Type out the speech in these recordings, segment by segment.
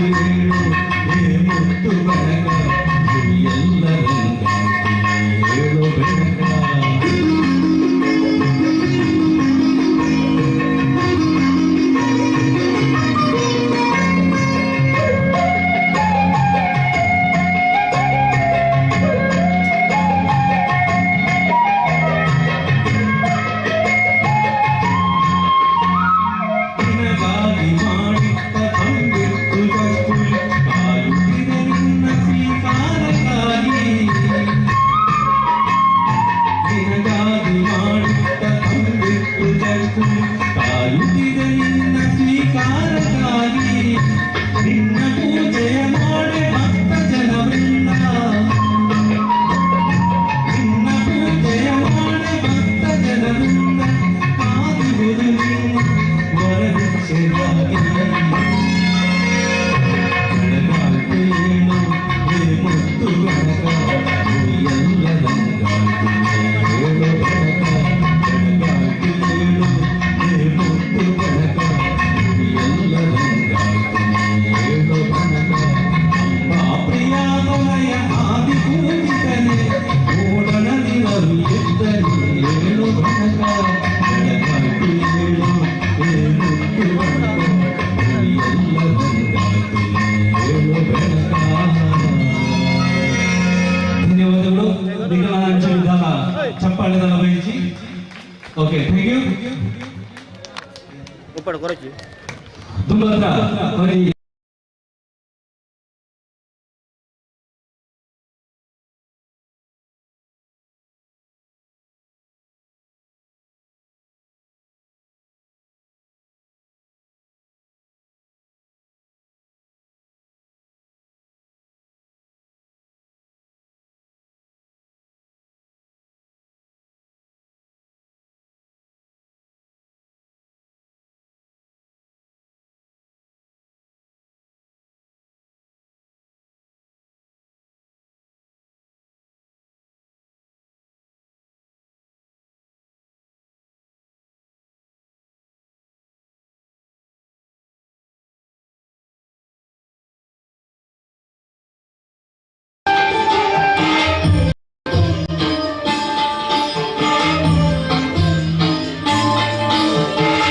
ಏಳು ಹೇ ಮುತ್ತು ಬೆಳಕ ಎಲ್ಲರಂಗಾಯ್ತು ಏಳು ಬೆಳಕ. ನಿನಗಾಗಿ ಮಾಡಿಟ್ಟ ತಂಬಿಟ್ಟು ಜಕ್ಕುಲಿ ಕಾಯುತ್ತಿದೆ ನಿನ್ನ ಸ್ವೀಕಾರಕ್ಕಾಗಿ. ನಿನಗಾಗಿ ಮಾಡಿಟ್ಟ ತಂಬಿಟ್ಟು ಜಕ್ಕುಲಿ ಕಾಯುತ್ತಿದೆ ನಿನ್ನ ಸ್ವೀಕಾರಕ್ಕಾಗಿ. ನಿನ್ನ ಪೂಜೆಯ ಮಾಡೆ ಭಕ್ತ ಜನವೃಂದ, ನಿನ್ನ ಪೂಜೆಯ ಮಾಡೆ ಭಕ್ತ ಜನವೃಂದ ಕಾದಿರುವುದು ನಿನ್ನ ವರದಕ್ಷಿಣೆಗಾಗಿ. ಬೆಳಗಾಯ್ತು ಏಳು ಹೇ ಮುತ್ತು ಬೆಳಕ ಎಲ್ಲರಂಗಾಯ್ತು ಏಳು ಬೆಳಕ. ಬೆಳಗಾಯ್ತು ಏಳು ಹೇ ಮುತ್ತು ಬೆಳಕ ಎಲ್ಲರಂಗಾಯ್ತು ಏಳು ಬೆಳಕ. ಅಂಬಾ ಪ್ರಿಯಾದನಯ ಆದಿ ಪೂಜಿತನೆ ಓಡನದಿವರು ಎದ್ದನೆ ಏಳು ಬೆಳಕ. ಬೆಳಗಾಯ್ತು ಏಳು ಹೇ ಮುತ್ತು ಬೆಳಕ ಎಲ್ಲರಂಗಾಯ್ತು ಏಳು ಬೆಳಕ. ಧನ್ಯವಾದಗಳು. ನಿಗಮಾಂಚ ವಿಧಾನ ಚಪ್ಪಾಳೆ ವಹಿಸಿ. Okay, thank you. ಉಪ್ಪಡು ಕೊರಚಿ ತುಂಬಾ ಒಂಜಿ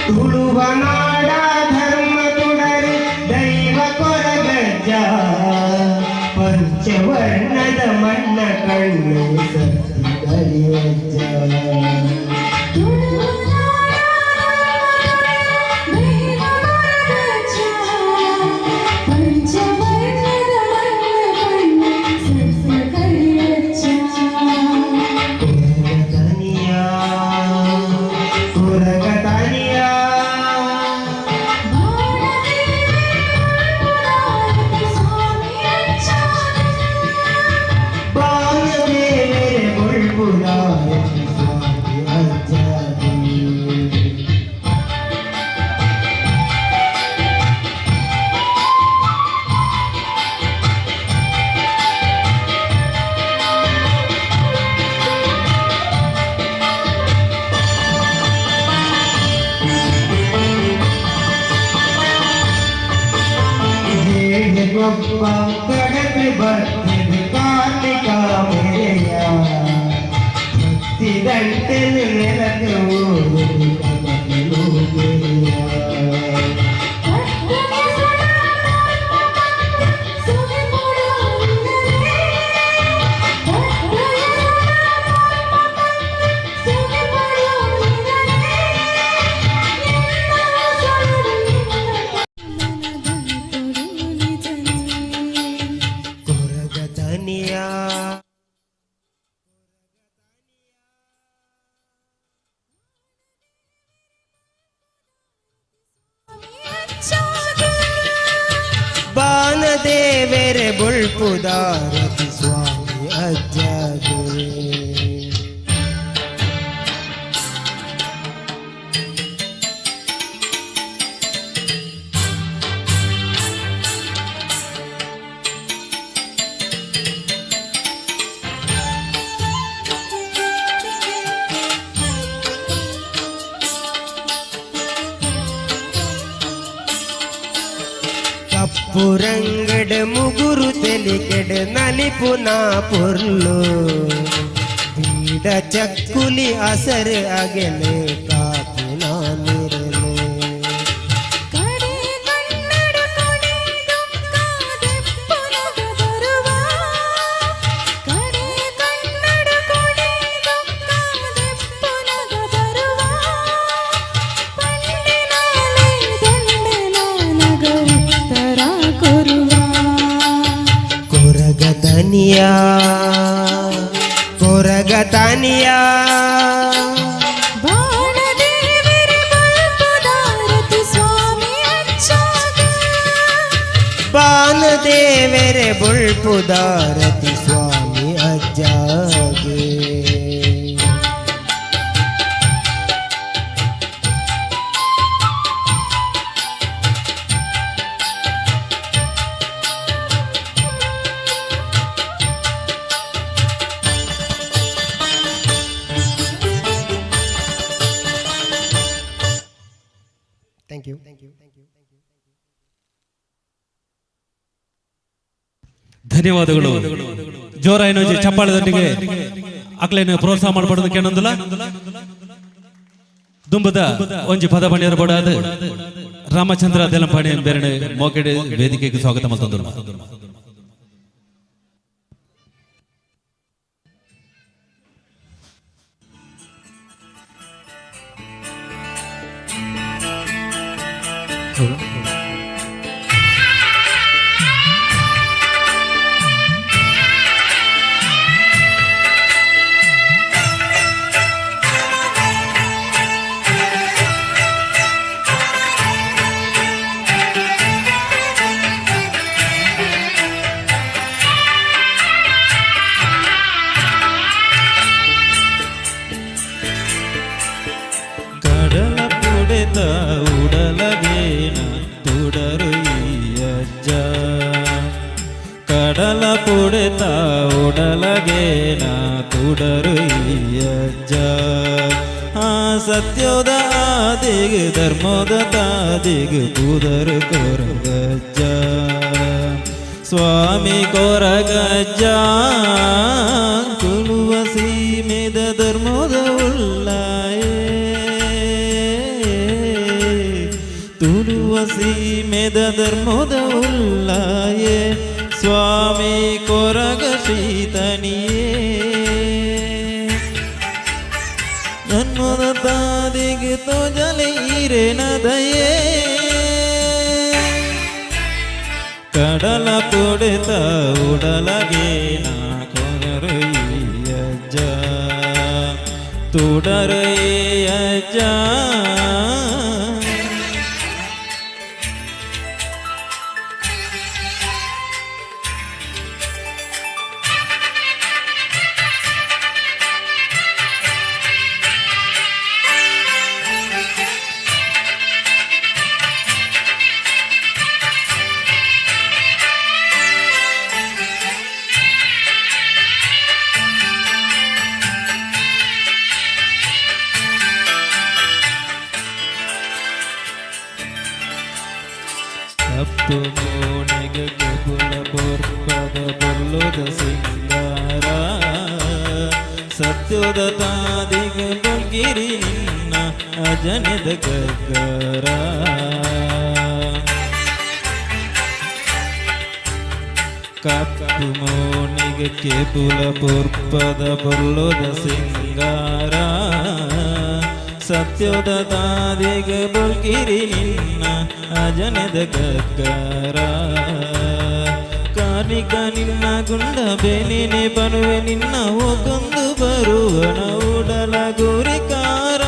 ತುಳುವನಾಡ ಧರ್ಮ ತುಡರೆ ದೈವ ಕೊರಗಜ್ಜ, ಪಂಚವರ್ಣದ ಮಣ್ಣ ಕಣ್ಣು ಸತ್ತಿ ಅಜ್ಜ. ಕೊರಗತನಿಯ ಕೊರಗತನಿಯ ಬಾಲದೇವರೆ ಬೊಳ್ಪುದಾರತಿ ಸ್ವಾಮಿ ಅಜ್ಜಾದಿ. ಹೇಗೆ ಗೊಬ್ಬ ಕಡಪೆ ಬರ್ತಿದೆ ಕಾರ್ತಿಕ ಮೇಯ, ಭಕ್ತಿದಂಟೆನು ನೆಲಕ್ಕೆ ಊರು ಕಮಲನು ಗೆಳೆಯ. ಕೊರಗತನಿಯ ಬಾನದೇವೆರೆ ಬೊಳ್ಪುದಾರತಿ ಸ್ವಾಮಿ ಅಜ್ಜಾಗೆ. ಕಪ್ಪು ರಂಗಡ್ ಮುಗುರು ತೆಲಿಕೆಡ್ ನಲಿಪುನ ಪೊರ್ಲು ಬೀಡ ಚಕ್ಕುಲಿ ಅಸರ್ ಅಗೆಲೆ ಕಾಪುನ ನಿರಲು ಕಡೆ ಕನ್ನಡ ಕೊಡೆ ದುಃಖದೆಪ್ಪುನಗ ಬರುವ ಕಡೆ ಕನ್ನಡ ಕೊಡೆ ದುಃಖದೆಪ್ಪುನಗ ಬರುವ ಪಂಡಿನಾಲೆ ದಂಡನಾನಗ ಉತ್ತರ ಕೊರುವ ಕೊರಗತನಿಯ ಕೊರಗತನಿಯ ಬಾಣದೇವರ ಬಲ್ಪುದಾರತಿ ಸ್ವಾಮಿ ಅಚ್ಚಾಗ ಬಾನದೇವರೆ ಬೊಳ್ಪುದಾರತಿ ಸ್ವಾಮಿ ಅಜ್ಜಾಗೆ. Thank you. ಧನ್ಯವಾದಗಳು. ಜೋರಾಯಿನ ಚಪ್ಪಾಳದೊಂದಿಗೆ ಅಕ್ಲೇನು ಪ್ರೋತ್ಸಾಹ ಮಾಡಬಾರ್ದು ಕೇಳೊಂದಿಲ್ಲ. ದುಂಬದ ಒಂಜಿ ಪದ ಬಣಿಯರ ಬಡಾದ ರಾಮಚಂದ್ರ ದೇಲಂಪಾಣಿ ಬೇರೆ ಮೋಕೆಡೆ ವೇದಿಕೆಗೆ ಸ್ವಾಗತ ಮಲ್ತೊಂದುಲ್ಲ. ಕಡಲ ಪುಡೆತ ಉಡಲಗೇನ ತುಡರು ಅಜ್ಜ ಕಡಲ ಪುಡೆತ ಉಡಲಗೇನ ತುಡರು ಅಜ್ಜ ಆ ಸತ್ಯೋದ ಆದಿಗ್ ಧರ್ಮೋದ ತಾದಿಗ್ ಪುದರು ಕೊರಗಜ್ಜ ಸ್ವಾಮಿ ಕೊರಗಜ್ಜ ಕುಲುವ ಸೀಮೆದ ಧರ್ಮದ ಉಳ್ಳಾಯೇ ತುಳುವ ಸೀಮೆದ ಧರ್ಮದ ಉಳ್ಳಾಯೇ ಸ್ವಾಮಿ ಕೊರಗ ಶೀತನಿಯೇ ಧರ್ಮದ ತಾದಿಗೆ ತೋಜಲೆ ಈರೇನದಯೇ ಕಡಲ ಪುಡೆತ ಉಡಲಗೇನ ಕೊರರಯ್ಯಜ್ಜ ತುಡರಯ್ಯಜ್ಜ. ಕಪ್ಪು ಮೋನೆಗೆ ಕಬುಲ ಬೊರ್ಪದ ಬೊಲ್ಲುದ ಸಿಂಗಾರ ಸತ್ಯದ ತಾದಿಗೆ ಬೊಲ್ಗಿರಿ ನಿನ್ನ ಅಜನದ ಗಗ್ಗರ ಕಪ್ಪು ಮೋನಿಗೆ ಕೇಬುಲ ಬೊರ್ಪದ ಬೊಲ್ಲುದ ಸಿಂಗಾರ ಸತ್ಯದ ತಾದಿಗೆ ಬೊಲ್ಗಿರಿ ನಿನ್ನ ಅಜನದ ಗಗ್ಗರ ಕಾಲಿಕ ನಿನ್ನ ಗುಂಡ ಬೇನೇನೆ ಬನುವೆ ನಿನ್ನ ಹೋಗೊಂದು ಬರುವನ ಉಡಲ ಗುರಿಕಾರ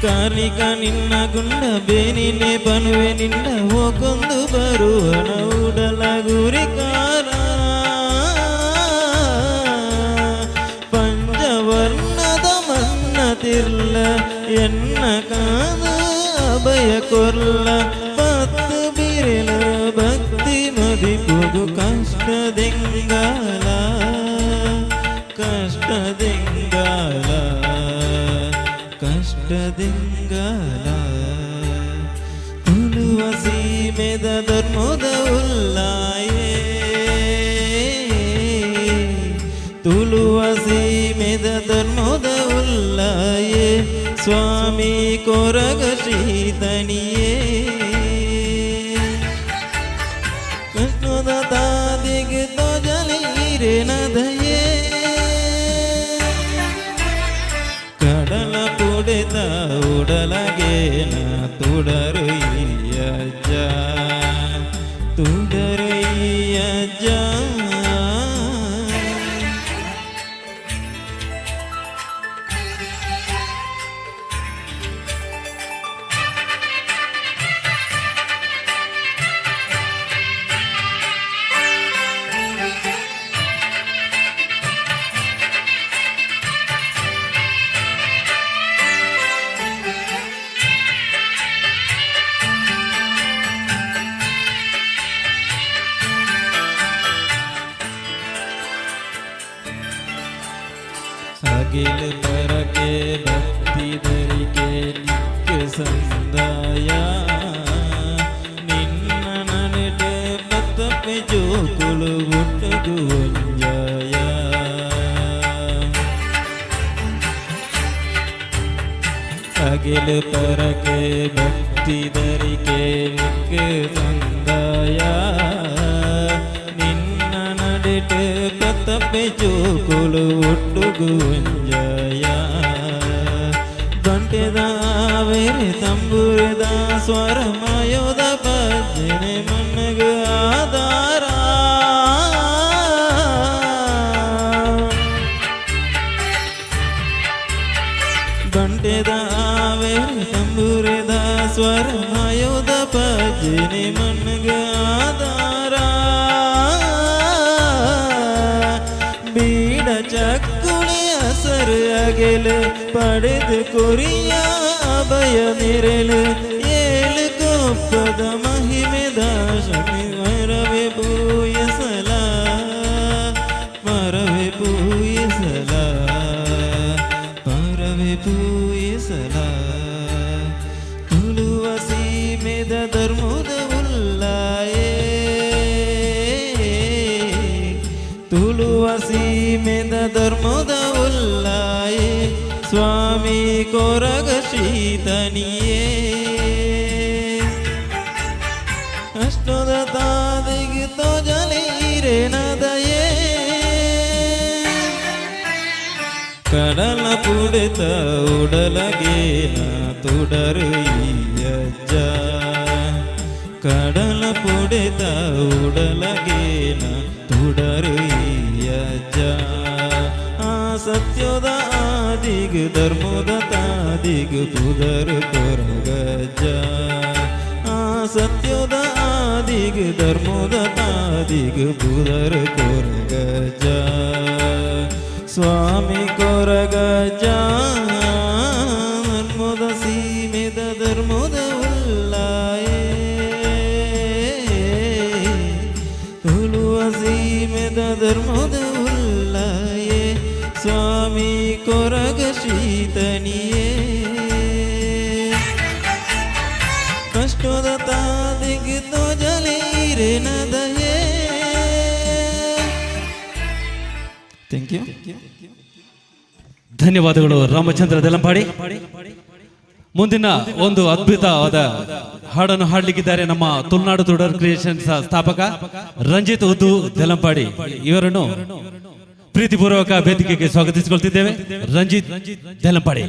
ಕಾರ್ಣಿಕ ನಿನ್ನ ಗುಂಡ ಬೇನಿನೆ ಬನುವೆ ನಿನ್ನ ಹೋಗೊಂದು ಬರುವನ ಉಡಲ ಗುರಿಕಾರ ಪಂಚವರ್ಣದ ಮನ್ನ ತಿರ್ಲ ಎನ್ನ ಕಾದ ಅಭಯ ಕೊರ್ಲ ಪತ್ತು ಬಿರಲ ಭಕ್ತಿ ಮದಿಪುಗು ಕಷ್ಟದೆಂಗಾಲ ಕಷ್ಟದೆಂಗಾಲ ಕಷ್ಟ. ಲಿಂಗಲ ತುಳುವ ಸೀಮೆದ ಧರ್ಮದ ಉಲ್ಲಾಯೇ ತುಳುವ ಸೀಮೆದ ಧರ್ಮದ ಉಲ್ಲಾಯೇ ಸ್ವಾಮಿ ಕೊರಗ ಶ್ರೀತನಿಯೇ ಕೃಷ್ಣದ ತಾದಿಗೆ ತೋಜಲೀರೆ ನದಯೇ ಕಡಲ ಪುಡೆತ ಉಡಲಗೇನ ತುಡರುಯ್ಯಜ್ಜ ತುಡರುಯ್ಯಜ್ಜ. ಅಗಿಲ ಪರಕೆ ಭಕ್ತಿ ಧರಿಕೆ ನಿಕ್ಕ ಸಂದಾಯ ನಿನ್ನ ನನೆಟೆ ಬತ್ತಪ್ಪೆ ಜೋಕುಳು ಒಟ್ಟುಗು ಒಂಜಾಯ. ಅಗಿಲ ಪರಕೆ ಭಕ್ತಿ ಧರಿಕೆ ನಿಕ್ಕ ಸಂದಾಯ ನಿನ್ನ ನಡೆಟೆ ಬತ್ತಪ್ಪೆ ಜೋಕುಳು ಒಟ್ಟುಗು ಒಂಜಾಯ. ಬಂಟೆದ ಬೇರೆ ತಂಬುರದ ಸ್ವರಮಯೋದ ಭಜನೆ ಮನ್ನಗ ಆಧಾರ. ಬಂಟೆದ ಬೇರೆ ತಂಬುರದ ಸ್ವರಮಯೋದ ಭಜನೆ ಮನ್ನಗ ಆಧಾರ. ಬೀಡ ಚಕ್ಕುಳಿ ಅಸರು ಅಗೆಲು ಪಡೆದು ಕೊರಿಯ ಅಭಯ ನಿರಲು ಏಳು ಕೊಪ್ಪದ ಮಹಿಮೆದ ಶಕ್ತಿ ಮರವೆ ಪೂಯಸಲ ಮರವೆ ಪೂಯಸಲ ಪರವೆ ಪೂಯಸಲ. ತುಳುವ ಸೀಮೆದ ಧರ್ಮದ ಉಲ್ಲಾಯೇ ತುಳುವ ಸೀಮೆದ ಧರ್ಮದ ಉಲ್ಲಾಯೇ ಸ್ವಾಮಿ ಕೊರಗ ಶೀತನಿಯೇ ಅಷ್ಟೋದ ತಾದಿಗೆ ತೋಜಲೀರೆ ನದಯೇ ಕಡಲ ಪುಡೆತ ಉಡಲಗೇನ ತುಡರುಯ್ಯಜ್ಜ ಕಡಲ ಪುಡೆತ ಉಡಲಗೇನ ತುಡರುಯ್ಯಜ್ಜ. ಆ ಸತ್ಯೋದ ಆದಿಗ್ ಧರ್ಮದ ತಾದಿಗ್ ಪುದರು ಕೊರಗಜ್ಜ. ಆ ಸತ್ಯೋದ ಆದಿಗ್ ಧರ್ಮದ ತಾದಿಗ್ ಪುದರು ಕೊರಗಜ್ಜ. ಸ್ವಾಮಿ ಕೊರಗಜ್ಜ ಧರ್ಮದ ಸೀಮೆದ ಧರ್ಮದ ಉಲ್ಲಾಯೇ ತುಳುವ ಸೀಮೆದ ಧರ್ಮದ ಉಲ್ಲಾಯೇ ಸ್ವಾಮಿ ಕೊರಗ ಶೀತನಿಯೇ ಕಷ್ಟದ ತಾದಿಗೆ ತೋಜಲೀರೆ ನದಯೇ. Thank you. ಧನ್ಯವಾದಗಳು ರಾಮಚಂದ್ರ ದೆಲಂಪಾಡಿ. ಮುಂದಿನ ಒಂದು ಅದ್ಭುತವಾದ ಹಾಡನ್ನು ಹಾಡಲಿಕ್ಕಿದ್ದಾರೆ ನಮ್ಮ ತುಳುನಾಡು ತುಡರ್ ಕ್ರಿಯೇಷನ್ಸ್ ಸ್ಥಾಪಕ ರಂಜಿತ್ ಉದ್ದು ದೆಲಂಪಾಡಿ. ಇವರನ್ನು ಪ್ರೀತಿಪೂರ್ವಕ ವೇದಿಕೆಗೆ ಸ್ವಾಗತಿಸಿಕೊಳ್ತಿದ್ದೇವೆ. ರಂಜಿತ್ ದೆಲಂಪಾಡಿ.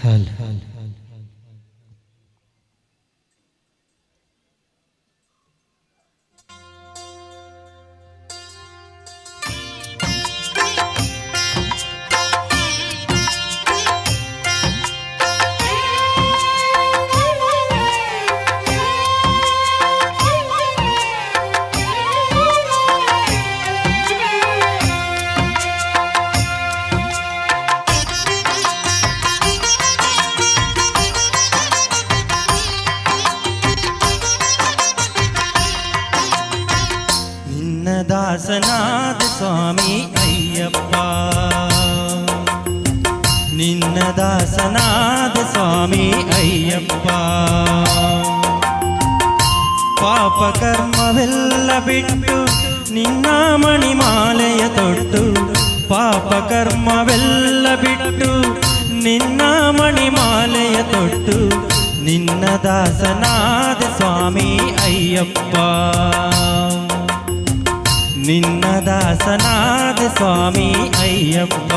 Thank you. ದಾಸನಾದ ಸ್ವಾಮಿ ಅಯ್ಯಪ್ಪ, ನಿನ್ನ ದಾಸನಾದ ಸ್ವಾಮಿ ಅಯ್ಯಪ್ಪ. ಪಾಪ ಕರ್ಮವೆಲ್ಲ ಬಿಟ್ಟು ನಿನ್ನ ಮಣಿಮಾಲೆಯ ತೊಟ್ಟು, ಪಾಪ ಕರ್ಮವೆಲ್ಲ ಬಿಟ್ಟು ನಿನ್ನ ಮಣಿಮಾಲೆಯ ತೊಟ್ಟು, ನಿನ್ನ ದಾಸನಾದ ಸ್ವಾಮಿ ಅಯ್ಯಪ್ಪ, ನಿನ್ನ ದಾಸನಾದ ಸ್ವಾಮಿ ಅಯ್ಯಪ್ಪ.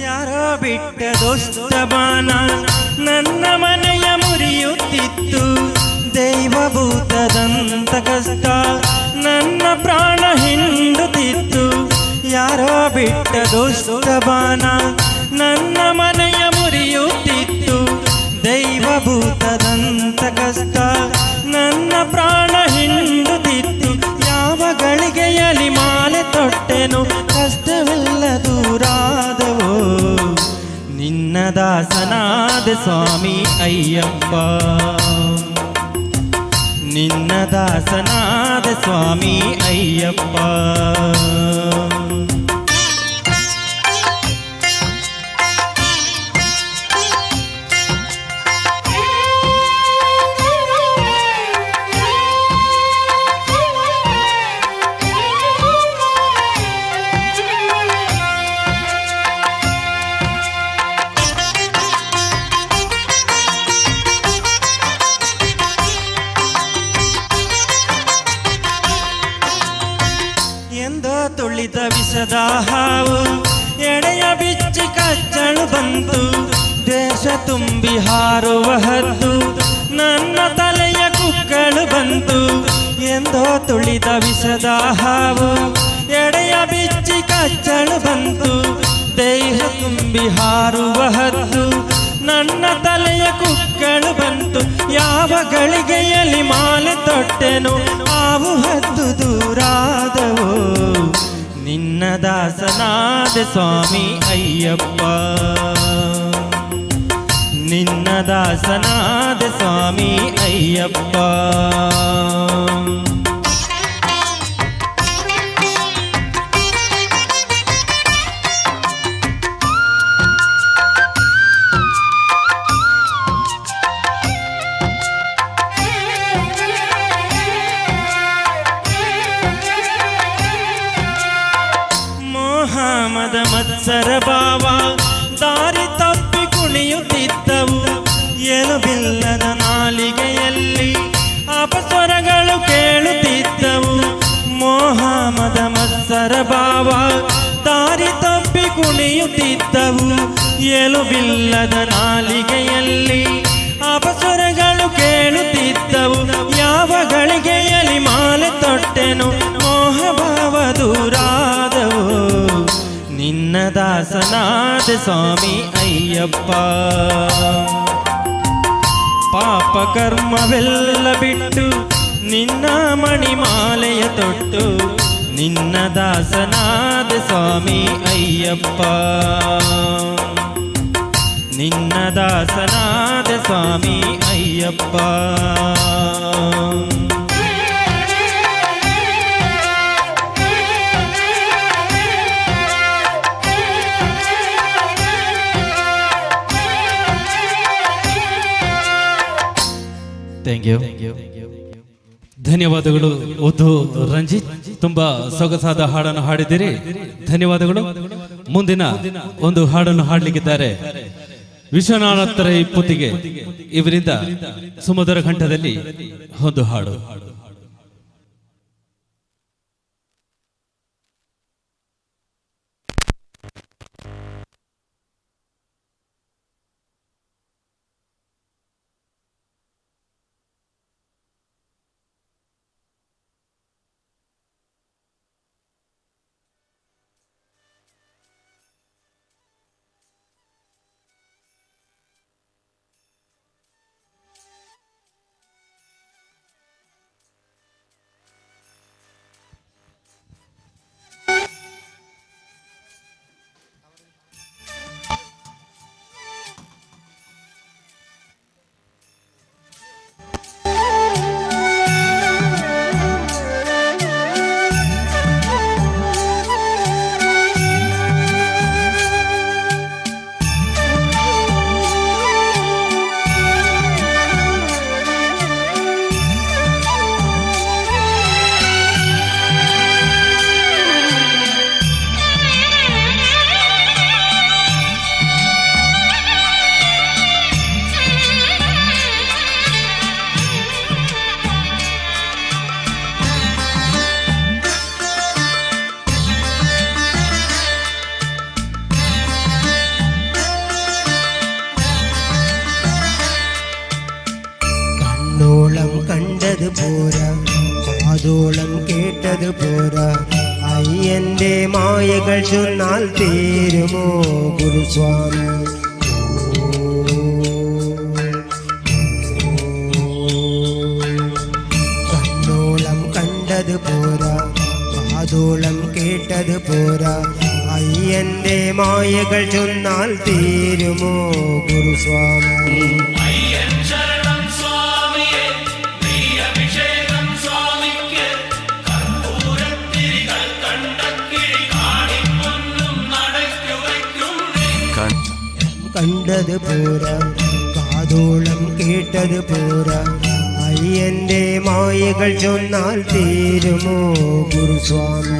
ಯಾರೋ ಬಿಟ್ಟ ದುಷ್ಟಬಾನ ನನ್ನ ಮನೆಯ ಮುರಿಯುತ್ತಿತ್ತು, ದೈವಭೂತದಂತ ಕಷ್ಟ ನನ್ನ ಪ್ರಾಣ ಹಿಂಡುತ್ತಿತ್ತು. ಯಾರೋ ಬಿಟ್ಟ ದುಷ್ಟಬಾನ ನನ್ನ ಮನೆಯ ಮುರಿಯುತ್ತಿತ್ತು, ದೈವಭೂತದಂತ ಕಷ್ಟ ನನ್ನ ಪ್ರಾಣ ಹಿಂಡುತ್ತಿತ್ತು. ಯಾವ ಗಳಿಗೆಯಲ್ಲಿ ಮಾಲೆ ತೊಟ್ಟೆನು ಕಷ್ಟವೆಲ್ಲ ದೂರಾದವೋ, ನಿನ್ನ ದಾಸನಾದ ಸ್ವಾಮಿ ಅಯ್ಯಪ್ಪ, ನಿನ್ನ ದಾಸನಾದ ಸ್ವಾಮಿ ಅಯ್ಯಪ್ಪ. ಎಂದೋ ತುಳಿದ ವಿಷದ ಹಾವು ಎಡೆಯ ಬಿಚ್ಚಿ ಕಚ್ಚಳು ಬಂತು, ದೇಶ ತುಂಬಿ ಹಾರುವ ಹದ್ದು ನನ್ನ ತಲೆಯ ಕುಕ್ಕಳು ಬಂತು. ಎಂದೋ ತುಳಿದ ವಿಷದ ಹಾವು ಎಡೆಯ ಬಿಚ್ಚಿ ಕಚ್ಚಳು ಬಂತು, ದೇಹ ತುಂಬಿ ಹಾರುವ ಹದ್ದು ನನ್ನ ತಲೆಯ ಕುಕ್ಕಳು ಬಂತು. ಯಾವ ಗಳಿಗೆಯಲ್ಲಿ ಮಾಲೆ ತೊಟ್ಟೆನು ಹಾವು ಹದ್ದು ದೂರಾದವೋ, ನಿನ್ನ ದಾಸನಾದ ಸ್ವಾಮಿ ಅಯ್ಯಪ್ಪ, ನಿನ್ನ ದಾಸನಾದ ಸ್ವಾಮಿ ಅಯ್ಯಪ್ಪ. ಮೋಹ ಮದ ಮತ್ಸರ ಭಾವ ದಾರಿ ತಪ್ಪಿ ಕುಣಿಯುತ್ತಿದ್ದವು, ಎಲುಬಿಲ್ಲದ ನಾಲಿಗೆಯಲ್ಲಿ ಅಪಸ್ವರಗಳು ಕೇಳುತ್ತಿದ್ದವು. ಮೋಹ ಮದ ಮತ್ಸರ ಭಾವ ದಾರಿ ತಪ್ಪಿ ಕುಣಿಯುತ್ತಿದ್ದವು, ಎಲುಬಿಲ್ಲದ ನಾಲಿಗೆಯಲ್ಲಿ ಅಪಸ್ವರಗಳು ಕೇಳುತ್ತಿದ್ದವು. ಯಾವ ಗಳಿಗೆಯಲ್ಲಿ ಮಾಲೆ ತೊಟ್ಟೆನು ಮೋಹಭಾವ ದೂರಾದವು, ನಿನ್ನ ದಾಸನಾದ ಸ್ವಾಮಿ ಅಯ್ಯಪ್ಪ. ಪಾಪ ಕರ್ಮವೆಲ್ಲ ಬಿಟ್ಟು ನಿನ್ನ ಮಣಿಮಾಲೆಯ ತೊಟ್ಟು, ನಿನ್ನ ದಾಸನಾದ ಸ್ವಾಮಿ ಅಯ್ಯಪ್ಪ, ನಿನ್ನ ದಾಸನಾದ ಸ್ವಾಮಿ ಅಯ್ಯಪ್ಪ. Thank you. ಧನ್ಯವಾದಗಳು ಉದ್ದು ರಂಜಿತ್, ತುಂಬಾ ಸೊಗಸಾದ ಹಾಡನ್ನು ಹಾಡಿದ್ದೀರಿ, ಧನ್ಯವಾದಗಳು. ಮುಂದಿನ ಒಂದು ಹಾಡನ್ನು ಹಾಡಲಿಕ್ಕಿದ್ದಾರೆ ವಿಶ್ವನಾಥ ರೈ ಪುತ್ತಿಗೆ ಇವರಿಂದ ಸುಮಧುರ ಕಂಠದಲ್ಲಿ ಒಂದು ಹಾಡು. കണ്ണോളം കണ്ടത് പോരാ, കാതോളം കേട്ടത് പോരാ, അയ്യന്റെ മായകൾ ചൊന്നാൽ തീരുമോ ഗുരുസ്വാമി? കണ്ണോളം കണ്ടത് പോരാ, കാതോളം കേട്ടത് പോരാ, അയ്യന്റെ മായകൾ ചൊന്നാൽ തീരുമോ ഗുരുസ്വാമി? കണ്ടത് പോരാ, കാതോളം കേട്ടത് പോരാ, അയ്യന്റെ മായകൾ ചൊന്നാൽ തീരുമോ ഗുരുസ്വാമി?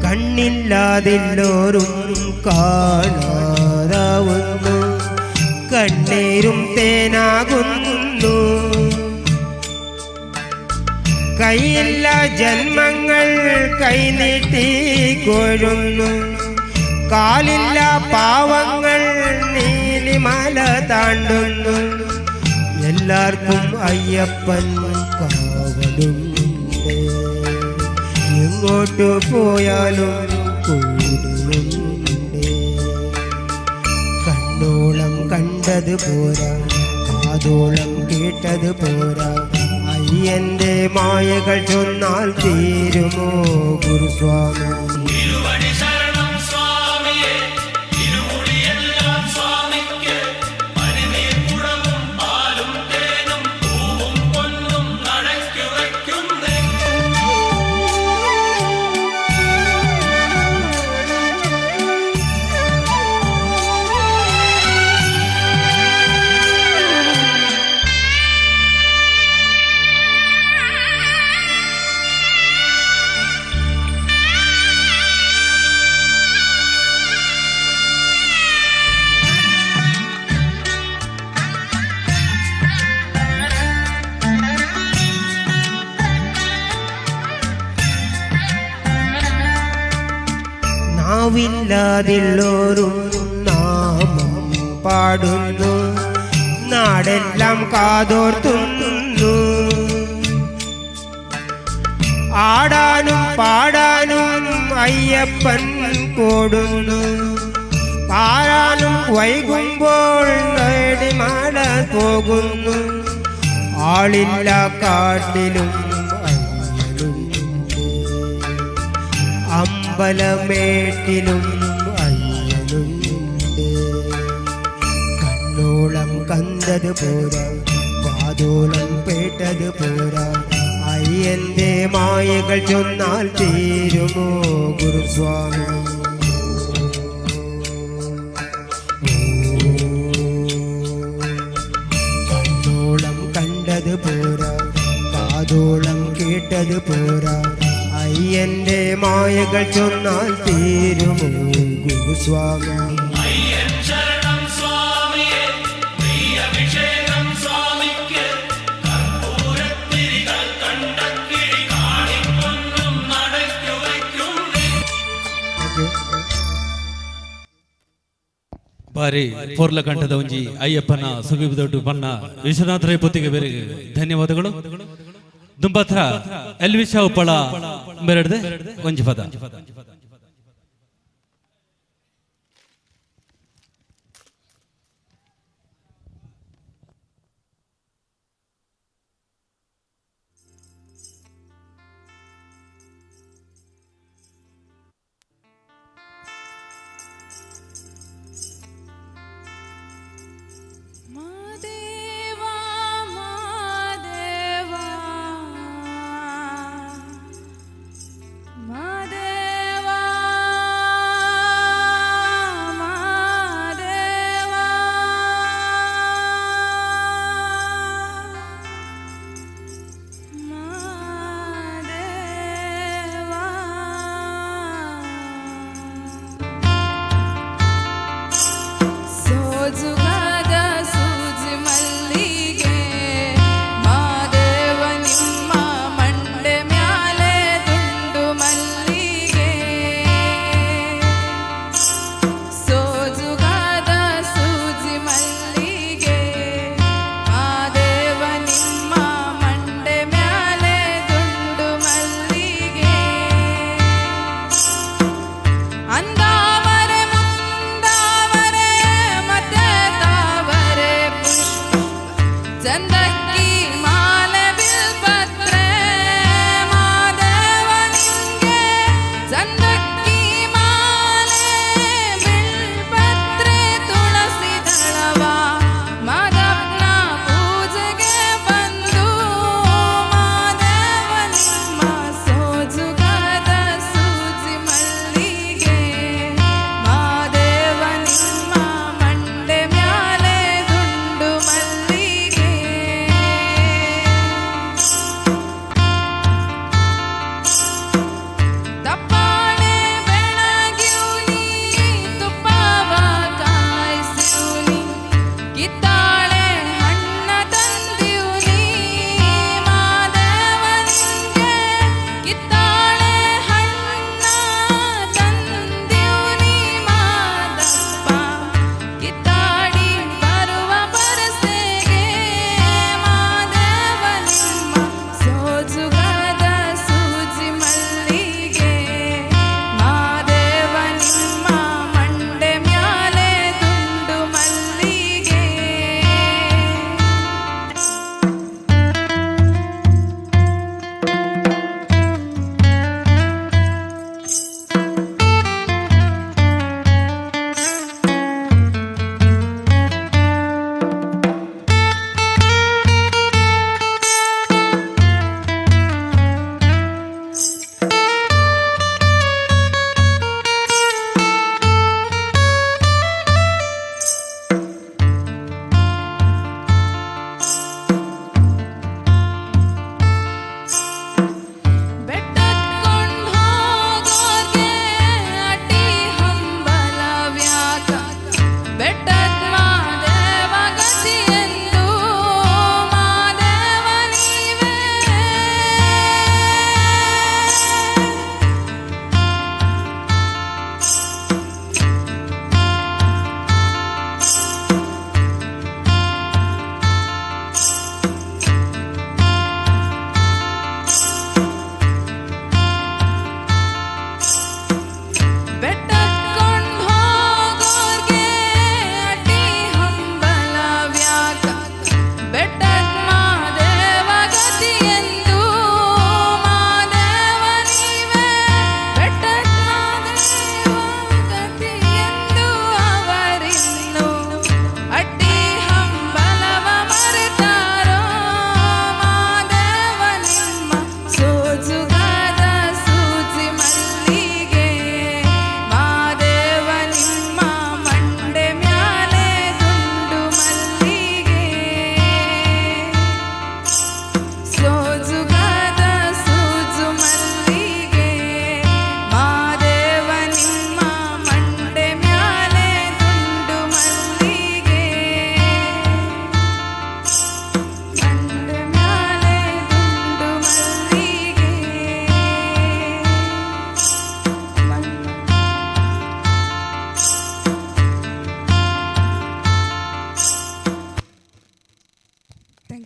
കണ്ണില്ലാതെല്ലോരും കാണാതാവുന്നു, കണ്ണീരും തേനാകുന്നു. കൈയില്ല ജന്മങ്ങൾ കൈനീട്ടി കൊഴുന്നു, കാലില്ല പാവങ്ങൾ നീലിമല താണ്ടുന്നു. എല്ലാവർക്കും അയ്യപ്പൻ കാവലുണ്ട്, എങ്ങോട്ടു പോയാലും കൂടെയുണ്ട്. കണ്ണോളം കണ്ടത് പോരാ, കാതോളം കേട്ടത് പോരാ, അയ്യന്റെ മായകൾ ചൊന്നാൽ തീരുമോ ഗുരുസ്വാമി? നാവില്ലാതില്ലോരും നാമം പാടുന്നു, നാടെല്ലാം കാതോർത്തുന്നു. ആടാനും പാടാനും അയ്യപ്പൻ കൂടുന്നു, പാടാനും വൈകുമ്പോൾ നേടിമാട പോകുന്നു. ആളില്ല കാട്ടിലും അയ്യനുണ്ട്, അമ്പലമേട്ടിലും അയ്യനുണ്ട്. കണ്ണോളം കണ്ടത് പോരാ, പാതോളം പേട്ടത് പോരാ, അയ്യന്റെ മായകൾ ചൊന്നാൽ തീരുമോ ഗുരുസ്വാമി? കണ്ണോളം കണ്ടത് പോരാ, കാതോളം കേട്ടത് പോരാ, അയ്യന്റെ മായകൾ ചൊന്നാൽ തീരുമോ ഗുരുസ്വാമി? ಬಾರಿ ಪೊರ್ಲ ಕಂಠದ ಒಂಜಿ ಅಯ್ಯಪ್ಪನ ಸುಗಿಬದೊಡ್ಡು ಬಣ್ಣ ವಿಶ್ವನಾಥ ರೈ ಪೊತ್ತಿಗೆ ಬೇರೆ ಧನ್ಯವಾದಗಳು. ದುಂಬತ್ರ ಎಲ್ವಿಶ ಉಪ್ಪಳ ಬೆರಡ್ದೆ ಒಂಜಿ ಪದ. Madeva, Madeva, Madeva.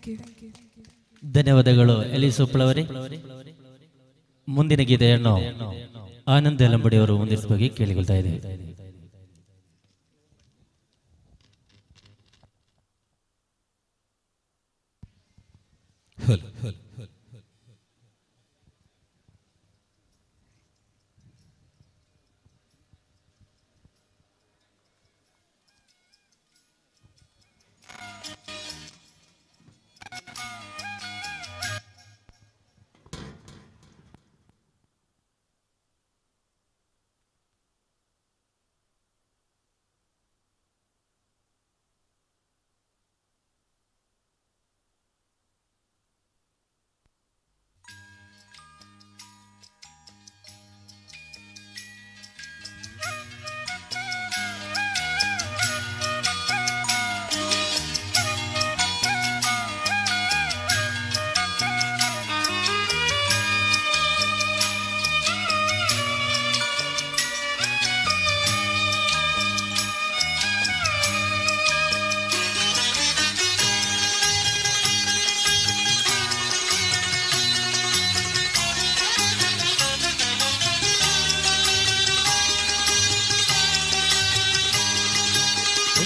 You. ಧನ್ಯವಾದಗಳು ಎಲಿಸ್ ಉಪ್ಪಳವರೇ. ಮುಂದಿನ ಗೀತೆಯನ್ನು ಆನಂದ್ ಯಲಂಬಡಿಯವರು ಮುಂದಿರಿಸಬೇಕಾಗಿ ಕೇಳಿಕೊಳ್ತಾ ಇದ್ದೇವೆ.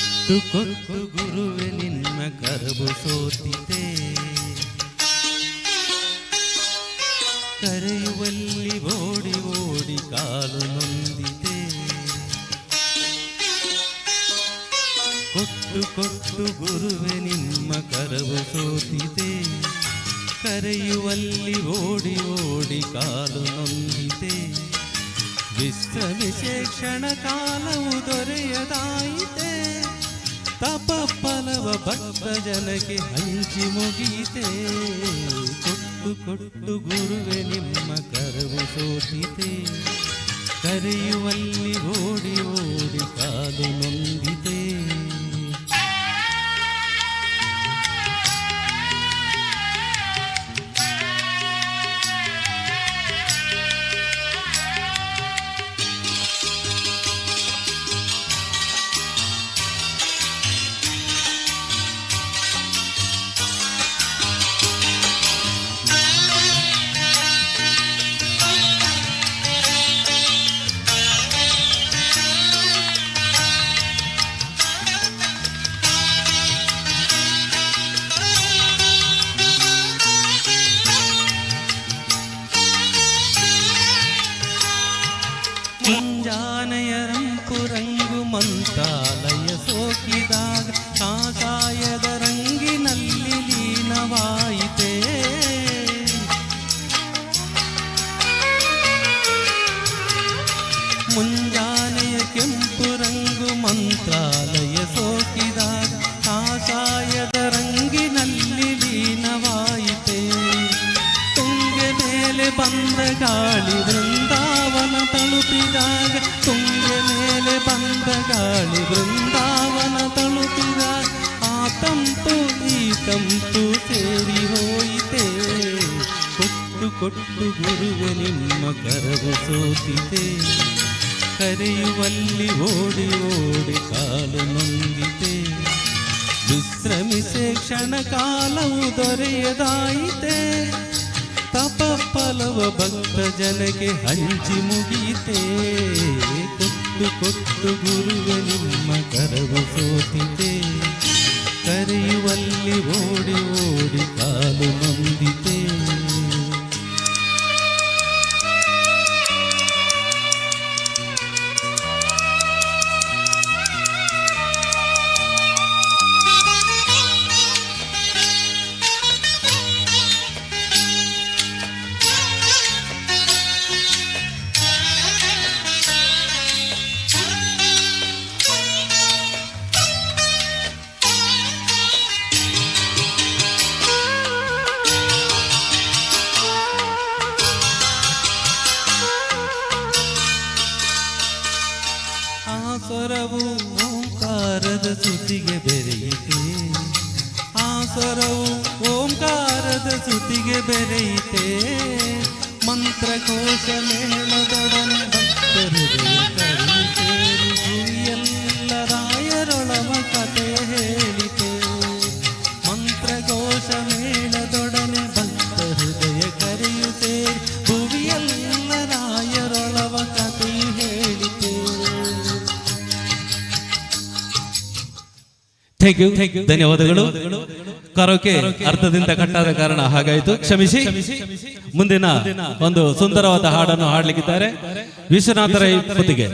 ಕೊಟ್ಟು ಕೊಟ್ಟು ಗುರುವೆ ನಿನ್ನ ಕರಬು ಸೋತಿದೆ, ಕರೆಯುವಲ್ಲಿ ಓಡಿ ಓಡಿ ಕಾಲು ನೊಂದಿದೆ. ಕೊಟ್ಟು ಕೊಟ್ಟು ಗುರುವೆ ನಿಮ್ಮ ಕರವು ಸೋತಿದೆ, ಕರೆಯುವಲ್ಲಿ ಓಡಿ ಓಡಿ ಕಾಲು ನೊಂದಿದೆ. ವಿಶ್ರಮಿಸೆ ಕ್ಷಣ ಕಾಲವು ದೊರೆಯದಾಯಿತೆ, ತಪ ಫಲವ ಭಕ್ತ ಜನಕ್ಕೆ ಹಂಚಿ ಮುಗೀತೆ. ಕೊಟ್ಟು ಕೊಟ್ಟು ಗುರುವೆ ನಿಮ್ಮ ಕರವು ಸೋತಿದೆ, ಕರೆಯುವಲ್ಲಿ ಓಡಿ ಓಡಿ ಕಾಲು ನೊಂದಿದೆ. ಮುಂಜಾನೆಯ ರಂಪು ರಂಗು ಮಂತಾಲಯ ಸೋಕಿದಾಗ ಕಾಷಾಯದ ರಂಗಿನಲ್ಲಿ ಲೀನವಾಯಿತೆ. ಮುಂಜಾನೆಯ ಕೆಂಪು ರಂಗು ಮಂತ್ರಾಲಯ ಸೋಕಿದಾಗ ಕಾಷಾಯದ ರಂಗಿನಲ್ಲಿ ಲೀನವಾಯಿತೆ. ತುಂಗೆ ಮೇಲೆ ಬಂದ ಗಾಳಿ ವೃಂದಾವನ ತಲುಪಿದಾಗ, ತುಂಗೆ ಮೇಲೆ ಬಂದ ಗಾಳಿ ವೃಂದಾವನ ತಲುಪಿದಾಗ, ಆ ತಂಪು ಈ ತಂಪು ಸೇರಿ ಹೋಯಿತೆ. ಕೊಟ್ಟು ಕೊಟ್ಟು ಗುರುವೆ ನಿಮ್ಮ ಕರವು ಸೋತಿದೆ, ಕರೆಯುವಲ್ಲಿ ಓಡಿ ಓಡಿ ಕಾಲು ನೊಂದಿದೆ. ವಿಶ್ರಮಿಸೆ ಕ್ಷಣ ಕಾಲವು ದೊರೆಯದಾಯಿತೆ, ತಪ ಫಲವ ಭಕ್ತ ಜನಕ್ಕೆ ಹಂಚಿ ಮುಗೀತೆ. ಕೊಟ್ಟು ಕೊಟ್ಟು ಗುರುವೆ ನಿಮ್ಮ ಕರವು ಸೋತಿದೆ, ಕರೆಯುವಲ್ಲಿ ಓಡಿ ಓಡಿ ಕಾಲು ನೊಂದಿದೆ. ಆ ಸ್ವರವು ಓಂಕಾರದ ಸುತಿಗೆ ಬೆರೆಯಿತೆ, ಆ ಸ್ವರವು ಓಂಕಾರದ ಸುತಿಗೆ ಬೆರೆಯಿತೆ. ಮಂತ್ರಕೋಶ ಮೇಳದೊಡನೆ ಭಕ್ತರು ಸೇರಿ ಎಲ್ಲ ರಾಯರೊಳವ ಕತೆ ಹೇಳಿತೆ. ಮಂತ್ರಘೋಷ Thank you, ಧನ್ಯವಾದಗಳು. ಕರೋಕೆ ಅರ್ಧದಿಂದ ಕಟ್ಟಾದ ಕಾರಣ ಹಾಗಾಯಿತು, ಕ್ಷಮಿಸಿ. ಮುಂದಿನ ಒಂದು ಸುಂದರವಾದ ಹಾಡನ್ನು ಹಾಡಲಿಕ್ಕಿದ್ದಾರೆ ವಿಶ್ವನಾಥ ರೈ ಪುತ್ತಿಗೆ.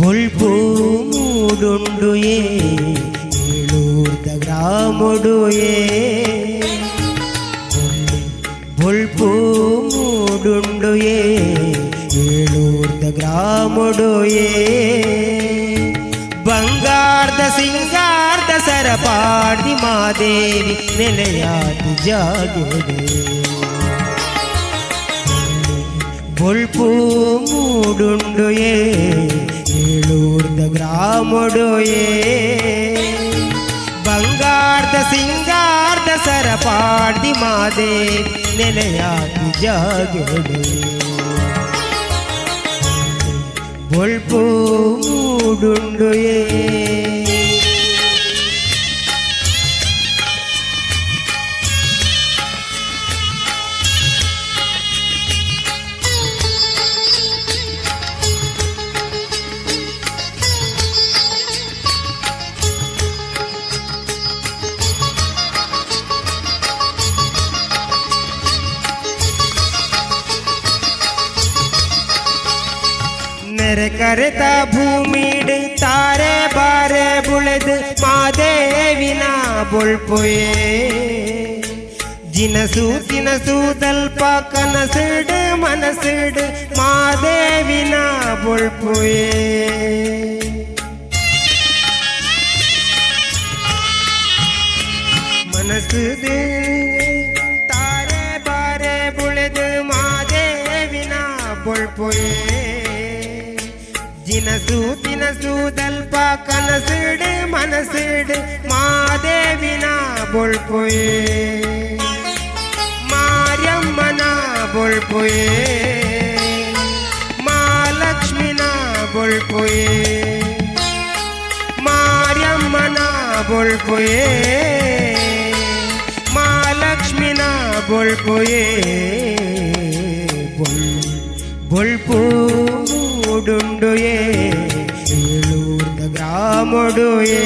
ಬೊಳ್ಪು ಮೂಡುಂಡುಯೇ ಏಳೂರ್ದ ಗ್ರಾಮುಡುಯೇ. ಬೊಳ್ಪು ಮೂಡುಂಡುಯೇ ಏಳೂರ್ದ ಗ್ರಾಮುಡುಯೇ. ಬಂಗಾರ್ದ ಸಿಂಗಾರ್ದ ಸರಪಾಡಿ ಮಾದೇವಿ ನೆಲೆಯಾದಿ ಜಾಗೆಡೆ. ಬೊಳ್ಪು ಮೂಡುಂಡುಯೇ ಏಳೂರ್ದ ಗ್ರಾಮುಡುಯೇ. ಬಂಗಾರ್ದ ಸಿಂಗಾರ್ದ ಸರಪಾಡಿ ಮಾದೇವಿ ನೆಲೆಯಾದಿ ಜಾಗೆಡೆ. ಬೊಳ್ಪು ಮೂಡುಂಡುಯೇ. ನೆರೆ ಕರೆತ ಭೂಮಿಡ್ ತಾರೆ ಬಾರೆ ಬುಳೆದು ಮಾದೇವಿನ ಬೊಳ್ಪುಯೇ. ಜಿನಸು ತಿನಸು ತಲ್ಪ ಕನಸಿಡ್ ಮನಸಿಡ್ ಮಾದೇವಿನ ಬೊಳ್ಪುಯೇ. ಮನಸ್ಸುದು ತಾರೆ ಬಾರೆ ಬುಳೆದು ಮಾದೇವಿನ ಬೊಳ್ಪುಯೇ. ಜಿನಸು ತಿನಸು ದಲ್ಪ ಕನಸಿಡ್ ಮನಸಿಡ್ ಮಾದೇವಿನ ಬೊಳ್ಪುಯೇ. ಮಾರ್ಯಮ್ಮನ ಬೊಳ್ಪುಯೇ, ಮಹಾಲಕ್ಷ್ಮಿನ ಬೊಳ್ಪುಯೇ. ಮಾರ್ಯಮ್ಮನ ಬೊಳ್ಪುಯೇ, ಮಹಾಲಕ್ಷ್ಮಿನ ಬೊಳ್ಪುಯೇ. ಬೊಳ್ಪು ಮೂಡುಂಡುಯೇ ಏಳೂರ್ದ ಗ್ರಾಮುಡುಯೇ.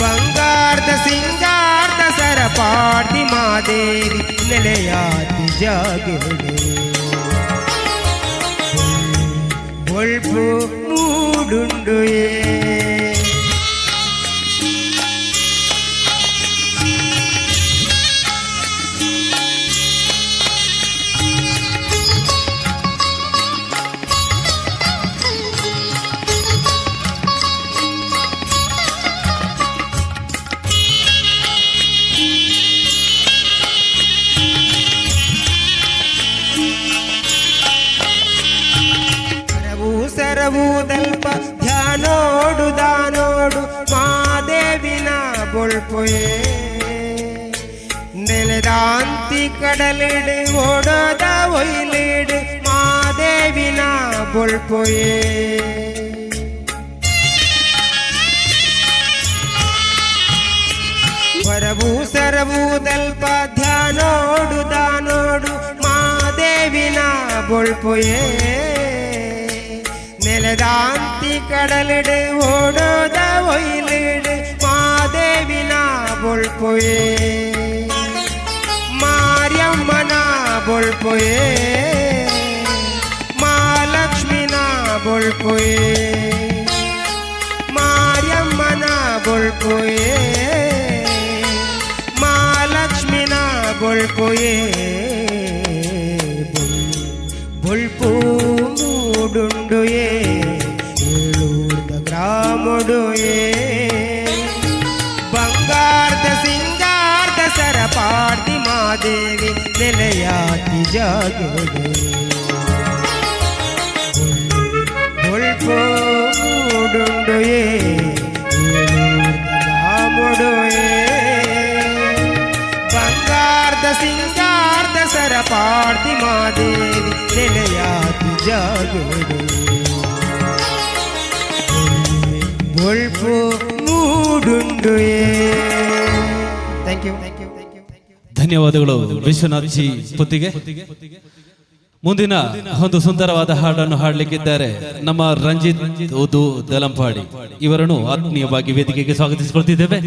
ಬಂಗಾರ್ದ ಸಿಂಗಾರ್ದ ಸರಪಾಟಿ ಮಾದೇವಿ ನೆಲೆಯಾತಿ ಜಾಗೆಡೆ. ಬೊಳ್ಪು ಮೂಡುಂಡುಯೇ. ಸರವು ಸರವು ದಲ್ಪ ಧ್ಯಾನೋಡು ದಾನೋಡು ಮಾದೇವಿನ ಬೊಳ್ಪುಯೇ. ನೆಲೆದಾಂತಿ ಕಡಲಿಡು ಓಡೋದ ಒಯ್ಲಿಡು ಮಾದೇವಿನ ಬೊಳ್ಪುಯೇ. ವರವು ಸರವು ದಲ್ಪ ಧ್ಯಾನೋಡು ದಾನೋಡು ಮಾದೇವಿನ ಬೊಳ್ಪುಯೇ. ನೆಲೆದಾಂತಿ ಕಡಲಿಡು ಓಡೋದ ಒಯ್ಲಿಡು ಮಾದೇವಿನ ಬೊಳ್ಪುಯೇ. ಮಾರ್ಯಮ್ಮನ ಬೊಳ್ಪುಯೇ, ಮಹಾಲಕ್ಷ್ಮಿನ ಬೊಳ್ಪುಯೇ. ಮಾರ್ಯಮ್ಮನ ಬೊಳ್ಪುಯೇ, ಮಹಾಲಕ್ಷ್ಮಿನ ಬೊಳ್ಪುಯೇ. ಬೊಳ್ಪು ಮೂಡುಂಡುಯೇ ಏಳೂರ್ದ ಗ್ರಾಮ. ಧಾಮುಡುಯೇ ಬಂಗಾರದ ಸಿಂಗಾರದ ಸರಪಾರ್ತಿ ಮಾದೇವಿ ನೆಲೆಯಾತಿ ಜಾಗಡು ಬೊಲ್ಪು ಮೂಡುಂಡುಯೇ ಧಾಮುಡುಯೇ ಬಂಗಾರದ ಸಿಂಗಾರದ ಸರಪಾರ್ತಿ ಮಾದೇವಿ ನೆಲೆಯಾತಿ ಜಾಗಡು ಬೊಲ್ಪು ಮೂಡುಂಡುಯೇ. Thank you. ಧನ್ಯವಾದಗಳು ವಿಶ್ವನಾಥ್ ಜಿ ಪುತ್ತಿಗೆ. ಮುಂದಿನ ಒಂದು ಸುಂದರವಾದ ಹಾಡನ್ನು ಹಾಡಲಿಕ್ಕಿದ್ದಾರೆ ನಮ್ಮ ರಂಜಿತ್ ಉದು ದಲಂಪಾಡಿ. ಇವರನ್ನು ಆತ್ಮೀಯವಾಗಿ ವೇದಿಕೆಗೆ ಸ್ವಾಗತಿಸಿಕೊಳ್ತಿದ್ದೇವೆ.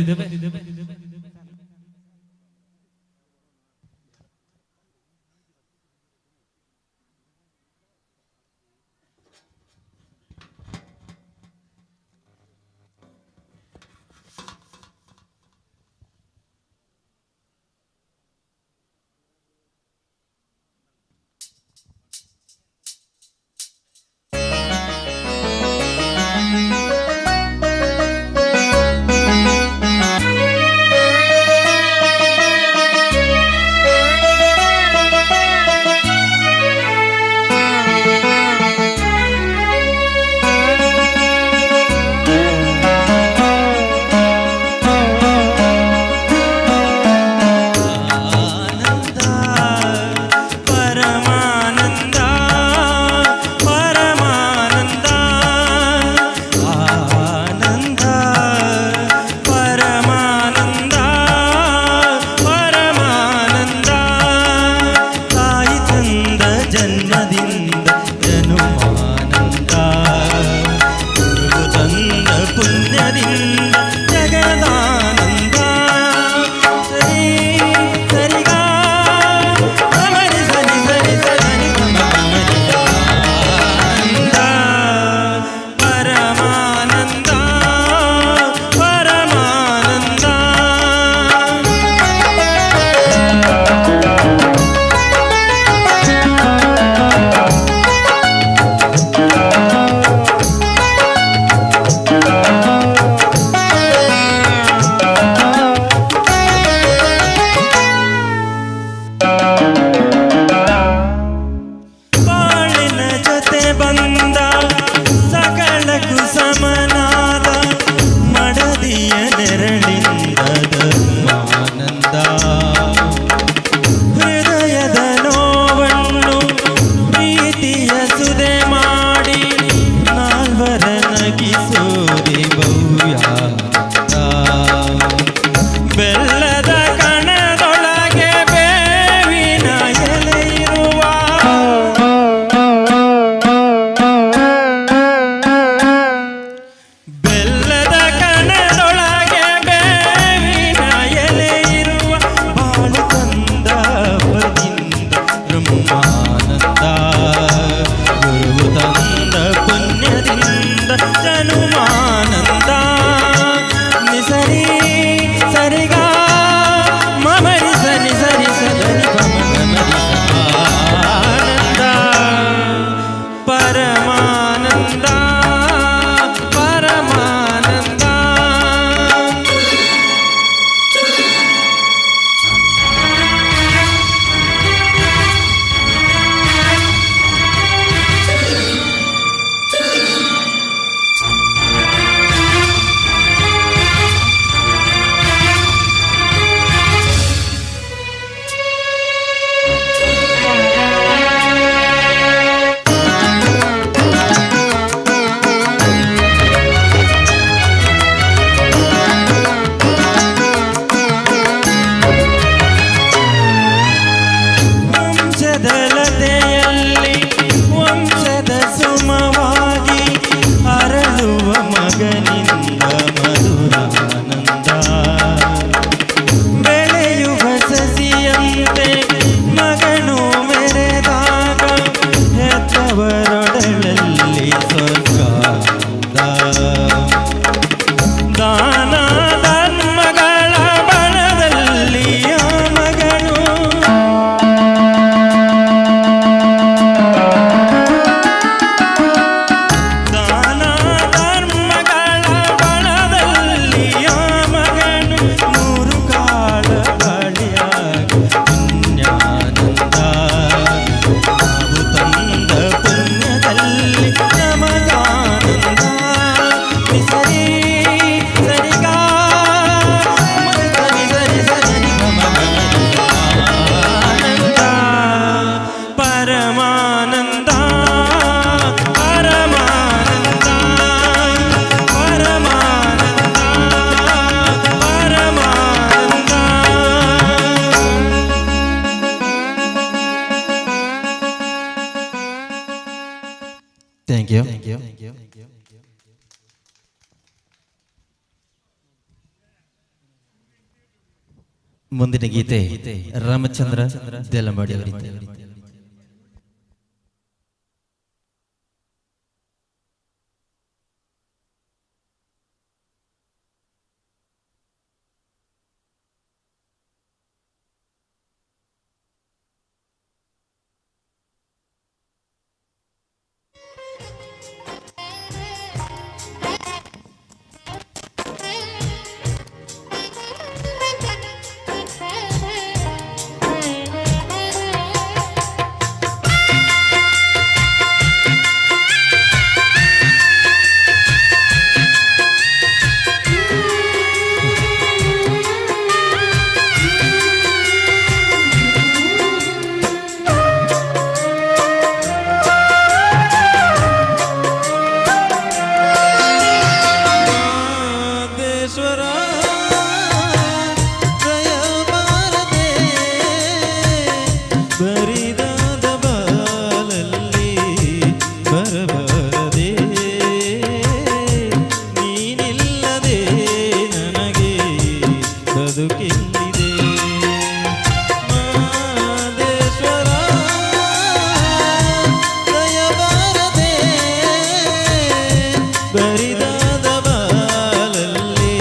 ದಾನ ಧರ್ಮಗಳ ಮುಂದಿನ ಗೀತೆ ರಾಮಚಂದ್ರ ದೇಲಂಬಾಡಿ ಅವರಿಂದ. ಮಾದೇಶ್ವರ ಜಯ ಬಾರದೆ, ಬರಿದಾದ ಬಾಲಲ್ಲಿ ಬರಬಾರದೆ, ನೀನಿಲ್ಲದೆ ನನಗೆ ಬದುಕೆಲ್ಲಿದೆ. ಮಾದೇಶ್ವರ ದಯ ಬಾರದೆ, ಬರಿದಾದ ಬಾಲಲ್ಲಿ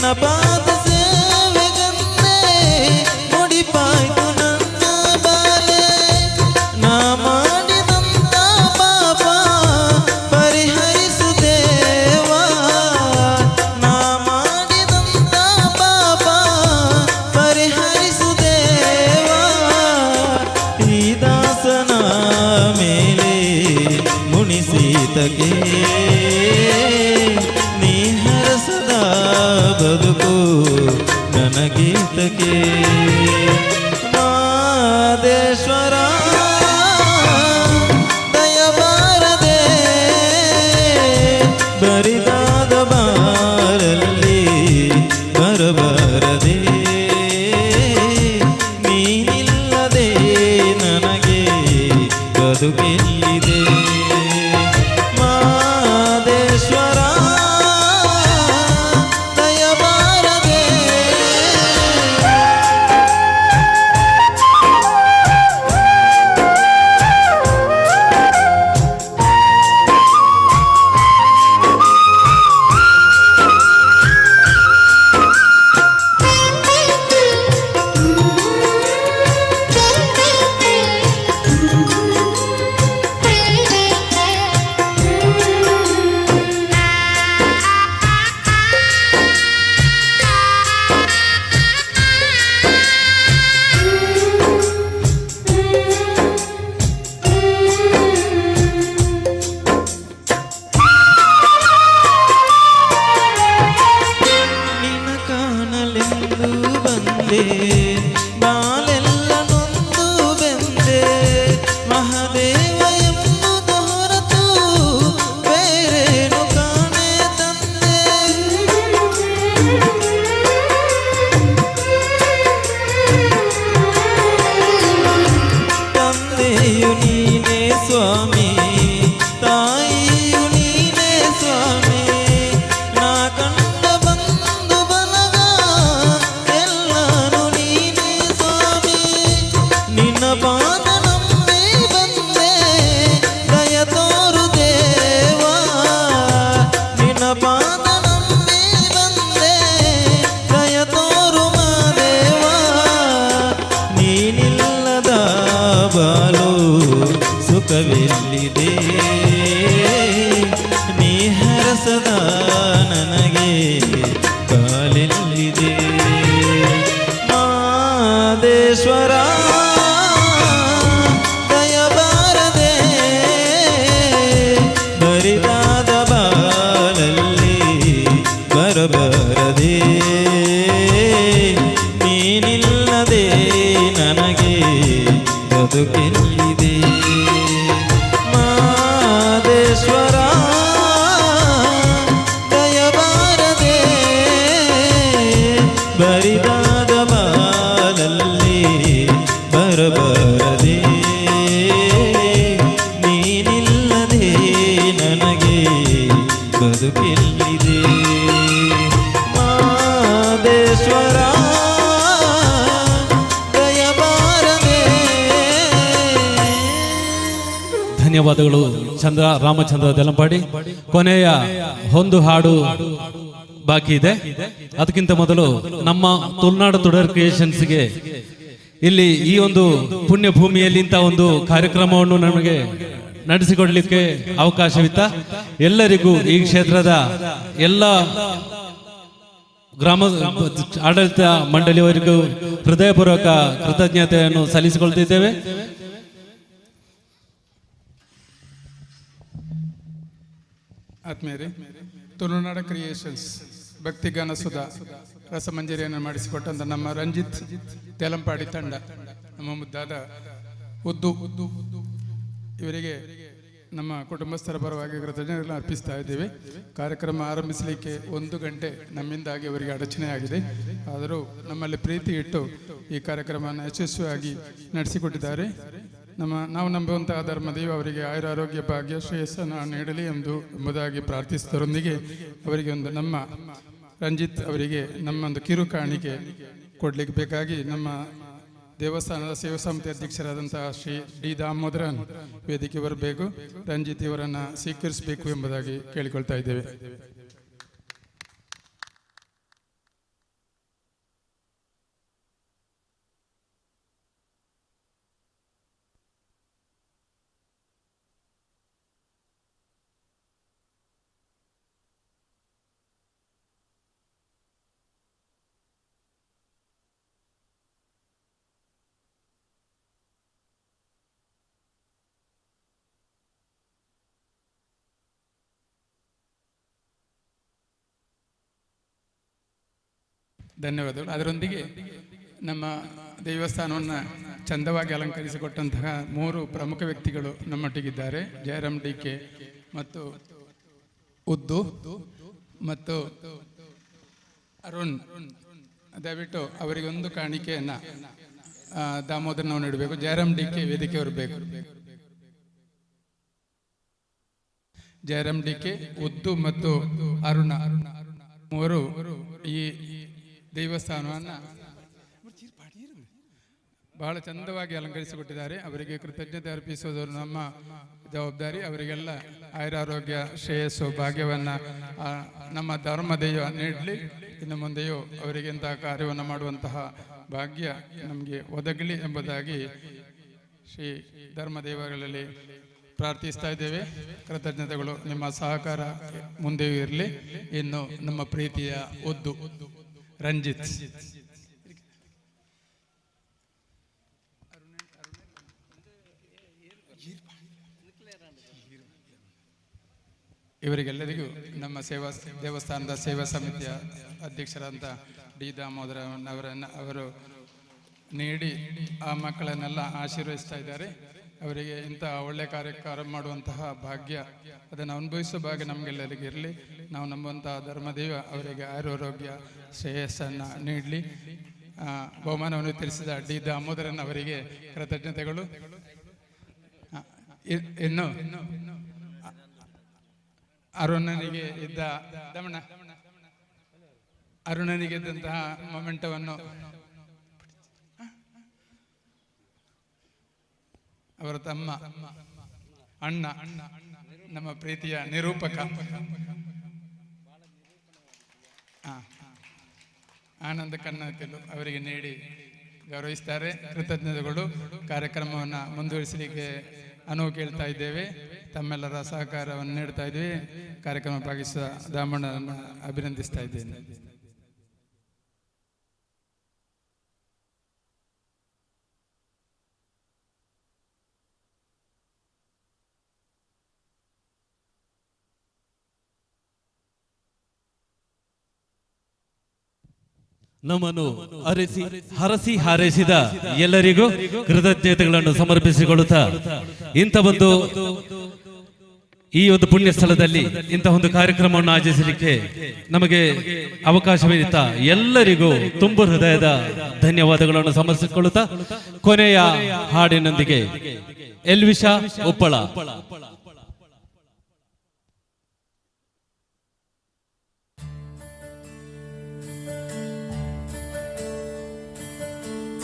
ನಿನ್ನ ಪಾದ ಸೇವೆಗಂದೇ ಮುಡಿಪಾಯ್ತು ನನ್ನ ಬಾಲೆ. ನಾ ಮಾಡಿದಂತ ಪಾಪ ಪರಿಹರಿಸು ದೇವಾ, ನಾ ಮಾಡಿದಂತ ಪಾಪ ಪರಿಹರಿಸು ದೇವಾ. ಈ ದಾಸನ ಮೇಲೆ ಮುನಿಸೀತಕ್ಕೆ, ನೀ ಹರಸದ ಬದುಕು ನನಗೀತಕ್ಕೆ. ಮಾದೇಶ್ವರ ದಯಬಾರದೆ, ಬರಿದಾದ ಬಾರಲ್ಲಿ ಬರಬಾರದೆ. ನೀನಿಲ್ಲದೆ ನನಗೆ ಬದುಕೆಲ್ಲಿದೆ? ಮಾದೇಶ್ವರ ದಯಬಾರದೆ. ನಿನ್ನ ಕಾಣಲೆಂದು ಬಂದೆ, ಬಾಲೆಲ್ಲ ನೊಂದು ಬೆಂದೆ. ಮಹಾದೇವ ಎಂಬುದು ಹೊರತು ಬೇರೇನು ಕಾಣೆ ತಂದೆ. ತಂದೆಯು ನೀನೇ ಸ್ವಾಮಿ, ತಾಯಿಯು ನೀನೇ ಸ್ವಾಮಿ. ನಾ ಕಂಡ ಬಂದು ಬಲಗ ಎಲ್ಲಾನು ನೀನೇ ಸ್ವಾಮಿ. ನಿನ್ನ ಪಾದ ನಂಬಿ ಬಂದೆ, ದಯ ತೋರು ದೇವಾ. ನಿನ್ನ ಪಾದ ನಂಬಿ ಬಂದೆ, ದಯ ತೋರು ಮಾದೇವಾ. ನೀನಿಲ್ಲದ ಬಾಲು ಸುಖವೆಲ್ಲಿದೆ? ನೀ ಹರಸದ ನನಗೆ ಕಾಲೆಲ್ಲಿದೆ? ಮಾದೇಶ್ವರ ದಯಬಾರದೆ, ಬರಿದಾದ ಬಾಲಲ್ಲಿ ಬರಬಾರದೆ. ನೀನಿಲ್ಲದೆ ನನಗೆ ಬದುಕೆಲ್ಲಿದೆ? ಮಾದೇಶ್ವರ ದಯಬಾರದೆ, ಬರಿದಾದ ಬಾಲಲ್ಲಿ ಬರಬಾರದೆ. ನೀನಿಲ್ಲದೆ ನನಗೆ ಬದುಕೆಲ್ಲಿದೆ? ಮಾದೇಶ್ವರ ದಯಬಾರದೆ. ಧನ್ಯವಾದಗಳು ಚಂದ್ರ ರಾಮಚಂದ್ರ ದೆಲಂಪಾಡಿ. ಕೊನೆಯ ಒಂದು ಹಾಡು ಬಾಕಿ ಇದೆ. ಅದಕ್ಕಿಂತ ಮೊದಲು ನಮ್ಮ ತುಳುನಾಡು ತುಡರ್ ಕ್ರಿಯೇಷನ್ಸ್ಗೆ ಇಲ್ಲಿ ಈ ಒಂದು ಪುಣ್ಯ ಭೂಮಿಯಲ್ಲಿ ಇಂಥ ಒಂದು ಕಾರ್ಯಕ್ರಮವನ್ನು ನಮಗೆ ನಡೆಸಿಕೊಡ್ಲಿಕ್ಕೆ ಅವಕಾಶವಿತ್ತ ಎಲ್ಲರಿಗೂ ಈ ಕ್ಷೇತ್ರದ ಎಲ್ಲ ಗ್ರಾಮ ಆಡಳಿತ ಮಂಡಳಿಯವರಿಗೂ ಹೃದಯಪೂರ್ವಕ ಕೃತಜ್ಞತೆಯನ್ನು ಸಲ್ಲಿಸಿಕೊಳ್ತಿದ್ದೇವೆ. ಆತ್ಮೀಯರೇ, ತುಳುನಾಡ ಕ್ರಿಯೇಷನ್ಸ್ ಭಕ್ತಿಗಾನ ಸುಧಾ ರಸಮಂಜರಿಯನ್ನು ಮಾಡಿಸಿಕೊಟ್ಟಂಥ ನಮ್ಮ ರಂಜಿತ್ ತೆಲಂಪಾಡಿ ತಂಡ, ನಮ್ಮ ಮುದ್ದಾದ ಉದ್ದು ಇವರಿಗೆ ನಮ್ಮ ಕುಟುಂಬಸ್ಥರ ಪರವಾಗಿ ಕೃತಜ್ಞತೆಗಳನ್ನು ಅರ್ಪಿಸ್ತಾ ಇದ್ದೇವೆ. ಕಾರ್ಯಕ್ರಮ ಆರಂಭಿಸಲಿಕ್ಕೆ 1 ಗಂಟೆ ನಮ್ಮಿಂದಾಗಿ ಅವರಿಗೆ ಅಡಚಣೆಯಾಗಿದೆ. ಆದರೂ ನಮ್ಮಲ್ಲಿ ಪ್ರೀತಿ ಇಟ್ಟು ಈ ಕಾರ್ಯಕ್ರಮವನ್ನು ಯಶಸ್ವಿಯಾಗಿ ನಡೆಸಿಕೊಟ್ಟಿದ್ದಾರೆ. ನಾವು ನಂಬುವಂತಹ ಧರ್ಮದೇವ ಅವರಿಗೆ ಆಯುರ ಆರೋಗ್ಯ ಭಾಗ್ಯ ಶ್ರೇಯಸ್ಸನ್ನು ನೀಡಲಿ ಎಂಬುದಾಗಿ ಪ್ರಾರ್ಥಿಸುವುದರೊಂದಿಗೆ ಅವರಿಗೆ ಒಂದು ನಮ್ಮ ರಂಜಿತ್ ಅವರಿಗೆ ನಮ್ಮೊಂದು ಕಿರು ಕಾಣಿಕೆ ಕೊಡಲಿಕ್ಕೆ ಬೇಕಾಗಿ ನಮ್ಮ ದೇವಸ್ಥಾನದ ಸೇವಾ ಸಮಿತಿ ಅಧ್ಯಕ್ಷರಾದಂತಹ ಶ್ರೀ ಡಿ ದಾಮೋದರನ್ ವೇದಿಕೆ ಬರಬೇಕು, ರಂಜಿತ್ ಇವರನ್ನು ಸ್ವೀಕರಿಸಬೇಕು ಎಂಬುದಾಗಿ ಕೇಳಿಕೊಳ್ತಾ ಇದ್ದೇವೆ. ಧನ್ಯವಾದಗಳು. ಅದರೊಂದಿಗೆ ನಮ್ಮ ದೇವಸ್ಥಾನವನ್ನು ಚಂದವಾಗಿ ಅಲಂಕರಿಸಿಕೊಟ್ಟಂತಹ 3 ಪ್ರಮುಖ ವ್ಯಕ್ತಿಗಳು ನಮ್ಮೊಟ್ಟಿಗಿದ್ದಾರೆ. ಜಯರಾಮ್ ಡಿ ಕೆ ಮತ್ತು ಉದ್ದು ಮತ್ತು ಅರುಣ್. ದಯವಿಟ್ಟು ಅವರಿಗೊಂದು ಕಾಣಿಕೆಯನ್ನು ದಾಮೋದರ್ ನಾವು ನೀಡಬೇಕು. ಜಯರಾಮ್ ಡಿ ಕೆ ವೇದಿಕೆ ಬರಬೇಕು. ಜಯರಾಮ್ ಡಿ ಕೆ, ಉದ್ದು ಮತ್ತು ಅರುಣ ಮೂವರು ಈ ದೇವಸ್ಥಾನವನ್ನು ಬಹಳ ಚಂದವಾಗಿ ಅಲಂಕರಿಸಿಕೊಟ್ಟಿದ್ದಾರೆ. ಅವರಿಗೆ ಕೃತಜ್ಞತೆ ಅರ್ಪಿಸುವುದು ನಮ್ಮ ಜವಾಬ್ದಾರಿ. ಅವರಿಗೆಲ್ಲ ಆಯುರಾರೋಗ್ಯ, ಶ್ರೇಯಸ್ಸು, ಭಾಗ್ಯವನ್ನು ನಮ್ಮ ಧರ್ಮದೈವ ನೀಡಲಿ. ಇನ್ನು ಮುಂದೆಯೂ ಅವರಿಗೆ ಇಂತಹ ಕಾರ್ಯವನ್ನು ಮಾಡುವಂತಹ ಭಾಗ್ಯ ನಮಗೆ ಒದಗಲಿ ಎಂಬುದಾಗಿ ಶ್ರೀ ಧರ್ಮದೇವಗಳಲ್ಲಿ ಪ್ರಾರ್ಥಿಸ್ತಾ ಇದ್ದೇವೆ. ಕೃತಜ್ಞತೆಗಳು. ನಿಮ್ಮ ಸಹಕಾರ ಮುಂದೆಯೂ ಇರಲಿ. ಇನ್ನು ನಮ್ಮ ಪ್ರೀತಿಯ ಒದ್ದು ರಂಜಿತ್. ಇವರಿಗೆಲ್ಲರಿಗೂ ನಮ್ಮ ಸೇವಾ ದೇವಸ್ಥಾನದ ಸೇವಾ ಸಮಿತಿಯ ಅಧ್ಯಕ್ಷರಾದಂಥ ಡಿ ದಾಮೋದರ ಅವರನ್ನು ಅವರು ನೀಡಿ ಆ ಮಕ್ಕಳನ್ನೆಲ್ಲ ಆಶೀರ್ವದಿಸ್ತಾ ಇದ್ದಾರೆ. ಅವರಿಗೆ ಇಂಥ ಒಳ್ಳೆಯ ಕಾರ್ಯಕ್ರಮ ಮಾಡುವಂತಹ ಭಾಗ್ಯ, ಅದನ್ನು ಅನುಭವಿಸುವ ಭಾಗ್ಯ ನಮಗೆಲ್ಲರಿಗೂ ಇರಲಿ. ನಾವು ನಂಬುವಂತಹ ಧರ್ಮದೇವ ಅವರಿಗೆ ಆರೋಗ್ಯ ಶ್ರೇಯಸ್ಸನ್ನು ನೀಡಲಿ. ಬಹುಮಾನವನ್ನು ತಿಳಿಸಿದ ಡಿ ದಾಮೋದರನ್ ಅವರಿಗೆ ಕೃತಜ್ಞತೆಗಳು. ಇನ್ನು ಅರುಣನಿಗೆ ಇದ್ದ ದಮಣ, ಅರುಣನಿಗೆ ಇದ್ದಂತಹ ಮೊಮೆಂಟವನ್ನು ಅವರ ತಮ್ಮ ಅಣ್ಣ, ನಮ್ಮ ಪ್ರೀತಿಯ ನಿರೂಪಕ ಆನಂದ ಕನ್ನತಿಲು ಅವರಿಗೆ ನೀಡಿ ಗೌರವಿಸ್ತಾರೆ. ಕೃತಜ್ಞತೆಗಳು. ಕಾರ್ಯಕ್ರಮವನ್ನು ಮುಂದುವರಿಸಲಿಕ್ಕೆ ಅನುವು ಕೇಳ್ತಾ ಇದ್ದೇವೆ. ತಮ್ಮೆಲ್ಲರ ಸಹಕಾರವನ್ನು ನೀಡ್ತಾ ಇದ್ದೀವಿ. ಕಾರ್ಯಕ್ರಮ ಭಾಗಿಸುವ ದಾಮಣ್ಣನನ್ನು ಅಭಿನಂದಿಸ್ತಾ ಇದ್ದೇನೆ. ನಮ್ಮನ್ನು ಅರಸಿ ಹರಸಿ ಹಾರೈಸಿದ ಎಲ್ಲರಿಗೂ ಕೃತಜ್ಞತೆಗಳನ್ನು ಸಮರ್ಪಿಸಿಕೊಳ್ಳುತ್ತಾ, ಇಂಥ ಒಂದು ಈ ಒಂದು ಪುಣ್ಯ ಸ್ಥಳದಲ್ಲಿ ಇಂತಹ ಒಂದು ಕಾರ್ಯಕ್ರಮವನ್ನು ಆಚರಿಸಲಿಕ್ಕೆ ನಮಗೆ ಅವಕಾಶವಿದ್ದ ಎಲ್ಲರಿಗೂ ತುಂಬು ಹೃದಯದ ಧನ್ಯವಾದಗಳನ್ನು ಸಮರ್ಪಿಸಿಕೊಳ್ಳುತ್ತಾ, ಕೊನೆಯ ಹಾಡಿನೊಂದಿಗೆ ಎಲ್ವಿಶಾ ಉಪ್ಪಳ.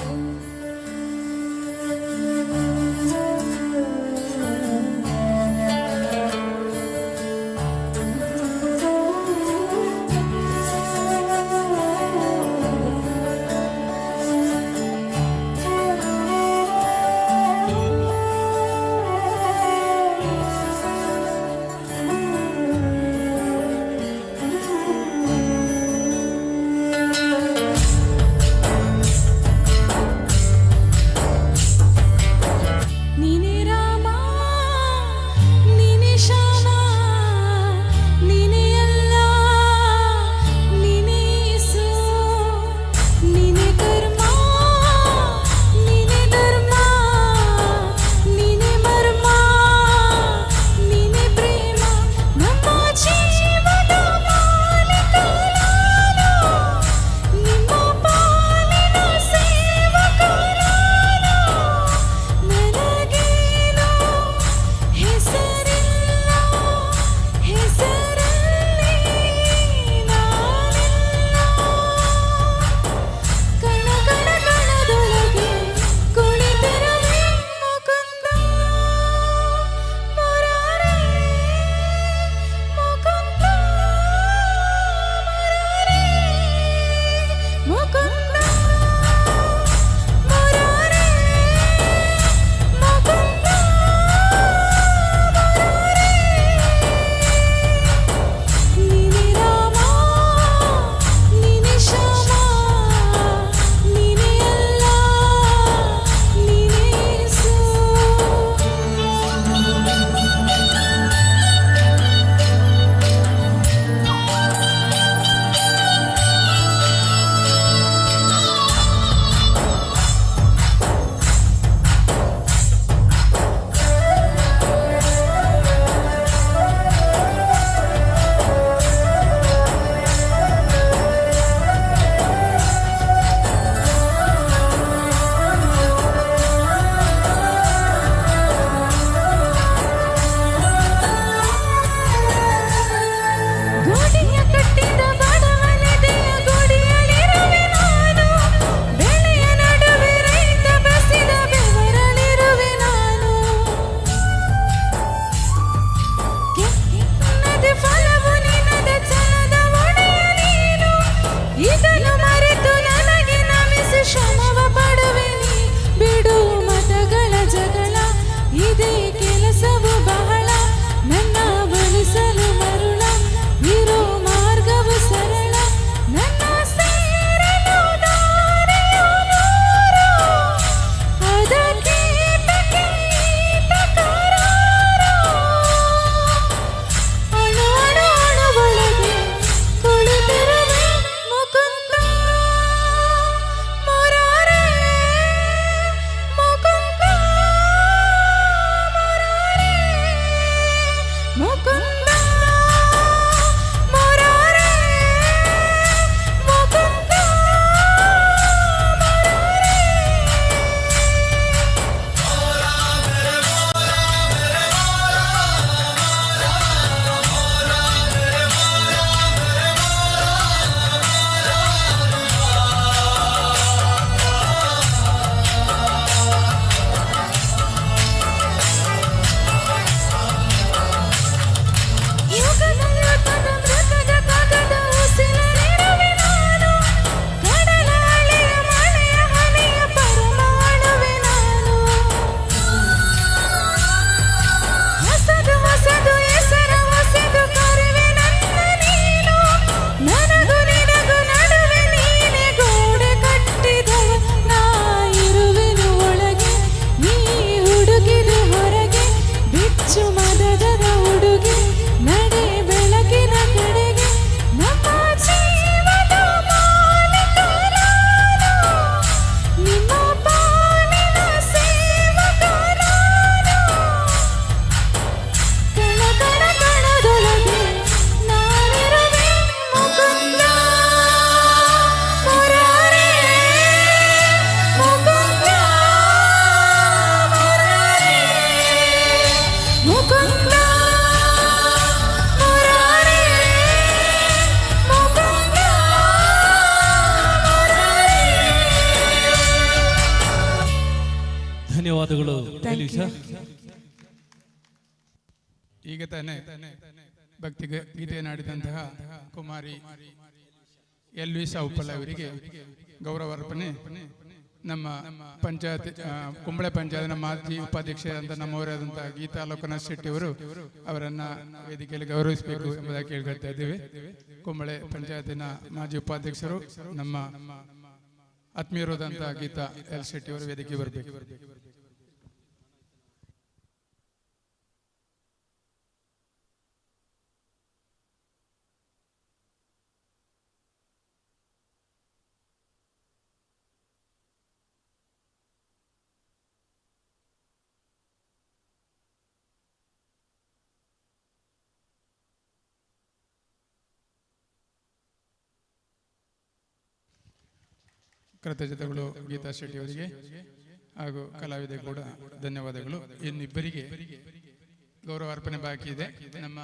Thank you. ಧನ್ಯವಾದಗಳು Thank ಎಲಿಶಾ. You. ಈಗ ತಾನೇ ಭಕ್ತಿ ಗೀತೆಯನ್ನು ಹಾಡಿದಂತಹ ಕುಮಾರಿ ಎಲ್ ವಿ ಉಪ್ಪಳ ಅವರಿಗೆ ಗೌರವಾರ್ಪಣೆ. ನಮ್ಮ ಪಂಚಾಯತ್ ಕುಂಬಳೆ ಪಂಚಾಯತ್ನ ಮಾಜಿ ಉಪಾಧ್ಯಕ್ಷರಾದಂಥ ನಮ್ಮವರಾದಂತಹ ಗೀತಾ ಲೋಕನಾಥ್ ಶೆಟ್ಟಿ ಅವರು ಅವರನ್ನ ವೇದಿಕೆಯಲ್ಲಿ ಗೌರವಿಸಬೇಕು ಎಂಬುದಾಗಿ ಕೇಳ್ಕೊಳ್ತಾ ಇದ್ದೇವೆ. ಕುಂಬಳೆ ಪಂಚಾಯತಿನ ಮಾಜಿ ಉಪಾಧ್ಯಕ್ಷರು ನಮ್ಮ ಆತ್ಮೀಯರಾದಂತಹ ಗೀತಾ ಎಲ್ ಶೆಟ್ಟಿ ಅವರು ವೇದಿಕೆ ಬರಬೇಕು. ಕೃತಜ್ಞತೆಗಳು ಗೀತಾ ಶೆಟ್ಟಿ ಅವರಿಗೆ ಹಾಗೂ ಕಲಾವಿದೆ ಕೂಡ ಧನ್ಯವಾದಗಳು. ಇನ್ನಿಬ್ಬರಿಗೆ ಗೌರವಾರ್ಪಣೆ ಬಾಕಿ ಇದೆ. ನಮ್ಮ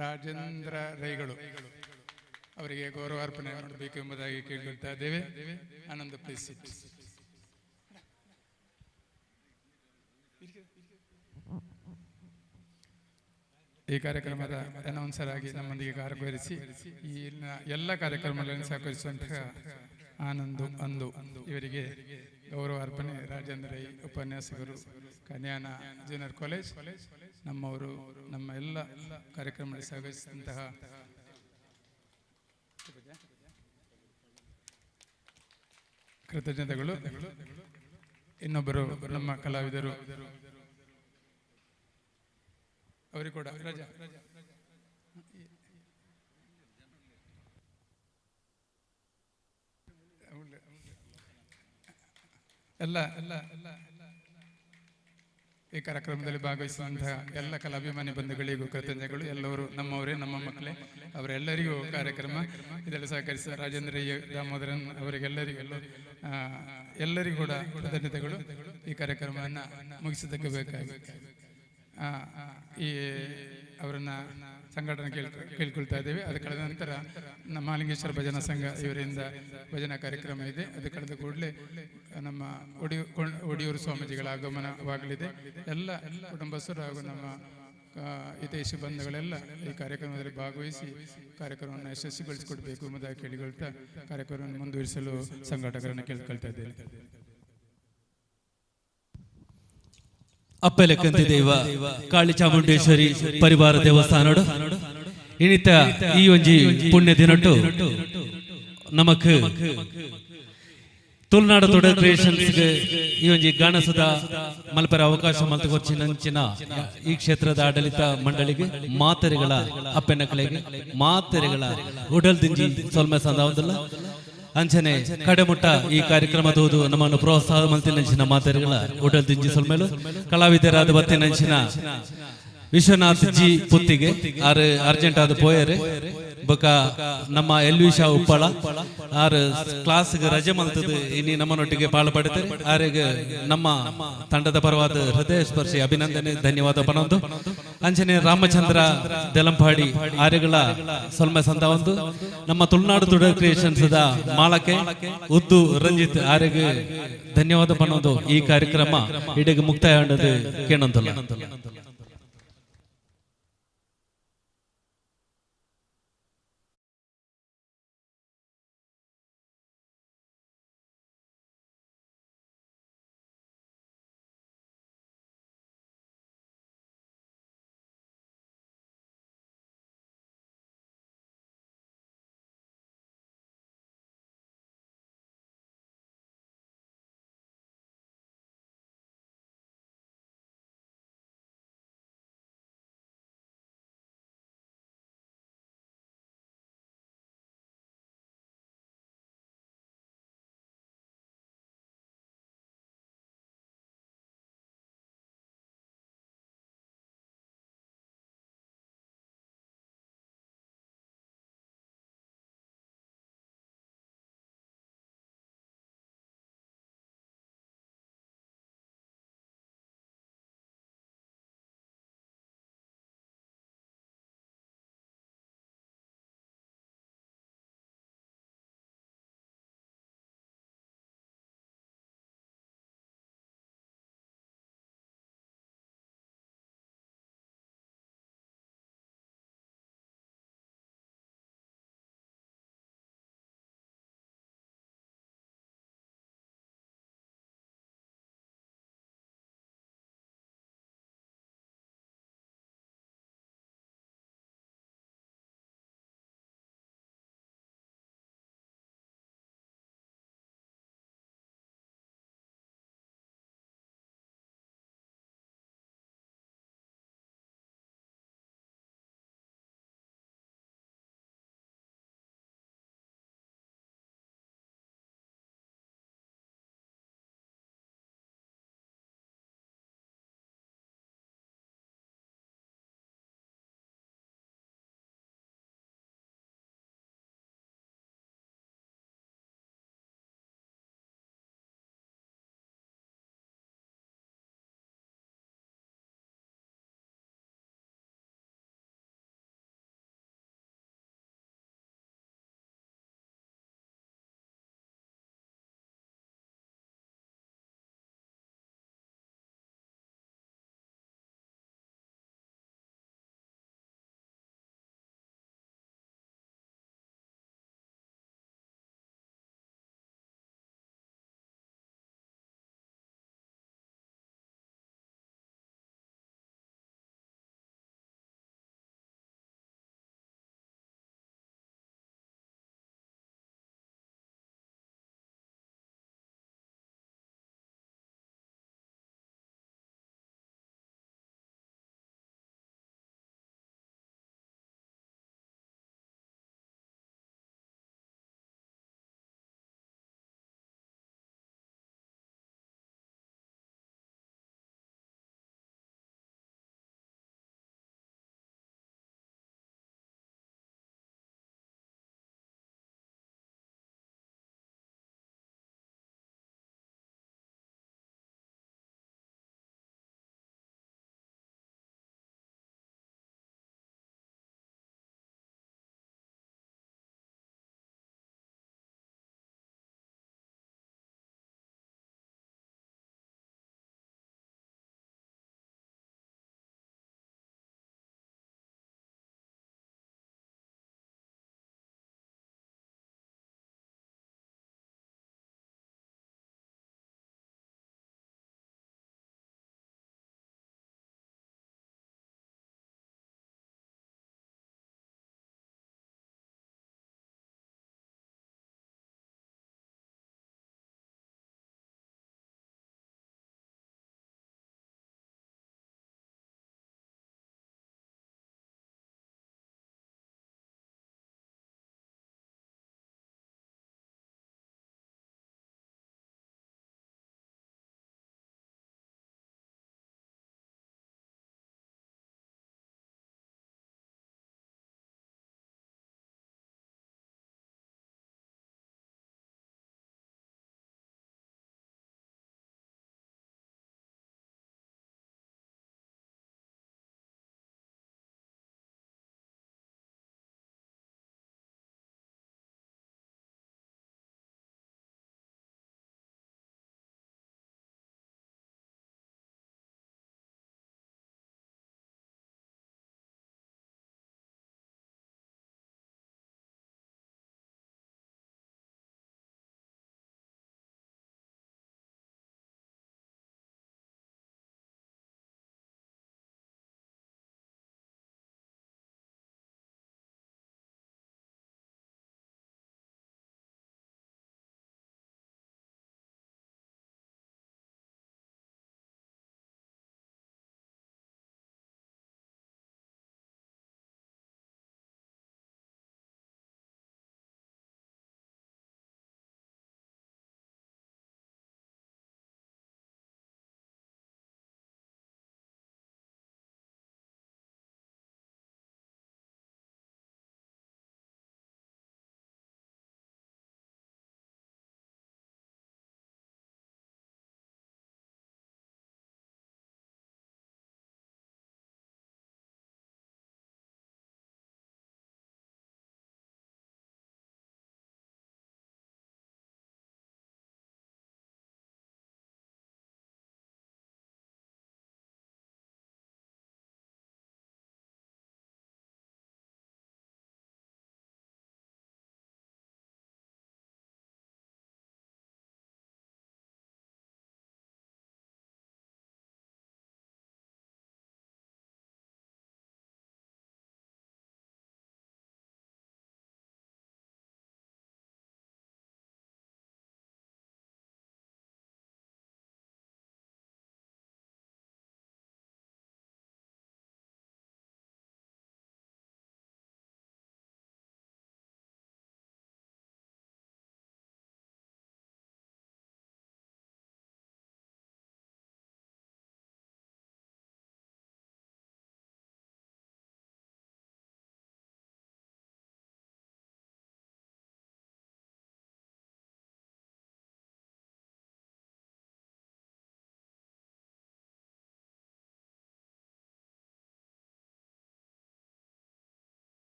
ರಾಜೇಂದ್ರ ರೈಗಳು ಅವರಿಗೆ ಗೌರವಾರ್ಪಣೆ ಮಾಡಬೇಕು ಎಂಬುದಾಗಿ ಕೇಳಿಕೊಳ್ತಾ ಇದ್ದೇವೆ. ಆನಂದ ಪ್ಲೀಸ್. ಈ ಕಾರ್ಯಕ್ರಮದ ಅನೌನ್ಸರ್ ಆಗಿ ನಮ್ಮೊಂದಿಗೆ ಕಾರ್ಯಕರಿಸಿ ಈ ಎಲ್ಲ ಕಾರ್ಯಕ್ರಮಗಳನ್ನು ಸಹಕರಿಸುವಂತಹ ಆನಂದು ಅಂದು ಇವರಿಗೆ ಗೌರವ ಅರ್ಪಣೆ. ರಾಜೇಂದ್ರ ರೈ ಉಪನ್ಯಾಸಕರು, ಕನ್ಯಾನ ಜೂನಿಯರ್ ಕಾಲೇಜ್, ನಮ್ಮವರು ನಮ್ಮ ಎಲ್ಲ ಕಾರ್ಯಕ್ರಮದಲ್ಲಿ ಸಹಕರಿಸಿದಂತಹ ಕೃತಜ್ಞತೆಗಳು. ಇನ್ನೊಬ್ಬರು ನಮ್ಮ ಕಲಾವಿದರು ಅವರಿಗೆ ಕೂಡ ರಜಾ. ಎಲ್ಲ ಎಲ್ಲ ಈ ಕಾರ್ಯಕ್ರಮದಲ್ಲಿ ಭಾಗವಹಿಸುವಂತಹ ಎಲ್ಲ ಕಲಾಭಿಮಾನಿ ಬಂಧುಗಳಿಗೂ ಕೃತಜ್ಞತೆಗಳು. ಎಲ್ಲರೂ ನಮ್ಮವರೇ, ನಮ್ಮ ಮಕ್ಕಳೇ, ಅವರೆಲ್ಲರಿಗೂ ಕಾರ್ಯಕ್ರಮ ಇದರಲ್ಲಿ ಸಹಕರಿಸಿದ ರಾಜೇಂದ್ರ ದಾಮೋದರನ್ ಅವರಿಗೆಲ್ಲರಿಗೂ ಎಲ್ಲರಿಗೂ ಕೂಡ ಕೃತಜ್ಞತೆಗಳು. ಈ ಕಾರ್ಯಕ್ರಮವನ್ನು ಮುಗಿಸೋದಕ್ಕೆ ಬೇಕಾಗಿ ಈ ಅವರನ್ನು ಸಂಘಟನೆ ಕೇಳ್ಕೊಳ್ತಾ ಇದ್ದೇವೆ. ಅದು ಕಳೆದ ನಂತರ ನಮ್ಮ ಮಹಾಲಿಂಗೇಶ್ವರ ಭಜನಾ ಸಂಘ ಇವರಿಂದ ಭಜನಾ ಕಾರ್ಯಕ್ರಮ ಇದೆ. ಅದು ಕಳೆದ ಕೂಡಲೇ ನಮ್ಮ ಒಡಿಯೂರು ಸ್ವಾಮೀಜಿಗಳ ಆಗಮನವಾಗಲಿದೆ. ಎಲ್ಲ ಕುಟುಂಬಸ್ಥರು ಹಾಗೂ ನಮ್ಮ ಹಿತೈಷಿ ಬಂಧುಗಳೆಲ್ಲ ಈ ಕಾರ್ಯಕ್ರಮದಲ್ಲಿ ಭಾಗವಹಿಸಿ ಕಾರ್ಯಕ್ರಮವನ್ನು ಯಶಸ್ವಿಗೊಳಿಸಿಕೊಡ್ಬೇಕು ಎಂಬುದಾಗಿ ಕೇಳಿಕೊಳ್ತಾ ಕಾರ್ಯಕ್ರಮವನ್ನು ಮುಂದುವರಿಸಲು ಸಂಘಟಕರನ್ನು ಕೇಳಿಕೊಳ್ತಾ ಇದ್ದೇನೆ. ಅಪ್ಪಲೆಕ್ಕಂತಿ ದೇವ ಕಾಳಿ ಚಾಮುಂಡೇಶ್ವರಿ ಪರಿವಾರ ದೇವಸ್ಥಾನಡು ಇನಿತ ಈ ಒಂಜಿ ಪುಣ್ಯ ದಿನಟ್ಟು ನಮಕ್ ತುಳುನಾಡು ತೊಡ ಕ್ರಿಯೇಷನ್ಸ್ ಈ ಒಂಜಿ ಗಾನಸುದ ಮಲ್ಪರ ಅವಕಾಶ ಮಲ್ತುಕೊರ್ಚಿನಂಚಿನ ಈ ಕ್ಷೇತ್ರದ ಆಡಳಿತ ಮಂಡಳಿಗೆ ಮಾತೆರೆಗಳ ಅಪ್ಪೆನಕಲೆಗೆ ಮಾತೆರೆಗಳ ಉಡಲ್ ದಿಂಜಿ ಸೊಲ್ಮೆ ಸಂದಾವಂದಲ್ಲ ಅಂಚನೆ ಕಡೆಮುಟ್ಟ ಈ ಕಾರ್ಯಕ್ರಮದೋದು ನಮ್ಮನ್ನು ಪ್ರೋತ್ಸಾಹ ಮಲ್ತಿನಂಚಿನ ಮಾತೆರೆಗಳ ಉಡಲ್ ದಿಂಜಿ ಸೊಲ್ಮೇಲು ಕಲಾವಿದರಾದ ಬತ್ತಿನಂಚಿನ ವಿಶ್ವನಾಥ್ ಜಿ ಪುತ್ತಿಗೆ ಆರು ಅರ್ಜೆಂಟ್ ಆದ ಪೋಯರು ಬೊಕ ನಮ್ಮ ಎಲ್ ವಿ ಶಾ ಉಪ್ಪಳ ಆರು ಕ್ಲಾಸ್ ರಜೆ ಮಲ್ತದ ಇನಿ ನಮ್ಮನೊಟ್ಟಿಗೆ ಪಾಲು ಪಡೆತಾರೆ. ಆರೆಗೆ ನಮ್ಮ ತಂಡದ ಪರವಾದ ಹೃದಯ ಸ್ಪರ್ಶಿ ಅಭಿನಂದನೆ ಧನ್ಯವಾದ ಪನೊಂದು. ಅಂಚನೆ ರಾಮಚಂದ್ರ ದೆಲಂಪಾಡಿ ಆರೆಗಳ ಸೊಲ್ಮೆ ಸಂದ ಒಂದು ನಮ್ಮ ತುಳುನಾಡು ತುಡ ಕ್ರಿಯೇಷನ್ಸ್ ಮಾಲಕೆ ಉದ್ದು ರಂಜಿತ್ ಆರೆಗೆ ಧನ್ಯವಾದ ಪನೊಂದು. ಈ ಕಾರ್ಯಕ್ರಮ ಇಡೀ ಮುಕ್ತಾಯ ಕೇಳಂತಲ್ಲ.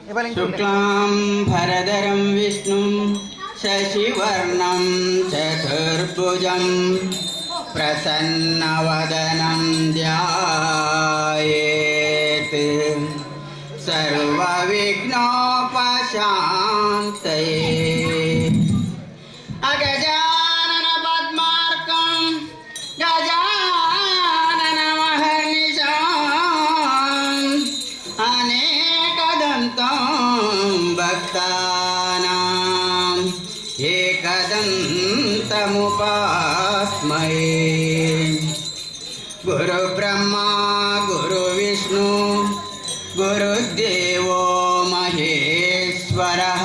शुक्लां भरदरं विष्णुं शशिवर्णं चतुर्भुजं प्रसन्नवदनं ध्यायेत् सर्वविघ्नोपशान्तये। अगजानन पद्मार्कं गजानन महर्निशम् अनेकदन्तं भक्तानाम् एकदन्तमुपास्महे। गुरुब्रह्मा गुरुविष्णु गुरुदेवो महेश्वरः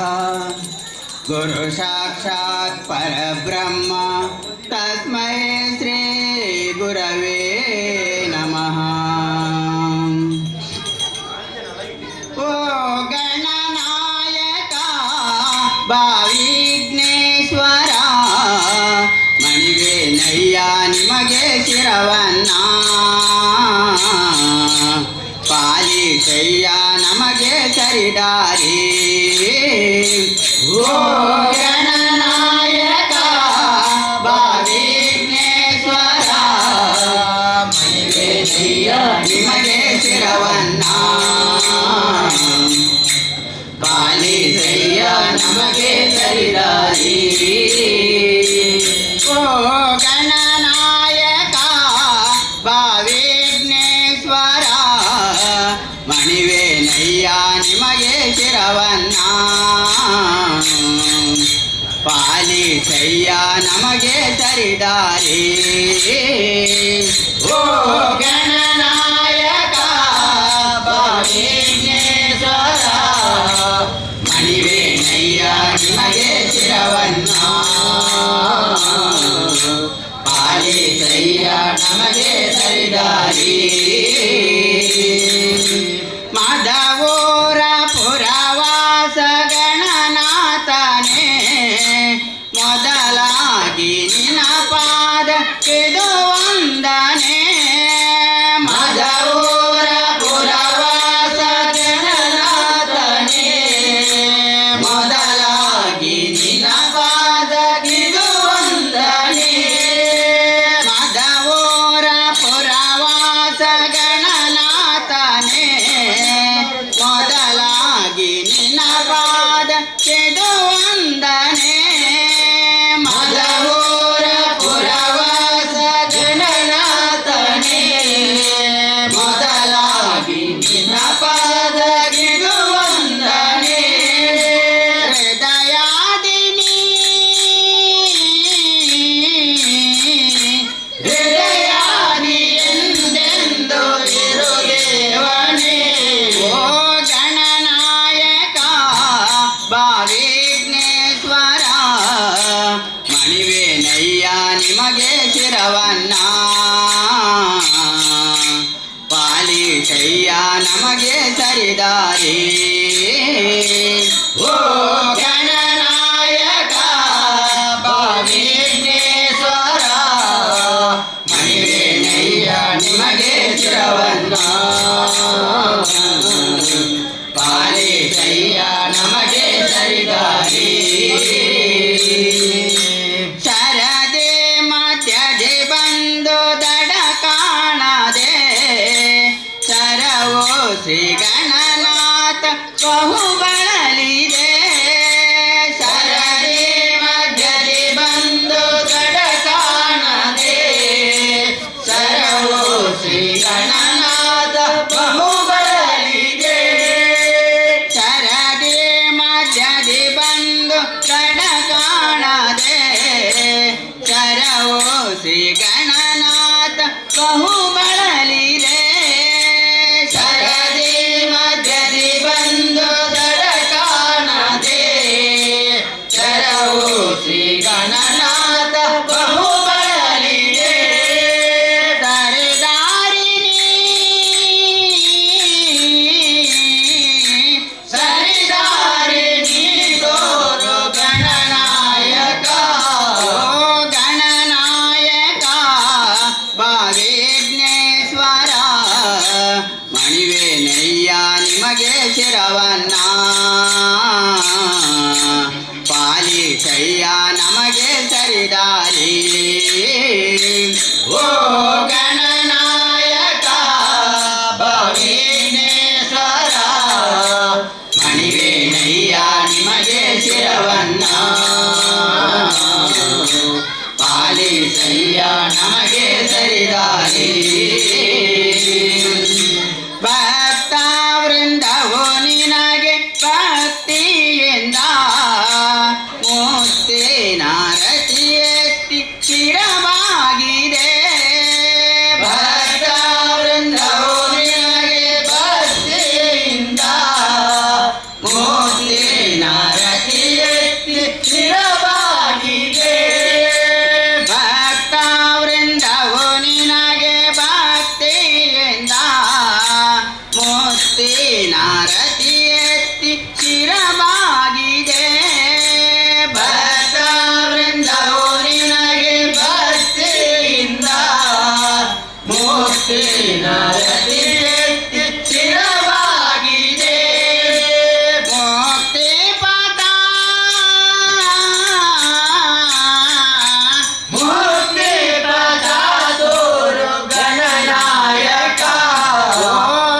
गुरुसाक्षात् परब्रह्म तस्मै श्री गुरवे नमः। ओ गणनायक ಭಾವಿಘ್ನೇಶ್ವರ ಮಣಿವೇನಯ್ಯ ನಿಮಗೆ ಶಿರವನ್ನ ಪಾಲಿಸಯ್ಯ ನಮಗೆ ಸರಿದಾರಿ. ಓ ಗಣನಾಯಕ ಭಾವಿಘ್ನೇಶ್ವರ ಮಣಿವೇನಯ್ಯ ನಿಮಗೆ ಶಿರವನ್ನ ಪಾಲಿಸಯ್ಯ ನಮಗೆ ಸರಿದಾರಿ. ಓ ಗಣನಾಯಕ ಭಾವಿಘ್ನೇಶ್ವರ ಮಣಿವೇನಯ್ಯ ನಿಮಗೆ ಶಿರವನ್ನ ಪಾಲಿಸಯ್ಯ ನಮಗೆ ಸರಿದಾರಿ. ಓ ಗಣನಾಯಕ ಭಾವಿಘ್ನೇಶ್ವರ ಮಣಿವೇನಯ್ಯ ನಿಮಗೆ ಶಿರವನ್ನ ಪಾಲಿಸಯ್ಯ ನಮಗೆ ಸರಿದಾರಿ. ಮದವೂರ ಪುರವಾಸ ಗಣನಾಥನೇ ಮೊದಲಾಗಿ ನಿನ್ನ ಪಾದ ಇದು ವಂದನೆ. ಮದವೂರ ಪುರವಾಸ ಗಣನಾಥನೇ ಮೊದಲಾಗಿ ನಿನ್ನ ಪಾದ ಇದು ವಂದನೆ. ಮದವೂರ ಪುರವಾಸ ಗಣನಾಥನೇ ಮೊದಲಾಗಿ ನಿನ್ನ ಪಾದ ಇದು ವಂದನೆ. ಮದವೂರ ಪುರವಾಸ ಗಣನಾಥನೇ ಮೊದಲಾಗಿ ನಿನ್ನ ಪಾದ ಇದು ವಂದನೆ. ಹೃದಯಾದಿನಿ ಹೃದಯಾದಿ ಎಂದೆಂದು ಇರುದೇವನೇ. ಓ ಗಣನಾಯಕ ಭಾವಿಘ್ನೇಶ್ವರ ಮಣಿವೇನಯ್ಯ ನಿಮಗೆ ಶಿರವನ್ನ ಪಾಲಿಸಯ್ಯ ನಮಗೆ ಸರಿದಾರಿ. ಓ ಗಣನಾಯಕ ಭಾವಿಘ್ನೇಶ್ವರ ಮಣಿವೇನಯ್ಯ ನಿಮಗೆ ಶಿರವನ್ನ ಪಾಲಿಸಯ್ಯ ನಮಗೆ ಸರಿದಾರಿ. ಶರದೆ ಮಧ್ಯದೆ ಬಂದು ದಡ ಕಾಣದೆ ಶರವೋ ಶ್ರೀ ಗಣನಾಥ ಬಹು ಬಳಲಿದೆ. ಶರದೆ ಮಧ್ಯದೆ ಬಂದು ದಡ ಕಾಣದೆ ಶರವೋ ಶ್ರೀ ಗಣನಾಥ ಬಹು ಬಳಲಿದೆ. ಶರದೆ ಮಧ್ಯದೆ ಬಂದು ದಡ ಕಾಣದೆ ಶರವೋ ಶ್ರೀ ಗಣನಾಥ ಬಹು ಬಳಲಿದೆ. ಶರದಿ ಮಧ್ಯದಿ ಬಂದು ದಡ ಕಾಣದೆ ಶರವೋ ಶ್ರೀ ಗಣನಾಥ ಬಹು ಬಳಲಿದೆ. ಸರಿದಾರಿಣಿ ಸರಿದಾರಿಣಿ ತೋರು ಗಣನಾಯಕ. ಓ ಗಣನಾಯಕ ಭಾವಿಘ್ನೇಶ್ವರ ಮಣಿವೇನಯ್ಯ ನಿಮಗೆ ಶಿರವನ್ನ ಪಾಲಿಸಯ್ಯ ನಮಗೆ ಸರಿದಾರಿ. ಭಕ್ತ ವೃಂದವು ನಿನಗೆ ಭಕ್ತಿಯಿಂದ ಮುತ್ತಿನಾರತಿ ಎತ್ತಿ ಚಿರವಾಗಿದೆ. ಭಕ್ತ ವೃಂದವು ನಿನಗೆ ಭಕ್ತಿಯಿಂದ ಮುತ್ತಿನಾರತಿ ಎತ್ತಿ ಚಿರವಾಗಿದೆ. ಭಕ್ತ ವೃಂದವು ನಿನಗೆ ಭಕ್ತಿಯಿಂದ ಮುತ್ತಿನಾರತಿ ಎತ್ತಿ ಚಿರವಾಗಿದೆ. ಭಕ್ತ ವೃಂದವು ನಿನಗೆ ಭಕ್ತಿಯಿಂದ ಮುತ್ತಿನಾರತಿ ಎತ್ತಿ ಚಿರವಾಗಿದೆ. ಮುಕ್ತಿ ಪದ, ಮುಕ್ತಿ ಪದ ತೋರು ಗಣನಾಯಕ. ಓ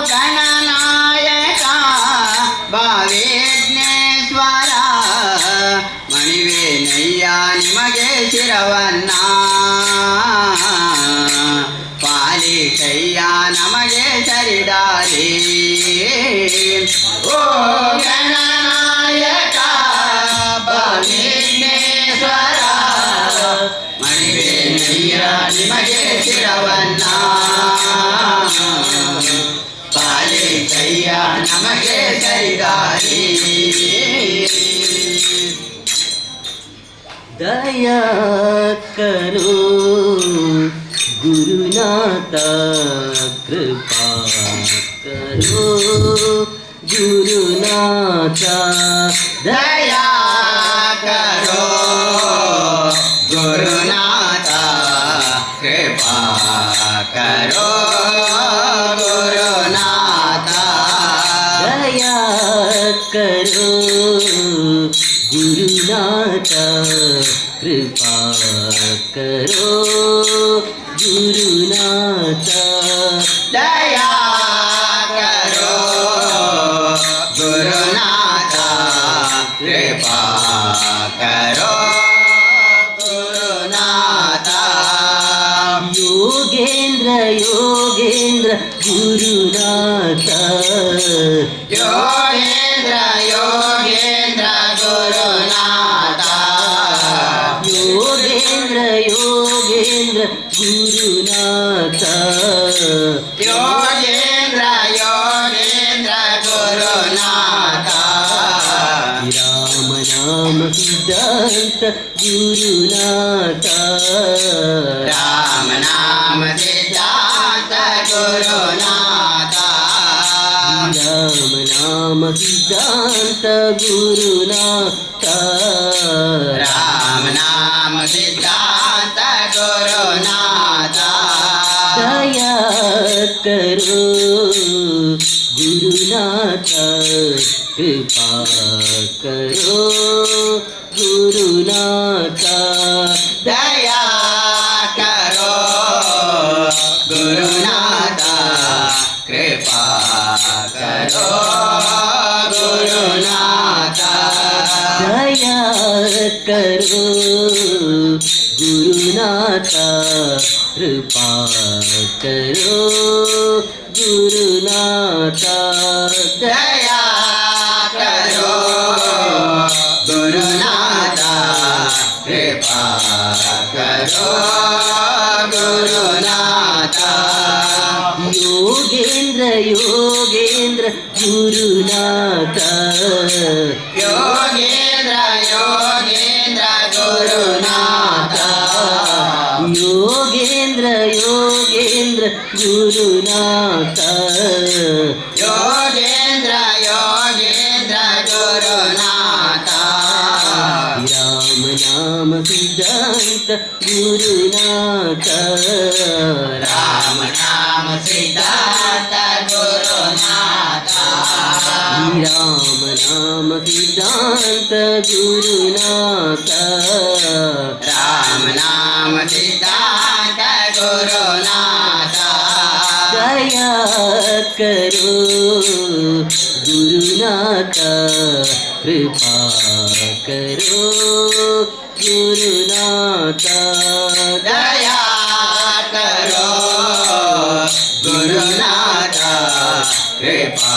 ಗಣನಾಯಕ ಭಾವೇಜ್ಞೇಶ್ವರ, ಮಣಿವೇನಯ್ಯ ನಿಮಗೆ ಶಿರವನ್ನ. ಪಾಲಿಸಯ್ಯ ನಮಗೆ ಸರಿದಾರಿ. ಓ ಗಣನಾಯಕ ಭಾವೇಜ್ಞೇಶ್ವರ, ಮಣಿವೇನಯ್ಯ ನಿಮಗೆ ಶಿರವನ್ನ. ಪಾಲಿಸಯ್ಯ ನಮಗೆ ಸರಿದಾರಿ. दया करो गुरुनाथा, कृपा करो गुरुनाथा। दया करो गुरुनाथ, कृपा करो गुरुनाथ। दया करो गुरुनाथा, कृपा करो गुरुनाथा। दया करो गुरुनाथ, कृपा करो गुरुनाथ। योगेन्द्र योगेन्द्र गुरुनाथ। योगेन्द्र योगेन्द्र गुरुनाथ। योगेन्द्र योगेन्द्र गुरुनाथ। योगेन्द्र योगेन्द्र गुरुनाथ। राम नाम सिद्धांत गुरुनाथ। राम नाम सिद्धांत गुरुनाथ। राम नाम सिद्धांत गुरुनाथ। राम नाम सिद्धांत गुरुनाथ। दया करो गुरुनाथ, कृपा करो गुरुनाथ। दया करो गुरुनाथ, कृपा करो गुरुनाथ। दया करो गुरुनाथ, कृपा करो गुरुनाथ। दया करो गुरुनाथ, कृपा करो गुरुनाथ। योगेन्द्र योगेन्द्र गुरुनाथ। योगेन्द्र योगेन्द्र गुरुनाथ। योगेन्द्र योगेन्द्र गुरुनाथ। योगेन्द्र योगेन्द्र गुरुनाथ। राम नाम सिद्धांत गुरुनाथ। राम नाम सिद्धांत गुरुनाथ। राम नाम सिद्धांत गुरुनाथ। राम नाम सिद्धांत गुरुनाथ। दया करो गुरुनाथ, कृपा करो ಗುರುನಾಥ ದಯಾ ಕರೋ ಗುರುನಾಥ ಕೃಪಾ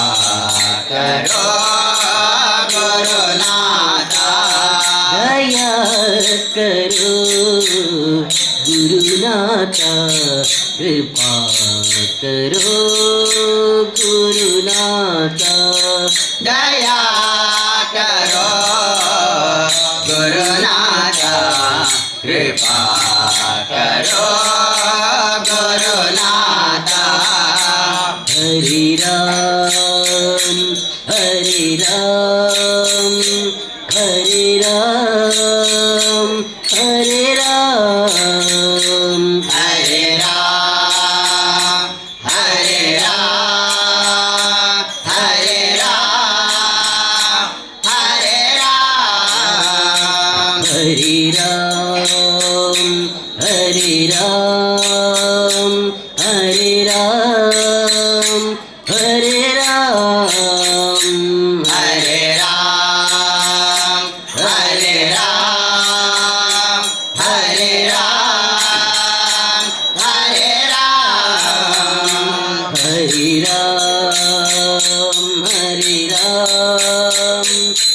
ಕರೋ ಗುರುನಾಥ ದಯಾ ಕರೋ ಗುರುನಾಥ ಕೃಪಾ ಕರೋ ಗುರುನಾಥ ದಯಾ ಕರೋ ಗುರುನಾಥ ಕೃಪಾ ಕರೋ ಗುರುನಾಥ ಹರಿ ರಾಮ ಹರಿ ರಾಮ ಹರಿ ರಾಮ ಹರಿ ರಾಮ ಹರೆ ರಾಮ ಹರೆ ರಾಮ ಹರೆ ರಾಮ ಹರೆ ರಾಮ ಹರಿ ರಾಮ ಹರಿ ರಾಮ ಹರಿ ರಾಮ ಹರಿ ರಾಮ ಹರೆ ರಾಮ ಹರೆ ರಾಮ ಹರೆ ರಾಮ ಹರೆ ರಾಮ ಹರಿ ರಾಮ ಹರಿ ರಾಮ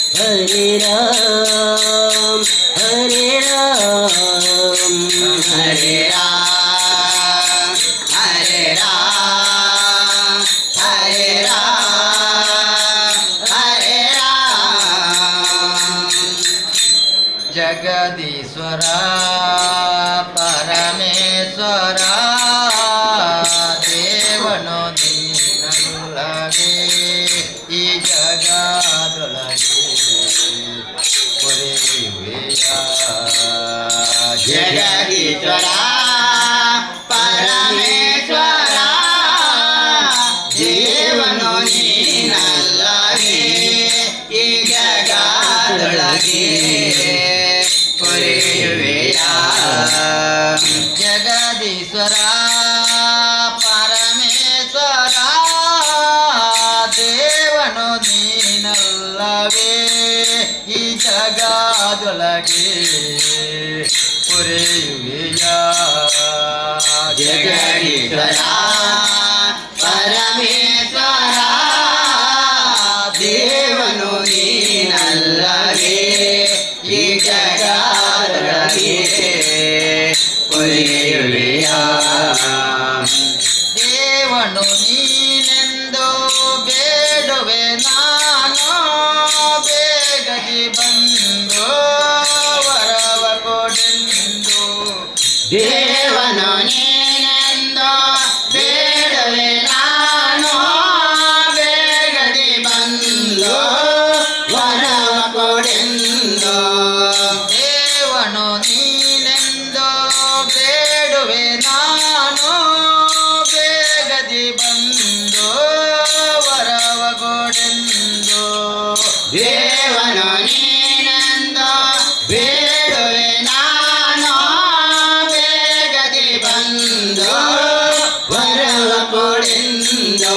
ಹರಿ ರಾಮ ಹರಿ ರಾಮ ಹರೆ ರಾಮ ಹರೆ ರಾಮ ಹರೆ ರಾಮ ಹರೆ ರಾಮ ಜಗದೀಶ್ವರ ಪರಮೇಶ್ವರ ದೇವನು ನೀನಲ್ಲವೇ ಈ ಜಗದೊಳಗೆ ಪೊರೆಯುವೆಯ ಜಗದೀಶ್ವರ ಪರಮೇಶ್ವರ ದೇವನು ನೀನಲ್ಲವೇ ಈ ಜಗದೊಳಗೆ ಪೊರೆಯುವೆಯ ಜಗದೀಶ್ವರ ಪರಮೇಶ್ವರ ದೇವನು ನೀನಲ್ಲವೇ ಈ ಜಗದೊಳಗೆ ಪೊರೆಯುವೆಯ ಜಗದೀಶ್ವರ ಪರಮೇಶ್ವರ ದೇವನು ನೀನಲ್ಲವೇ ಈ ಜಗದೊಳಗೆ ಪೊರೆಯುವೆಯ ದೇವನು ನೀನೆಂದು ಬೇಡುವೆ ನಾನು ಬೇಗದಿ ಬಂದು ವರವ ಕೊಡೆಂದು ದೇವನು ನೀನೆಂದು ಬೇಡುವೆ ನಾನು ಬೇಗದಿ ಬಂದು ವರವ ಕೊಡೆಂದು ದೇವನು ನೀನೆಂದು ಬೇಡುವೆ ನಾನು ಬೇಗದಿ ಬಂದು ವರವ ಕೊಡೆಂದು ದೇವನು ನೀನೆಂದು ಬೇಡುವೆ ನಾನು ಬೇಗದಿ ಬಂದು ವರವ ಕೊಡೆಂದು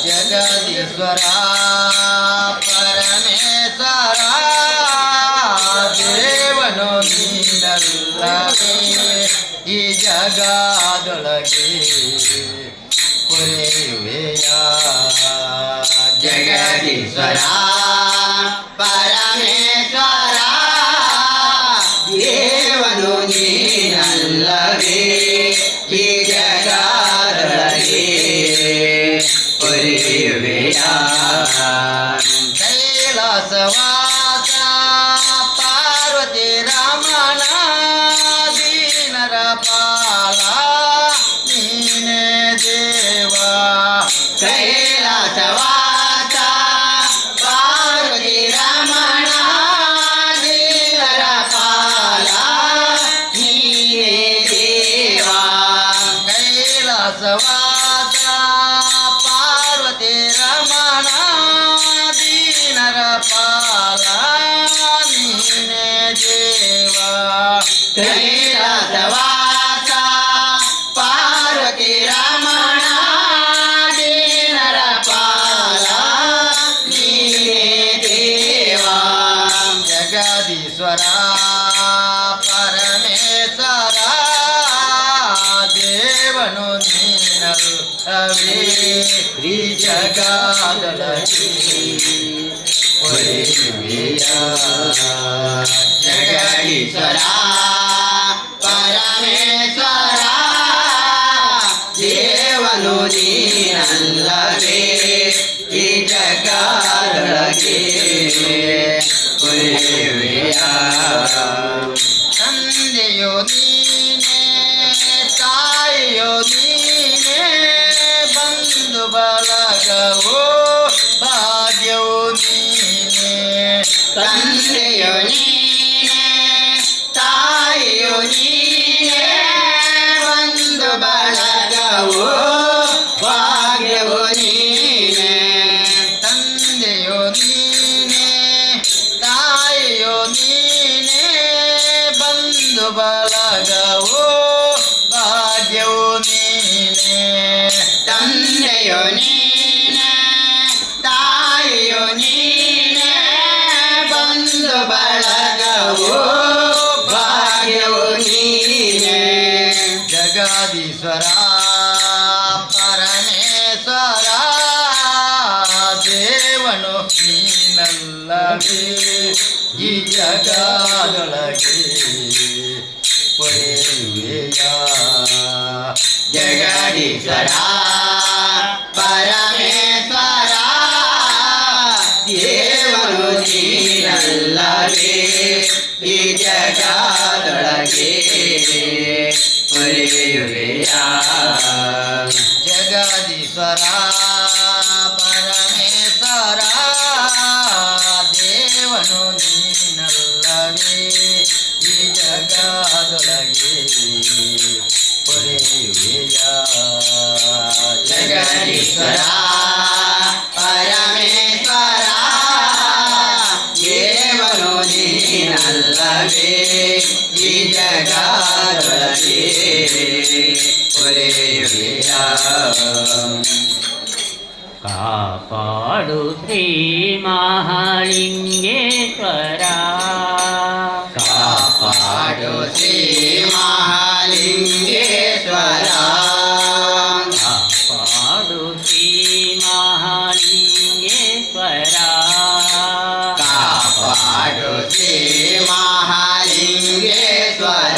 ಜಗದೀಶ್ವರ ಪರಮೇಶ್ವರ ದೇವನು ನೀನಲ್ಲವೇ ಈ ಜಗದೊಳಗೆ ಪೊರೆಯುವೆಯ ಜಗದೀಶ್ವರ ಪರಮೇಶ್ವರ ದೇವನು ನೀನಲ್ಲವೇ ಈ ಜಗದೊಳಗೆ ಪೊರೆಯುವೆಯ ಕೈಲಾಸವಾಸ ಪಾರ್ವತಿ ರಮಣ ದೀನರ ಪಾಲ ನೀನೇ ದೇವ ಕೈಲಾಸವಾಸ ಪಾರ್ವತಿ ರಮಣ ದೇವರ ಪಾಲ ನೀನೇ ದೇವ. ನೀನಲ್ಲವೇ ಈ ಜಗದೊಳಗೆ ಒಲಿಯುವೆಯ. ಜಗದೀಶ್ವರ ಪರಮೇಶ್ವರ, ದೇವನು ನೀನಲ್ಲವೇ ಈ ಜಗದೊಳಗೆ ಒಲಿಯುವೆಯ. ತಂದೆಯು ನೀನೇ, ತಾಯಿಯು ನೀನೇ, ಬಂಧು ಬಳಗವೋ ಭಾಗ್ಯವು ನೀನೇ. ತಂದೆಯು ನೀನೇ, ತಾಯಿಯು ನೀನೇ, ಬಂಧು ಬಳಗವೋ ಭಾಗ್ಯವು ನೀನೇ. ತಂದೆಯು ನೀನೇ, ತಾಯಿಯು ನೀನೇ, ಬಂಧು ಬಳಗವೋ ಭಾಗ್ಯವು ನೀನೇ. ತಂದೆಯು ನೀನೇ, ತಾಯಿಯು ನೀನೇ, ಬಂಧು ಬಳಗವೋ ಭಾಗ್ಯವು ನೀನೇ. ಜಗದೀಶ್ವರ ಪರಮೇಶ್ವರ, ದೇವನು ನೀನಲ್ಲವೇ ಈ ಜಗದೊಳಗೆ ಪೊರೆಯುವೆಯ. ಜಗದೀಶ್ವರ ಪರಮೇಶ್ವರ, ದೇವನು ನೀನಲ್ಲವೇ ಈ ಜಗದೊಳಗೆ ಪೊರೆಯುವೆಯ. ಜಗದೀಶ್ವರ ಪರಮೇಶ್ವರ, ದೇವನು ನೀನಲ್ಲವೇ ಈ ಜಗದೊಳಗೆ ಪೊರೆಯುವೆಯ. ಜಗದೀಶ್ವರ ಪರಮೇಶ್ವರ, ದೇವನು ನೀನಲ್ಲವೇ ಈ ಜಗದೊಳಗೆ ಪೊರೆಯುವೆಯ. ಕಾಪಾಡು ಶ್ರೀ ಮಹಾಲಿಂಗೇಶ್ವರ. ಕಾಪಾಡು ಶ್ರೀ ಮಹಾಲಿಂಗೇಶ್ವರ. ಕಾಪಾಡು ಶ್ರೀ ಮಹಾಲಿಂಗೇಶ್ವರ. ಕಾಪಾಡು ಶ್ರೀ ಮಹಾಲಿಂಗೇಶ್ವರ.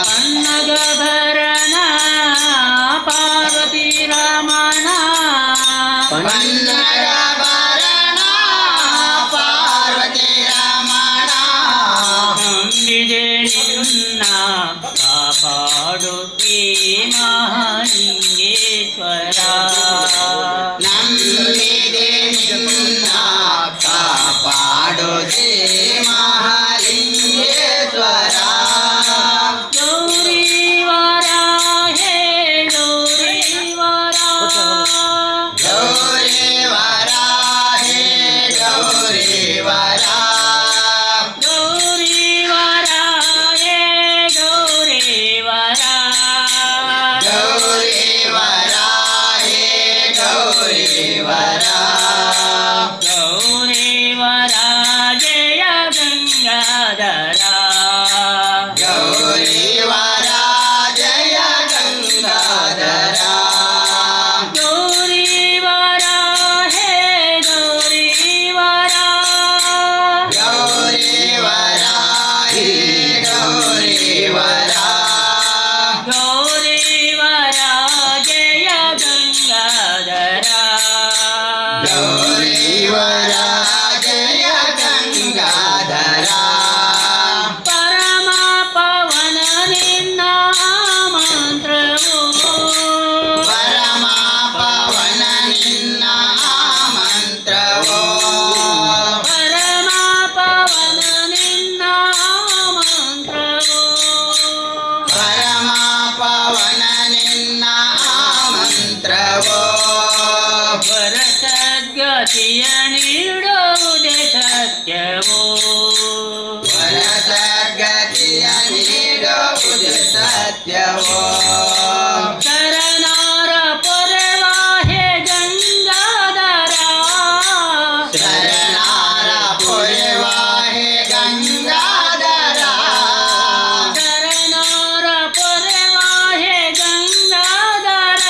ಪನ್ನಗಭರಣ ಪಾರ್ವತಿ ರಮಣ. ಪನ್ನಗಭರಣ ಪಾರ್ವತಿ ರಮಣ. ನಂಬಿದೆ ನಿನ್ನ, ಕಾಪಾಡು ಶ್ರೀ ಮಹಾಲಿಂಗೇಶ್ವರ. ನಂಬಿದೆ ನಿನ್ನ, ಕಾಪಾಡು ಶ್ರೀ ಮಹಾಲಿಂಗೇಶ್ವರ. ಗೌರಿ ವರ ಹೇ ಗೌರಿ ವರ. ಗೌರಿ ವರ ಹೇ ಗೌರಿ ವರ. ಗೌರಿ ವರ ಹೇ ಗೌರಿ ವರ. ಗೌರಿ ವರ ಹೇ ಗೌರಿ ವರ. ಗೌರಿ ವರ ಜಯ ಗಂಗಾಧರ. ಗೌರಿ ವರ ಜಯ ಗಂಗಾಧರ. ಗೌರಿ ವರ ಹೇ ಗೌರಿ ವರ. ಗೌರಿ ವರ ಹೇ ಗೌರಿ ವರ. ಗೌರಿ ವರ ಜಯ ಗಂಗಾಧರ. ಗೌರಿ ವರ ಜಯ ಗಂಗಾಧರ. ಪರಮ ಪವನ ನಿನ್ನ ಮಂತ್ರವು. ಪರಮ ಪವನ ನಿನ್ನ ಮಂತ್ರವೋ. ಪರಮ ಪವನ ನಿನ್ನ ಮಂತ್ರವು. ಪರಮ ಪವನ ನಿನ್ನ ಮಂತ್ರವೋ. ವರಸದ್ಗತಿಯ ನೀಡುವುದೇ ಸತ್ಯವೋ. ವರಸದ್ಗತಿಯ ನೀಡುವುದು ಸತ್ಯವೋ. ಶರಣಾರ ಪೊರೆವಾಹೆ ಗಂಗಾಧರ. ಶರಣಾರ ಪೊರೆವಾಹೆ ಗಂಗಾಧರ. ಶರಣಾರ ಪೊರೆವಾಹೆ ಗಂಗಾಧರ.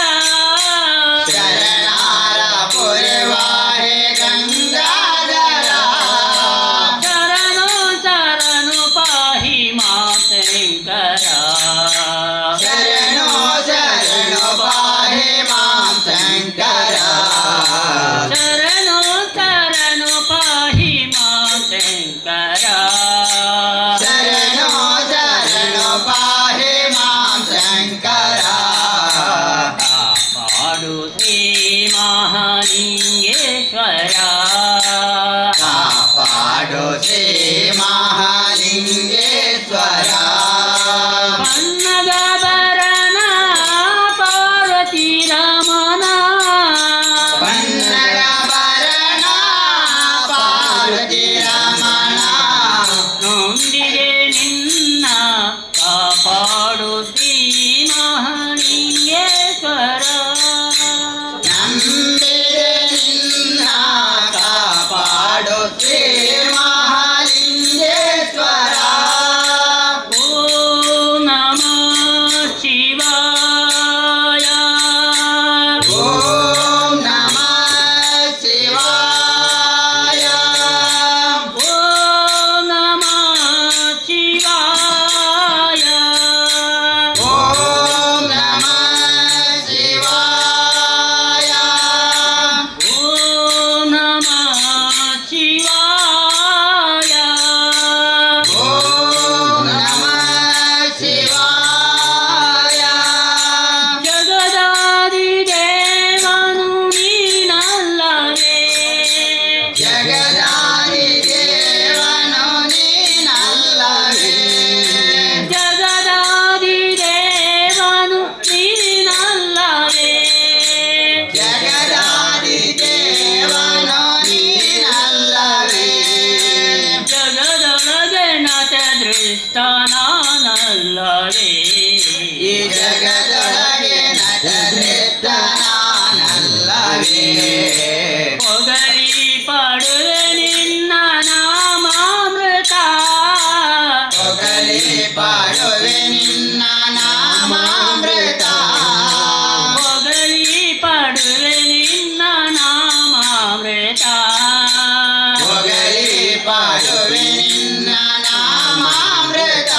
ಈ ಜಗದೊಳಗೆ ನಟಶ್ರೇಷ್ಠ ನಾನಲ್ಲವೇ. ಹೊಗಳಿ ಪಾಡುವೆ ನಿನ್ನ ನಾಮಾಮೃತ. ಹೊಗಳಿ ಪಾಡುವೆ ನಿನ್ನ ನಾಮಾಮೃತ. ಹೊಗಳಿ ಪಾಡುವೆ ನಿನ್ನ ನಾಮಾಮೃತ. ಹೊಗಳಿ ಪಾಡುವೆ ನಿನ್ನ ನಾಮಾಮೃತ.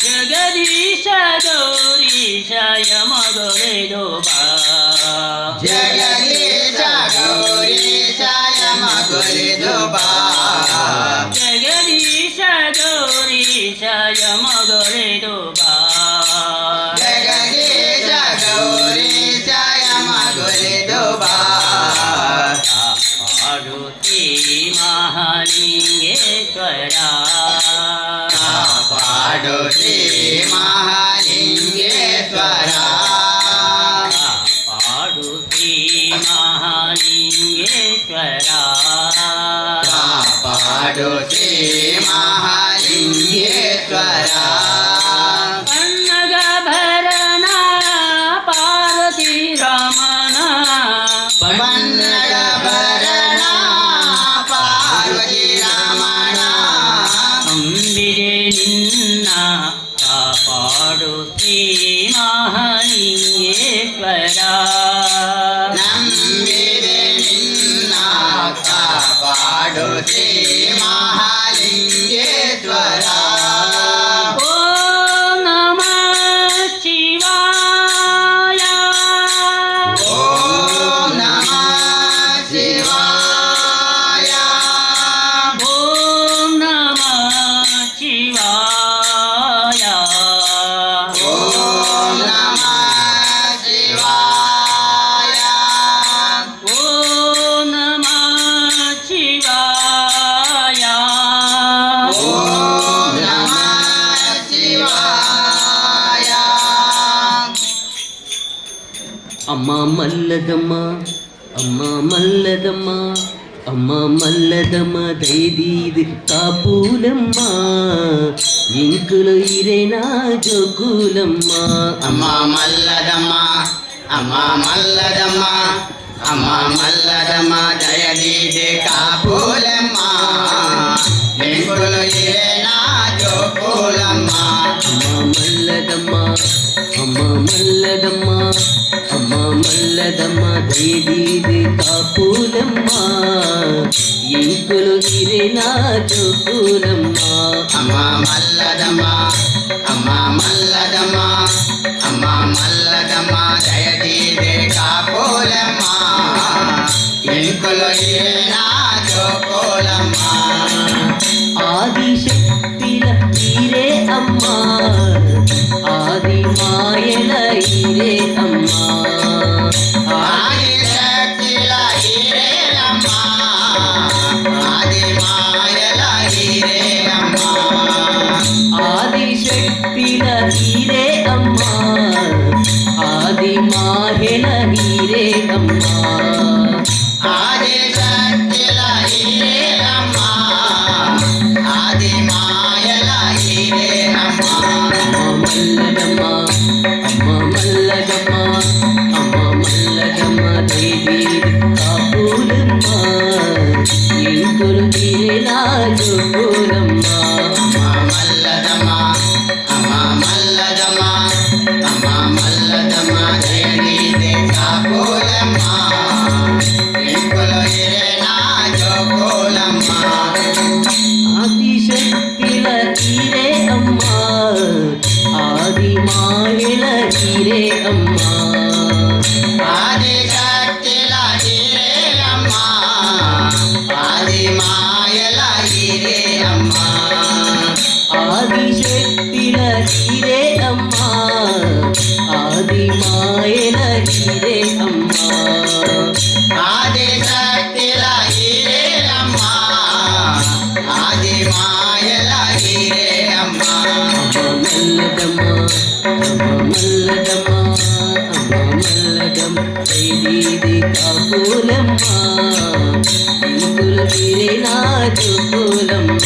ಜಗದೀಶ ಗೌರೀಶ ಯಮಗೊರೆದು ಬಾ. ಜಗದೀಶ ಗೌರೀಶ ಯಮಗೊಲಿದು ಬಾ. ಜಗದೀಶ ಗೌರೀಶ ಯಮಗೊರೆದು ಬಾ. ಜಗದೀಶ ಗೌರೀಶ ಯಮಗೊಲಿದು ಬಾ. ಕಾಪಾಡುತ್ತೀ ಮಹಾಲಿಂಗೇಶ್ವರ. ಕಾಪಾಡು ಶ್ರೀ ಮಹಾಲಿಂಗೇಶ್ವರ. ಕಾಪಾಡುತ್ತೀ ಮಹಾಲಿಂಗೇಶ್ವರ. ಕಾಪಾಡು ಶ್ರೀ ಮಹಾಲಿಂಗೇಶ್ವರ. ಪನ್ನಗ ಭರಣ ಪಾರ್ವತಿ ರಮಣ. ಪನ್ನಗ ಭರಣ ಪಾರ್ವತಿ ರಮಣ. ಅಂಬಿಗೆ ನಿನ್ನ ಕಾಪಾಡುತ್ತೀ ಮಹಾಲಿಂಗೇಶ್ವರ. ನಂಬಿದೆ ನಿನ್ನ ಕಾಪಾಡು ಶ್ರೀ ಮಹಾಲಿಂಗೇಶ್ವರ. ಓಂ ನಮಃ ಶಿವಾಯ. ಓಂ ನಮಃ ಶಿವಾಯ. ಓಂ ನಮಃ ಶಿವಾಯ. ಓಂ ನಮಃ ಶಿವಾಯ. ಓಂ ನಮಃ ಶಿವಾಯ. ಓಂ ನಮಃ ಶಿವಾಯ. ಅಮ್ಮ ಮಲ್ಲದಮ್ಮ, ಅಮ್ಮ ಮಲ್ಲದಮ್ಮ, ಅಮ್ಮ ಮಲ್ಲದಮ್ಮ, ದೈದೀದ್ ಕಾಪೂಲಮ್ಮ, ಇಂಕುಲು ಇರೇನಾ ಜೋಕುಲಮ್ಮ. ಅಮ್ಮ ಮಲ್ಲದಮ್ಮ, ಅಮ್ಮ ಮಲ್ಲದಮ್ಮ, ಅಮ್ಮ ಮಲ್ಲದಮ್ಮ, ದಯದೀದೆ ಕಾಪುಲಮ್ಮ, ಎಂಕುಲು ಇರೇನಾ ಜೋಕುಲಮ್ಮ. ಅಮ್ಮ ಮಲ್ಲದಮ್ಮ, ಅಮ್ಮ ಮಲ್ಲದಮ್ಮ, ಅಮ್ಮ ಮಲ್ಲದಮ್ಮ, ದೈದೀದ್ ಕಾಪೂಲಮ್ಮ, ಇಂಕುಲು ಇರೇನಾ ಜೋಕುಲಮ್ಮ. ಅಮ್ಮ ಮಲ್ಲದಮ್ಮ, ಅಮ್ಮ ಮಲ್ಲದಮ್ಮ, ಅಮ್ಮ ಮಲ್ಲದಮ್ಮ, ದಯದೀದೆ ಕಾಪುಲಮ್ಮ, ಎಂಕುಲು ಇರೇನಾ ಜೋಕುಲಮ್ಮ. ಆದಿಶಕ್ತಿಲ ಈರೇ ಅಮ್ಮ, ಆದಿ ಮಾಯಲ ಈರೇ ಅಮ್ಮ. ಆದಿಶಕ್ತಿಲ ಹಿರೇ ಅಮ್ಮ, ಆದಿ ಮಾಯಲ ಹಿರೇ ಅಮ್ಮ. ಆದಿಶಕ್ತಿಲ ಈರೇ ಅಮ್ಮ, ಆದಿ ಮಾಯಲ ಹೀರೇ ಅಮ್ಮ. ಆದಿಶಕ್ತಿಲ ಹಿರೇ ಅಮ್ಮ, ಆದಿ ಮಾಯಲ ಹಿರೇ ಅಮ್ಮ. ಅಮ್ಮ ಮಲ್ಲದಮ್ಮ, ಅಮ್ಮ ಮಲ್ಲದಮ್ಮ, ಅಮ್ಮ ಮಲ್ಲದಮ್ಮ, ದೈದೀದ್ ಕಾಪೂಲಮ್ಮ, ಎಂಕುಲು ಹಿರೇನಾಜು ಕೂಲಮ್ಮ. ಅಮ್ಮ ಮಲ್ಲದಮ್ಮ, ಅಮ್ಮ ಮಲ್ಲದಮ್ಮ, ಅಮ್ಮ ಮಲ್ಲದಮ್ಮ, ದಯನೀದೆ ಕಾಪೋಲಮ್ಮ, ಎಂಕುಲು ಹಿರೇನಾ ಜೋಕೋಲಮ್ಮ. ಆದಿಶಕ್ತಿಲ ಹೀರೆ ಅಮ್ಮ, ಆದಿ ಮಾಯಲ ಹೀರೆ ಅಮ್ಮ. ಆದಿಶಕ್ತಿಲ ಹಿರೇ ಅಮ್ಮ, ಆದಿ ಮಾಯಲ ಹಿರೇ ಅಮ್ಮ. ಆದಿಶಕ್ತಿಲ ಹೀರೆ ಅಮ್ಮ, ಆದಿ ಮಾಯಲ ಹೀರೆ ಅಮ್ಮ. ಆದಿಶಕ್ತಿಲ ಹಿರೇ ಅಮ್ಮ, ಆದಿ ಮಾಯಲ ಹಿರೇ ಅಮ್ಮ. ಅಮ್ಮ ಮಲ್ಲದಮ್ಮ, ಅಮ್ಮ ಮಲ್ಲದಮ್ಮ, ಅಮ್ಮ ಮಲ್ಲದಮ್ಮ, ದೈದೀದಿ ಕಾಪೂಲಮ್ಮ, ಇಂಕುಲು ಹಿರೇನಾಜು ಕೂಲಮ್ಮ.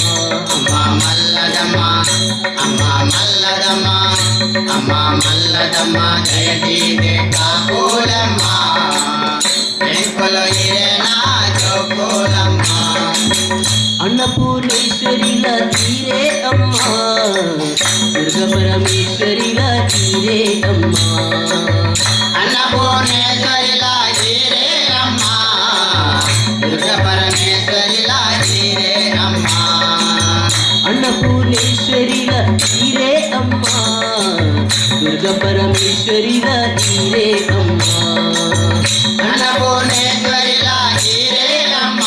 ಅಮ್ಮ ಮಲ್ಲದಮ್ಮ, ಅಮ್ಮ ಮಲ್ಲದಮ್ಮ, ಅಮ್ಮ ಮಲ್ಲದಮ್ಮ ಜಯದೀದೆ ಕಾಪುಲಮ್ಮ ಎಂಕುಲು ಇರೇನಾ ಜೋಕುಲಮ್ಮ. ಅನ್ನಪೂರ್ಣೇಶ್ವರಿಲ ತೀರೆ ಅಮ್ಮ, ದುರ್ಗ ಪರಮೇಶ್ವರಿಲ ತೀರೆ ಅಮ್ಮ. ಅನ್ನಪೂರ್ಣೇಶ್ವರಿಲ ಹೀರೇ ಅಮ್ಮ, ದುರ್ಗ ಪರಮೇಶ್ವರಿಲ ಹೀರೇ ಅಮ್ಮ. ಅನ್ನಪೂರ್ಣೇಶ್ವರಿಲ ತೀರೆ ಅಮ್ಮ, ದುರ್ಗ ಪರಮೇಶ್ವರಿಲ ತೀರೆ ಅಮ್ಮ. ಅನ್ನಪೂರ್ಣೇಶ್ವರಿಲ ಹೀರೇ ಅಮ್ಮ,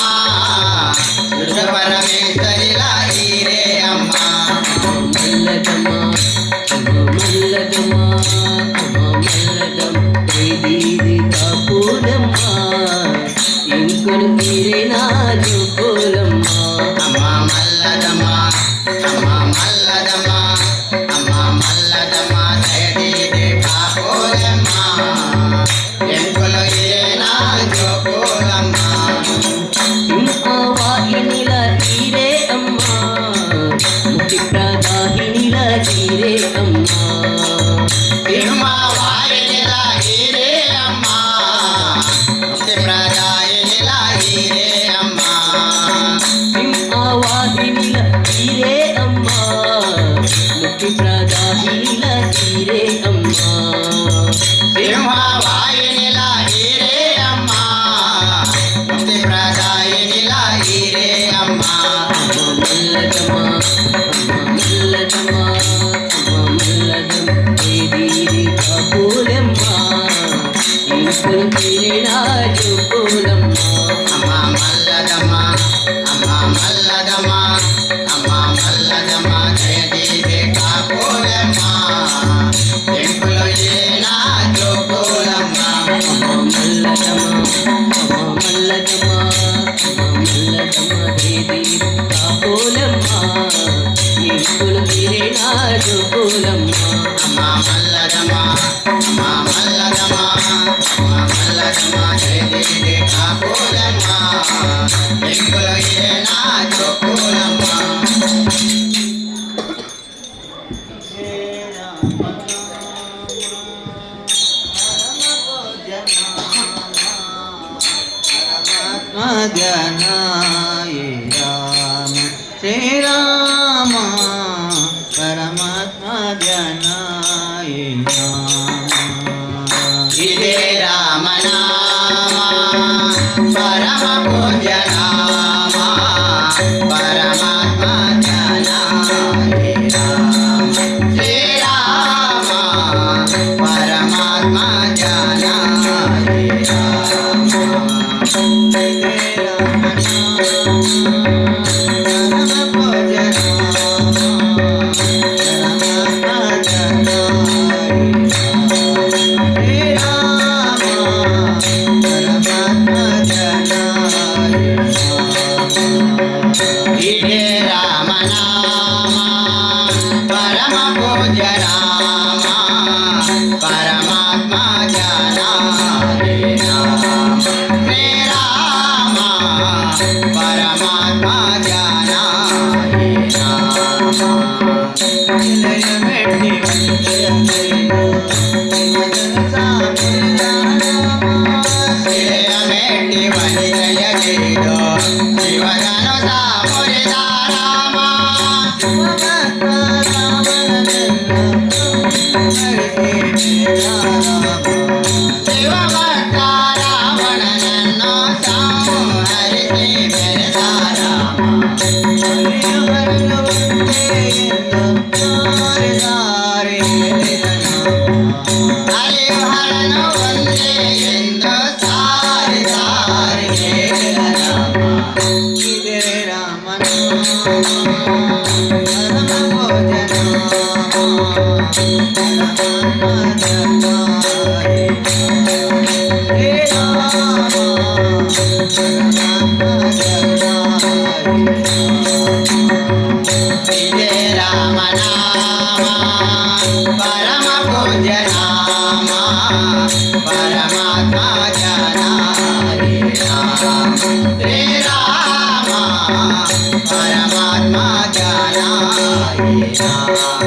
ದುರ್ಗ ಪರಮೇಶ್ವರಿಲ ಹೀರೇ ಅಮ್ಮ. ಮಲ್ಲದಮ್ಮ ಅಮ್ಮ ಮಲ್ಲದಮ್ಮ ಅಮ್ಮ ಮಲ್ಲದಮ್ಮ ದೀದಿ ಕಾಪುಲಮ್ಮ ಇಂಕುಲು ತೀರೆ ಜೋಕುಲಮ್ಮ. ಅಮ್ಮ ಮಲ್ಲದಮ್ಮ ಅಮ್ಮ ಮಲ್ಲದಮ್ಮ ಅಮ್ಮ ಮಲ್ಲದಮ್ಮ ಜಯದೀದೆ ಕಾಪೋಲಮ್ಮ ಎಂಕುಲು ಇರೇನಾ ಜೋಕುಲಮ್ಮ. ಸಿಂಹವಾಹಿನಿಲ ತೀರೆ ಅಮ್ಮ, ಮುಕ್ತಿ ಪ್ರದಾಹಿನಿಲ ತೀರೆ ಅಮ್ಮ. ಸಿಂಹವಾಹಿನಿಲ ಹೀರೇ ಅಮ್ಮ, ಮುಕ್ತಿ ಪ್ರದಾಯಿನಿಲ ಹೀರೇ ಅಮ್ಮ. ಸಿಂಹವಾಹಿನಿಲ ತೀರೆ ಅಮ್ಮ, ಮುಕ್ತಿ ಪ್ರದಾಹಿನಿಲ ತೀರೆ ಅಮ್ಮ. ಸಿಂಹವಾಹಿನಿಲ ಹೀರೇ ಅಮ್ಮ, ಮುಕ್ತಿ ಪ್ರದಾಯಿನಿಲ ಹೀರೇ ಅಮ್ಮ. ಅಮ್ಮ ಮಲ್ಲದಮ್ಮ ಅಮ್ಮ ಮಲ್ಲದಮ್ಮ ಅಮ್ಮ ಮಲ್ಲದಮ್ಮ ದೀದಿ ಕಾಪುಲಮ್ಮ ಇಂಕುಲು ತೀರೆ ಜೋಕುಲಮ್ಮ. ಅಮ್ಮ ಮಲ್ಲದಮ್ಮ ಅಮ್ಮ ಮಲ್ಲದಮ್ಮ ಅಮ್ಮ ಮಲ್ಲದಮ್ಮ ಜಯದೀದೆ ಕಾಪೋಲಮ್ಮ ಎಂಕುಲು ಏನಾ ಜೋಕುಲಮ್ಮ. ಅಮ್ಮ ಮಲ್ಲದಮ್ಮ ಅಮ್ಮ ಮಲ್ಲದಮ್ಮ ಅಮ್ಮ ಮಲ್ಲದಮ್ಮ ದೇವಿ ಕಾಪೋಲಮ್ಮ ಇಂಕುಲು ತೀರೆ ಜೋಕುಲಮ್ಮ. ಅಮ್ಮ ಮಲ್ಲದಮ್ಮ ಅಮ್ಮ ಮಲ್ಲದಮ್ಮ ಅಮ್ಮ ಮಲ್ಲದಮ್ಮ ಜಯದೀದೆ ಕಾಪೋಲಮ್ಮ ಎಂಕುಲು ಏನಾ ಜೋಕುಲಮ್ಮ. ಜನಾಯ ರಾಮ ಶ್ರೀರಾಮ ಪರಮಾತ್ಮ ಜನಾಯ ರಾಮ. ಇದೇ ರಾಮನಾಮ ಪರಮ ಪೂಜ್ಯ ರಾಮ ಪರಮಾತ್ಮ ಜನಾಯ ರಾಮ ಶ್ರೀರಾಮ ಪರಮಾತ್ಮ ಜನಾಯ ರಾಮ. ಇದೇ ರಾಮನಾಮ ಪರಮ ಪೂಜ್ಯ ರಾಮ ಪರಮಾತ್ಮ ಜನಾಯ ಶ್ರೀರಾಮ ಪರಮಾತ್ಮ ಜನಾಯ ರಾಮ. ಇದೇ ರಾಮನಾಮ ಪರಮ ಪೂಜ್ಯ ರಾಮ ಪರಮಾತ್ಮ ಜನಾಯ ರಾಮ ಶ್ರೀರಾಮ ಪರಮಾತ್ಮ ಜನಾಯ ರಾಮ. ಜಯ ಮೆಟ್ಟಿ ಜಯ ಶಿಲೆಯ ಮೇಟಿ ವನಿತೆಯ ಗೀಡು ಶಿವನನು ಮುರಿದ ರಾಮ. ಶಿವಭಕ್ತ ರಾವಣನನ್ನು ಸಂಹರಿಸಿ ಮೆರೆದ ರಾಮ. ಹರಿಹರನು ಒಂದೇ ಎಂದು ಸಾರಿ ಸಾರಿ ಹೇಳಿದ ರಾಮ. ಇದೇ ರಾಮನ ಪರಮ ಭೋಜನ ಪರಮಾತ್ಮ ಜನಾಯ ಹೇ ರಾಮ ಪರಮಾತ್ಮ ಜನಾಯ. ಇದೇ ರಾಮನಾಮ ಪರಮ ಪೂಜ್ಯ ರಾಮ ಪರಮಾತ್ಮ ಜನಾಯ ರಾಮ ಶ್ರೀರಾಮ ಪರಮಾತ್ಮ ಜನಾಯ ರಾಮ.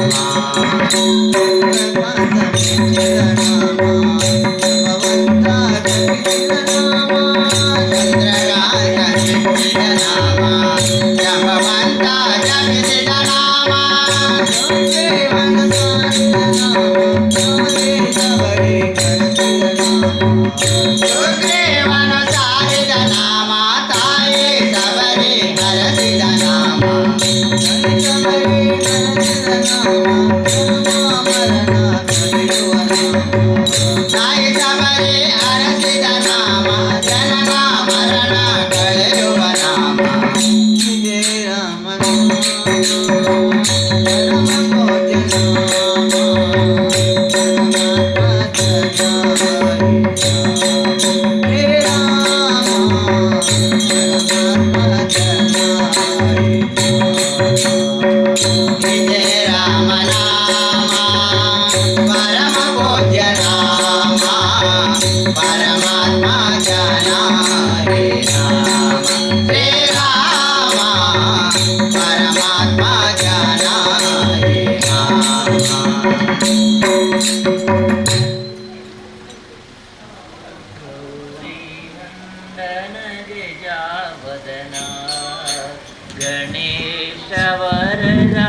Gajanana,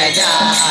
Gajanana.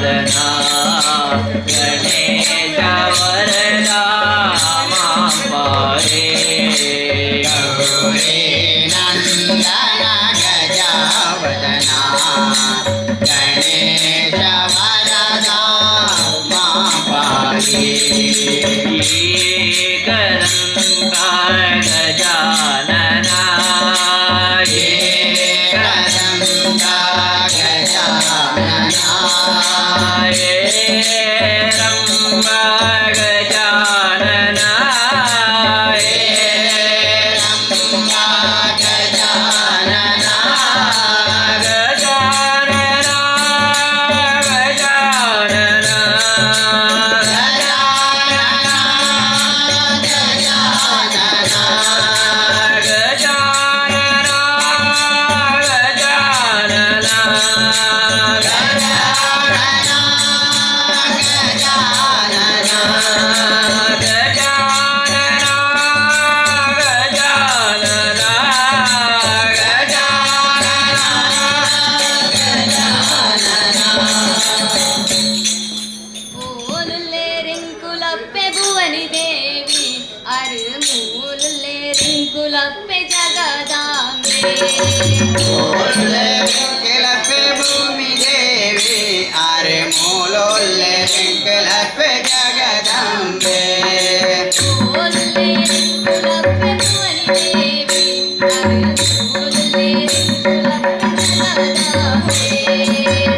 ಗಜಾವದನ ಗಣೇಶ ವರದ ಮಾಪಾರೇ. ಗೌರಿ ನಂದನ ಗಜಾವದನ ಗಣೇಶ ವರದ ಮಾಪಾರಿ. ಏಕದಂತ ಗಜಾನನ ಏಕದಂತ ಗಜಾನನ ಹೇರಂಬ ಗಜಾನನ ಹೇರಂಬ ಗಜಾನನ ಗಜಾನನ ಗಜಾನನ ಗಜಾನನ ಗಜಾನನ ಗಜಾನನ ಗಜಾನನ ಮೂಲುಲ್ಲೆ ರಿಂಕುಲಪ್ಪೆ ಭುವನಿ ದೇವಿ ಅರು ಮೂಲುಲ್ಲೆ ರಿಂಕುಲಪ್ಪೆ ಜಗದಾಂಬೆ. ಮೂಲೊಲ್ಲೆ ವೆಂಕಲಪ್ಪೆ ಭೂಮಿ ದೇವಿ ಅರೆ ಮೂಲೊಲ್ಲೆ ವೆಂಕಲಪ್ಪೆ ಜಗದಂಬೆ. ಮೂಲುಲ್ಲೆ ರಿಂಕುಲಪ್ಪೆ ಭುವನಿ ದೇವಿ ಅರು ಮೂಲುಲ್ಲೆ ರಿಂಕುಲಪ್ಪೆ ಜಗದಾಂಬೆ.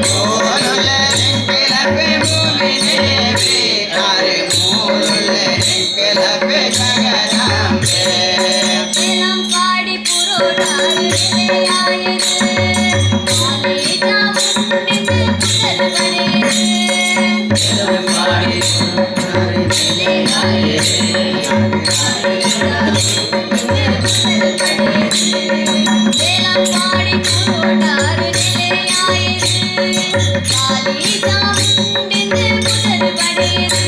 ಮೂಲೊಲ್ಲೆ ವೆಂಕಲಪ್ಪೆ ಭೂಮಿ ದೇವಿ ಅರೆ ಮೂಲೊಲ್ಲೆ ವೆಂಕಲಪ್ಪೆ ಜಗದಂಬೆ. ಪಾಡಿ ಪುರೋಟಾರು ನಿಲೆಯಾಯಿರು ಕಾಲಿ ಚಾಮುಂಡಿಂದು ಪುದರು ಪಡೆಯಿರು. வேலம்பாடி புரோட்டாரு நிலையாயிரு காலி சாமுண்டிந்து புதரு படையிரு.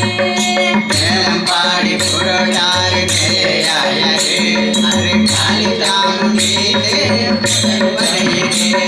மேலம்பாடி புரட்டாறு நிலையாயரு அரு காளி தாமுண்டீந்து வருகிறே.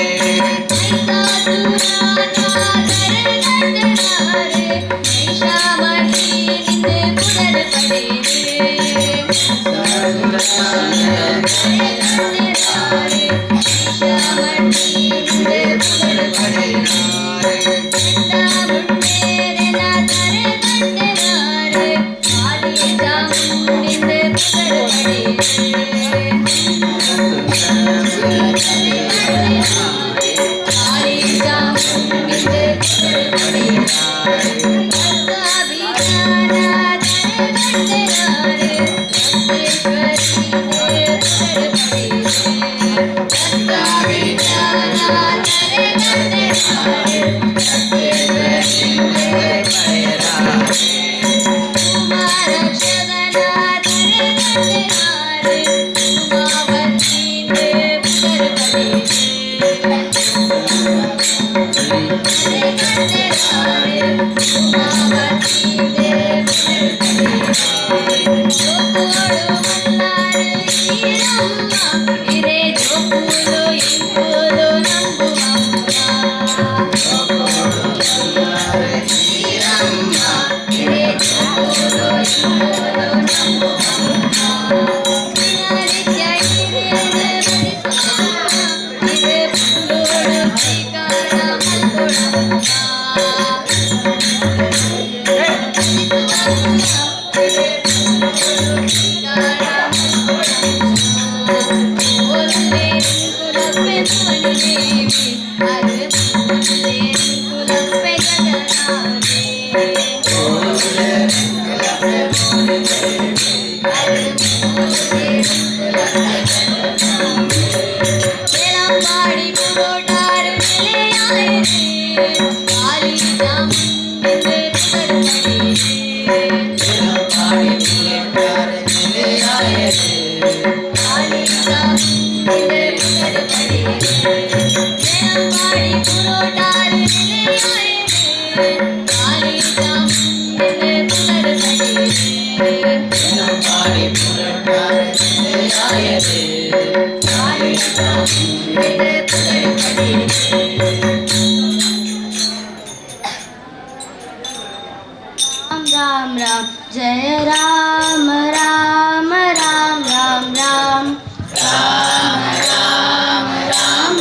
வேளாம்பாடி புரோட்டாறு நிலையாயிரு காளி சாமுண்டிந்து புதரு படையிரு. வேளாம்பாடி புரோட்டாறு நிலையாயிரு காளி சாமுண்டிந்து புதரு படையிரு. ರಾಮ ರಾಮ ಜಯ ರಾಮ ರಾಮ ರಾಮ ರಾಮ ರಾಮ. ರಾಮ ರಾಮ ರಾಮ ರಾಮ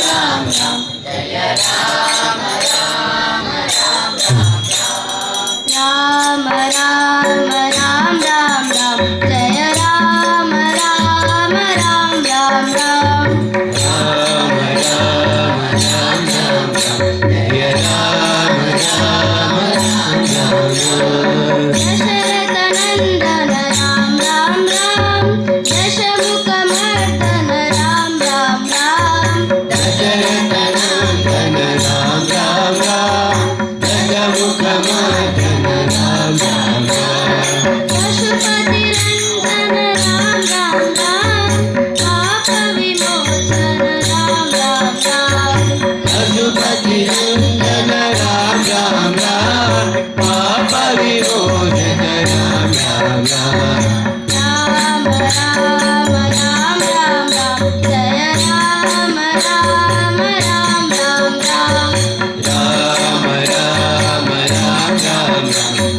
ರಾಮ ಜಯ ರಾಮ ರಾಮ ರಾಮ ರಾಮ ರಾಮ ರಾಮ ರಾಮ ರಾಮ ಜಯ ರಾಮ ರಾಮ ರಾಮ ರಾಮ ರಾಮ. ರಾಮ ರಾಮ ರಾಮ ರಾಮ ಜಯ ರಾಮ ರಾಮ ರಾಮ ರಾಮ. ದಶರಥ ನಂದನ ರಾಮ ರಾಮ ರಾಮ ದಶಮುಖ ಮರ್ದನ ರಾಮ ರಾಮ ರಾಮ. ದಶರಥ ನಂದನ ರಾಮ ರಾಮ ರಾಮ ದಶಮುಖ ಮರ್ದನ ರಾಮ ರಾಮ ರಾಮ. ಪಶುಪತಿ ರಂಜನ ರಾಮ ರಾಮ ರಾಮ ಪಾಪ ವಿಮೋಚನ ರಾಮ ರಾಮ ರಾಮ. ಪಶುಪತಿ ನಂದನ ರಾಮ ರಾಮ ರಾಮ ಪಾಪ ವಿಮೋಚನ ರಾಮ ರಾಮ ರಾಮ. ರಾಮ ರಾಮ ರಾಮ ರಾಮ ರಾಮ ಜಯ ರಾಮ ರಾಮ ರಾಮ ರಾಮ ರಾಮ. ರಾಮ ರಾಮ ರಾಮ ರಾಮ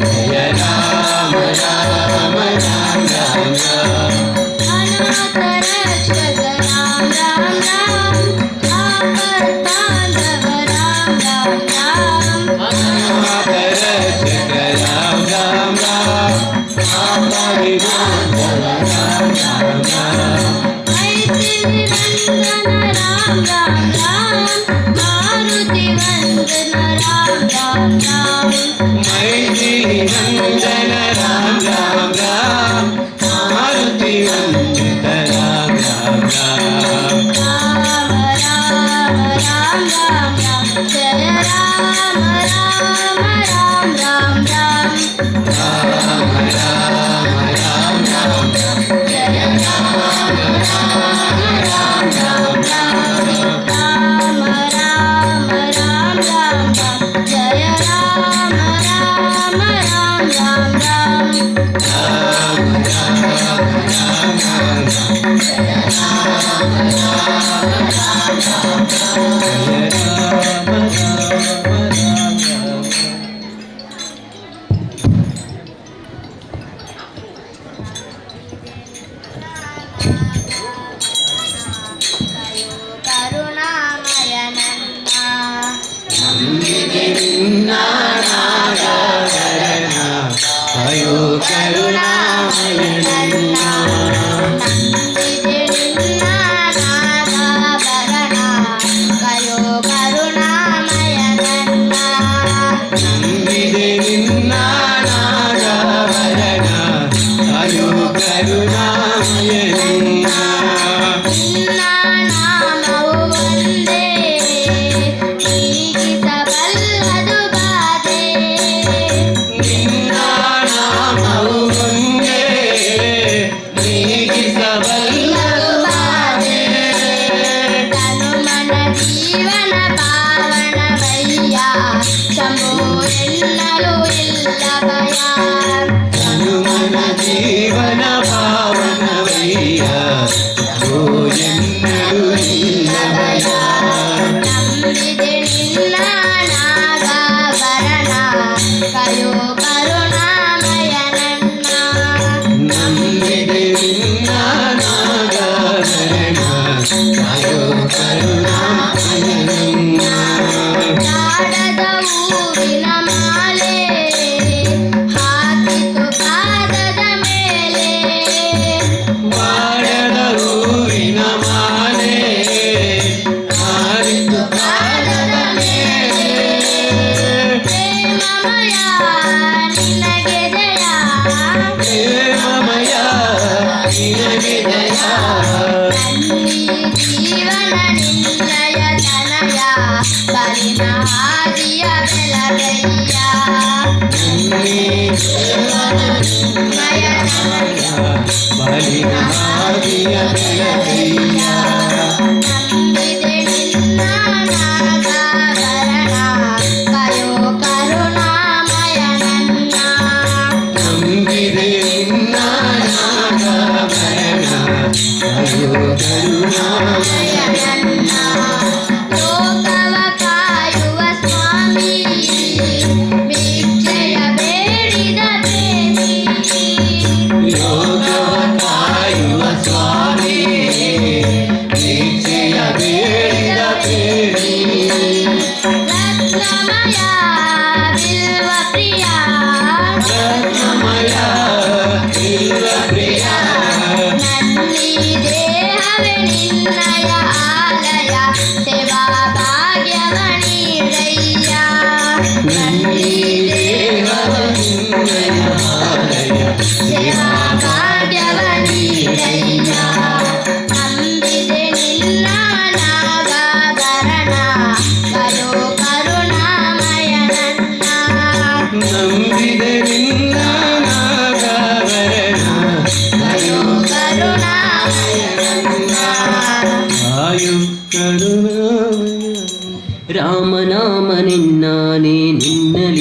ಜಯ ರಾಮ ರಾಮ ರಾಮ ರಾಮ ರಾಮ. ಅನಾಥ ರಕ್ಷಕ ರಾಮ ರಾಮ ರಾಮ ಆಪತ್ ಬಾಂಧವ ರಾಮ ರಾಮ ರಾಮ. ಅನಾಥ ರಕ್ಷಕ ರಾಮ ರಾಮ ರಾಮ ಪಾಪ ವಿಮೋಚನ ರಾಮ ರಾಮ ರಾಮ. ಮೈಥಿಲಿ ನಂದನ ರಾಮ ರಾಮ ರಾಮ ಮಾರುತಿ ವಂದನ ರಾಮ ರಾಮ ರಾಮ. ಮೈಥಿಲಿ ನಂದನ ರಾಮ ರಾಮ ರಾಮ ಮಾರುತಿ ವಂದಿತ ರಾಮ ರಾಮ ರಾಮ. ರಾಮ ರಾಮ ರಾಮ ರಾಮ ರಾಮ ಜಯ ರಾಮ ರಾಮ ರಾಮ ರಾಮ ರಾಮ. ರಾಮ ರಾಮ ರಾಮ ರಾಮ ಜಯ ರಾಮ ರಾಮ ರಾಮ ರಾಮ ರಾಮ ರಾಮ ರಾಮ ರಾಮ ರಾಮ ಜಯ ರಾಮ ರಾಮ ರಾಮ ರಾಮ ರಾಮ. ರಾಮ ರಾಮ ರಾಮ ರಾಮ ಜಯ ರಾಮ ರಾಮ ರಾಮ ರಾಮ ಜಯ ರಾಮ ರಾಮ ರಾಮ ರಾಮ. ಕರುಣಾಮಯ ನನ್ನ. ನಂಬಿದೆ ನಿನ್ನ ನಾಗಾಭರಣ ಅಯೋ ಕರುಣಾಮಯ ನನ್ನ. ನಂಬಿದೆ ನಿನ್ನ ನಾಗಾಭರಣ ಕಯೋ ಕರುಣಾಮಯ ನನ್ನ. ನಂಬಿದೆ ನಿನ್ನ ನಾಗಾಭರಣ ಅಯೋ ಕರುಣಾಮಯ ನನ್ನ. ನಿನ್ನ ನಾಮವು ಒಂದೇ ನೀಗಿಸಬಲ್ಲದು ಬಾಧೆ. ನಿನ್ನ ನಾಮವು ಒಂದೇ ನೀಗಿಸಬಲ್ಲದು ಬಾಧೆ. ತನು ಮನ ಜೀವನ ಪಾವನಮಯ್ಯ ಶಂಭೋ ಎನ್ನಲು ಇಲ್ಲ ಭಯ. ಹನುಮನ ಜೀವನ ಪಾವನವಯ್ಯ ಓ ಎನ್ನಲು ಇಲ್ಲ ಭಯ. ನಂಬಿದೆ ನಿನ್ನ ನಾಗಾಭರಣ ಕಯೋ ಕರುಣಾಮಯ ನನ್ನ. ನಂಬಿದೆ ನಿನ್ನ ನಾಗಾಭರಣ ಅಯೋ ಕರುಣಾಮಯ ನನ್ನ. ಕಾಡದ ಹೂವಿನ ಮಾಲೆ ಹಾಕಿತು ಪಾದದ ಮೇಲೆ. ಬಾಡದ ಹೂವಿನ ಮಾಲೆ ಹಾರಿತು ಪಾದದ ಮೇಲೆ. ಪ್ರೇಮಮಯ ನಿನಗೆ ಜಯ. ಪ್ರೇಮಮಯ ನಿನಗೆ ಜಯ. ನನ್ನಿ ಜೀವನ ನಿನ್ನಯ ತನಯ ಬಲಿನ ಹಾದಿಯ ಬೆಳಗಯ್ಯ. ನನ್ನಿ ಜೀವನ ಮಯ ಬಲಿನ ಹಾದಿಯ ಬೆಳಕಯ್ಯ. ನಂಬಿದೆ ನಿನ್ನ ನಾಗಾಭರಣ ಕಯೋ ಕರುಣಾಮಯ ನನ್ನ. ನಂಬಿದೆ ನಿನ್ನ ನಾಗಾಭರಣ ಅಯ್ಯೋ ಕರುಣಾಮಯ ನನ್ನ. ಲೋಕವ ಕಾಯುವ ಸ್ವಾಮಿ ಭಿಕ್ಷೆಯ ಬೇಡಿದ ಪ್ರೇಮಿ.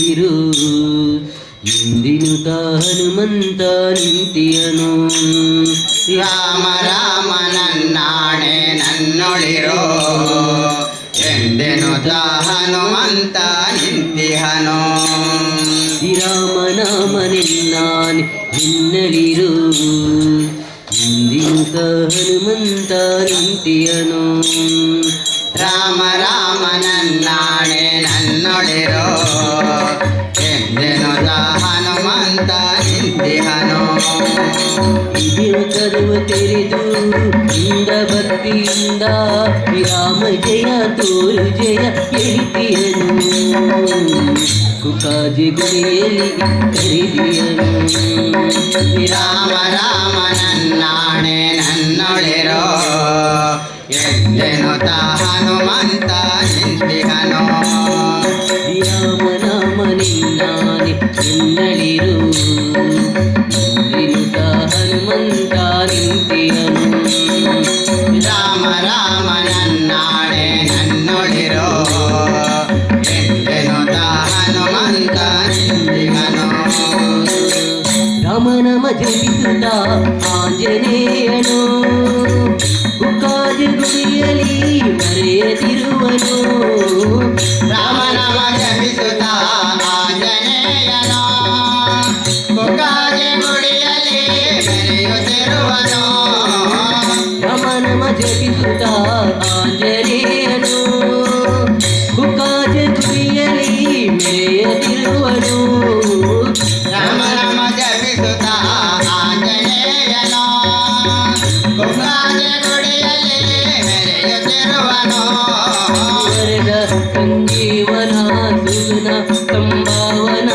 ನನ್ನಳಿರು ಇಂದಿನುತ ಹನುಮಂತ ನಿಂತಿಯನು. ರಾಮ ರಾಮ ನನ್ನಾಣೆ ನನ್ನೊಳಿರೋ ಎಂದೆನುತ ಹನುಮಂತ ನಿಂತಿಹನು. ರಾಮ ನಾಮ ನಿನ್ನಾನೆ ನಿನ್ನಳಿರು ಇಂದಿನುತ ಹನುಮಂತ ನಿಂತಿಯನು. ರಾಮ ರಾಮ ನನ್ನಾಣೆ ನನ್ನೊಳಿರೋ ಎಂದೆನುತ ಹನುಮಂತ ನಿಂತಿಹನು. ಇದೆಯು ಕದವು ತೆರೆದು ಇಂದ ಭಕ್ತಿಯಿಂದ ರಾಮ ಜಯ ತೋರು ಜಯ ಎಣಿತಿಯನು. ಕುಕಾಜಿ ಗುಡಿಯಲ್ಲಿ ಕರೆದಿಯನು. ರಾಮ ರಾಮ ನನ್ನಾಣೆ ನನ್ನೊಳಿರೋ ಎಂದೆನುತ ಹನುಮಂತ ನಿಂತಿಹನು. ರಾಮ ನಾಮ ನಿನ್ನಾನೆ ನಿನ್ನಳಿರು ಇಂದಿನುತ ಹನುಮಂತ ನಿಂತಿಯನು. ರಾಮ ರಾಮ ನನ್ನಾಣೆ ನನ್ನೊಳಿರೋ ಎಂದೆನುತ ಹನುಮಂತ ನಿಂತಿಹನು. ರಾಮನಾಮ ಜಪಿಸುತ್ತ ಆಂಜನೇಯನು ಕುಕ್ಕಾಜ ಗುಡಿಯಲಿ ಮರೆಯದಿರುವನು. ರಾಮನಾಮ ಜಪಿಸುತ್ತ ಆಂಜನೇಯನು ಕುಕ್ಕಾಜೆ ಗುಡಿಯಲ್ಲಿ ಮೆರೆಯುತ್ತಿರುವನು. ರಾಮನಾಮ ಜಪಿಸುತ್ತ ಆಂಜನೇಯನು ಕುಕ್ಕಾಜ ಗುಡಿಯಲಿ ಮೆರೆಯದಿರುವನು. ರಾಮನಾಮ ಜಪಿಸುತ್ತ ಆಂಜನೇಯನು ಕುಕ್ಕಾಜೆ ಗುಡಿಯಲ್ಲಿ ಮೆರೆಯುತ್ತಿರುವನು. ವರದ ಸಂಜೀವನ ಸುಗುಣ ಸಂಭಾವನ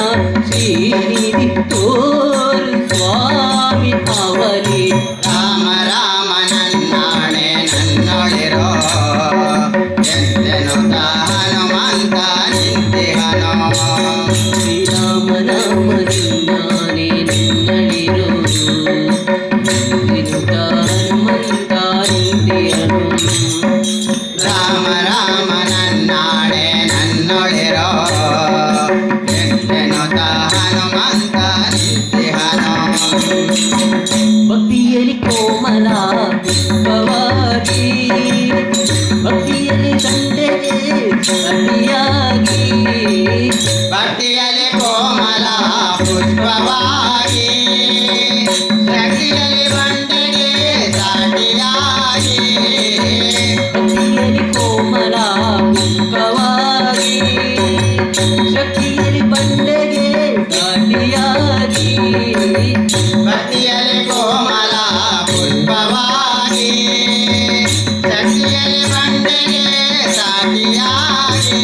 ಶ್ರೀನಿಧಿ ತೋರು ಸ್ವಾಮಿ ಅವಲಿ. ರಾಮ ರಾಮ ನನ್ನಾಣೆ ನನ್ನೊಳಿರೋ ಎಂದೆನುತ ಹನುಮಂತ ನಿಂತಿಹನು. ಶ್ರೀರಾಮ ನಾಮ ನಿನ್ನಾನೆ ನಿನ್ನಳಿರು ಇಂದಿನುತ ಹನುಮಂತ ನಿಂತಿಯನು. ರಾಮ ರಾಮ ನನ್ನಾಣೆ ನನ್ನೊಳಿರೋ ಎಂದೆನುತ ಹನುಮಂತ ನಿಂತಿಹನು. ಭಕ್ತಿಯಲ್ಲಿ ಕೋಮಲ ಪುಷ್ಪವಾಗಿ, ಭಕ್ತಿಯಲ್ಲಿ ತಂದೆಗೆ ಅತಿಯಾಗಿ. ಭಕ್ತಿಯಲ್ಲಿ ಕೋಮಲ ಪುಷ್ಪವಾಗಿ, ಶಕ್ತಿಯಲ್ಲಿ ಬಂಡೆಗೆ ಸಾಟಿಯಾಗಿ. ಭಕ್ತಿಯಲ್ಲಿ ಕೋಮಲ ಪುಷ್ಪವಾಗಿ, ಶಕ್ತಿಯಲ್ಲಿ ಬಂಡೆಗೆ ಸಾಟಿಯಾಗಿ. ಭಕ್ತಿಯಲ್ಲಿ ಕೋಮಲ ಪುಷ್ಪವಾಗಿ, ಶಕ್ತಿಯಲ್ಲಿ ಬಂಡೆಗೆ ಸಾಟಿಯಾಗಿ.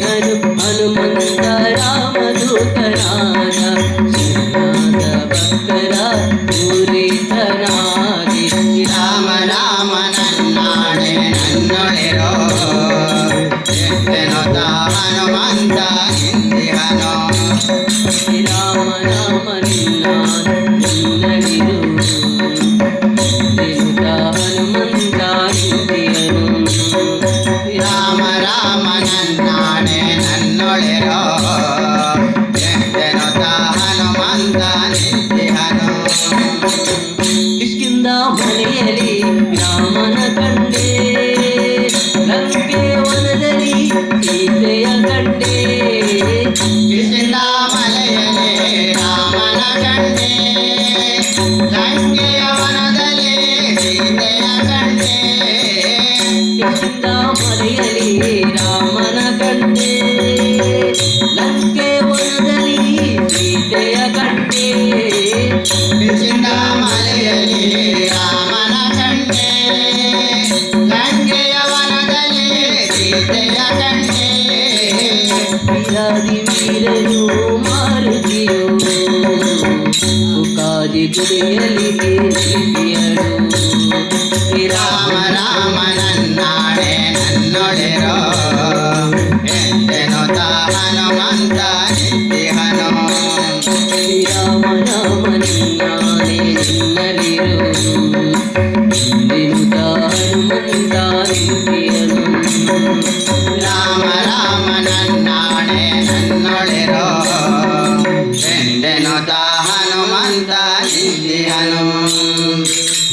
ಹನು ಹನುಮಂತ ರಾಮದೂತನಾದ ಶರಣಾದ ಭಕ್ತರ ಪೂರೈತನಾಗಿ. ರಾಮ ರಾಮ ನನ್ನಾಣೆ ನನ್ನೊಳಿರೋ ಎಂದೆನುತ ಹನುಮಂತ ನಿಂತಿಹನು. ರಾಮ ರಾಮ ನಿನ್ನ ನಿನ್ನಳಿರು ಇಂದಿನುತ ಹನುಮಂತ ನಿಂತಿಯನು. ರಾಮ ರಾಮ ನನ್ನಾಣೆ ನನ್ನೊಳಿರೋ ಎಂದೆನುತ ಹನುಮಂತ ನಿಂತಿಹನು. ಕಿಷ್ಕಿಂದ ಮನೆಯಲ್ಲಿ ರಾಮನ ಕಂಡೆ, ಲಂಕೆ ವನದಲ್ಲಿ ಸೀತೆಯ ಕಂಡೆ. ಕಿಷ್ಕಿಂದ ಮಲೆಯಲ್ಲಿ ರಾಮನ ಕಂಡೆ, ಲಂಕೆಯ ವನದಲ್ಲಿ ಸೀತೆಯ ಕಂಡೆ. ಕಿಷ್ಕಿಂದ ಮಲೆಯಲ್ಲಿ ರಾಮನ ಕಂಡೆ, ಲಂಕೆ ವನದಲ್ಲಿ ಸೀತೆಯ ಕಂಡೆ. ಕಿಷ್ಕಿಂದ ಮಲೆಯಲ್ಲಿ ರಾಮನ ಕಂಡೆ, ಲಂಕೆಯ ವನದಲ್ಲಿ ಸೀತೆಯ ಕಂಡೆ. ವೀರಾದಿ ವೀರನು ಮಾರುತಿಯು ಕಾದಿ ಗುಡಿಯಲ್ಲಿ ನಿಂತಿಯಳು. ರಾಮ ರಾಮ ನನ್ನಾಣೆ ನನ್ನೊಳಿರೋ ಎಂದೆನುತ ಹನುಮಂತ ನಿಂತಿಹನು. ರಾಮ ರಾಮ ನಿನ್ನಾನೆ ನಿನ್ನಲಿರು ಇಂದಿನುತ ಹನುಮಂತ ನಿಂತಿಯನು. ರಾಮ ರಾಮ ನನ್ನಾಣೆ. ನನ್ನೊಳಿರೋ ಎಂದೆನುತ ಹನುಮಂತ ನಿಂತಿಹನು.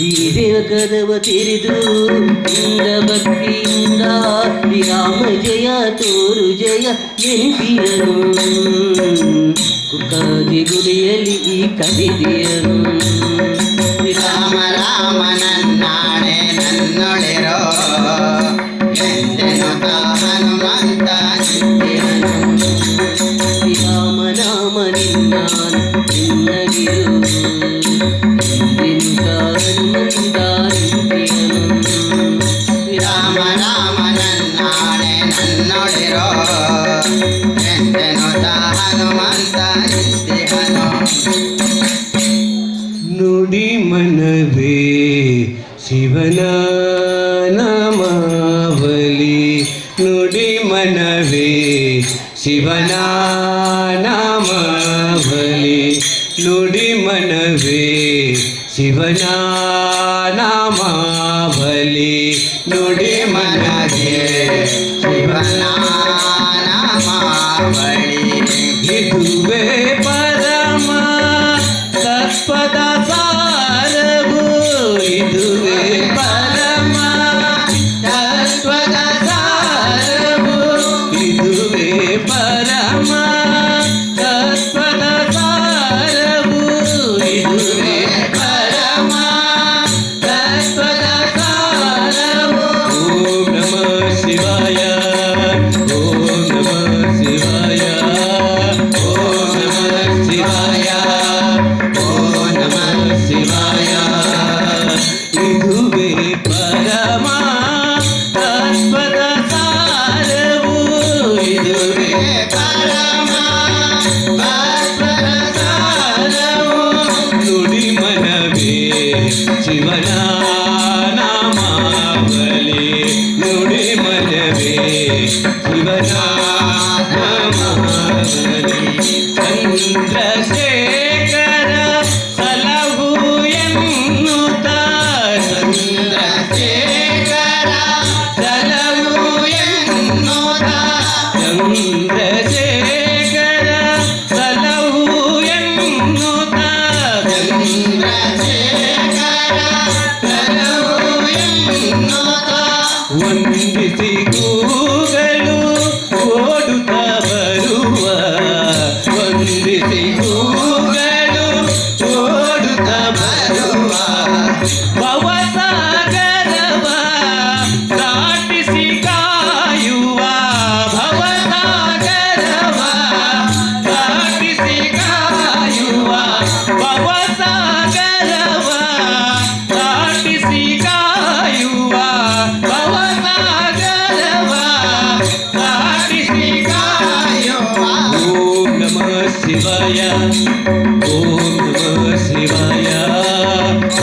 ಈ ದೇವಕದವ ತಿರಿದು ಇಂದ ಭಕ್ತಿಯಿಂದ ರಾಮ ಜಯ ತೋರು ಜಯ ನೆನಪಿಯನು, ಕುಕ್ಕಾಜಿ ಗುಡಿಯಲ್ಲಿ ಈ ಕವಿದಿಯನು. ರಾಮ ರಾಮ ನನ್ನಾಣೆ ನನ್ನೊಳಿರೋ ಎಂದೆನುತ ಹನುಮಂತ ನಿಂತಿಹನು. ರಾಮ ರಾಮ ನಿನ್ನ ನಿನ್ನಲಿರು ಎಂದೆನುತ ಹನುಮಂತ ನಿಂತಿಯನು. ರಾಮ ರಾಮ ನನ್ನಾಣೆ ನನ್ನೊಳಿರೋ ಎಂದೆನುತ ಹನುಮಂತ ನಿಂತಿಹನು. ನುಡಿ ಮನವೇ ಶಿವನ ನಾಮಾವಲಿ, ನುಡಿ ಮನವೇ ಶಿವನ ನಾಮಾವಲಿ, ನುಡಿ ಮನವೇ ಶಿವನ ನಾಮಾವಲಿ, ನುಡಿ ಮನವೇ ಶಿವನ ನಾಮಾವಳಿ. ಇದುವೇ ಪರಮ ತತ್ವದ ಸಾರವು, ಇದುವೇ ಪರಮ ತತ್ವದ ಸಾರವು, ಇದುವೇ ಪರಮ ತತ್ವದ ಸಾರವು, ಇದುವೇ ಪರಮ ತತ್ವದ ಸಾರವು. ಓಂ ನಮಃ ಶಿವಾಯ, ಓಂ ನಮಃ ಶಿವಾಯ, ಓಂ ನಮಃ ಶಿವಾಯ, ಓಂ ನಮಃ ಶಿವಾಯ. ಇದುವೇ ಪರಮ ತತ್ವದ ಸಾರವು, ಇದುವೇ ಪರಮ ತತ್ವದ ಸಾರವು. ನುಡಿ ಮನವೇ ಶಿವನ ನಾಮಾವಲಿ, ನುಡಿ ಮನವೇ ಶಿವನ ನಾಮಾವಲಿ. ಚಂದ್ರಶೇಖರ ಸಲಹು ಎನ್ನುತ್ತ, ಚಂದ್ರಶೇಖರ ಸಲಹು ಎನ್ನುತ್ತ, ಚಂದ್ರಶೇಖರ ಸಲಹು ಎನ್ನುತ್ತ, ಚಂದ್ರಶೇಖರ ಸಲಹು ಎನ್ನುತ್ತ. ವಂದಿಸಿ ಕೂಗಲು ಓಡುತ್ತ ಬರುವ, ವಂದಿಸಿ ಕೂಗಲು ಓಡುತ್ತ ಬರುವ, ಭವಸಾಗರವ ದಾಟಿಸಿ ಕಾಯುವ, ಭವಸಾಗರವ ದಾಟಿಸಿ ಕಾಯುವ, ಭವಸಾಗರವ ದಾಟಿಸಿ ಕಾಯುವ, ಭವಸಾಗರವ ದಾಟಿಸಿ ಕಾಯುವ. ಓಂ ನಮಃ ಶಿವಾಯ, ಓಂ ನಮಃ ಶಿವಾಯ,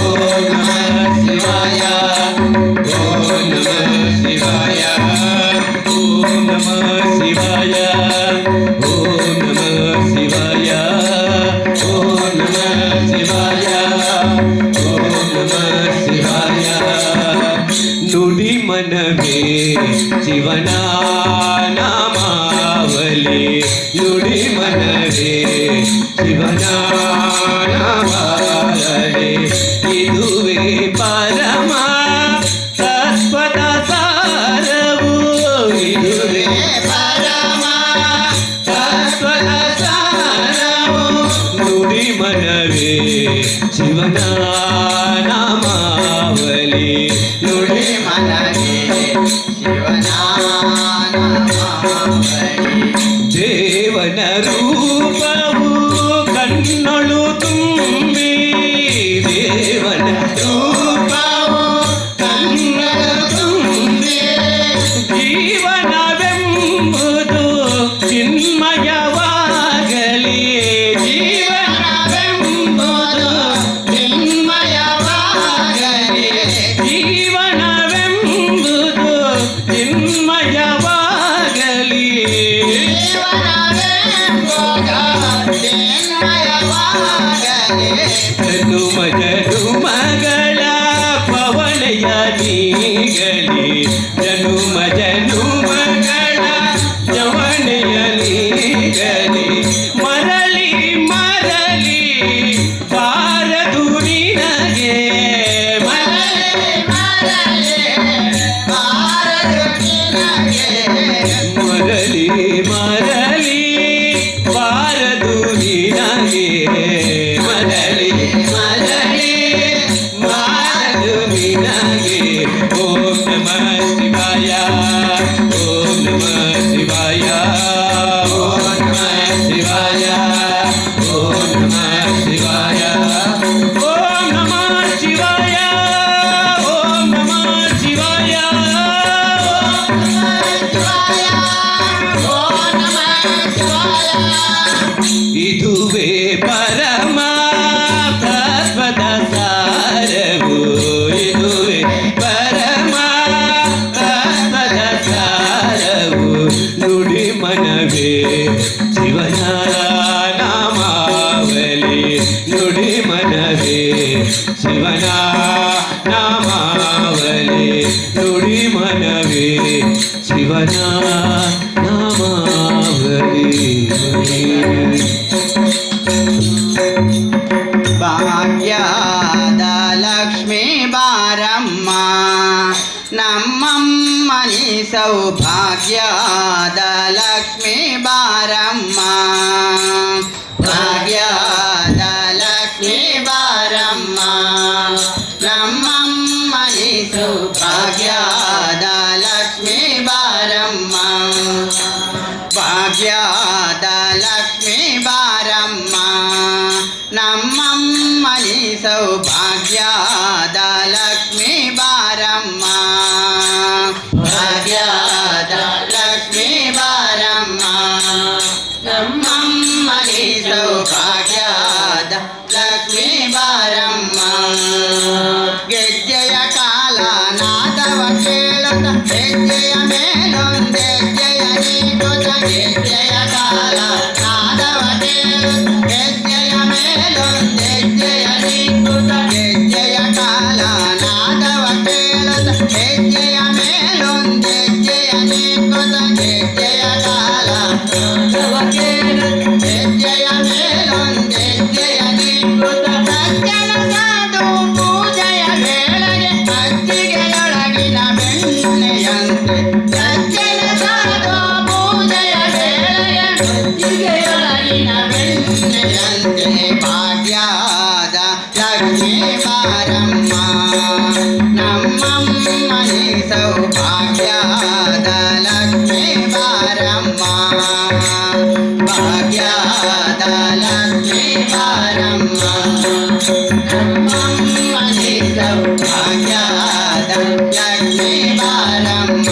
ಓಂ ನಮಃ ಶಿವಾಯ, ಓಂ ನಮಃ ಶಿವಾಯ, ಓಂ ನಮಃ ಶಿವಾಯ, ಓಂ ನಮಃ ಶಿವಾಯ, ಓಂ ನಮಃ ಶಿವಾಯ, ಓಂ ನಮಃ ಶಿವಾಯ. ನುಡಿ ಮನವೇ ಶಿವನ ನಾಮಾವಲಿ, ನುಡಿ ಮನವೇ ಶಿವನ ನಾಮಾವಲಿ. ಇದುವೇ ಪರಮ ತತ್ವದ ಸಾರವು, ಇದುವೇ ಪರಮ ತತ್ವದ ಸಾರವು. ನುಡಿ ಮನವೇ ಶಿವನ ನಾಮಾವಲಿ, ನುಡಿ ಮನವೇ ಶಿವನ ನಾಮಾವಳಿ. ದೇವನ ರೂಪವು ಕಣ್ಣೊಳು ತುಂಬಿ, ದೇವನ ರೂಪವು ಕಣ್ಣೊಳು ತುಂಬಿ, ಜೀವನವೆಂಬುದು ಚಿನ್ಮಯವಾಗಲಿ, ಜೀವನವೆಂಬುದು ಚಿನ್ಮಯವಾಗಲಿ, ಜೀವನವೆಂಬುದು ಚಿನ್ಮಯವಾಗಲಿ. ಚಿನ್ಮಯವಾಗಲಿ. ಜನುಮ ಜನುಮಗಳ ಪವನೆಯ ನೀಗಲಿ, ಜನುಮ ಜನುಮಗಳ ಜವನೆಯ ನೀಗಲಿ. ಮರಳಿ ಮರಳಿ ಮರಳಿ ಬಾರದು ನಿನಗೆ, ಮರಳಿ ಮರಳಿ ಬಾರದು ನಿನಗೆ, ಮರಳಿ ಮರಳಿ ಬಾರದು ನಿನಗೆ, ಮರಳಿ ಮರಳಿ ಬಾರದು ನಿನಗೆ. ಓಂ ನಮಃ ಶಿವಾಯ, ಓಂ ನಮಃ ಶಿವಾಯ, ಓಂ ನಮಃ ಶಿವಾಯ, ಓಂ ನಮಃ ಶಿವಾಯ, ಓಂ ನಮಃ ಶಿವಾಯ, ಓಂ ನಮಃ ಶಿವಾಯ, ಓಂ ನಮಃ ಶಿವಾಯ. ಇದುವೇ ಪರಮ ತತ್ವದ ಸಾರವು, ಇದುವೇ ಪರಮ ತತ್ವದ ಸಾರವು. ನುಡಿ ಮನವೇ ಶಿವನ ನಾಮಾವಲಿ, ನುಡಿ ಮನವೇ ಶಿವನ ನಾಮಾವಲಿ, ನುಡಿ ಮನವೇ ಶಿವನ ನಾಮಾವಲಿ. ಭಾಗ್ಯದ ಲಕ್ಷ್ಮೀ ಬಾರಮ್ಮ, ನಮ್ಮಮ್ಮನಿ ಸೌಭಾಗ್ಯದ ಲಕ್ಷ್ಮೀ ಬಾರಮ್ಮ, ಭಾಗ್ಯದ ಲಕ್ಷ್ಮೀ ಬಾರಮ್ಮ, ನಮ್ಮಮ್ಮನಿ ಸೌಭಾಗ್ಯದ ಲಕ್ಷ್ಮೀ ಬಾರಮ್ಮ, ಭಾಗ್ಯದ ಲಕ್ಷ್ಮೀ ಬಾರಮ್ಮ, ನಮ್ಮಮ್ಮನಿ ಸೌಭಾಗ್ಯದ ಲಕ್ಷ್ಮೀ ಬಾರಮ್ಮ, ಭಾಗ್ಯದ ಲಕ್ಷ್ಮೀ ಬಾರಮ್ಮ, ನಮ್ಮಮ್ಮನಿ ಸೌಭಾಗ್ಯದ ಲಕ್ಷ್ಮೀ ಬಾರಮ್ಮ. ಗೆಜ್ಜೆಯ ಕಾಲ ನಾದವ ಕೇಳುತ್ತ ಹೆಜ್ಜೆಯ ಮೇಲೊಂದೆಜ್ಜೆಯ ನೀಡುತ್ತ, ಗೆಜ್ಜೆಯ ಕಾಲ ನಾದವ ಕೇಳುತ್ತ ಹೆಜ್ಜೆಯ ಮೇಲೊಂದೆಜ್ಜೆಯ ನೀಡುತ್ತ, ಗೆಜ್ಜೆಯ ಕಾಲ ನಾದವ ಕೇಳುತ್ತ ಹೆಜ್ಜೆಯ ಮೇಲೊಂದೆಜ್ಜೆಯ ನೀಡುತ್ತ, ಗೆಜ್ಜೆಯ ಕಾಲ ನಾದವ ಕೇಳುತ್ತ ಹೆಜ್ಜೆಯ ಮೇಲೊಂದೆಜ್ಜೆಯ ನೀಡುತ್ತ. ಸಜ್ಜನ ಸಾಧು ಪೂಜೆಯ ವೇಳೆಗೆ ಮಜ್ಜಿಗೆಯೊಳಗಿನ ಬೆಣ್ಣೆಯಂತೆ, ಸಜ್ಜನ ಸಾಧು ಪೂಜೆಯ ವೇಳೆಗೆ ಮಜ್ಜಿಗೆಯೊಳಗಿನ ಬೆಣ್ಣೆಯಂತೆ. ಭಾಗ್ಯದ ಲಕ್ಷ್ಮೀ ಬಾರಮ್ಮ, ನಮ್ಮಮ್ಮನಿ ಸೌಭಾಗ್ಯದ ಲಕ್ಷ್ಮೀ ಬಾರಮ್ಮ, ಭಾಗ್ಯದ ಲಕ್ಷ್ಮೀ ಬಾರಮ್ಮ, ನಮ್ಮಮ್ಮನಿ ಸೌಭಾಗ್ಯದ ಲಕ್ಷ್ಮೀ ಬಾರಮ್ಮ.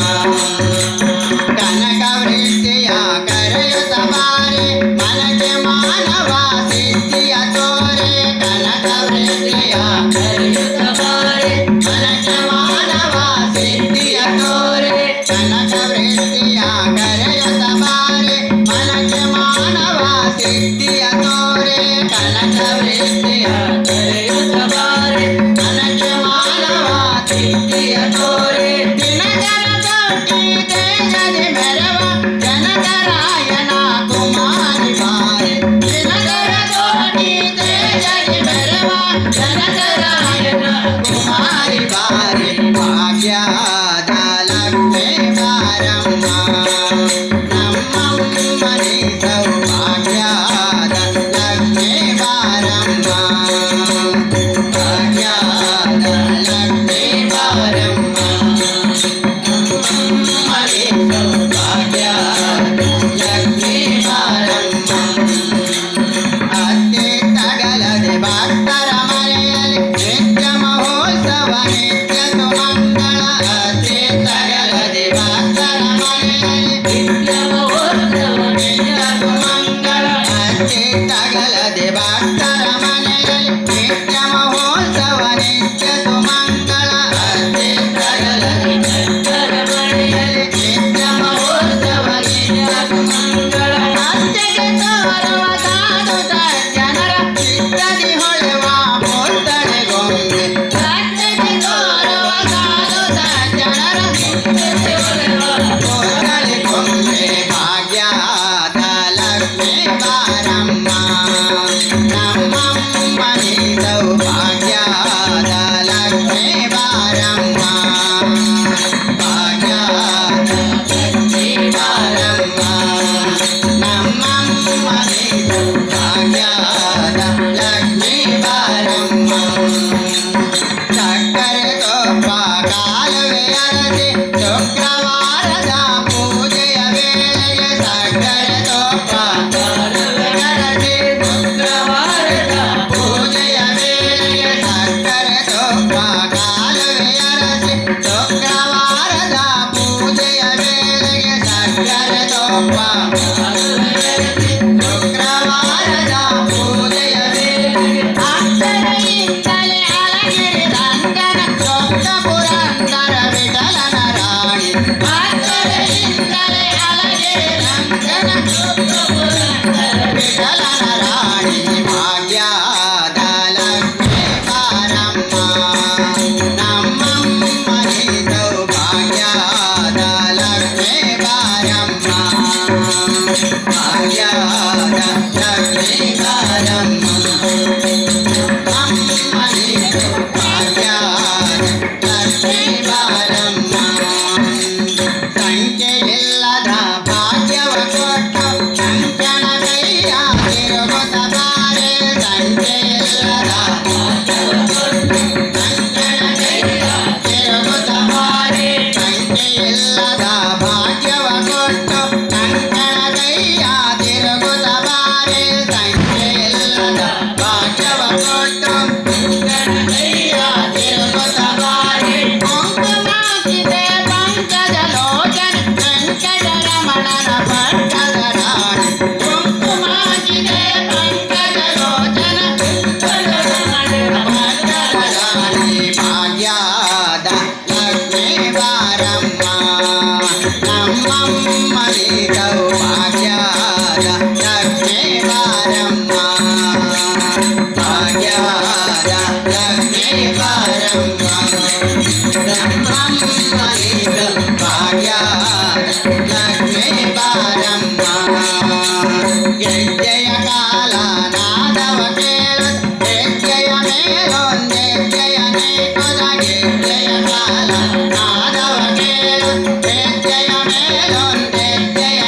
ಕನಕವೃಷ್ಟಿಯ ಕರೆಯುತ್ತ ಬಾರೆ, ಮನಕ್ಕೆ ಮಾನವ ಸಿದ್ಧಿಯ ತೋರೆ, ಕನಕವೃಷ್ಟಿಯ ಕರೆಯುತ್ತ ಬಾರೆ, ಮನಕ್ಕೆ ಮಾನವ ಸಿದ್ಧಿಯ ತೋರೆ, ಕನಕವೃಷ್ಟಿಯ ಕರೆಯುತ್ತ ಬಾರೆ, ಮನಕ್ಕೆ ಮಾನವ ಸಿದ್ಧಿಯ ತೋರೆ, ಕನಕವೃಷ್ಟಿಯ ಕರೆಯುತ್ತ ಬಾರೆ, ಮನಕ್ಕೆ ಮಾನವ ಸಿದ್ಧಿಯ ತೋರೆ. ದಿನಕರ ತೊಟ್ಟಿ ತೇಜದಿ ಮೆರವ ಜನಕರಾಯನ ಕುಮಾರಿ ಬಾರೆ, ದಿನಕರ ತೊಟ್ಟಿ ತೇಜದಿ ಮೆರವ ಜನಕರಾಯನ ಕುಮಾರಿ ಬಾರೆ. ಭಾಗ್ಯದ ಲಕ್ಷ್ಮೀ ಬಾರಮ್ಮ, ನಮ್ಮಮ್ಮನಿ ಸೌಭಾಗ್ಯದ ಲಕ್ಷ್ಮೀ ಬಾರಮ್ಮ, ಭಾಗ್ಯದ ಲಕ್ಷ್ಮೀ ಬಾರಮ್ಮ, ನಮ್ಮಮ್ಮನಿ ಸೌಭಾಗ್ಯದ ಲಕ್ಷ್ಮೀ ಬಾರಮ್ಮ. ಅತ್ತೆ ತಗಲದೆ ಭಕ್ತರ ಮನೆಯಲ್ಲಿ ನಿತ್ಯ ಮಹೋತ್ಸವ ನಿತ್ಯ ಸುಮಂಗಳ, ಅತ್ತೆ ತಗಲದೆ ಭಕ್ತರ ಮನೆಯಲ್ಲಿ ನಿತ್ಯ ಮಹೋತ್ಸವ ನಿತ್ಯ ಸುಮಂಗಳ, ಅತ್ತೆ ತಗಲದೆ ಭಕ್ತರ ಮನೆಯಲ್ಲಿ ನಿತ್ಯ ಮಹೋತ್ಸವ ನಿತ್ಯ ಸುಮಂಗಳ, ಅತ್ತೆ ತಗಲದೆ ಭಕ್ತರ ಮನೆಯಲ್ಲಿ ನಿತ್ಯ ಮಹೋತ್ಸವ ನಿತ್ಯ ಸುಮಂಗಳ. ಅತ್ತೆಗೆ ತೋರುವ ಸಾಧು ಸಜ್ಜನರ ಚಿತ್ತದಿ ಹೊಳೆವ ಪೋತ್ತಳೆ ಗೊಂಬೆ, ಅತ್ತೆಗೆ ತೋರುವ ಸಾಧು ಸಜ್ಜನರ ಚಿತ್ತದಿ ಹೊಳೆವ ಪೋತ್ತಳೆ ಗೊಂಬೆ. ಭಾಗ್ಯದ ಲಕ್ಷ್ಮೀ ಸೌಭಾಗ್ಯದ ಲಕ್ಷ್ಮೀ ಬಾರಮ್ಮ. ಸಕ್ಕರೆ ತುಪ್ಪ ಕಾಲುವೆ ಅರಸಿ ಶುಕ್ರವಾರದ ಪೂಜೆಯ ವೇಳೆಗೆ, ಸಕ್ಕರೆ ತುಪ್ಪ ಕಾಲುವೆ ಅರಸಿ ಶುಕ್ರವಾರದ ಪೂಜೆಯ ವೇಳೆಗೆ, ಸಕ್ಕರೆ ತುಪ್ಪ ಕಾಲುವೆ ಅರಸಿ ಶುಕ್ರವಾರದ ಪೂಜೆಯ ವೇಳೆಗೆ, ಸಕ್ಕರೆ ತುಪ್ಪ ಶುಕ್ರವಾರದ ಪೂಜೆಯ ವೇಳೆಗೆ, ಅಕ್ಷರೆಯಿಂದಲೇ ಅಳಗಿರಿ ರಂಗನ ಚೊಕ್ಕ ಪುರಂದರ ವಿಠಲನ ರಾಣಿ, ಅಕ್ಷರೆಯಿಂದಲೇ ಅಳಗಿರಿ ರಂಗನ ಚೊಕ್ಕ ಪುರಂದರ ವಿಠಲನ ರಾಣಿ, ಭಾಗ್ಯದ ಲಕ್ಷ್ಮೀ ಬಾರಮ್ಮ, ನಮ್ಮಮ್ಮ ನೀ ಸೌಭಾಗ್ಯದ ಲಕ್ಷ್ಮೀ ಬಾರಮ್ಮ, ಭಾಗ್ಯದ ಲಕ್ಷ್ಮೀ ಬಾರಮ್ಮ, ಅಮ್ಮ ನೀ ಸೌಭಾಗ್ಯದ ಲಕ್ಷ್ಮೀ ಬಾರಮ್ಮ. ಸಂಖ್ಯೆಯಿಲ್ಲದ ಭಾಗ್ಯವ ಕೊಟ್ಟು ಕಂಕಣ ಕೈಯ ತಿರುಗುತ್ತ ಬಾರೆ, ಸಂಖ್ಯೆಯಿಲ್ಲದ ಕಂಕಣ ಕೈಯ ತಿರುಗುತ್ತ ಬಾರೆ, ಸಂಖ್ಯೆಯಿಲ್ಲದ ಭಾಗ್ಯವ ಕೊಟ್ಟು ಕಂಕಣ ಕೈಯ ತಿರುಗುತ್ತ ಬಾರೆ, ಸಂಖ್ಯೆಯಿಲ್ಲದ ಭಾಗ್ಯವ ಕೊಟ್ಟು ಕಂಕಣ ಕೈಯ ತಿರುಗುತ್ತ ಬಾರೆ, ಕುಂಕುಮಾಂಕಿತೆ ಪಂಕಜ ಲೋಚನ ವೆಂಕಟರಮಣನ ಪಟ್ಟದ ರಾಣಿ, ಕುಂಕುಮಾಂಕಿತೆ ಪಂಕಜ ಲೋಚನ ವೆಂಕಟರಮಣನ ಪಟ್ಟದ ರಾಣಿ, ಭಾಗ್ಯದ ಲಕ್ಷ್ಮೀ ಬಾರಮ್ಮ, ನಮ್ಮಮ್ಮ ನೀ ಸೌಭಾಗ್ಯದ ಲಕ್ಷ್ಮೀ ಬಾರಮ್ಮ, ಭಾಗ್ಯದ ಲಕ್ಷ್ಮೀ ಬಾರಮ್ಮ, ನಮ್ಮಮ್ಮ ನೀ ಸೌಭಾಗ್ಯದ ಲಕ್ಷ್ಮೀ ಬಾರಮ್ಮ. ಗೆಜ್ಜೆಯ ಕಾಲ ನಾದವ ಕೇಳು ಹೆಜ್ಜೆಯ ಮೇಲೊಂದೆಜ್ಜೆಯ ನೀಕುದ, ಗೆಜ್ಜೆಯ ಕಾಲ ನಾದವ ಕೇಳು ಹೆಜ್ಜೆಯ ಮೇಲೊಂದೆಜ್ಜೆಯ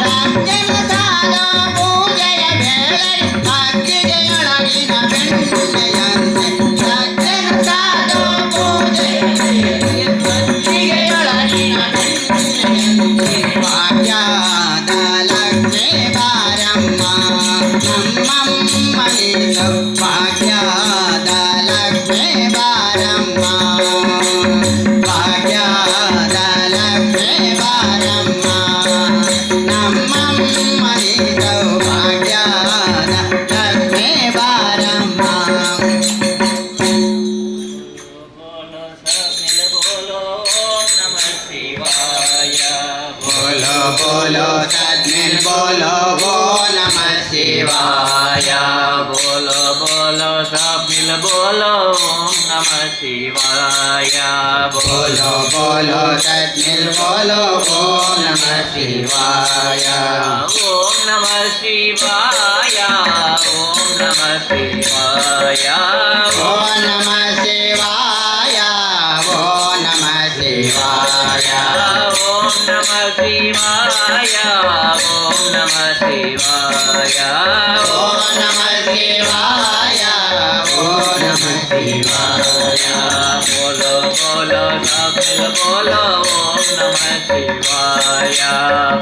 ಸಜ್ಜನ ಸಾಧು ಪೂಜೆಯ ವೇಳೆ ಮಜ್ಜಿಗೆಯೊಳಗಿನ ಬೆಣ್ಣೆಯಂತೆ, ಸಜ್ಜನ ಸಾಧು ಪೂಜೆಯ ವೇಳೆ ಮಜ್ಜಿಗೆಯೊಳಗಿನ ಬೆಣ್ಣೆಯಂತೆ, ಭಾಗ್ಯದ ಲಕ್ಷ್ಮೀ ಬಾರಮ್ಮ, ನಮ್ಮಮ್ಮ ನೀ ಸೌಭಾಗ್ಯದ ಲಕ್ಷ್ಮೀ ಬಾರಮ್ಮ, ಭಾಗ್ಯದ ಲಕ್ಷ್ಮೀ ಬಾರಮ್ಮ, ನಮ್ಮಮ್ಮ ನೀ ಸೌಭಾಗ್ಯದ ಲಕ್ಷ್ಮೀ ಬಾರಮ್ಮ. बोलो सब मिल बोलो ओम नमः शिवाय. बोलो बोलो सदमिल बोलो ओम नमः शिवाय. बोलो बोलो सब मिल बोलो ओम नमः शिवाय. बोलो बोलो सदमिल बोलो ओम नमः शिवाय. ओम नमः शिवाय, ओम नमः शिवाय. ओम नमः शिवाय, ओम नमः शिवाय. ओम नमः शिवाय, ओम नमः शिवाय. ओम नमः शिवाय, ओम नमः शिवाय. बोलो बोलो सब मिल बोलो ओम नमः शिवाय.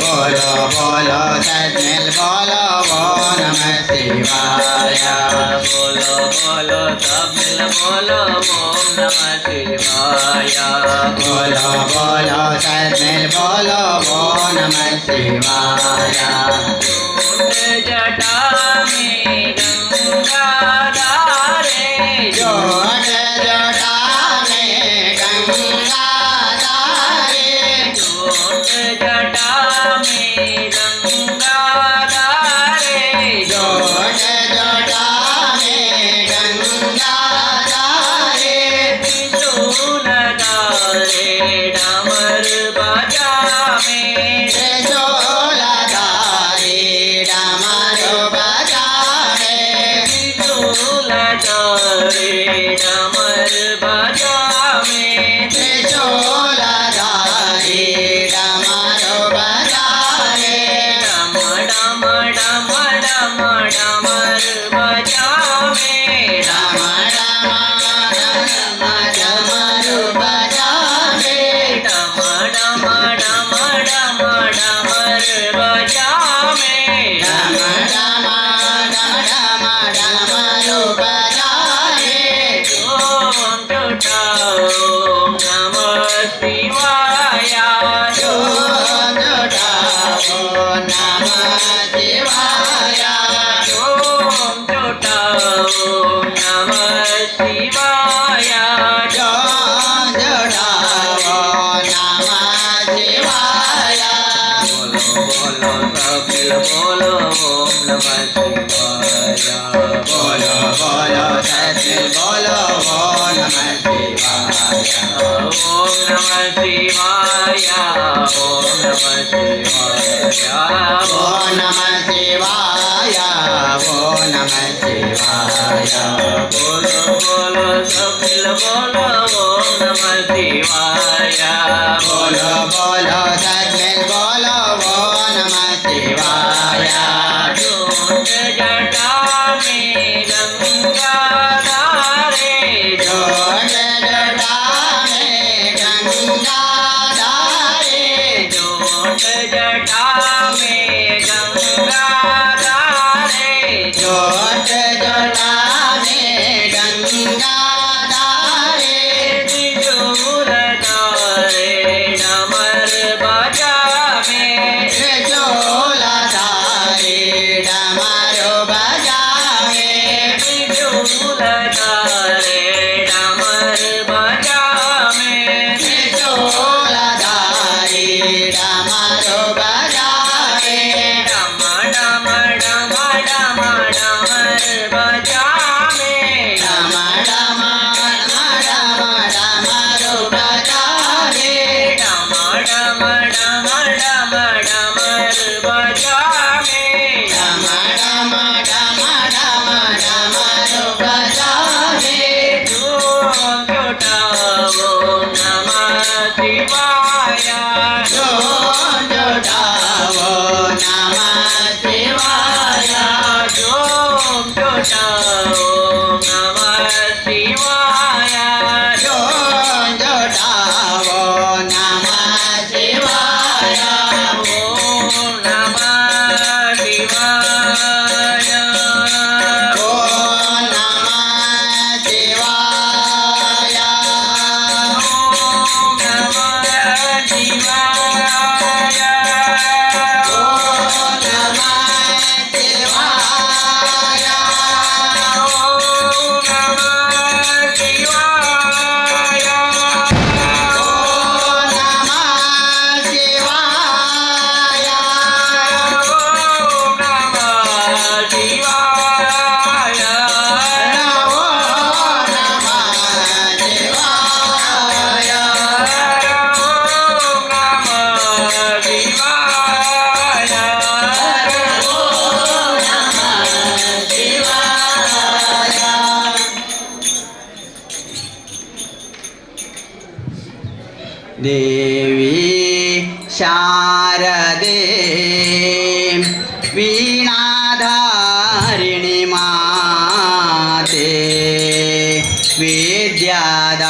बोलो बोलो सदमिल बोलो ओम नमः शिवाय. बोलो बोलो सब मिल बोलो ओम नमः शिवाय. बोलो बोलो सदमिल बोलो ओम नमः शिवाय. जोट जटा में गंगा धारे, जोट जटा में गंगा धारे, जोट जटा में गंगा धारे, जोट जटा में गंगा धारे, त्रिशूल धारे डमर बजा में, त्रिशूल धारे डमर बजावे, त्रिशूल धारे डमर बजा में, त्रिशूल धारे डमर बजावे, डम डम डम नमः शिवाय। बोलो बोलो सत्य बोलो ओम नमः शिवाय। ओम नमः शिवाय। ओम नमः शिवाय। ओम नमः शिवाय। ओम नमः शिवाय। बोलो बोलो सब मिल बोलो ओम नमः शिवाय। बोलो बोलो सत्य बोलो ओम नमः शिवाय। जोत जटा में गंगा धारे। जोत जटा में गंगा धारे। जोत जटा में गंगा धारे। जोत जटा में गंगा धारे। त्रिशूल धारे डमर बजावे। त्रिशूल धारे डमरू बजावे। त्रिशूल धारे डमर बजावे। त्रिशूल धारे डमरू बजावे। डम डम डम डम डमर बजावे। डम डम डम डमरू बजावे। डम डम डम डम डमर बजावे। डम डम डम डम डमरू बजावे। ओम छोटा ओम नमः शिवाय। ओम छोटा ओम नमः शिवाय। ओम छोटा ओम नमः शिवाय। ओम छोटा ओम नमः शिवाय। ओम नमः शिवाय। ओम नमः शिवाय। ओम नमः शिवाय। ओम नमः शिवाय। ओम नमः शिवाय। ओम नमः शिवाय। ओम नमः शिवाय। ओम नमः शिवाय। ओम नमः शिवाय। ओम नमः शिवाय। देवी शारदे वीणाधारिणि माते विद्याधारिणि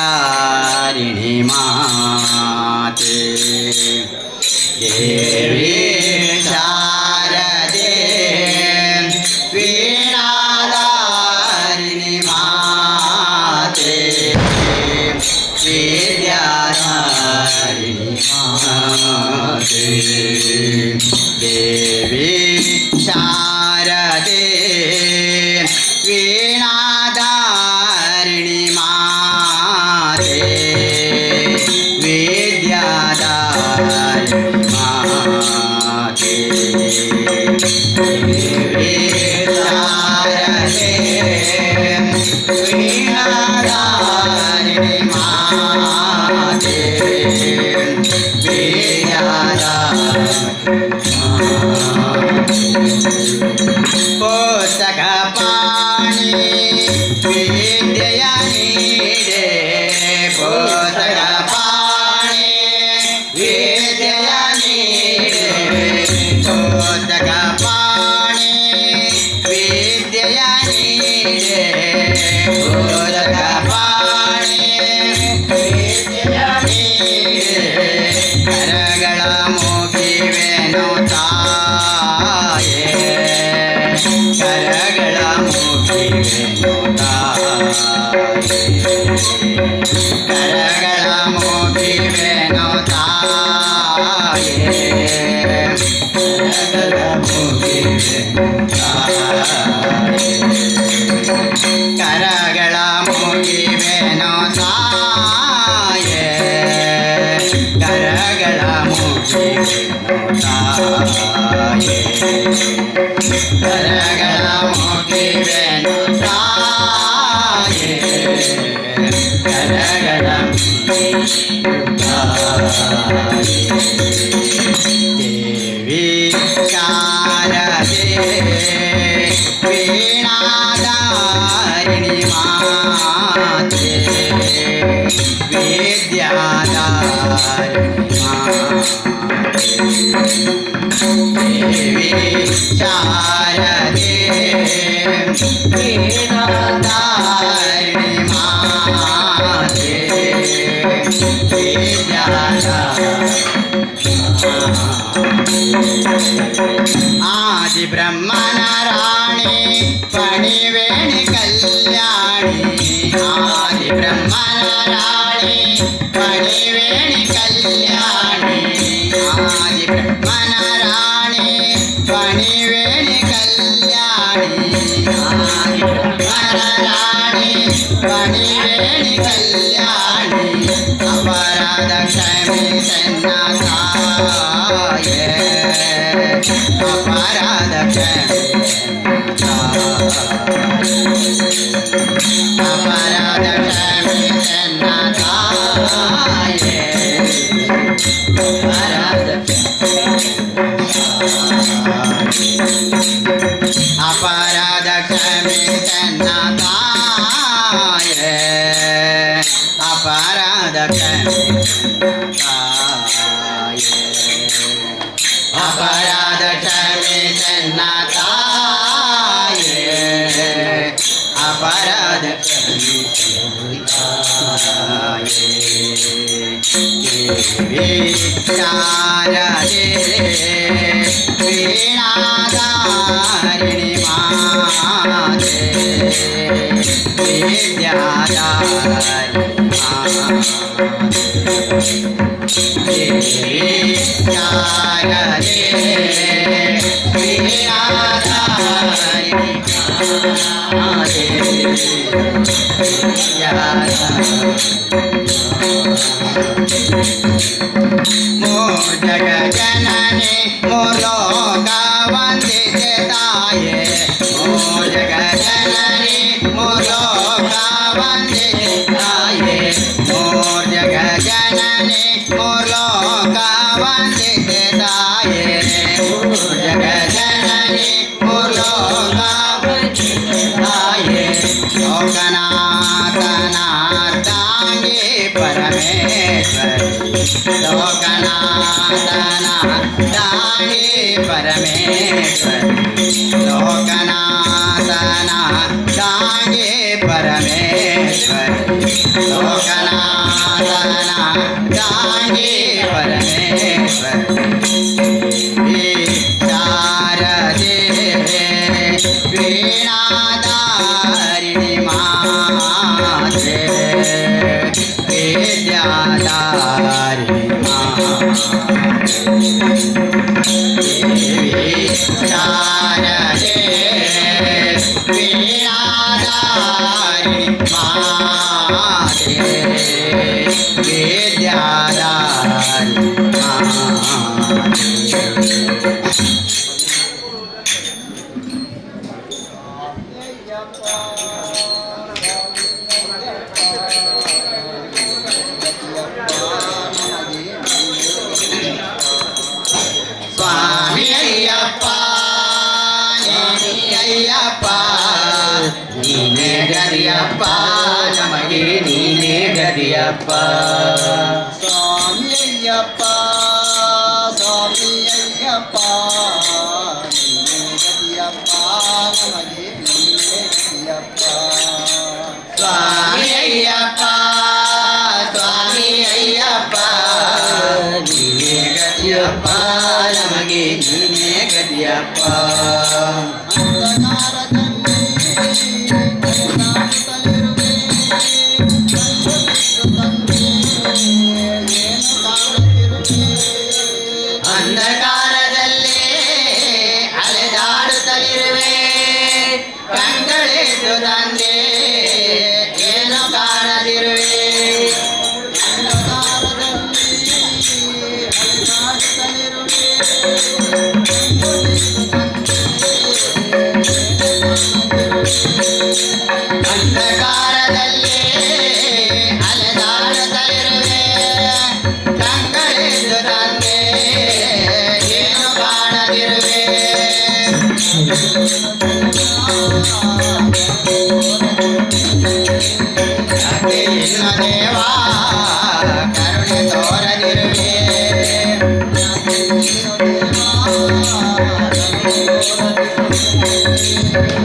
माते। देवी शारदे वीणाधारिणि माते विद्याधारिणि माते। देवी शारदे वीणाधारिणि माते विद्याधारिणि माते। देवी शारदे वीणाधारिणि माते विद्याधारिणि पुस्तक पाणि विद्यया नीडे। पुस्तक पाणि विद्यया नीडे। पुस्तक पाणि विद्यया नीडे। पुस्तक पाणि विद्यया नीडे। करಗಳ ಮುಗಿವೆನು ತಾಯೇ। ಕರಗಳ ಮುಗಿವೆನು ತಾಯೇ। ಕರಗಳ ಮುಗಿವೆನು ತಾಯೇ। ಕರಗಳ ಮುಗಿವೆನು ತಾಯೇ। ಕರಗಳ ಮುಗಿವೆನು ತಾಯೇ। ಕರಗಳ ಮುಗಿವೆನು ತಾಯೇ। ಕರಗಳ ಮುಗಿವೆನು ತಾಯೇ, ಕರಗಳ ದೇವಿ ಶಾರದೆ ವೀಣಾಧಾರಿಣಿ ಮಾತೆ, ವಿದ್ಯಾಧಾರಿಣಿ ಮಾತೆ. ದೇವಿ ಶಾರದೆ ವೀಣಾಧಾರಿಣಿ ಮಾತೆ, ವಿದ್ಯಾಧಾರಿಣಿ. ಆದಿ ಬ್ರಹ್ಮನ ರಾಣಿ ಪಣಿವೇಣಿ ಕಲ್ಯಾಣಿ, ಆದಿ ಬ್ರಹ್ಮನ ರಾಣಿ ಪಣಿವೇಣಿ ಕಲ್ಯಾಣಿ, ಆದಿ ಬ್ರಹ್ಮನ ರಾಣಿ ಪಣಿವೇಣಿ ಕಲ್ಯಾಣಿ, ಆದಿ ಬ್ರಹ್ಮನ ರಾಣಿ ಪಣಿವೇಣಿ ಕಲ್ಯಾಣಿ. ಅಪರಾಧ ಕ್ಷಮಿಸನ್ನ ತಾಯೇ, ಅಪರಾಧ ಕ್ಷಮಿಸನ್ನ, ಅಪರಾಧ ಕ್ಷಮಿಸನ್ನ ತಾಯೇ, ಅಪರಾಧ, ಅಪರಾಧ ಕ್ಷಮಿಸನ್ನ ತಾಯೇ, ಅಪರಾಧ ಕ್ಷಮಿಸನ್ನ ತಾಯೇ, ಅಪರಾಧ ಕ್ಷಮಿಸನ್ನ ತಾಯೇ, ಅಪರಾಧ ಕ್ಷಮಿಸನ್ನ ತಾಯೇ. ದೇವಿ ಶಾರದೆ ವೀಣಾಧಾರಿಣಿ ಮಾತೆ, ವಿದ್ಯಾಧಾರಿಣಿ ಮಾತೆ. ದೇವಿ ಶಾರದೆ ವೀಣಾಧಾರಿಣಿ ಮಾತೆ, ಮೋರ್ ಜಗ ಜನನಿ ಮೋಲೋಕ ವಂದಿತೆ ತಾಯೇ, ಮೋರ್ ಜಗ ಜನನಿ ಮೋಲೋಕ ವಂದಿತೆ ತಾಯೇ, ಮೋರ್ ಜಗ ಜನನಿ ಮೋಲೋಕ ವಂದಿತೆ ತಾಯೇ, ಮೋರ್ ಜಗ ಜನನಿ ಮೋಲೋಕ ವಂದಿತೆ ತಾಯೇ. ಲೋಕನಾಥನಾರ್ಥಾಂಗಿ ಪರಮೇಶ್ವರಿ, ಲೋಕನಾಥನಾರ್ಥಾಂಗಿ ಪರಮೇಶ್ವರಿ, ಲೋಕನಾಥನಾರ್ಥಾಂಗಿ ಪರಮೇಶ್ವರಿ, ಲೋಕನಾಥನಾರ್ಥಾಂಗಿ ಪರಮೇಶ್ವರಿ. ಶಾರದೆ ವೀಣಾಧಾರಿಣಿ ಮಾತೆ, ವಿದ್ಯಾಧಾರಿಣಿ ಮಾತೆ. ದೇವಿ ಶಾರದೆ ವೀಣಾಧಾರಿಣಿ ಮಾತೆ, ವಿದ್ಯಾಧಾರಿಣಿ ಮಾತೆ. ಸ್ವಾಮಿ ಅಯ್ಯಪ್ಪ ಅಯ್ಯಪ್ಪ ನೀನೇ ಗದಿಯಪ್ಪ, ನಮಗೆ ನೀನೇ ಗದಿಯಪ್ಪ. ಸ್ವಾಮಿ ಅಯ್ಯಪ್ಪ, ಸ್ವಾಮಿ ಅಯ್ಯಪ್ಪ ನೀನೇ ಗತಿಯಪ್ಪ, ನಮಗೆ ನೀನೇ ಗತಿಯಪ್ಪ. ಸ್ವಾಮಿ ಅಯ್ಯಪ್ಪ, ಸ್ವಾಮಿ ಅಯ್ಯಪ್ಪ ನೀನೇ ಗತಿಯಪ್ಪ, ನಮಗೆ ನೀನೇ ಗತಿಯಪ್ಪ. ಅಂಧಕಾರದಲ್ಲಿ ಅಲೆದಾಡುತ್ತಲಿರುವೆ, ಕಣ್ಣು ತಂದೆ ಏನು ಕಾಣುತ್ತಿರುವೆ. ಅಂಧಕಾರದಲ್ಲಿ ಅಲೆದಾಡುತ್ತಲಿರುವೆ, ಕಂಗಳಿದ್ದು ತಂದೆ ಏನು ಕಾಣದಿರುವೆ. ಅಂಧಕಾರದಲ್ಲಿ ಅಲೆದಾಡುತ್ತಲಿರುವೆ, ಕಣ್ಣು ತಂದೆ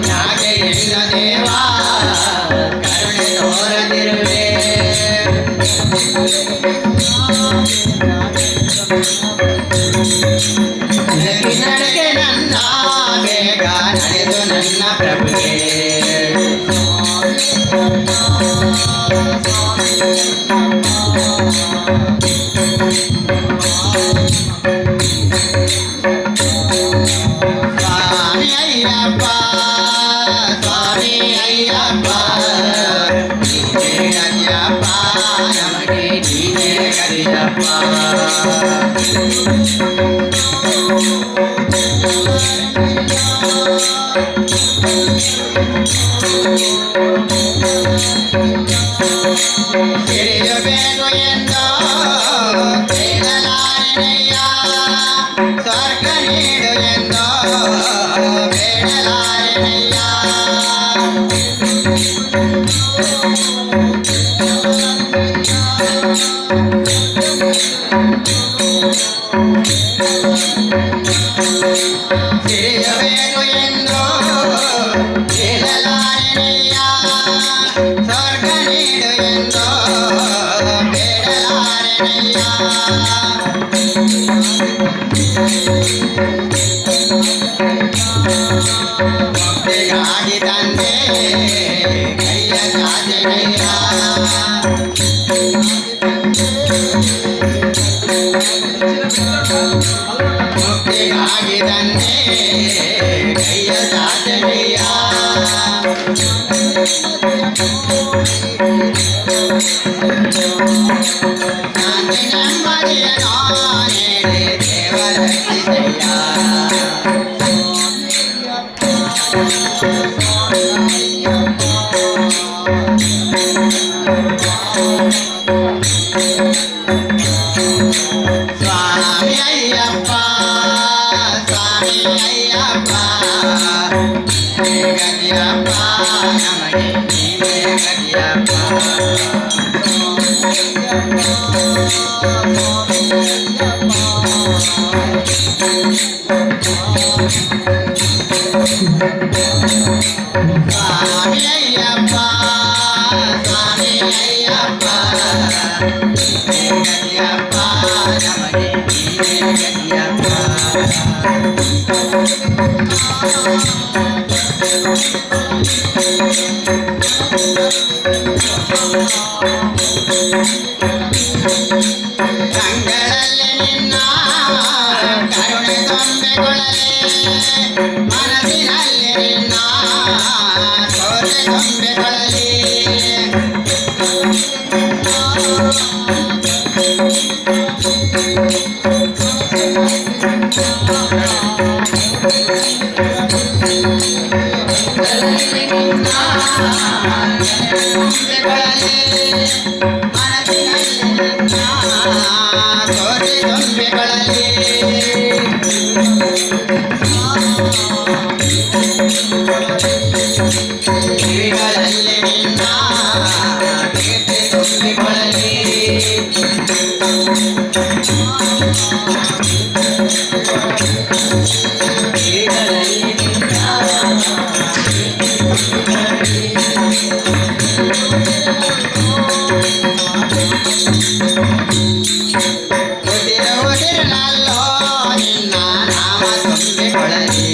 ಯಾಕೆ ಎನ್ನ ದೇವಾ ಕರುಣೆ ತೋರದಿರುವೆ. ನಡಕೆ ನನ್ನ ಬೇಗ ನಡೆದು ನನ್ನ ಪ್ರಭುವೇ. ಸ್ವಾಮಿ ಅಯ್ಯಪ್ಪ ಸ್ವಾಮಿ ಅಯ್ಯಪ್ಪ ನೀನೇ ಗತಿಯಪ್ಪ ನಮಗೆ ನೀನೇ ಗತಿಯಪ್ಪ. ಸಿರಿಯಬೇಕು ಎಂದು ಬೇಡಲಾರೆನಯ್ಯ, ಸ್ವರ್ಗ ನೀಡು ಎಂದು ಬೇಡಲಾರೆನಯ್ಯ. ಸಿರಿಯಬೇಕು ಎಂದು ಬೇಡಲಾರೆನಯ್ಯ, ಸ್ವರ್ಗ ನೀಡು ಎಂದು ಬೇಡಲಾರೆನಯ್ಯ. ಮುಕ್ತಿಗಾಗಿ ತಂದೆ ಕೈಯ ಚಾಚೆನಯ್ಯ. ಮುಕ್ತಿಗಾಗಿ ತಂದೆ ಕೈಯ ಚಾಚೆನಯ್ಯ. ಶಾಂತಿ ನೆಮ್ಮದಿಯನ್ನು ನೀಡಿ ದೇವ ರಕ್ಷಿಸಯ್ಯ. ಸ್ವಾಮಿ ಅಯ್ಯಪ್ಪ ಸ್ವಾಮಿ ಅಯ್ಯಪ್ಪ ನೀನೇ ಗತಿಯಪ್ಪ ನಮಗೆ ನೀನೇ ಗತಿಯಪ್ಪ. ಸ್ವಾಮಿ ಅಯ್ಯಪ್ಪ ಸ್ವಾಮಿ ಅಯ್ಯಪ್ಪ ನೀನೇ ಗತಿಯಪ್ಪ ನಮಗೆ ನೀನೇ ಗತಿಯಪ್ಪ. ಕಂಗಳಲ್ಲಿ ನಿನ್ನ ಕರುಣೆ ತುಂಬಿಕೊಳ್ಳಲಿ, ಮನಸ್ಸಿನಲ್ಲಿ ನಿನ್ನ ಸೋರೆ ತುಂಬಿಕೊಳ್ಳಲಿ. ತುಂಬಿಕೊಳ್ಳಲಿ, ಮನಸ್ಸಿನಲ್ಲಿ ನಿನ್ನ ಸೋರೆ ತುಂಬಿಕೊಳ್ಳಲಿ. ಕಿವಿಗಳಲ್ಲಿ ನಿನ್ನ ಕೀರ್ತಿ ತುಂಬಿಕೊಳ್ಳಲಿ. ಕಿವಿಗಳಲ್ಲಿ ನಿನ್ನ ಉಸಿರು ಉಸಿರಿನಲ್ಲೋ ನಿನ್ನ ನಾಮ ತುಂಬಿಕೊಳ್ಳಲಿ.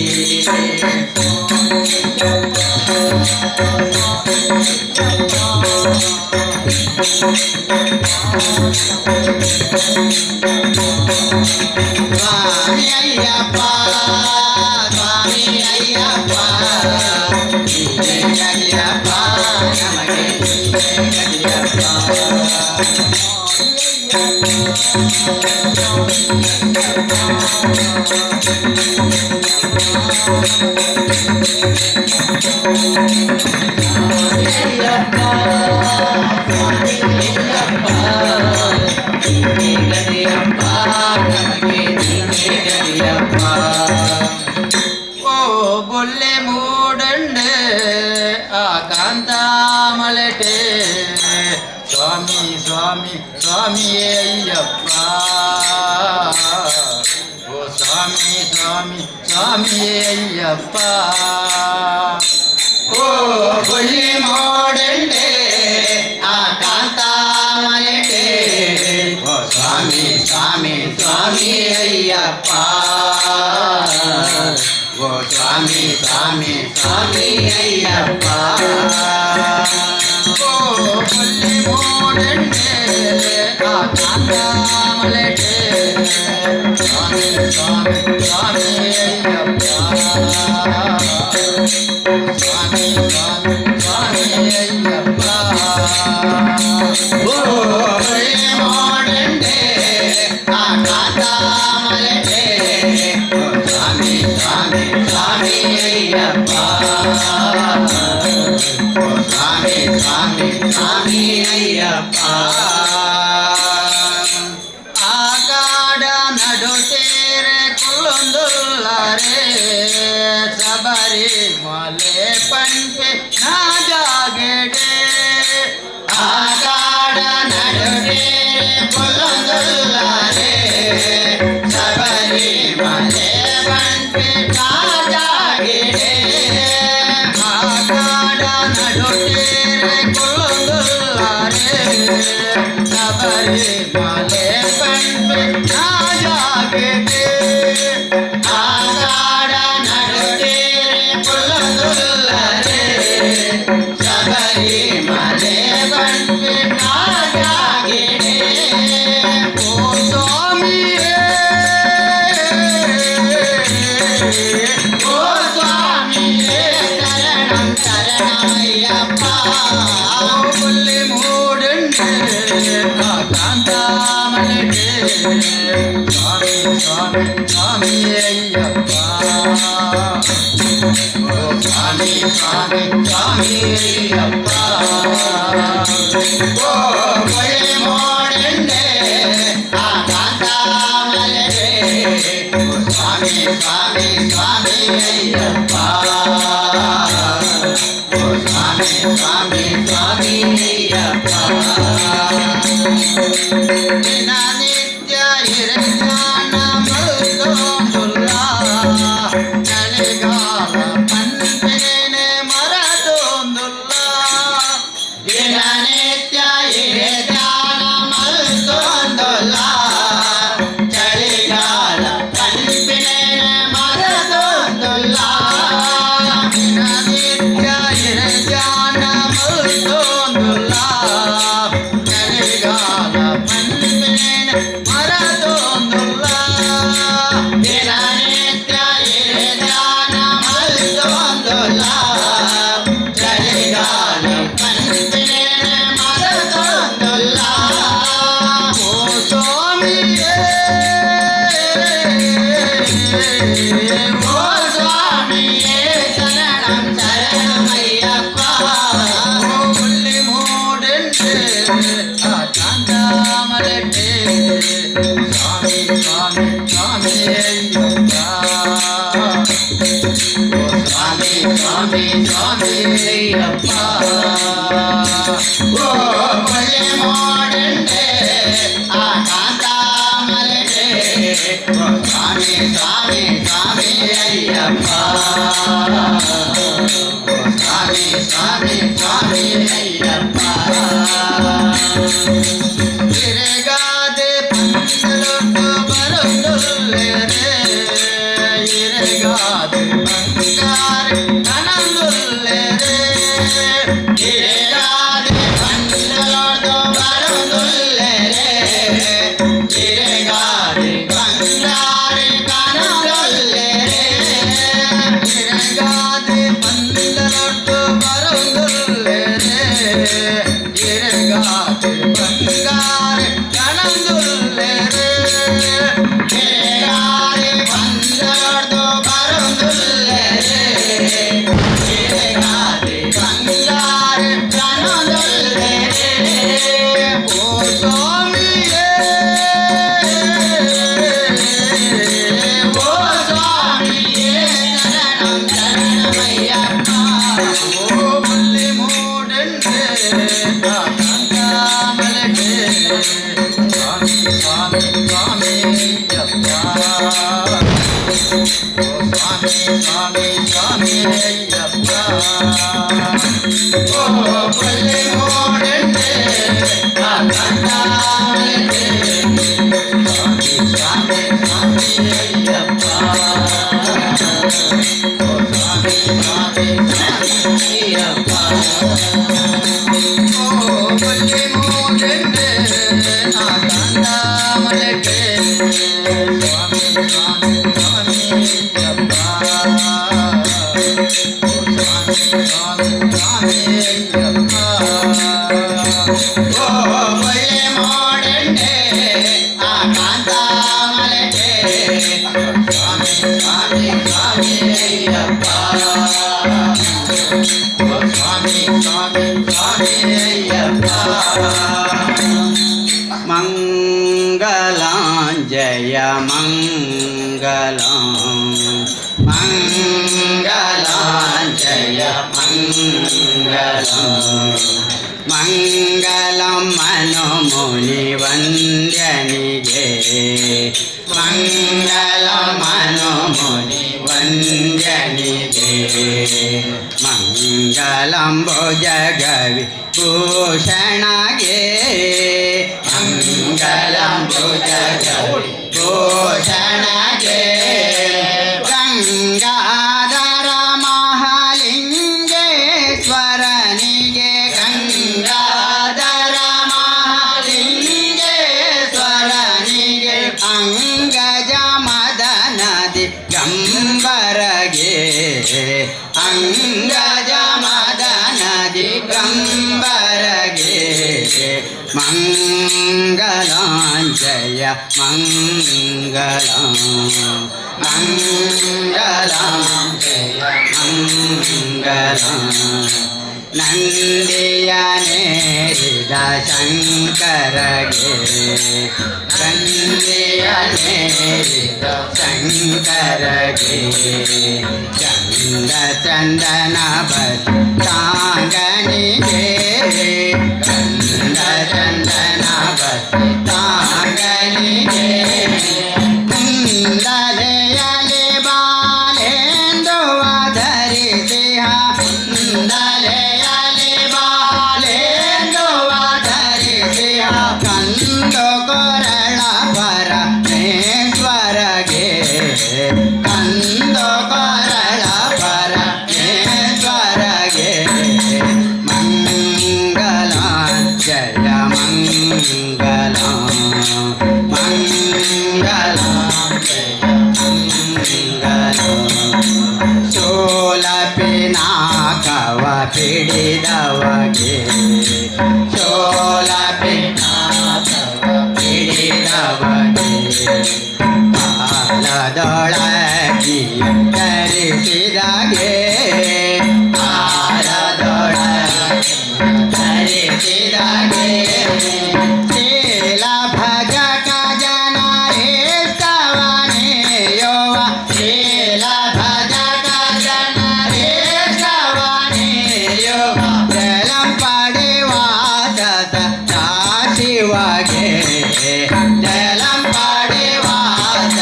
ಸ್ವಾಮಿ ಅಯ್ಯಪ್ಪ ಸ್ವಾಮಿ ಅಯ್ಯಪ್ಪ ನೀನೇ ಗತಿಯಪ್ಪ ನಮಗೆ ನೀನೇ ಗತಿಯಪ್ಪ. ಓ ಬೊಲ್ಲೆ ಮೂಡಂಡೆ ಆ ಕಾಂತಾಮಲಟೆ ಸ್ವಾಮಿ ಸ್ವಾಮಿ ಸ್ವಾಮಿಯೇ ಅಯ್ಯಪ್ಪ. ಓ ಸ್ವಾಮಿ ಸ್ವಾಮಿ ಸ್ವಾಮಿಯೇ ಅಯ್ಯಪ್ಪ. ಓ ಬೊಳ್ಳಿ ಮೋಡಂಡೆ ಆ ಕಾಂತಾಮಲೆಟೆ, ಓ ಸ್ವಾಮಿ ಸ್ವಾಮಿ ಸ್ವಾಮಿ ಅಯ್ಯಪ್ಪ. ಓ ಸ್ವಾಮಿ ಸ್ವಾಮಿ ಸ್ವಾಮಿ ಅಯ್ಯಪ್ಪ. ಓ ಬೊಳ್ಳಿ ಮೋಡಂಡೆ ಆ ಕಾಂತಾಮಲೆಟೆ, ಸ್ವಾಮಿ ಸ್ವಾಮಿ ಸ್ವಾಮಿ ಅಯ್ಯಪ್ಪ. ಸ್ವಾಮಿ ಸ್ವಾಮಿ ಸ್ವಾಮಿ ಅಯ್ಯಪ್ಪ. ಓ ಬೊಳ್ಳಿ ಮೋಡಂಡೆ ಆ ಕಾಂತಾಮಲೆಟೆ, ಓ ಸ್ವಾಮಿ ಸ್ವಾಮಿ ಸ್ವಾಮಿ ಅಯ್ಯಪ್ಪ. ಓ ಸ್ವಾಮಿ ಸ್ವಾಮಿ ಸ್ವಾಮಿ ಅಯ್ಯಪ್ಪ. ಆ ಕಾಡ ನಡುತೇರೆ ಕುಲ್ಲೊಂದುಲ್ಲಾರೆ, ಸಬರಿ ಮಲೆ ಪಂಪೆ ನಾ ಜಾಗೆಡೆ. ಆ ಕಾಡ ನಡುತೇರೆ ಕುಲ್ಲೊಂದುಲ್ಲಾರೆ, ಸಬರಿ ಮಲೆ ಪಂಪೆ ನಾ ಜಾಗೆಡೆ. ಆ ಕಾಡ ನಡುತೇರೆ ಕುಲ್ಲೊಂದುಲ್ಲಾರೆ, ಸಬರಿ ಮಲೆ ಪಂಪೆ ನಾ ಜಾಗೆಡೆ. ಆ ಕಾಡ ನಡುತೇರೆ ಕುಲ್ಲೊಂದುಲ್ಲಾರೆ, ಸಬರಿ ಮಲೆ ಪಂಪೆ ನಾ ಜಾಗೆಡೆ. ಓ ಸ್ವಾಮಿಯೇ, ಓ ಸ್ವಾಮಿಯೇ ಶರಣಂ ಶರಣಮಯ್ಯಪ್ಪ. ಬೊಳ್ಳಿ ಮೂಡಂಡೆ ಆ ಕಾಂತಾಮಲೆಟೆ, ಸ್ವಾಮಿ ಸ್ವಾಮಿ ಸ್ವಾಮಿ ಅಯ್ಯಪ್ಪ. ಓ ಸ್ವಾಮಿ ಸ್ವಾಮಿ ಸ್ವಾಮಿ ಅಯ್ಯಪ್ಪ. ಓ ಬೊಳ್ಳಿ ಮೋಡಂಡೆ ಆ ಕಾಂತಾಮಲೆಟೆ, ಓ ಸ್ವಾಮಿ ಸ್ವಾಮಿ ಸ್ವಾಮಿ ಅಯ್ಯಪ್ಪ. ಓ ಸ್ವಾಮಿ ಸ್ವಾಮಿ ಸ್ವಾಮಿ ಅಯ್ಯಪ್ಪ. ದಿನನಿತ್ಯ ಹಿರಿಜ್ಞಾನ ಮಲ್ತೊಂದುಲ್ಲ, ಚಳಿಗಾಲ ಪನ್ಪೇನೆ ಮರತೊಂದುಲ್ಲ. ದಿನನಿತ್ಯ ಹಿರಿಜ್ಞಾನ ಮಲ್ತೊಂದುಲ್ಲ, ಚಳಿಗಾಲ ಪನ್ಪೇನೆ ಮರತೊಂದುಲ್ಲ. ದಿನನಿತ್ಯ ಹಿರಿಜ್ಞಾನ ಮಲ್ತೊಂದುಲ್ಲ, ಚಳಿಗಾಲ ಪನ್ಪೇನೆ ಮರತೊಂದುಲ್ಲ. ದಿನನಿತ್ಯ ಹಿರಿಜ್ಞಾನ ಮಲ್ತೊಂದುಲ್ಲ, ಚಳಿಗಾಲ ಪನ್ಪೇನೆ ಮರತೊಂದುಲ್ಲ. ಓ ಸ್ವಾಮಿಯೇ, ಓ ಸ್ವಾಮಿಯೇ ಶರಣಂ ಶರಣಮಯ್ಯಪ್ಪ. ಓ ಬೊಳ್ಳಿ ಮೂಡಂಡೆ ಆ ಕಾಂತಾಮಲೆಟೆ, ಸ್ವಾಮಿ ಸ್ವಾಮಿ ಸ್ವಾಮಿ ಅಯ್ಯಪ್ಪ. ಓ ಸ್ವಾಮಿ ಸ್ವಾಮಿ ಸ್ವಾಮಿ ಅಯ್ಯಪ್ಪ. ಓ ಬೊಳ್ಳಿ ಮೋಡಂಡೆ ಆ ಕಾಂತಾಮಲೆಟೆ, ಓ ಸ್ವಾಮಿ ಸ್ವಾಮಿ ಸ್ವಾಮಿ ಅಯ್ಯಪ್ಪ. ಓ ಸ್ವಾಮಿ ಸ್ವಾಮಿ ಸ್ವಾಮಿ ಅಯ್ಯಪ್ಪ. ಇರೆಗಾದೆ ಪಂದಲೊಟ್ಟು ಬರುತ್ತುಲ್ಲೇರೆ, ಇರೆಗಾದೆ ಬಂಗಾರ ಕನಂದುಲ್ಲೇರೆ. ಇರೆಗಾದೆ ಪಂದಲೊಟ್ಟು ಬರುತ್ತುಲ್ಲೇರೆ, ಇರೆಗಾದೆ ಬಂಗಾರ ಕನಂದುಲ್ಲೇರೆ. ಇರೆಗಾದೆ ಓ ಬೊಲ್ಲೆ ಮೋಡಂಡೆ ಆ ಕಾಂತಾಮಲೆಟೆ ಸ್ವಾಮಿ ಸ್ವಾಮಿ ಸ್ವಾಮಿ ಅಯ್ಯಪ್ಪ ಓ ಸ್ವಾಮಿ ಸ್ವಾಮಿ ಸ್ವಾಮಿ ಅಯ್ಯಪ್ಪ ಓ ಬೊಲ್ಲೆ ಮೋಡಂಡೆ ಆ ಕಾಂತಾಮಲೆಟೆ ಸ್ವಾಮಿ ಸ್ವಾಮಿ ಸ್ವಾಮಿ ಅಯ್ಯಪ್ಪ ಓ ಸ್ವಾಮಿ ಸ್ವಾಮಿ ಸ್ವಾಮಿ ಅಯ್ಯಪ್ಪ ಓ ಬೊಲ್ಲೆ ಮೋಡಂಡೆ ಆ ಕಾಂತಾಮಲೆಟೆ ಸ್ವಾಮಿ ಸ್ವಾಮಿ ಸ್ವಾಮಿ ಅಯ್ಯಪ್ಪ ಓ ಸ್ವಾಮಿ ಸ್ವಾಮಿ ಸ್ವಾಮಿ ಅಯ್ಯಪ್ಪ ಮಂಗಲಂ ಜಯ ಮಂಗಲಂ ಮಂಗಲಂ ಜಯ ಮಂಗಲಂ ಮಂಗಲಂ ಮನುಮುನಿ ವಂದ್ಯನಿಗೆ ಮಂಗಲಂ ಮನುಮುನಿ ವಂದ್ಯನಿಗೆ ಮಂಗಲಂ ಭುಜಗವಿ ಭೂಷಣಗೆ ಮಂಗಲಂ ಭುಜಗವಿ ಭೂಷಣಗೆ ಗಂಗಾಧರ ಮಹಾಲಿಂಗೇಶ್ವರನಿಗೆ ಗಂಗಾಧರ ಮಹಾಲಿಂಗೇಶ್ವರನಿಗೆ ಅಂಗಜ ಮದನದಿ ಗಂಬರಗೆ ಅಂಗಜ ಮದನದಿ ಗಂಬರಗೆ ಮಂಗಲಂ ಜಯ ಮಂಗಲಂ ಮಂಗಲಂ ಜಯ ಮಂಗಲಂ ನಂದಿಯ ನೇರಿದ ಶಂಕರಗೆ ನಂದಿಯ ನೇರಿದ ಶಂಕರಗೆ ಚಂದ ಚಂದನ ತಾಂಗನಿಗೆ ಚಂದ ಚಂದನ ತಾಂಗನಿಗೆ ಕುಂದಲೆಯಲೆ ಬಾಲೆಂದು ಧರಿಸಿಹ ಕುಂದಲೆಯಲೆ ಬಾಲೆಂದು ಧರಿಸಿಹ ಕಂದು ಕೊರಳ ಪರಮೇಶ್ವರಗೆ ಕಂದು ಕೊರಳ ಪರಮೇಶ್ವರಗೆ ಮಂಗಲ ಜಯ ಮಂಗಲ ಮಂಗಲ ಜಯ ಮಂಗಲ ಶೋಲಪಿನಾಕವ ಪಿಡಿದವಗೆ ಶೋಲಪಿನಾಕವ ಪಿಡಿದವಗೆ ಕಾಲದೊಳಗಿಯ ಧರಿಸಿದಾಗೆ ಕಾಲದೊಳಗಿಯ ಧರಿಸಿದಾಗೆ ಶೀಲ ಭಜಕ ಜನರೇಸ್ತವನೆಯೋವ ಶೀಲ ಭಜಕ ಜನರೇಸ್ತವನೆಯೋವ ಜಲಂ ಪಡೆವಾಸ ಶಿವಗೆ ಜಲಂ ಪಡೆವಾಸ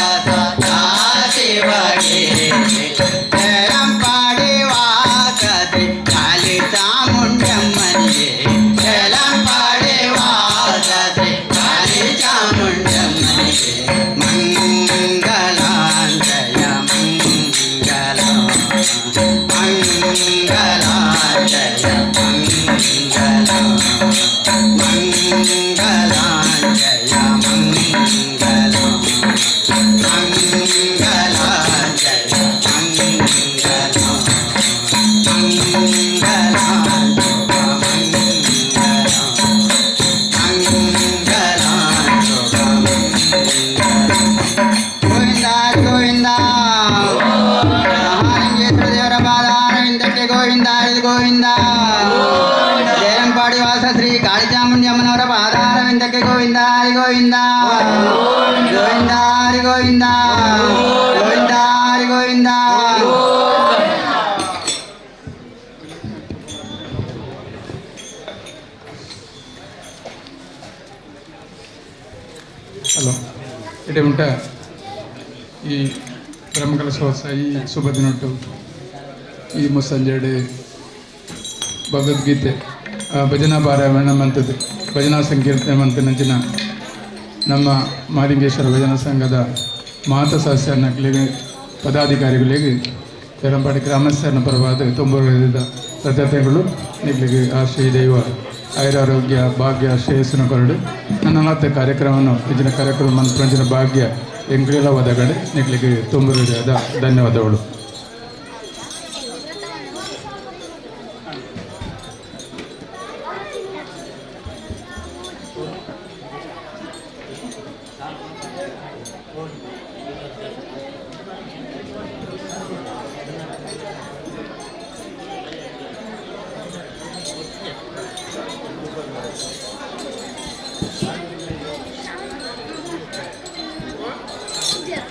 ಶಿವಗೆ ಜಲಂ ಪಡೆವಾಸ ಕಾಲಿ ಚಾಮುಂಡಮ್ಮನಿಗೆ ಜಲಂ ಪಡೆವಾಸ ಕಾಲಿ ಚಾಮುಂಡಮ್ಮನಿಗೆ ಮಂಗಲ ಜಯ ಮಂಗಲ ಮಂಗಲ ಜಯ ಮಂಗಲ ಮಂಗಲ ಜಯ ಮಂಗಲ ಮಂಗಲ ಜಯ ಮಂಗಲ ಮಂಗಲ ಮಂಗಲ ಗೋವಿಂದ ಗೋವಿಂದ ಮಹಾಲಿಂಗೇಶ್ವರ ದೇವರ ಪಾದಾರವಿಂದಕ್ಕೆ ಗೋವಿಂದ ಹರಿದು ಗೋವಿಂದ ಜಯಂಪಾಡಿ ವಾಸ ಶ್ರೀ ಕಾಳಿಚಾಮುಂಡಿ ಅಮ್ಮನವರ ಪಾದಾರವಿಂದಕ್ಕೆ ಗೋವಿಂದ ಹರಿ ಗೋವಿಂದ ಗೋವಿಂದ ಹರಿ ಗೋವಿಂದ ಗೋವಿಂದ ಹರಿ ಗೋವಿಂದ. ಹಲೋ ಇಡೀ ಉಂಟ ಈ ಬ್ರಹ್ಮಕಲಶೋತ್ಸವ ಈ ಶುಭ ದಿನಟ್ಟು ಈ ಮುಸ್ಸಂಜೆಡೆ ಭಗವದ್ಗೀತೆ ಭಜನಾ ಪಾರಾಯಣ ಮಂತದ್ದು ಭಜನಾ ಸಂಕೀರ್ತನೆ ಮಂತನಂಚಿನ ನಮ್ಮ ಮಾಲಿಂಗೇಶ್ವರ ಭಜನಾ ಸಂಘದ ಮಾತ ಸದಸ್ಯರನ್ನಕ್ಲಿಗೆ ಪದಾಧಿಕಾರಿಗಳಿಗೆ ತೆರಂಪಾಡಿ ಗ್ರಾಮಸ್ಥರನ್ನ ಪರವಾದ ತುಂಬುರದ ಕೃತಜ್ಞತೆಗಳು. ನಿಗಳಿಗೆ ಆ ಶ್ರೀ ದೈವ ಆಯುರಾರೋಗ್ಯ ಭಾಗ್ಯ ಶ್ರೇಯಸ್ಸನ್ನು ಕೊರಡು. ನನ್ನ ಕಾರ್ಯಕ್ರಮವನ್ನು ಇಂಚಿನ ಕಾರ್ಯಕ್ರಮ ಮನ್ಪಂಚಿನ ಭಾಗ್ಯ ಎಂಕ್ಲೆಲ ಒದಗಡೆ ನಿಗಳಿಗೆ ತುಂಬು ಹೃದಯದ ಧನ್ಯವಾದಗಳು. Yeah.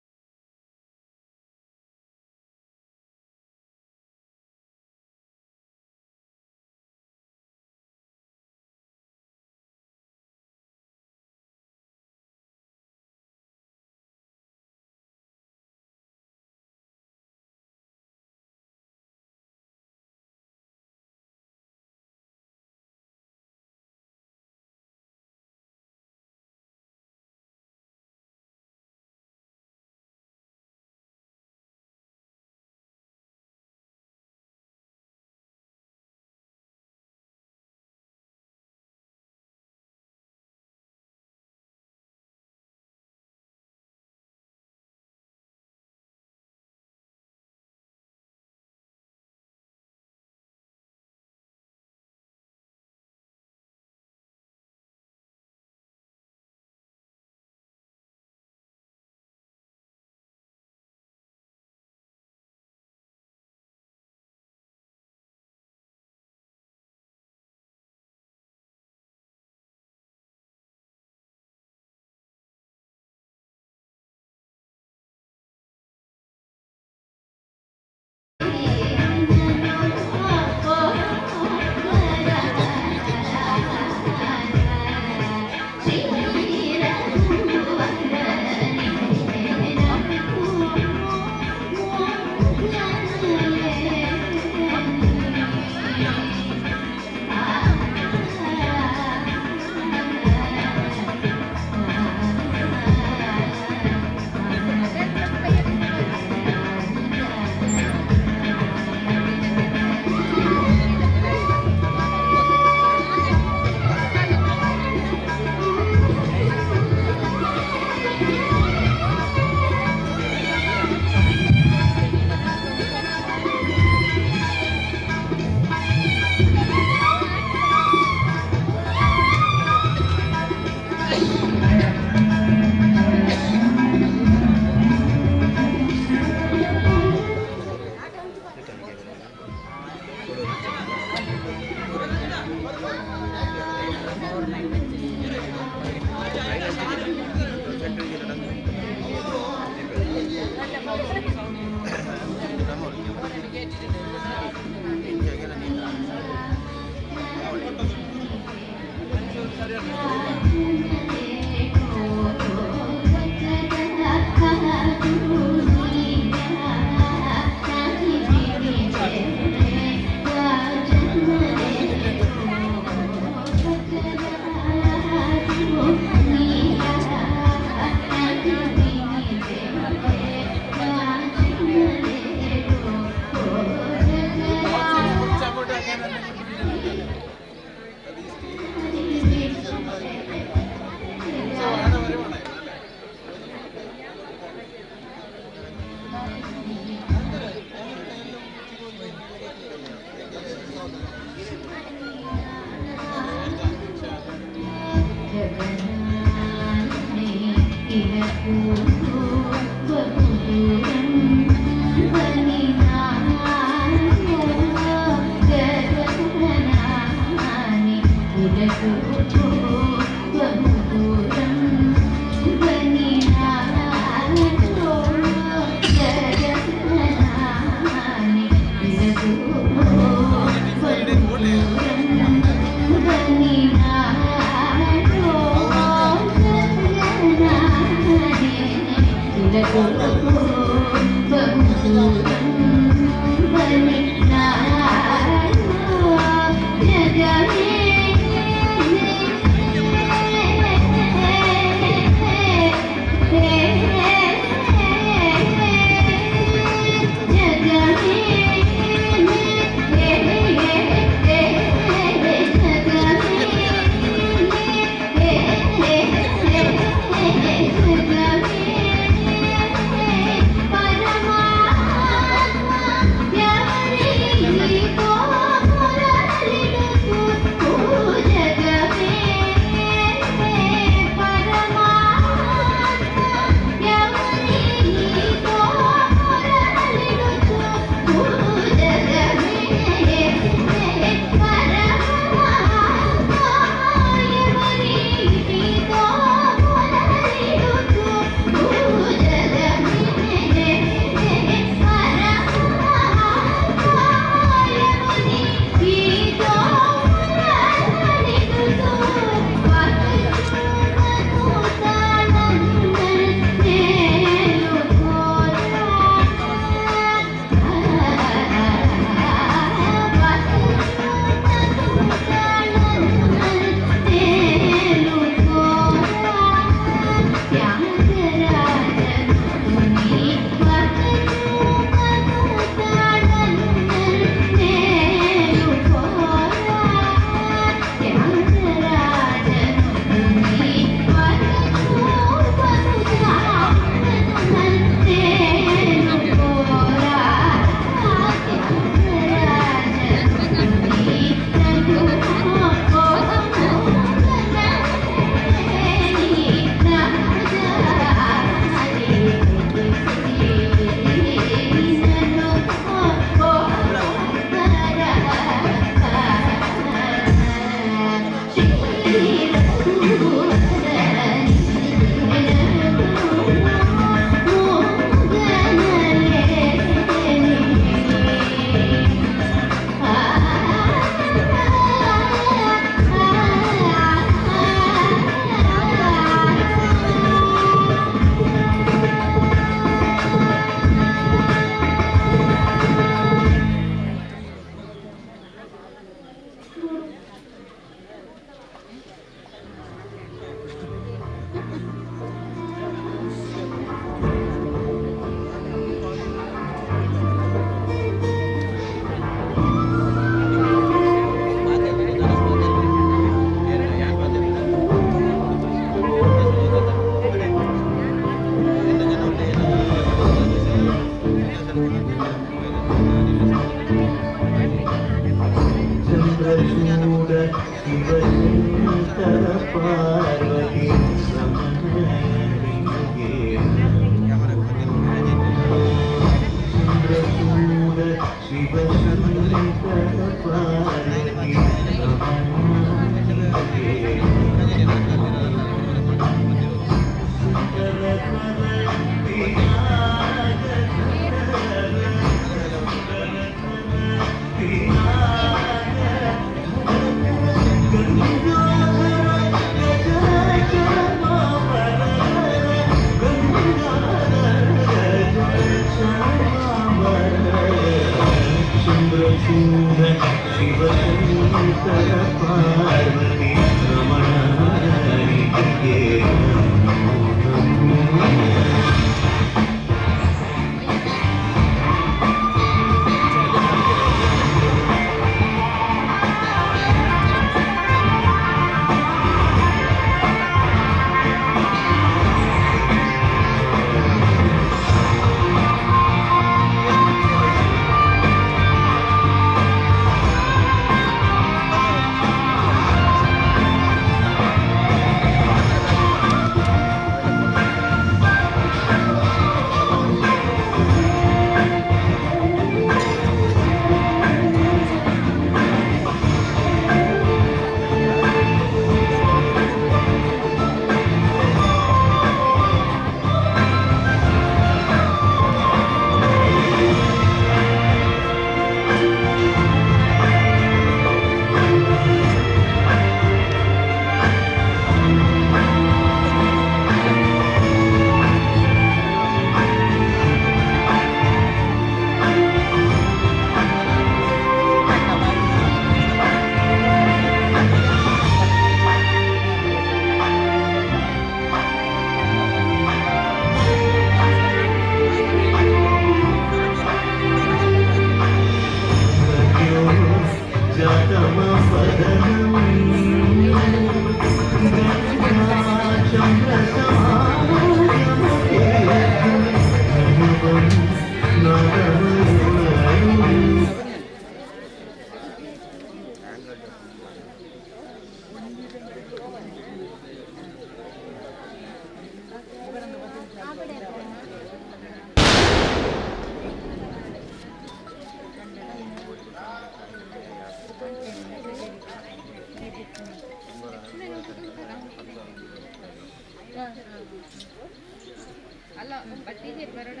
ಅಲ್ಲ ಬಟ್ಟಿದೆ ಬರೋಣ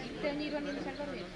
ಇತ್ತೆ ನೀರು ನಿಮಿಷ ಬರಬೇಕು.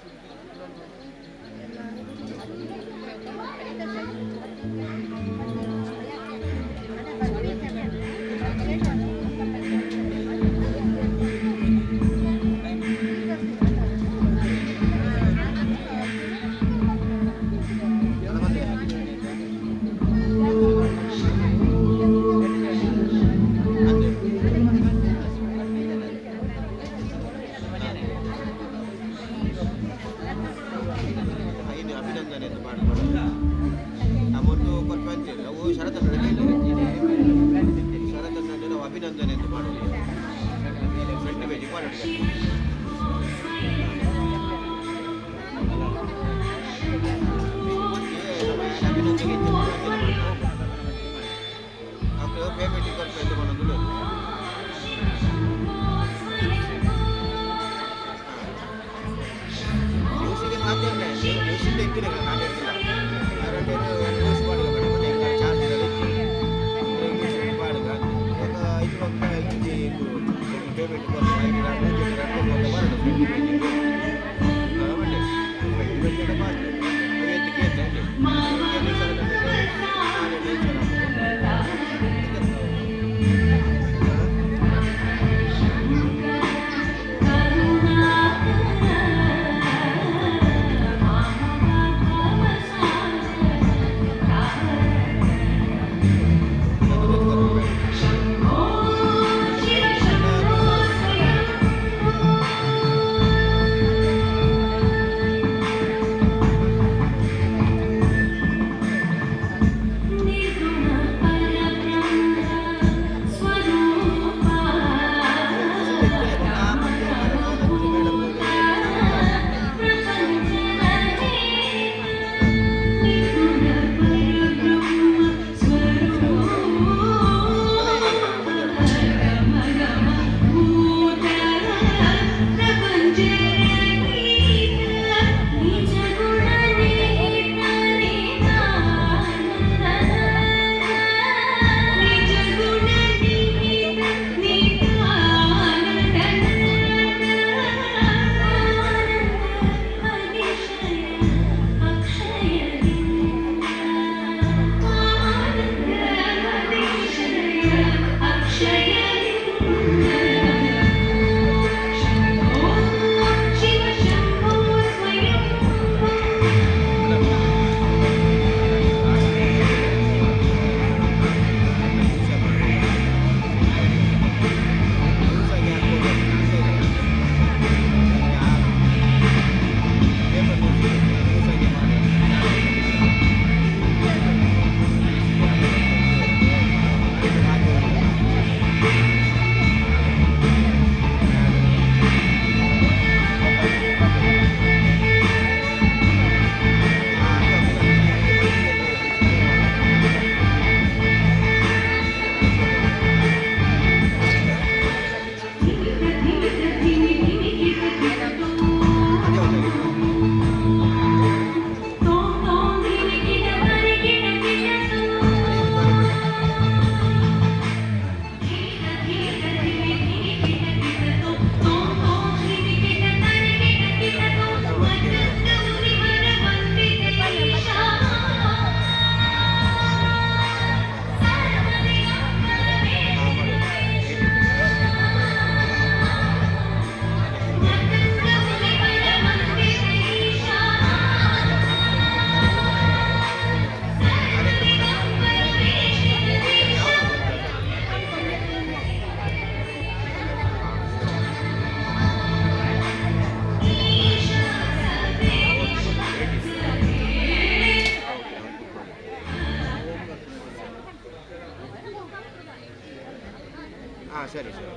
ಸರಿ ಸರಿ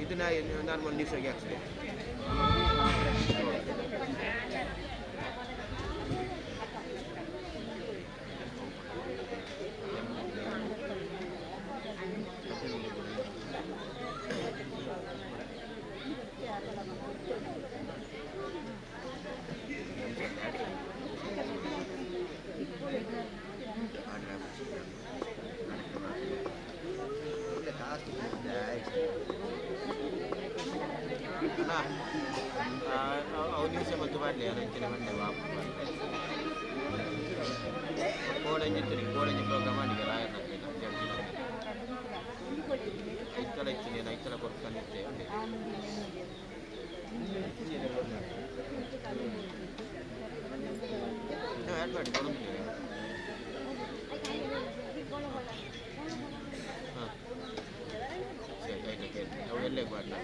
ಇದನ್ನ ನಾರ್ಮಲ್ ನ್ಯೂಸಾಗಿ ಹಾಕ್ಸ್ರಿ. ಅವು ನ್ಯೂಸ್ ಮತ್ತು ಮಾಡಲಿ ಅಂಚಿನ ಮಂಡೆ ಕೋಡಂಜಿ ಇತ್ತು ಕೋಡಂಜಿ ಪ್ರೋಗ್ರಾಮ್ ಮಾಡಿಗೆ ರಾಯರ್ ಐತಲ ಇತ್ತು ನೀನು ಐತಲ ಕೊಡ್ಕೊಂಡಿದ್ದೆ. ಆ್ಯಡ್ ಮಾಡಿ ಕೊಡೋದಿಲ್ಲ. ಹಾಂ ಸರಿ ಆಯ್ತು ಅವು ಎಲ್ಲೇ ಮಾಡಲಿ.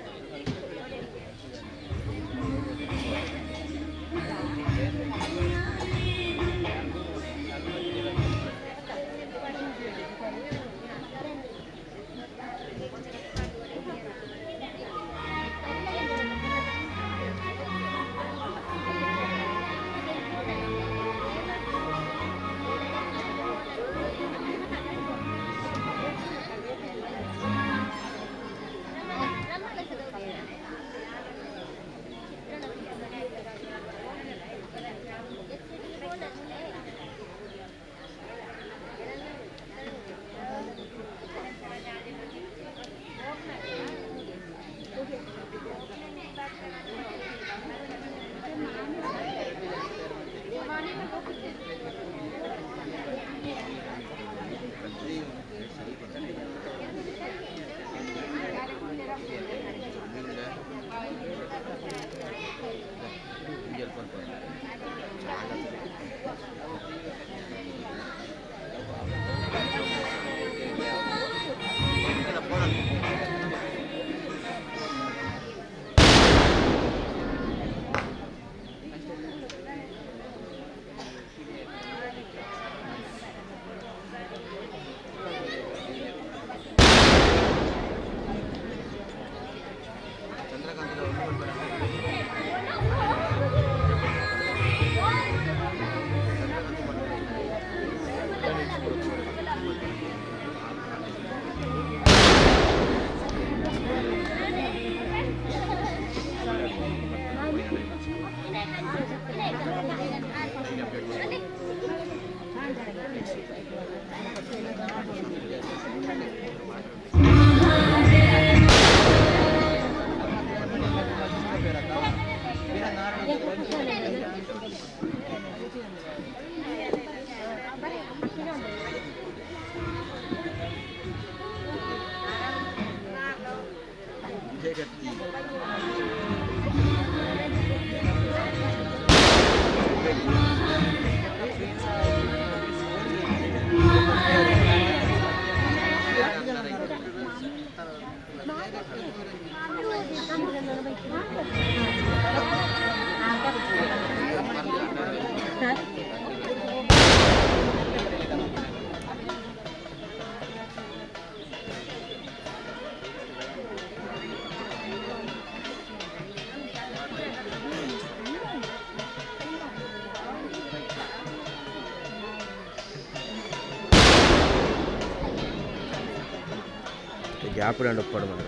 ಗ್ಯಾಪ್ రెండు ಒಪ್ಪಡು ಮನೆ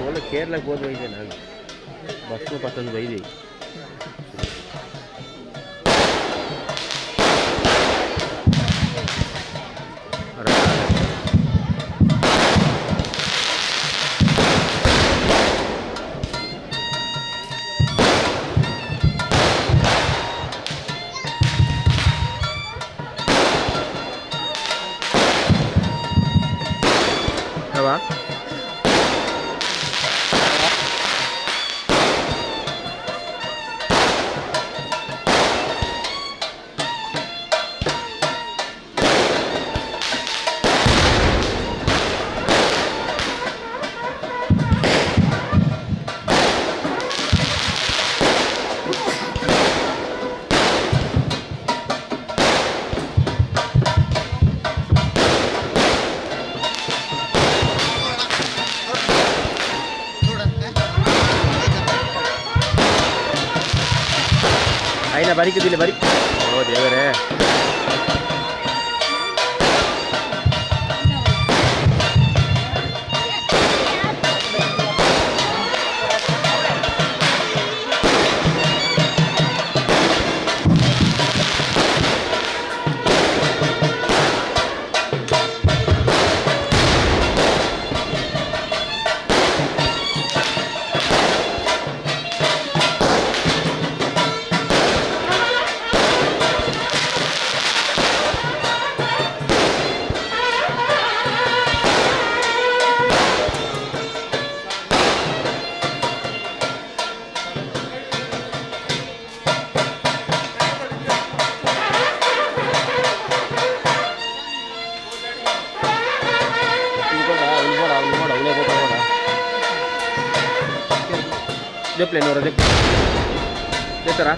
ಒಳ್ಳೆ ಕೇರಳಕ್ಕೆ ಹೋದ ಬೈದೆ ನಾನು ಬಸ್ಸು ಪತ್ತೊಂದು ಬೈದೆ. ಬರಿಕದಿಲ್ಲ ಬರಿ ಓ ದೇವರೇ ದೇತರ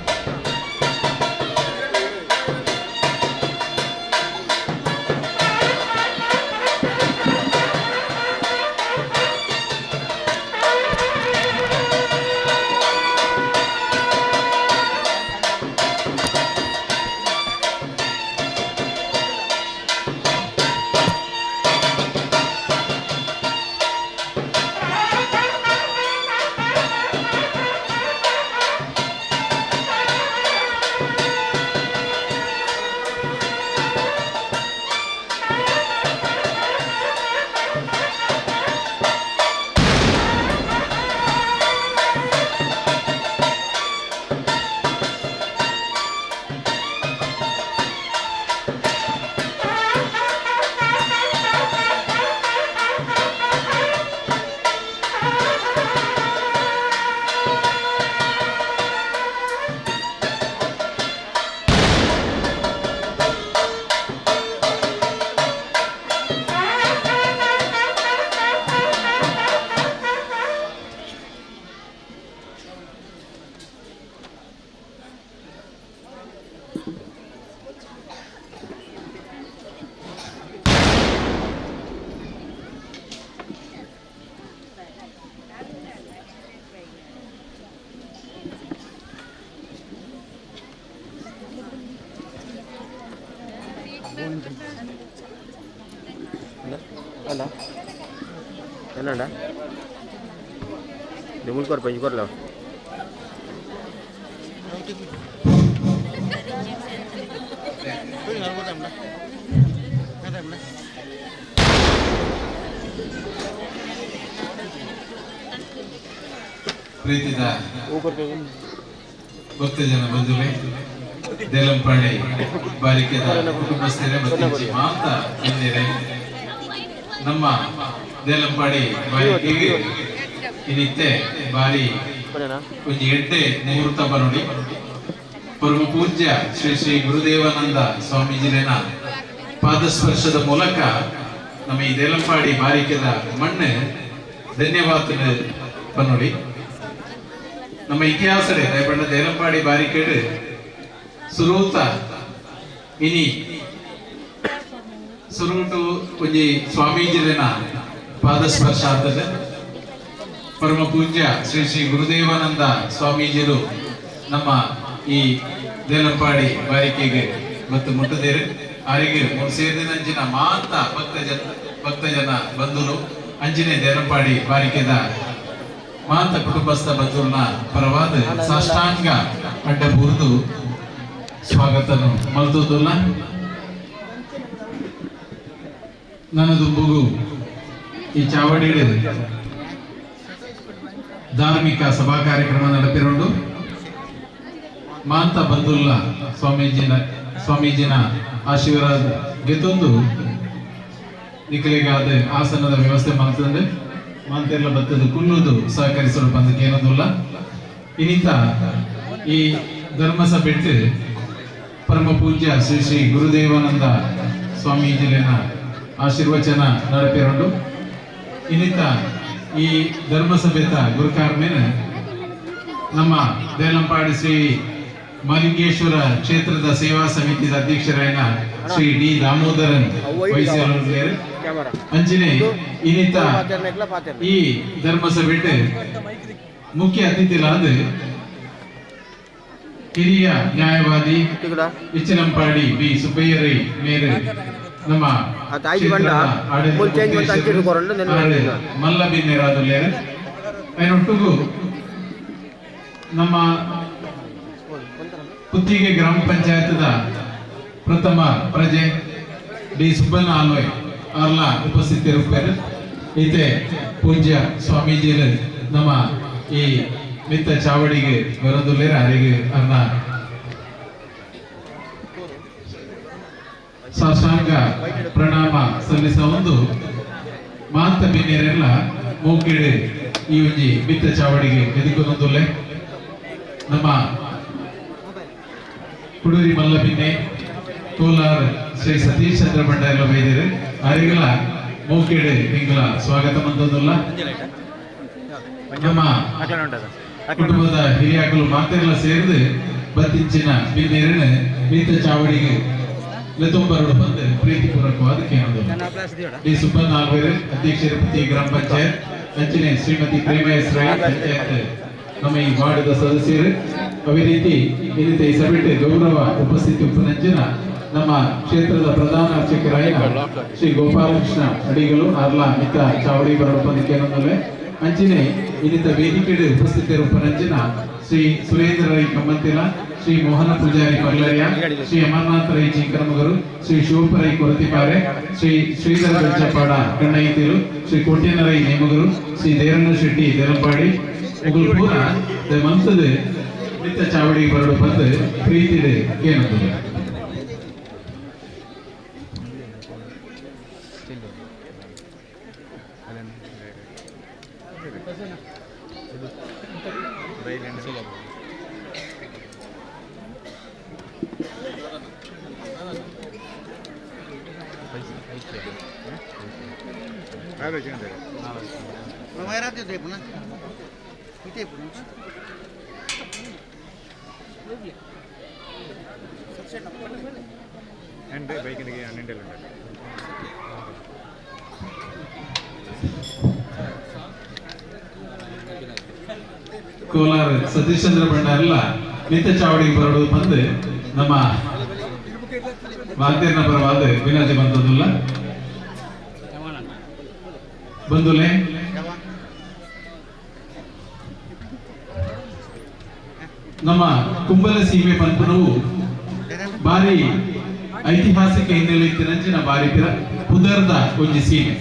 ಅಲ್ಲ ಏನಂಡ ನಿಮ್ಮಲ್ ಕೊರ್ ಪಂಜ್ ಕೊರ್ಲ ಪ್ರೀತಿದ ಭಕ್ತಜನ ಬಂಧುಗಳೇ, ದೇಲಂಪಾಡಿ ಬಾರಿಕೆದ ಕುಟುಂಬಸ್ಥರೇ ಮತ್ತು ಮಾತ ಗಣ್ಯರೇ, ನಮ್ಮ ದೇಲಂಪಾಡಿ ಬಾರಿಕೆಗೆ ಇನ್ನಿತ್ತೆ ಬಾರಿ ಒಂಜಿ ಎಡ್ಡೆ ಮುಹೂರ್ತ ಬರೋಡಿ. ಪರಮ ಪೂಜ್ಯ ಶ್ರೀ ಶ್ರೀ ಗುರುದೇವಾನಂದ ಸ್ವಾಮೀಜಿರೇನ ಪಾದಸ್ಪರ್ಶದ ಮೂಲಕ ನಮ್ಮ ಈ ದೇಲಂಪಾಡಿ ಬಾರಿಕೆದ ಮಣ್ಣು ಧನ್ಯವಾದ ಬನ್ನೋಡಿ. ನಮ್ಮ ಇತಿಹಾಸಡೆ ದಯಪಂಡ ದೇಲಂಪಾಡಿ ಬಾರಿಕೇಡು ಸುರೂತ ಇನಿ ಸುರೂಟು ಒಂಜಿ ಸ್ವಾಮೀಜಿರೇನ ಪಾದಸ್ಪರ್ಶ ಆಗ್ತದೆ. ಪರಮ ಪೂಜ್ಯ ಶ್ರೀ ಶ್ರೀ ಗುರುದೇವಾನಂದ ಸ್ವಾಮೀಜಿರು ನಮ್ಮ ಈ ದೇಲಂಪಾಡಿ ಬಾರಿಕೆಗೆ ಮತ್ತು ಮುಟ್ಟದೇರು ಆರಿಗೆ ಸೇರಿದಂಚಿನ ಮಾತ ಭಕ್ತಜನ ಬಂಧುಲು ಅಂಜಿನೇ ದೇಲಂಪಾಡಿ ಬಾರಿಕೆದ ಮಾತ ಕುಟುಂಬಸ್ಥ ಬಂಧುನ ಪರವಾದ ಸಾಷ್ಟಾಂಗ ಅಡ್ಡ ಬೂರ್ದು ಸ್ವಾಗತನು ಮಲ್ತುದುಲ್ಲ. ನನ್ನದುಂಬುಗು ಈ ಚಾವಡಿ ಧಾರ್ಮಿಕ ಸಭಾ ಕಾರ್ಯಕ್ರಮ ನಡೆಪಿರುಂಡು. ಮಾಂತ ಬಂಧುಲ್ಲ ಸ್ವಾಮೀಜಿನ ಆಶೀರ್ವಾದ ಗೆತ್ತೊಂದು ನಿಖಲಿಗಾದ ಆಸನದ ವ್ಯವಸ್ಥೆ ಮಾಡ್ತಂದ್ರೆ ಮಾಂತೆಲ್ಲ ಬತ್ತದ ಕುಲ್ಲುದು ಸಹಕರಿಸಲು ಬಂದಕ್ಕೆ ಏನೊಂದಿಲ್ಲ. ಇನ್ನಿತ ಈ ಧರ್ಮಸಭೆಟ್ಟು ಪರಮ ಪೂಜ್ಯ ಶ್ರೀ ಶ್ರೀ ಗುರುದೇವಾನಂದ ಸ್ವಾಮೀಜಿನ ಆಶೀರ್ವಚನ ನಡೆಪಿರುಂಡು. ಇನ್ನಿತ ಈ ಧರ್ಮಸಭೆತ ಗುರುಕಾರ್ಮೇನ ನಮ್ಮ ದೇಲಂಪಾಡಿ ಶ್ರೀ ಮಾಲಿಂಗೇಶ್ವರ ಕ್ಷೇತ್ರದ ಸೇವಾ ಸಮಿತಿಯ ಅಧ್ಯಕ್ಷರಾಯನ ಶ್ರೀ ಡಿ ದಾಮೋದರನ್ ವಹಿಸಿರುತ್ತಾರೆ. ಅಂಚಿನೆ ಇನ್ನಿತ ಈ ಧರ್ಮಸಭೆಟ್ ಮುಖ್ಯ ಅತಿಥಿಗಳಾದ ಹಿರಿಯ ನ್ಯಾಯವಾದಿ ಇಚ್ಚಲಂಪಾಡಿ ಬಿ ಸುಬ್ಬಯ್ಯ ರೈ ಮೇರು ನಮ್ಮ ಮಲ್ಲ ಬಿನ್ನೆರಾದುಲ್ಲೇರು. ಅದನ್ನೊಟ್ಟಿಗೂ ನಮ್ಮ ಪುತ್ತಿಗೆ ಗ್ರಾಮ ಪಂಚಾಯತ್ದ ಪ್ರಥಮ ಪ್ರಜೆ ಡಿ ಸುಬ್ಬಣ್ಣ ಆಲ್ವೈ ಅವರ ಉಪಸ್ಥಿತರಿರುತ್ತಾರೆ. ಈತೆ ಪೂಜ್ಯ ಸ್ವಾಮೀಜಿಯರು ನಮ್ಮ ಈ ಮಿತ್ತ ಚಾವಡಿಗೆ ಬರೋದುಲ್ಲೇರ ಅವರಿಗೆ ಅನ್ನ ಸಾಷ್ಟಾಂಗ ಪ್ರಣಾಮ ಸಲ್ಲಿಸ ಒಂದು ಮಾತ ಬಿನ್ನೆರೆಲ್ಲ ಮೂಕಿಡು ಈ ಒಂಜಿ ಮಿತ್ತ ಚಾವಡಿಗೆ ಎದುಕೊಂದುಲ್ಲೆ. ನಮ್ಮ ಕುಡೂರಿ ಮಲ್ಲಬಿನ್ನೆ ಕೋಲಾರ ಶ್ರೀ ಸತೀಶ್ ಚಂದ್ರ ಭಂಡಾರ ಬೈದರು ಅವರಿಗೆಲ್ಲ ಮೂಕಿಡು ನಿಂಗಳ ಸ್ವಾಗತ ಮಂದಲ್ಲ. ನಮ್ಮ ಕುಟುಂಬದ ಹಿರಿಯಾಕಲು ಮಾತೆಲ್ಲ ಸೇರಿದು ಬತ್ತಿಂಚಿನ ಬಿನ್ನೇರನ್ನು ಮೀತ ಚಾವಡಿಗೆ ಲೆತೊಂಬರಡು ಬಂದು ಪ್ರೀತಿಪೂರ್ವಕವಾದ ಕೇಳೋದು. ಡಿ ಸುಬ್ಬಣ್ಣ ಆಲ್ವೇರು ಅಧ್ಯಕ್ಷರು ಪುತ್ತಿಗೆ ಗ್ರಾಮ ಪಂಚಾಯತ್, ಅಂಚನೆ ಶ್ರೀಮತಿ ಪ್ರೇಮ ಎಸ್ ರೈ ಪಂಚಾಯತ್ ನಮ್ಮ ಈ ವಾರ್ಡದ ಸದಸ್ಯರು. ಅದೇ ರೀತಿ ಇನ್ನಿತ ಈ ಸಭೆಗೆ ಗೌರವ ಉಪಸ್ಥಿತಿ ಉಪನಂಜನ ನಮ್ಮ ಕ್ಷೇತ್ರದ ಪ್ರಧಾನ ಅರ್ಚಕರಾಯ ಶ್ರೀ ಗೋಪಾಲಕೃಷ್ಣ ಅಡಿಗಲು ಆರ್ಲಾ ಮಿತ್ತ ಚಾವಡಿ ಬರಡಪ್ಪಂದಿಕೆ. ಅಂಚನೆ ಇನ್ನಿತ ವೇದಿಕೆ ಉಪಸ್ಥಿತರು ಉಪನಂಜನ ಶ್ರೀ ಸುರೇಂದ್ರ ರೈ ಕಮ್ಮಂತಿಲ, ಶ್ರೀ ಮೋಹನ ಪೂಜಾರಿ ಪರ್ಲರ್ಯ, ಶ್ರೀ ಅಮರನಾಥ ರೈ ಚೀಕರಮಗರು, ಶ್ರೀ ಶಿವಪ್ಪ ರೈ ಕೊರತಿಪಾರೆ, ಶ್ರೀ ಶ್ರೀಧರ ಬೆಂಚಪಾಡ ಕಣ್ಣೈತಿರು, ಶ್ರೀ ಕೋಟ್ಯನ ರೈ ನೇಮಗರು, ಶ್ರೀ ದೇರಣ್ಣ ಶೆಟ್ಟಿ ದೇರಂಪಾಡಿ ಮುಗುಲ್ ಪೂರ ಮಂತದ ಮಿತ್ತ ಚಾವಡಿ ಬರಡು ಬಂದು ಪ್ರೀತಿದೆ ಏನದು. ಕೋಲಾರ ಸತೀಶ್ ಚಂದ್ರ ಭಂಡಾರಲ್ಲ ಮಿತ್ತ ಚಾವಡಿಗೆ ಬರೋದು ಬಂದು ನಮ್ಮ ವಾದ್ಯನ ಪರವಾದ ವಿನಂತಿ ಬಂದದಲ್ಲ ಬಂದುಲೆ. ನಮ್ಮ ಕುಂಬಲ ಸೀಮೆ ಪಂಪನವು ಬಾರಿ ಐತಿಹಾಸಿಕ ಹಿನ್ನೆಲೆ ಇತ್ತಿನಂಚಿನ ಬಾರಿ ಪುದರ್ದ ಒಂಜಿ ಸೀಮೆ.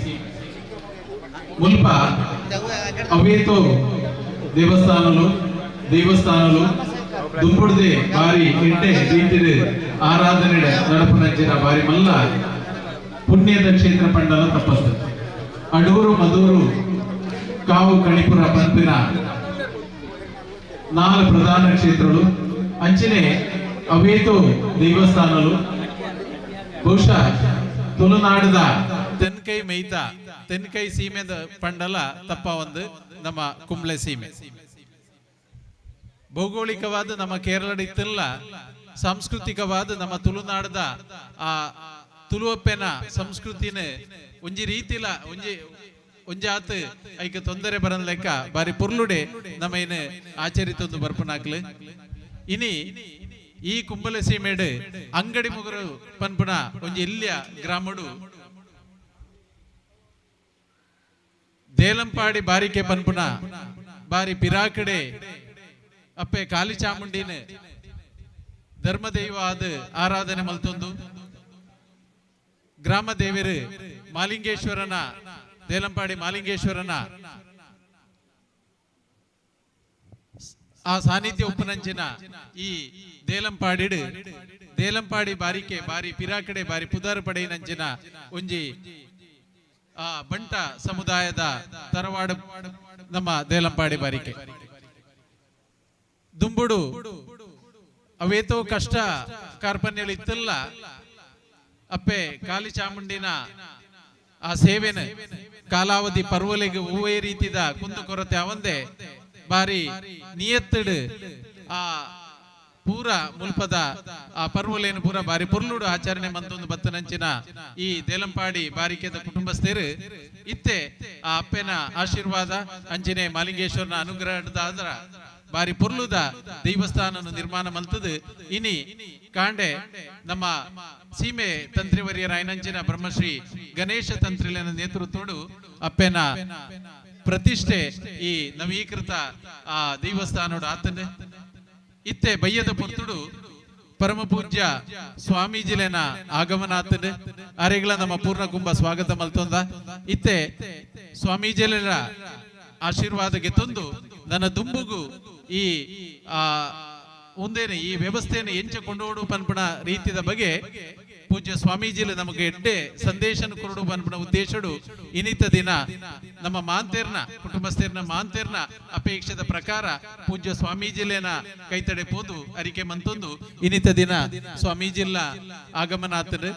ಮುಲ್ಪ ಅವೇತೋ ದೇವಸ್ಥಾನಲು ದುಂಬುಡ್ದೆ ಬಾರಿ ಎಡ್ಡೆ ರೀತಿಡ್ ಆರಾಧನೆ ನಡಪುನಂಚಿನ ಬಾರಿ ಮಲ್ಲ ಪುಣ್ಯದ ಕ್ಷೇತ್ರ ಪಂಡಲ ತಪ್ಪತ್ತು. ಅಡೂರು ಮದೂರು ಕಾವು ಕಣಿಪುರ ಪಂಪಿನ 4 ಪ್ರಧಾನ ಕ್ಷೇತ್ರಗಳು ಅಂಚನೆ ಅವೇತೋ ದೇವಸ್ಥಾನಲು. ಬಹುಶಃ ತುಳುನಾಡದ ತೆನ್ಕೈ ಮೈತ ತೆನ್ಕೈ ಸೀಮೆದ ಪಂಡಲ ತಪ್ಪ ಒಂದು ನಮ್ಮ ಕುಂಬ್ಳೆ ಸೀಮೆ. ಭೌಗೋಳಿಕವಾದ ನಮ್ಮ ಕೇರಳ ಇತ್ತಲ್ಲ, ಸಾಂಸ್ಕೃತಿಕವಾದ ನಮ್ಮ ತುಳುನಾಡದ ಆ ತುಳುವಪ್ಪೆನ ಸಂಸ್ಕೃತಿನ ಒಂಜಿ ರೀತಿಲ ಒಂಜಿ ಒಂಜಾತ್ ಐಕ ತೊಂದರೆ ಬರನ್ ಲೆಕ್ಕ ಬಾರಿ ಪುರ್ಲುಡೆ ನಮ್ಮ ಏನು ಆಚರಿತೊಂದು ಬರ್ಪನಾಕ್ಲು. ಇನಿ ಈ ಕುಂಬಳೆ ಸೀಮೆಡ್ ಅಂಗಡಿ ಮುಗುರು ಪನ್ಪುನ ಒಂಜಿ ಎಲ್ಲಿಯ ಗ್ರಾಮಡು ದೇಲಂಪಾಡಿ ಬಾರಿಕೆ ಪನ್ಪುನ ಬಾರಿ ಪಿರಾಕಡೆ ಅಪ್ಪೆ ಕಾಲಿ ಚಾಮುಂಡಿನ ಧರ್ಮದೈವ ಆದ ಆರಾಧನೆ ಮಲ್ತೊಂದು ಗ್ರಾಮ ದೇವರು ಮಾಲಿಂಗೇಶ್ವರನ ದೇಲಂಪಾಡಿ ಮಾಲಿಂಗೇಶ್ವರನ ಆ ಸಾನ್ನಿಧ್ಯ ಉಪ್ಪನಂಚಿನ ಈ ದೇಲಂಪಾಡಿಡು ದೇಲಂಪಾಡಿ ಬಾರಿಕೆ ಬಾರಿ ಪಿರಾಕಡೆ ಬಾರಿ ಪುದಾರು ಪಡೆಯಿನಂಚಿನ ಒಂಜಿ ಆ ಬಂಟ ಸಮುದಾಯದ ತರವಾಡು ನಮ್ಮ ದೇಲಂಪಾಡಿ ಬಾರಿಕೆ. ದುಂಬುಡು ಅವೇತೋ ಕಷ್ಟ ಕಾರ್ಪಣ್ಯಗಳು ಇತ್ತಲ್ಲ ಅಪ್ಪೆ ಕಾಲಿ ಚಾಮುಂಡಿನ ಆ ಸೇವೆನ ಕಾಲಾವಧಿ ಪರ್ವಲೆಗೆ ಹೂವೇ ರೀತಿದ ಕುಂದು ಕೊರತೆ ಅವಂದೆ ಬಾರಿ ನಿಯತ್ತಿಡು ಆ ಪೂರ ಮುಲ್ಪದ ಆ ಪರ್ವಲೇನು ಪೂರ ಬಾರಿ ಪುರ್ಲುಡು ಆಚರಣೆ ಮಂತೊಂದು ಬತ್ತನಂಚಿನ ಈ ದೇಲಂಪಾಡಿ ಬಾರಿಕೆದ ಕುಟುಂಬಸ್ಥರು ಇತ್ತೆ ಆ ಅಪ್ಪೆನ ಆಶೀರ್ವಾದ ಅಂಚಿನೆ ಮಾಲಿಂಗೇಶ್ವರನ ಅನುಗ್ರಹದ ಆದ್ರ ಬಾರಿ ಪೊರ್ಲುದ ದೇವಸ್ಥಾನ ನಿರ್ಮಾಣ ಮಲ್ತದು. ಇನಿ ಕಾಂಡೆ ನಮ್ಮ ಸೀಮೆ ತಂತ್ರಿವರ್ಯರ ಐನಂಚಿನ ಬ್ರಹ್ಮಶ್ರೀ ಗಣೇಶ ತಂತ್ರಿಲನ ನೇತೃತ್ವಡು ಅಪ್ಪೆನ ಪ್ರತಿಷ್ಠೆ ಈ ನವೀಕೃತ ಆ ದೇವಸ್ಥಾನೋಡು ಆತನೆ. ಇತ್ತೆ ಬಯ್ಯದ ಪೊರ್ತುಡು ಪರಮ ಪೂಜ್ಯ ಸ್ವಾಮೀಜಿಲೆನ ಆಗಮನಾತನೆ. ಅರೆಗಳ ನಮ್ಮ ಪೂರ್ಣ ಕುಂಭ ಸ್ವಾಗತ ಮಲ್ತೊಂದ. ಇತ್ತೆ ಸ್ವಾಮೀಜಿಲೆನ ಆಶೀರ್ವಾದ ಗೆತ್ತೊಂದು ನನ್ನ ದುಂಬುಗು ಈ ಒಂದೇನೆ ಈ ವ್ಯವಸ್ಥೆಯನ್ನು ಎಂಚ ಕೊಂಡೋಡು ಪನ್ಪಣ ರೀತಿದ ಬಗ್ಗೆ ಪೂಜ್ಯ ಸ್ವಾಮೀಜಿಲು ನಮಗೆ ಎಡ್ಡೆ ಸಂದೇಶನ ಕೊರಡು ಪನ್ಪಣ ಉದ್ದೇಶಡು ಇನಿತ ದಿನ ನಮ್ಮ ಮಾಂತೇರ್ನ ಕುಟುಂಬಸ್ಥೇರ್ನ ಮಾಂತೇರ್ನ ಅಪೇಕ್ಷೆದ ಪ್ರಕಾರ ಪೂಜ್ಯ ಸ್ವಾಮೀಜಿಲೇನ ಕೈತಡೆ ಪೋದು ಅರಿಕೆ ಮಂತೊಂದು ಇನಿತ ದಿನ ಸ್ವಾಮೀಜಿಲ್ಲ ಆಗಮನಾತನು.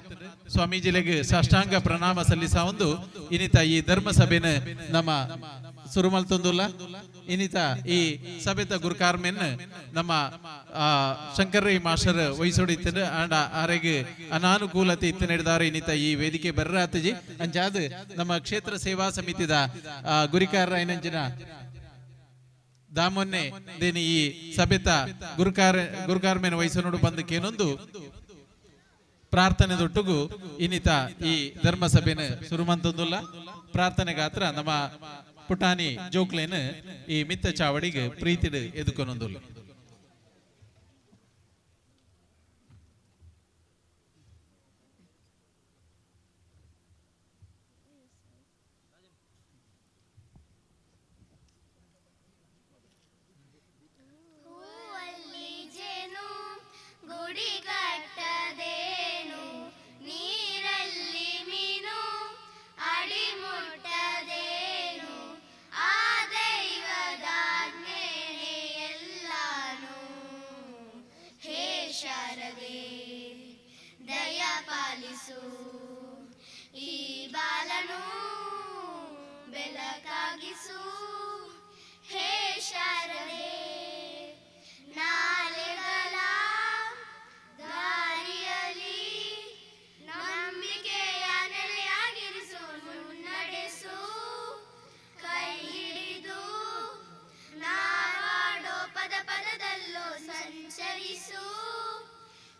ಸ್ವಾಮೀಜಿಲೆಗೆ ಸಾಷ್ಟಾಂಗ ಪ್ರಣಾಮ ಸಲ್ಲಿಸ ಒಂದು ಇನಿತ ಈ ಧರ್ಮ ಸಭೆನ ನಮ್ಮ ಸುರುಮಲ್ತೊಂದುಲ್ಲ. ಇನಿತ ಈ ಸಭೆತ ಗುರುಕಾರ್ಮೆನ್ ನಮ್ಮ ಶಂಕರೈ ಮಾಸ್ಟರ್ ವಹಿಸೋಡಿತ್ತನು. ಆಂಡ ಆರೆಗೆ ಅನಾನುಕೂಲತೆ ಇತ್ತು ನಡೆದಾರೆ ಇನಿತ ಈ ವೇದಿಕೆ ಬರ್ರಾತಜಿ ಅಂಚಾದ ನಮ್ಮ ಕ್ಷೇತ್ರ ಸೇವಾ ಸಮಿತಿದ ಗುರಿಕಾರ ಐನಂಜಿನ ದಾಮೊನ್ನೆ ದೇನಿ ಈ ಸಭೆತ ಗುರುಕಾರ್ಮೆನ್ ವಹಿಸೋಡು ಬಂದಕ್ಕೇನೊಂದು ಪ್ರಾರ್ಥನೆ ದೊಟ್ಟುಗು ಇನಿತ ಈ ಧರ್ಮ ಸಭೆನ ಸುರುಮಂತೊಂದುಲ್ಲ. ಪ್ರಾರ್ಥನೆ ಗಾತ್ರ ನಮ್ಮ ಪುಟಾಣಿ ಜೋಕ್ಲೇನ್ ಈ ಮಿತ್ತ ಚಾವಡಿಗೆ ಪ್ರೀತಿಡು ಎದುಕೊನೊಂದುಲ್ಲ. ಹೂವಲ್ಲಿ ಜೇನು ಗುಡಿ ಕಟ್ಟದೇನು, ನೀರಲ್ಲಿ ಮೀನು ಅಡಿ ಮುಟ್ಟದೇನು, ಆ ದೈವದಾಜ್ಞೆನೇ ಎಲ್ಲಾನು. ಹೇ ಶಾರದೆ ದಯ ಪಾಲಿಸು, ಈ ಬಾಲನು ಬೆಳಕಾಗಿಸು. ಹೇ ಶಾರದೆ ನಾಲೆಗಳ ದಾರಿಯಲಿ ನಂಬಿಕೆಯ ನೆಲೆಯಾಗಿರಿಸು, ಮುನ್ನಡೆಸು ಕೈ ಹಿಡಿದು, ನಾವಾಡೋ ಪದ ಪದದಲ್ಲೂ ಸಂಚರಿಸು.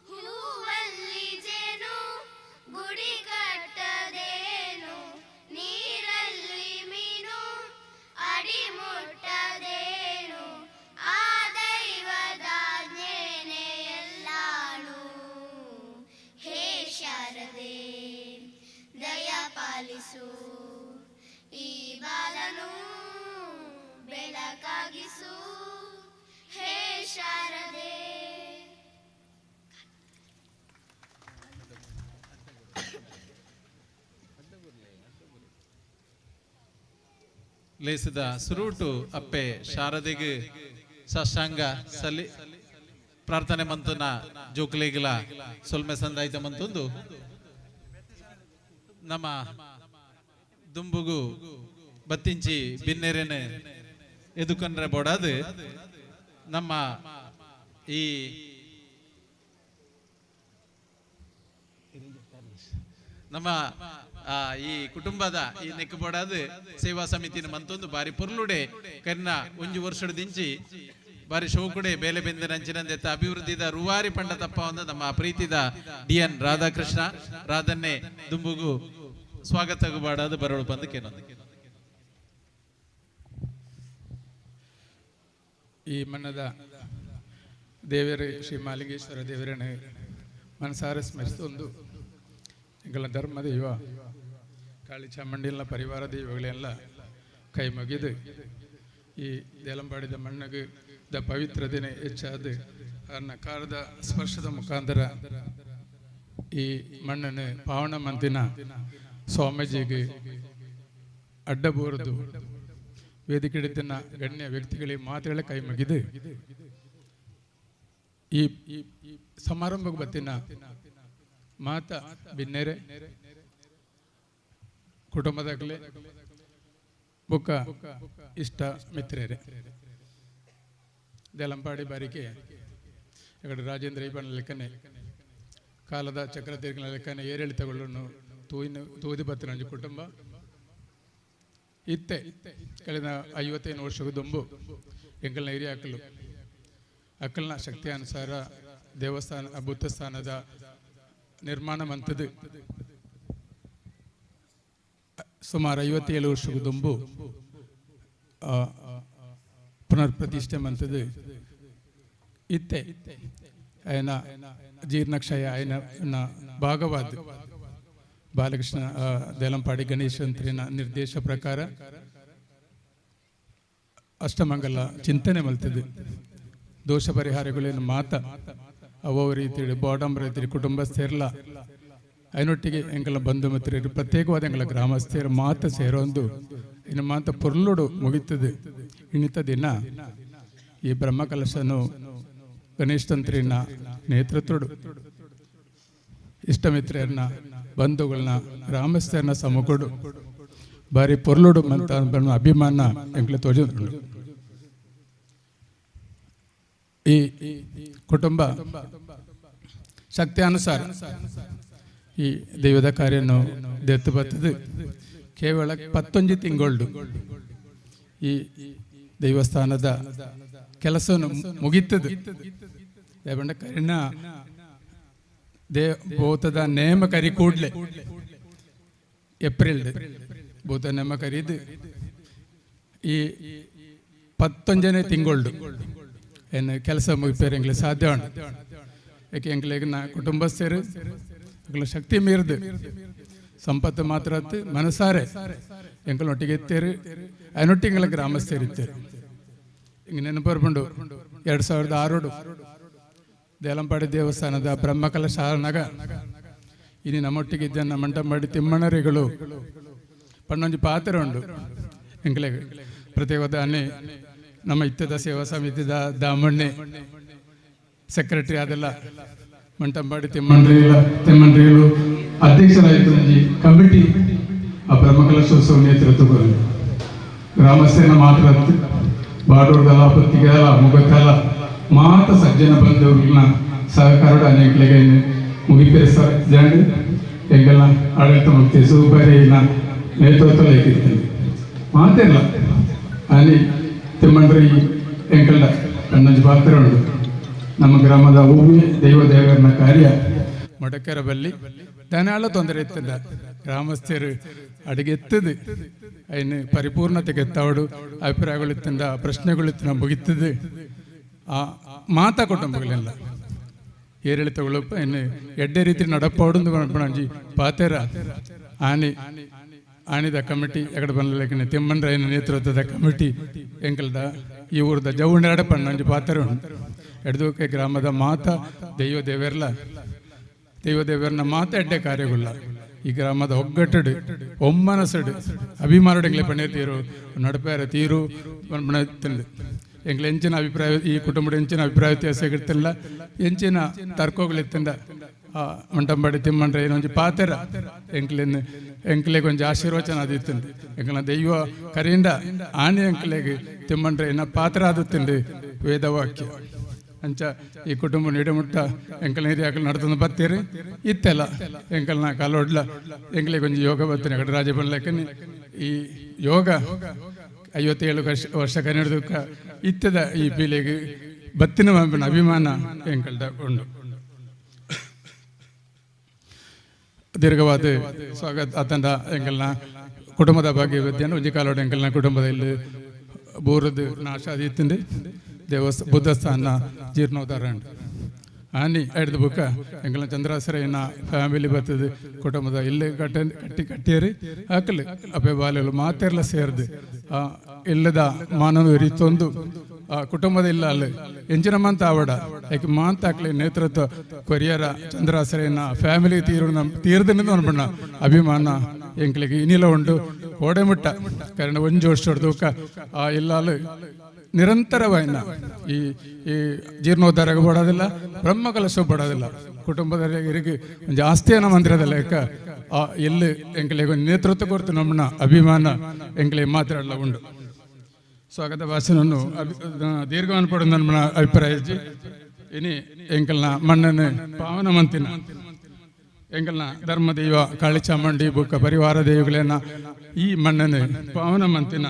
ಹೂವಲ್ಲಿ ಜೇನು ಗುಡಿ ಕಟ್ಟದೇನು, ನೀರಲ್ಲಿ ಮೀನು ಅಡಿ ಮುಟ್ಟದೇನು, ಆ ದೈವದಾಜ್ಞೆನೇ ಎಲ್ಲಾನು. ಹೇ ಶಾರದೆ ದಯ ಪಾಲಿಸು, ಈ ಬಾಲನು ಬೆಳಕಾಗಿಸು. ಹೇ ಶಾರದೆ. ಲೇಸದ ಸುರೂಟು ಅಪ್ಪೆ ಶಾರದೆಗೆ ಸಾಷ್ಟಾಂಗ ಸಲ್ಲಿ ಪ್ರಾರ್ಥನೆ ಮಂತನ ಜೋಕ್ಲೇಗಿಲ ಸೊಲ್ಮೆ ಸಂದಾಯ್ತ ಮಂತೊಂದು ನಮ್ಮ ದುಂಬುಗು ಬತ್ತಿಂಚಿ ಬಿನ್ನೆರೆನೆ ಎದುಕೊಂಡ್ರೆ ಬೋಡಾದು ನಮ್ಮ ಈ ನಮ್ಮ ಈ ಕುಟುಂಬದ ಈ ನೆಕ್ಕಬೋಡಾದ ಸೇವಾ ಸಮಿತಿನ ಮಂತೊಂದು ಬಾರಿ ಪೊರ್ಲುಡೆ ಕರ್ನ ಒಂಜಿ ವರ್ಷದಿಂಚಿ ಬಾರಿ ಶೋಕುಡೆ ಬೇಲೆ ಬೆಂದ ನಂಚಿನಂದೆತ್ತ ಅಭಿವೃದ್ಧಿದ ರೂವಾರಿ ಪಂಡ ತಪ್ಪ ಒಂದು ನಮ್ಮ ಪ್ರೀತಿದ ಡಿ ಎನ್ ರಾಧಾಕೃಷ್ಣ ರಾಧನ್ನೇ ದುಂಬುಗು ಸ್ವಾಗತ ಬಾಡಾದ ಬರೋಳು ಬಂದು ಕೇನೊಂದು. ಈ ಮನ್ನದ ದೇವರೇ ಶ್ರೀ ಮಾಲಿಂಗೇಶ್ವರ ದೇವರನ್ನು ಮನಸಾರ ಸ್ಮರಿಸಿದೊಂದು ಎಂಗಳ ಧರ್ಮ ದೈವ ಕಾಳಿ ಚಾಮುಂಡಿಲ್ಲ ಪರಿವಾರ ದೈವಗಳೆಲ್ಲ ಕೈ ಮುಗಿದು ಈ ದೇಲಂಬಾಡಿದ ಮಣ್ಣಿಗೆ the ಪವಿತ್ರ ದಿನ ಹೆಚ್ಚಾದ ಅದನ್ನ ಕಾರದ ಸ್ಪರ್ಶದ ಮುಖಾಂತರ ಈ ಮಣ್ಣನ್ನು ಪಾವನ ಮಂತಿನ ಸ್ವಾಮೀಜಿಗೆ ಅಡ್ಡಬೋರದು ವೇದಿಕೆ ಹಿಡಿತನ ಗಣ್ಯ ವ್ಯಕ್ತಿಗಳಿಗೆ ಮಾತುಗಳ ಕೈ ಮುಗಿದು ಈ ಸಮಾರಂಭಕ್ಕೆ ಬತ್ತಿನ ಮಾತಾ ಬಿನ್ನೆರೆ ಕುಟುಂಬದಾಗಲೇ ಬುಕ್ಕ ಇಷ್ಟ ಮಿತ್ರರೇ ದೇಲಂಪಾಡಿ ಬಾರಿಕೆ ಈ ರಾಜೇಂದ್ರ ಐಬಣ್ಣ ಲೆಕ್ಕನೆ ಕಾಲದ ಚಕ್ರತೀರ್ಘನ ಲೆಕ್ಕನೆ ಏರಿಳಿತಗಳನ್ನು ತೂಯಿನ ತೂದಿ ಬತ್ತಿನ ಕುಟುಂಬ ಇತ್ತೆ ಕಳೆದ 55 ವರ್ಷದ ದುಂಬು ಎಂಕಲ್ನ ಹಿರಿಯಾಕಲು ಅಕ್ಕಲ್ನ ಶಕ್ತಿಯಾನುಸಾರ ದೇವಸ್ಥಾನ ಬುದ್ಧಸ್ಥಾನದ ನಿರ್ಮಾಣ ಮಂತದ್ದು ಸುಮಾರು 57 ವರ್ಷದ ದುಂಬು ಪುನರ್ ಪ್ರತಿಷ್ಠೆ ಮಂತದ್ದು ಇತ್ತೆ ಆಯನ ಜೀರ್ಣಕ್ಷಯ ಆಯನ ಭಾಗವಾದ ಬಾಲಕೃಷ್ಣ ದೇಲಂಪಾಡಿ ಗಣೇಶಂತ್ರಿನ ನಿರ್ದೇಶ ಪ್ರಕಾರ ಅಷ್ಟಮಂಗಲ ಚಿಂತನೆ ಮಲ್ತದೆ. ದೋಷ ಪರಿಹಾರಗಳೇನು ಮಾತ ಅವೋ ರೀತಿ ಬಾಡಂಬರ ರೀತಿ ಕುಟುಂಬಸ್ಥೆರ್ಲ ಐನೊಟ್ಟಿಗೆ ಎಂಕಲ ಬಂಧು ಮಿತ್ರರು ಪ್ರತ್ಯೇಕವಾದ ಎಂಕಲ ಗ್ರಾಮಸ್ಥರ ಮಾತ ಸೇರೊಂದು ಇನ್ನು ಮಾತ ಪೊರ್ಲುಡು ಮುಗಿತದೆ. ಇನ್ನಿತ ದಿನ ಈ ಬ್ರಹ್ಮಕಲಶನು ಗಣೇಶ್ ತಂತ್ರಿನ ನೇತೃತ್ವಡು ಇಷ್ಟಮಿತ್ರರನ್ನ ಬಂಧುಗಳನ್ನ ಗ್ರಾಮಸ್ಥರನ್ನ ಸಮಕೊಡು ಬಾರಿ ಪೊರ್ಲುಡು ಅಂತ ಅಭಿಮಾನ ಎಂಕಲ ತೋಜುಂಡು. ಈ ಕುಟುಂಬ ಶಕ್ತಿಯಾನುಸಾರ ಈ ದೈವದ ಕಾರ್ಯವನ್ನು ದೆತ್ತು ಬರ್ತದೆ. ಕೇವಲ 19 ತಿಂಗಳು ಈ ದೇವಸ್ಥಾನದ ಕೆಲಸವನ್ನು ಮುಗೀತದೆ. ಕರಿನ ಭೂತದ ನೇಮ ಕರಿ ಕೂಡಲೇ ಏಪ್ರಿಲ್ ಭೂತ ನೇಮ ಕರೀದು ಈ 19ನೇ ತಿಂಗಳು ಏನು ಕೆಲಸ ಮುಗಿಪೇರು ಎಂಗ್ಲಿಗೆ ಸಾಧ್ಯ ಉಂಟು. ಯಾಕೆ ಎಂಗ್ಲಿಗೆ ನಾ ಕುಟುಂಬಸ್ಥರು ಎಂಗ್ಲ ಶಕ್ತಿ ಮೀರಿದು ಸಂಪತ್ತು ಮಾತ್ರ ಮನಸಾರೆ ಎಂಕಲೊಟ್ಟಿಗೆ ಇತ್ತೇರು ಅದನ್ನೊಟ್ಟಿಗೆ ಎಂಗ್ಲ ಗ್ರಾಮಸ್ಥರು ಇತ್ತೇರು. ಹಿಂಗೆ ನೆನಪು ಬರ್ಕೊಂಡು 2006 ದೇಲಂಪಾಡಿ ದೇವಸ್ಥಾನದ ಬ್ರಹ್ಮಕಲಶ ಆನಗ ಇನ್ನು ನಮ್ಮೊಟ್ಟಿಗೆ ಇದ್ದ ಮಂಟಂಪಾಡಿ ತಿಮ್ಮಣ್ಣರಿಗಳು ಪಣ್ಣೊಂಜಿ ಪಾತ್ರ ಉಂಡು ಎಂಕ್ಲೆಗ್ ಪ್ರತ್ಯೇಕವಾದ ಅನ್ನೆ ನಮ್ಮ ಇತ್ತದ ಸೇವಾ ಸಮಿತಿದ ದಾಮಣ್ಣೆ ಸೆಕ್ರೆಟರಿ ಅದೆಲ್ಲ ಮಂಟಂಪಾಡಿ ತಿಮ್ಮಣ್ಣರಿಗಳು ಅಧ್ಯಕ್ಷರಾಯಿತು. ಒಂಜಿ ಕಮಿಟಿ ಆ ಬ್ರಹ್ಮಕಲಶೋತ್ಸವ ನೇತೃತ್ವ ಗ್ರಾಮಸ್ಥನ ಮಾತ್ರ ಬಾಡೂರ್ದಲ ಪತ್ತಿಗೆಲ ಮುಗತಲ ಮಾತ ಸಜ್ಜನ ಬಂಧುಗಳನ್ನ ಸಹಕಾರ ಅನೇಕಲೆಗೆ ಮುಗಿಪೇರ ಜಾಂಡ್ ಎಂಗೆಲ್ಲ ಆಡಳಿತ ಮುಕ್ತಿ ಸೂಪರಿನ ನೇತೃತ್ವ ಲೇಕಿರ್ತೀನಿ ಮಾತಿಲ್ಲ ಅಲ್ಲಿ ತಿಮ್ಮಂಡ್ರಿ ಎಂಕಲ್ಡ ಕಣ್ಣಂಜಿ ಪಾತ್ರ ಉಂಟು. ನಮ್ಮ ಗ್ರಾಮದ ಹೂವೆ ದೈವ ದೇವರನ್ನ ಕಾರ್ಯ ಮೊಡಕೆರ ಬಲ್ಲಿ ದನಾಳ ತೊಂದರೆ ಇತ್ತದ ಗ್ರಾಮಸ್ಥರು ಅಡಿಗೆ ಎತ್ತದು ಅಯ್ನ ಪರಿಪೂರ್ಣತೆಗೆ ಎತ್ತಾವಡು ಅಭಿಪ್ರಾಯಗಳಿತ್ತಿಂದ ಪ್ರಶ್ನೆಗಳಿತ್ತಿನ ಮುಗಿತದೆ. ಆ ಮಾತಾ ಕುಟುಂಬಗಳೆಲ್ಲ ಏರಿಳಿತಗಳು ಇನ್ನು ಎಡ್ಡೆ ರೀತಿ ನಡಪಾಡು ಪಣಂಜಿ ಪಾತೆರ ಆನೆ ಆನಿದ ಕಮಿಟಿ ಎಕಡೆ ಬಂದಲೇಕನೆ ತಿಮ್ಮನ್ರಾಯನ ನೇತೃತ್ವದ ಕಮಿಟಿ ಎಂಕಲ್ದ ಈ ಊರದ ಜೌಂಡಾಡ ಪಣ್ಣಂಜಿ ಪಾತೆರ ಉಂಟು. ಎಡ್ದೋಕೆ ಗ್ರಾಮದ ಮಾತಾ ದೈವ ದೇವರ್ಲ ದೈವ ದೇವರನ್ನ ಮಾತಾ ಎಡ್ಡೆ ಕಾರ್ಯಗುಳ್ಳ ಈ ಗ್ರಾಮದ ಒಗ್ಗಟ್ಟಡು ಒಮ್ಮನಸಡು ಅಭಿಮಾನುಡುಗಳೇ ಪಣೆ ತೀರು ನಡಪೇರ ತೀರು ತಿಂದು ಎಂಗ್ಲ ಎಂಚಿನ ಅಭಿಪ್ರಾಯ ಈ ಕುಟುಂಬದ ಎಂಚಿನ ಅಭಿಪ್ರಾಯ ವ್ಯತ್ಯಾಸ ಇರ್ತಿಲ್ಲ ಎಂಚಿನ ತರ್ಕೋಗಳಿತ್ತಿಂದ ಆ ಮಂಟಂಬಾಡಿ ತಿಮ್ಮಂಡ್ರೆ ಏನೊಂಜಿ ಪಾತೆರ ಎಂಕ್ಲೆನ್ ಎಂಕ್ಲೆಗೆ ಒಂಜಿ ಆಶೀರ್ವಚನ ಅದಿತ್ತುಂಡು. ಎಂಕ್ಲ ದೈವ ಕರಿಂದ ಆನೆ ಎಂಕ್ಲೆಗೆ ತಿಮ್ಮಂಡ್ರೆ ಏನ ಪಾತ್ರ ಆದುತ್ತುಂಡು ವೇದವಾಕ್ಯ ಅಂಚ ಈ ಕುಟುಂಬ ನೀಡಮುಟ್ಟ ಎಂಕಲ್ ಹಿರಿಯಾಕಲು ನಡ್ತಂದು ಬತ್ತೀರಿ ಇತ್ತೆಲ್ಲ ಎಂಕಲ್ನ ಕಾಲೋಡ್ಲ ಎಂಕ್ಲೆಗೆ ಒಂಜಿ ಯೋಗ ಬತ್ತೀನಿ ಕಡೆ ರಾಜ ಬನ್ಲಕ್ಕನೆ ಈ ಯೋಗ 57 ವರ್ಷ ಕನ್ನಡದಕ್ಕ ಇತ್ತದ ಈ ಪೀಳಿಗೆ ಬತ್ತಿನ ಅಭಿಮಾನ ಎಂಕಲ್ದ ಉಂಡು. ದೀರ್ಘವಾದ ಸ್ವಾಗತ ಆತಂಡ ಎಂಕಲ್ನ ಕುಟುಂಬದ ಬಗ್ಗೆ ವಿದ್ಯೆಯನ್ನು ಒಂಜಿ ಕಾಲೋಡು ಎಂಕಲ್ನ ಕುಟುಂಬದ ಇಲ್ಲಿ ಬೂರದ್ದು ನಾಶ ಅದಿತ್ತುಂಡು ದೇವಸ್ಥ ಬುದ್ಧಸ್ಥಾನ ಜೀರ್ಣೋದ್ಧಾರ ಉಂಟು. ಆನಿ ಹಿಡ್ದು ಬುಕ್ಕ ಎಂಕಲ್ನ ಚಂದ್ರಾಸರಯ್ಯನ ಫ್ಯಾಮಿಲಿ ಬರ್ತದೆ ಕುಟುಂಬದ ಇಲ್ಲಿ ಕಟ್ಟ ಕಟ್ಟಿ ಕಟ್ಟಿಯರಿ ಹಾಕಲಿ ಅಪ್ಪೆ ಬಾಲೆಲು ಮಾತೆರ್ಲ ಸೇರ್ದು ಆ ಇಲ್ಲದ ಮಾನವ ರೀತೊಂದು ಆ ಕುಟುಂಬದ ಇಲ್ಲ ಅಲ್ಲಿ ಎಂಚಿನ ಮಂತ ಆವಡ ಯಾಕೆ ಮಾಂತ ಹಾಕ್ಲಿ ನೇತೃತ್ವ ಕೊರಿಯರ ಚಂದ್ರಾಸರಯ್ಯನ ಫ್ಯಾಮಿಲಿ ತೀರು ನಮ್ಮ ತೀರ್ದನಿಂದ ಅನ್ಬಣ್ಣ ಅಭಿಮಾನ ಎಂಕ್ಲಿಗೆ ಇನ್ನಿಲ್ಲ ಉಂಟು ಕೋಡೆಮುಟ್ಟ ಕಾರಣ ಒಂಜು ವರ್ಷ ದೂಕ ಆ ಇಲ್ಲ ನಿರಂತರವಾಯಿನ ಈ ಈ ಜೀರ್ಣೋದ್ಧಾರಕ್ಕೆ ಬಡೋದಿಲ್ಲ ಬ್ರಹ್ಮಕಲಶ ಬಡೋದಿಲ್ಲ ಕುಟುಂಬದ ಇರಿಗೆ ಒಂದು ಆಸ್ತಿಯನ್ನ ಮಂದಿರದ ಲೆಕ್ಕ ಆ ಎಲ್ಲಿ ಎಂಕ್ಲಿಗೆ ನೇತೃತ್ವ ಕೊಡ್ತು ನಮ್ಮನ್ನ ಅಭಿಮಾನ ಎಂಕ್ಲಿಗೆ ಮಾತ್ರ ಉಂಟು. ಸ್ವಾಗತ ಭಾಷಣವನ್ನು ದೀರ್ಘ ಅನ್ಪಡ ನನ್ನ ಅಭಿಪ್ರಾಯ ಇನಿ ಎಂಕಲ್ನ ಮಣ್ಣನ್ನು ಪಾವನ ಮಂತಿನ ಎಂಕಲ್ನ ಧರ್ಮದೈವ ಕಾಳಿಚಾಮುಂಡಿ ಬುಕ್ಕ ಪರಿವಾರ ದೇವಿಗಳನ್ನ ಈ ಮಣ್ಣನ್ನು ಪಾವನ ಮಂತಿನ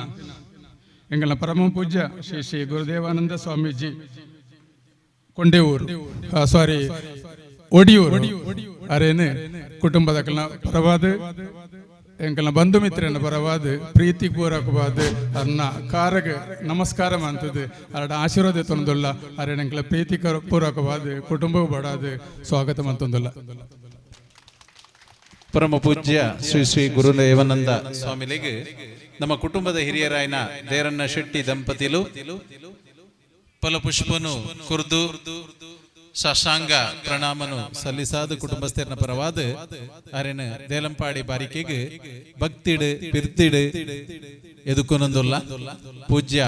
ಎಂಕಲ್ನ ಪರಮ ಪೂಜ್ಯ ಶ್ರೀ ಶ್ರೀ ಗುರುದೇವಾನಂದ ಸ್ವಾಮೀಜಿ ಕೊಂಡೇವೂರು, ಸಾರಿ ಒಡಿಯೂರು ಅರೇನು ಕುಟುಂಬದ ಪರವಾದ ಎಂಕಲ್ನ ಬಂಧು ಮಿತ್ರನ ಪರವಾದ ಪ್ರೀತಿ ಪೂರಕವಾದ ಅರ್ನ ಕಾರಗ ನಮಸ್ಕಾರ ಅಂತದ್ದು ಅರಡ ಆಶೀರ್ವಾದ ತೊಂದಲ್ಲ ಅರೇನ ಎಂಕಲ ಪ್ರೀತಿ ಪೂರಕವಾದ ಕುಟುಂಬ ಬಡಾದ ಸ್ವಾಗತ ಮಂತೊಂದಲ್ಲ. ಪರಮ ಪೂಜ್ಯ ಶ್ರೀ ಶ್ರೀ ಗುರುದೇವಾನಂದ ಸ್ವಾಮಿಲಿಗೆ ನಮ್ಮ ಕುಟುಂಬದ ಹಿರಿಯರಾಯನ ದೇರಣ್ಣ ಶೆಟ್ಟಿ ದಂಪತಿಲು ಫಲಪುಷ್ಪನು ಕುರ್ದು ಸಾಷ್ಟಾಂಗ ಪ್ರಣಾಮನು ಸಲ್ಲಿಸಾದ ಕುಟುಂಬಸ್ಥರನ ಪರವಾದ ಅರೆನ ದೇಲಂಪಾಡಿ ಬಾರಿಕೆಗೆ ಭಕ್ತಿಡು ಪಿರ್ತಿಡು ಎದುಕೊನೊಂದುಲ್ಲ. ಪೂಜ್ಯ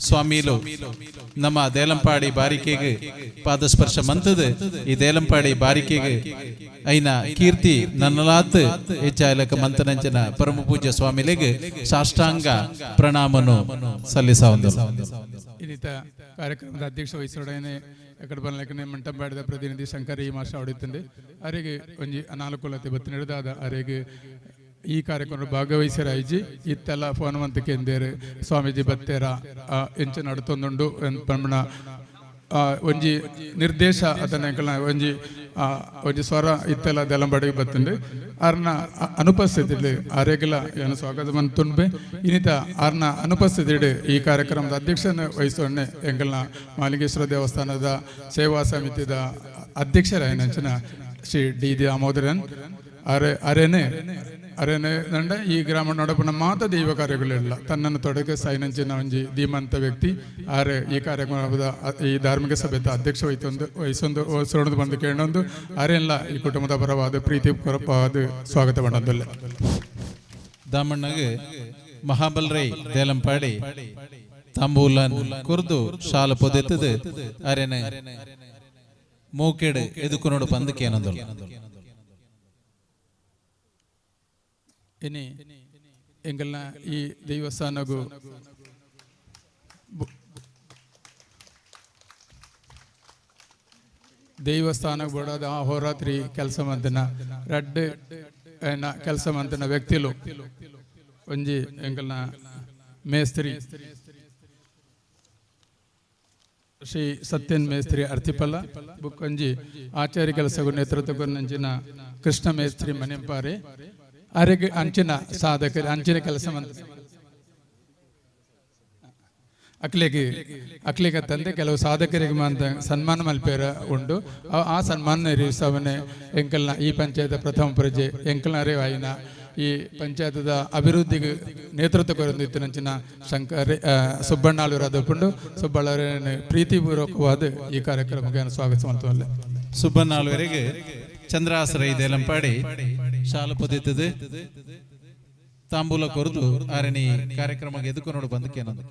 ಸ್ವಾಮಿಲು ನಮ್ಮ ದೇಲಂಪಾಡಿ ಬಾರಿಕೆಗೆ ಪಾದಸ್ಪರ್ಶ ಮಂತದ ಈ ದೇಲಂಪಾಡಿ ಬಾರಿಕೆಗೆ ಐನ ಕೀರ್ತಿ ನನ್ನಲಾತ್ ಹೆಚ್ಚಾಯಲಕ ಮಂತನಂಚನ ಪರಮ ಪೂಜ್ಯ ಸ್ವಾಮಿಲಿಗೆ ಸಾಷ್ಟಾಂಗ ಪ್ರಣಾಮನು ಸಲ್ಲಿಸ. ಇನ್ನಿತ ಕಾರ್ಯಕ್ರಮದ ಅಧ್ಯಕ್ಷ ವಹಿಸೋಡನೆ ಎಕಡೆ ಬನ್ನಲೆಕ್ಕನೆ ಮಂಟಂಬಾಡಿದ ಪ್ರತಿನಿಧಿ ಶಂಕರ್ ಈ ಮಾಷ ಹೊಡಿತಂದೆ ಅರೆಗೆ ಒಂಜಿ ಅನಾನುಕೂಲತೆ ಬತ್ತು ನಡೆದಾದ ಅರೆಗೆ ಈ ಕಾರ್ಯಕ್ರಮ ಭಾಗವಹಿಸರಾಯಿಜಿ ಇತ್ತೆಲ್ಲ ಫೋನ್ ಮಂತ ಕೇಂದೇರು ಸ್ವಾಮೀಜಿ ಬತ್ತೇರ ಎಂಚ ನಡ್ತೊಂದುಂಡು ಪಂಬಣ ಒಂಜಿ ನಿರ್ದೇಶ ಅದನ್ನ ಒಂಜಿ ಒಂಜಿ ಸ್ವರ ಇತ್ತೆಲ್ಲ ದೆಲಂಬಡಿಗೆ ಬತ್ತುಂಡು ಆರ್ನ ಅನುಪಸ್ಥಿತಿ ಆರೆಗೆಲ್ಲ ಏನು ಸ್ವಾಗತ ಮಂತುಂಬೆ. ಇನ್ನಿತ ಆರ್ನ ಅನುಪಸ್ಥಿತಿ ಈ ಕಾರ್ಯಕ್ರಮದ ಅಧ್ಯಕ್ಷನ ವಹಿಸೋಣೆ ಎಂಕಲ್ನ ಮಾಲಿಂಗೇಶ್ವರ ದೇವಸ್ಥಾನದ ಸೇವಾ ಸಮಿತಿದ ಅಧ್ಯಕ್ಷರಾಯನಂಚಿನ ಶ್ರೀ ಡಿ ದಾಮೋದರನ್ ಅರೆ ಅರೆನೆ ಅರೆನೆ ನಂಡ ಈ ಗ್ರಾಮ ನಡಪನ ಮಾತ ದೈವ ಕಾರ್ಯಗಳಿಲ್ಲ ತನ್ನನ್ನು ತೊಡಗ ಸೈನಂಚಿನ ಒಂಜಿ ಧೀಮಂತ ವ್ಯಕ್ತಿ ಆರೆ ಈ ಕಾರ್ಯಕ್ರಮದ ಈ ಧಾರ್ಮಿಕ ಸಭೆಯ ಅಧ್ಯಕ್ಷ ವಹಿಸೊಂದು ವಹಿಸೊಂದು ಬಂದು ಕೇಳೊಂದು ಅರೆಲ್ಲ ಈ ಕುಟುಂಬದ ಪರವಾದ ಪ್ರೀತಿ ಪರವಾದ ಸ್ವಾಗತ ಮಾಡೊಂದಿಲ್ಲ. ದಾಮಣ್ಣಗೆ ಮಹಾಬಲ್ರೈ ದೇಲಂಪಾಡಿ ತಾಂಬೂಲನ್ ಕುರ್ದು ಶಾಲ ಪೊದೆತ್ತದು ಅರೆನೆ ಮೂಕೆಡು ಎದುಕೊನೋಡು ಪಂದಕ್ಕೇನೊಂದಿಲ್ಲ. ಇನಿ ಎಂಗಲ್ನ ಈ ದೇವಸ್ಥಾನಗೂ ದೇವಸ್ಥಾನಕ್ಕೆ ಬಡೋದ ಆ ಹೋರಾತ್ರಿ ಕೆಲಸ ಮಂತನ ರಡ್ಡು ಕೆಲಸ ಮಂತನ ವ್ಯಕ್ತಿಲು ಒಂಜಿ ಎಂಗಲ್ನ ಮೇಸ್ತ್ರಿ ಶ್ರೀ ಸತ್ಯನ್ ಮೇಸ್ತ್ರಿ ಅರ್ತಿಪಲ್ಲ ಬುಕ್ಕೊಂಜಿ ಆಚಾರ್ಯ ಕೆಲಸಗೂ ನೇತೃತ್ವಗೊಂಜಿನ ಕೃಷ್ಣ ಮೇಸ್ತ್ರಿ ಮನೆಂಪಾರೆ ಅರೆಗೆ ಅಂಚಿನ ಸಾಧಕರು ಅಂಚಿನ ಕೆಲಸ ಮಂತ ಅಕ್ಲೆಗೆ ಅಕ್ಲೆಗೆ ತಂದೆ ಕೆಲವು ಸಾಧಕರಿಗೆ ಅಂತ ಸನ್ಮಾನ ಮಲ್ಪೇರ ಉಂಟು. ಆ ಸನ್ಮಾನ ಇರಿಸವನೆ ಎಂಕಲ್ನ ಈ ಪಂಚಾಯತ್ ಪ್ರಥಮ ಪ್ರಜೆ ಎಂಕಲ್ನ ಅರಿವಾಯಿನ ಈ ಪಂಚಾಯತದ ಅಭಿವೃದ್ಧಿಗೆ ನೇತೃತ್ವ ಕೊರೊಂದಿತ್ತಿನಂಚಿನ ಶಂಕರ್ ಸುಬ್ಬಣ್ಣಾಳೂರಾದಪುಂಡು ಸುಬ್ಬಣ್ಣವರನ್ನು ಪ್ರೀತಿಪೂರ್ವಕವಾದ ಈ ಕಾರ್ಯಕ್ರಮಕ್ಕೆ ಸ್ವಾಗತ ಮಾಡ್ತವಲ್ಲ. ಸುಬ್ಬಣ್ಣಾಳುವರೆಗೆ ಚಂದ್ರಾಸರೈ ದೇಲಂಪಾಡಿ ಶಾಲ ಪೊದೆತ್ತದು ತಾಂಬೂಲ ಕೊರದು ಆರಣಿ ಕಾರ್ಯಕ್ರಮಕ್ಕೆ ಎದುಕು ನೋಡು ಬಂದಕ್ಕೇನೊಂದು.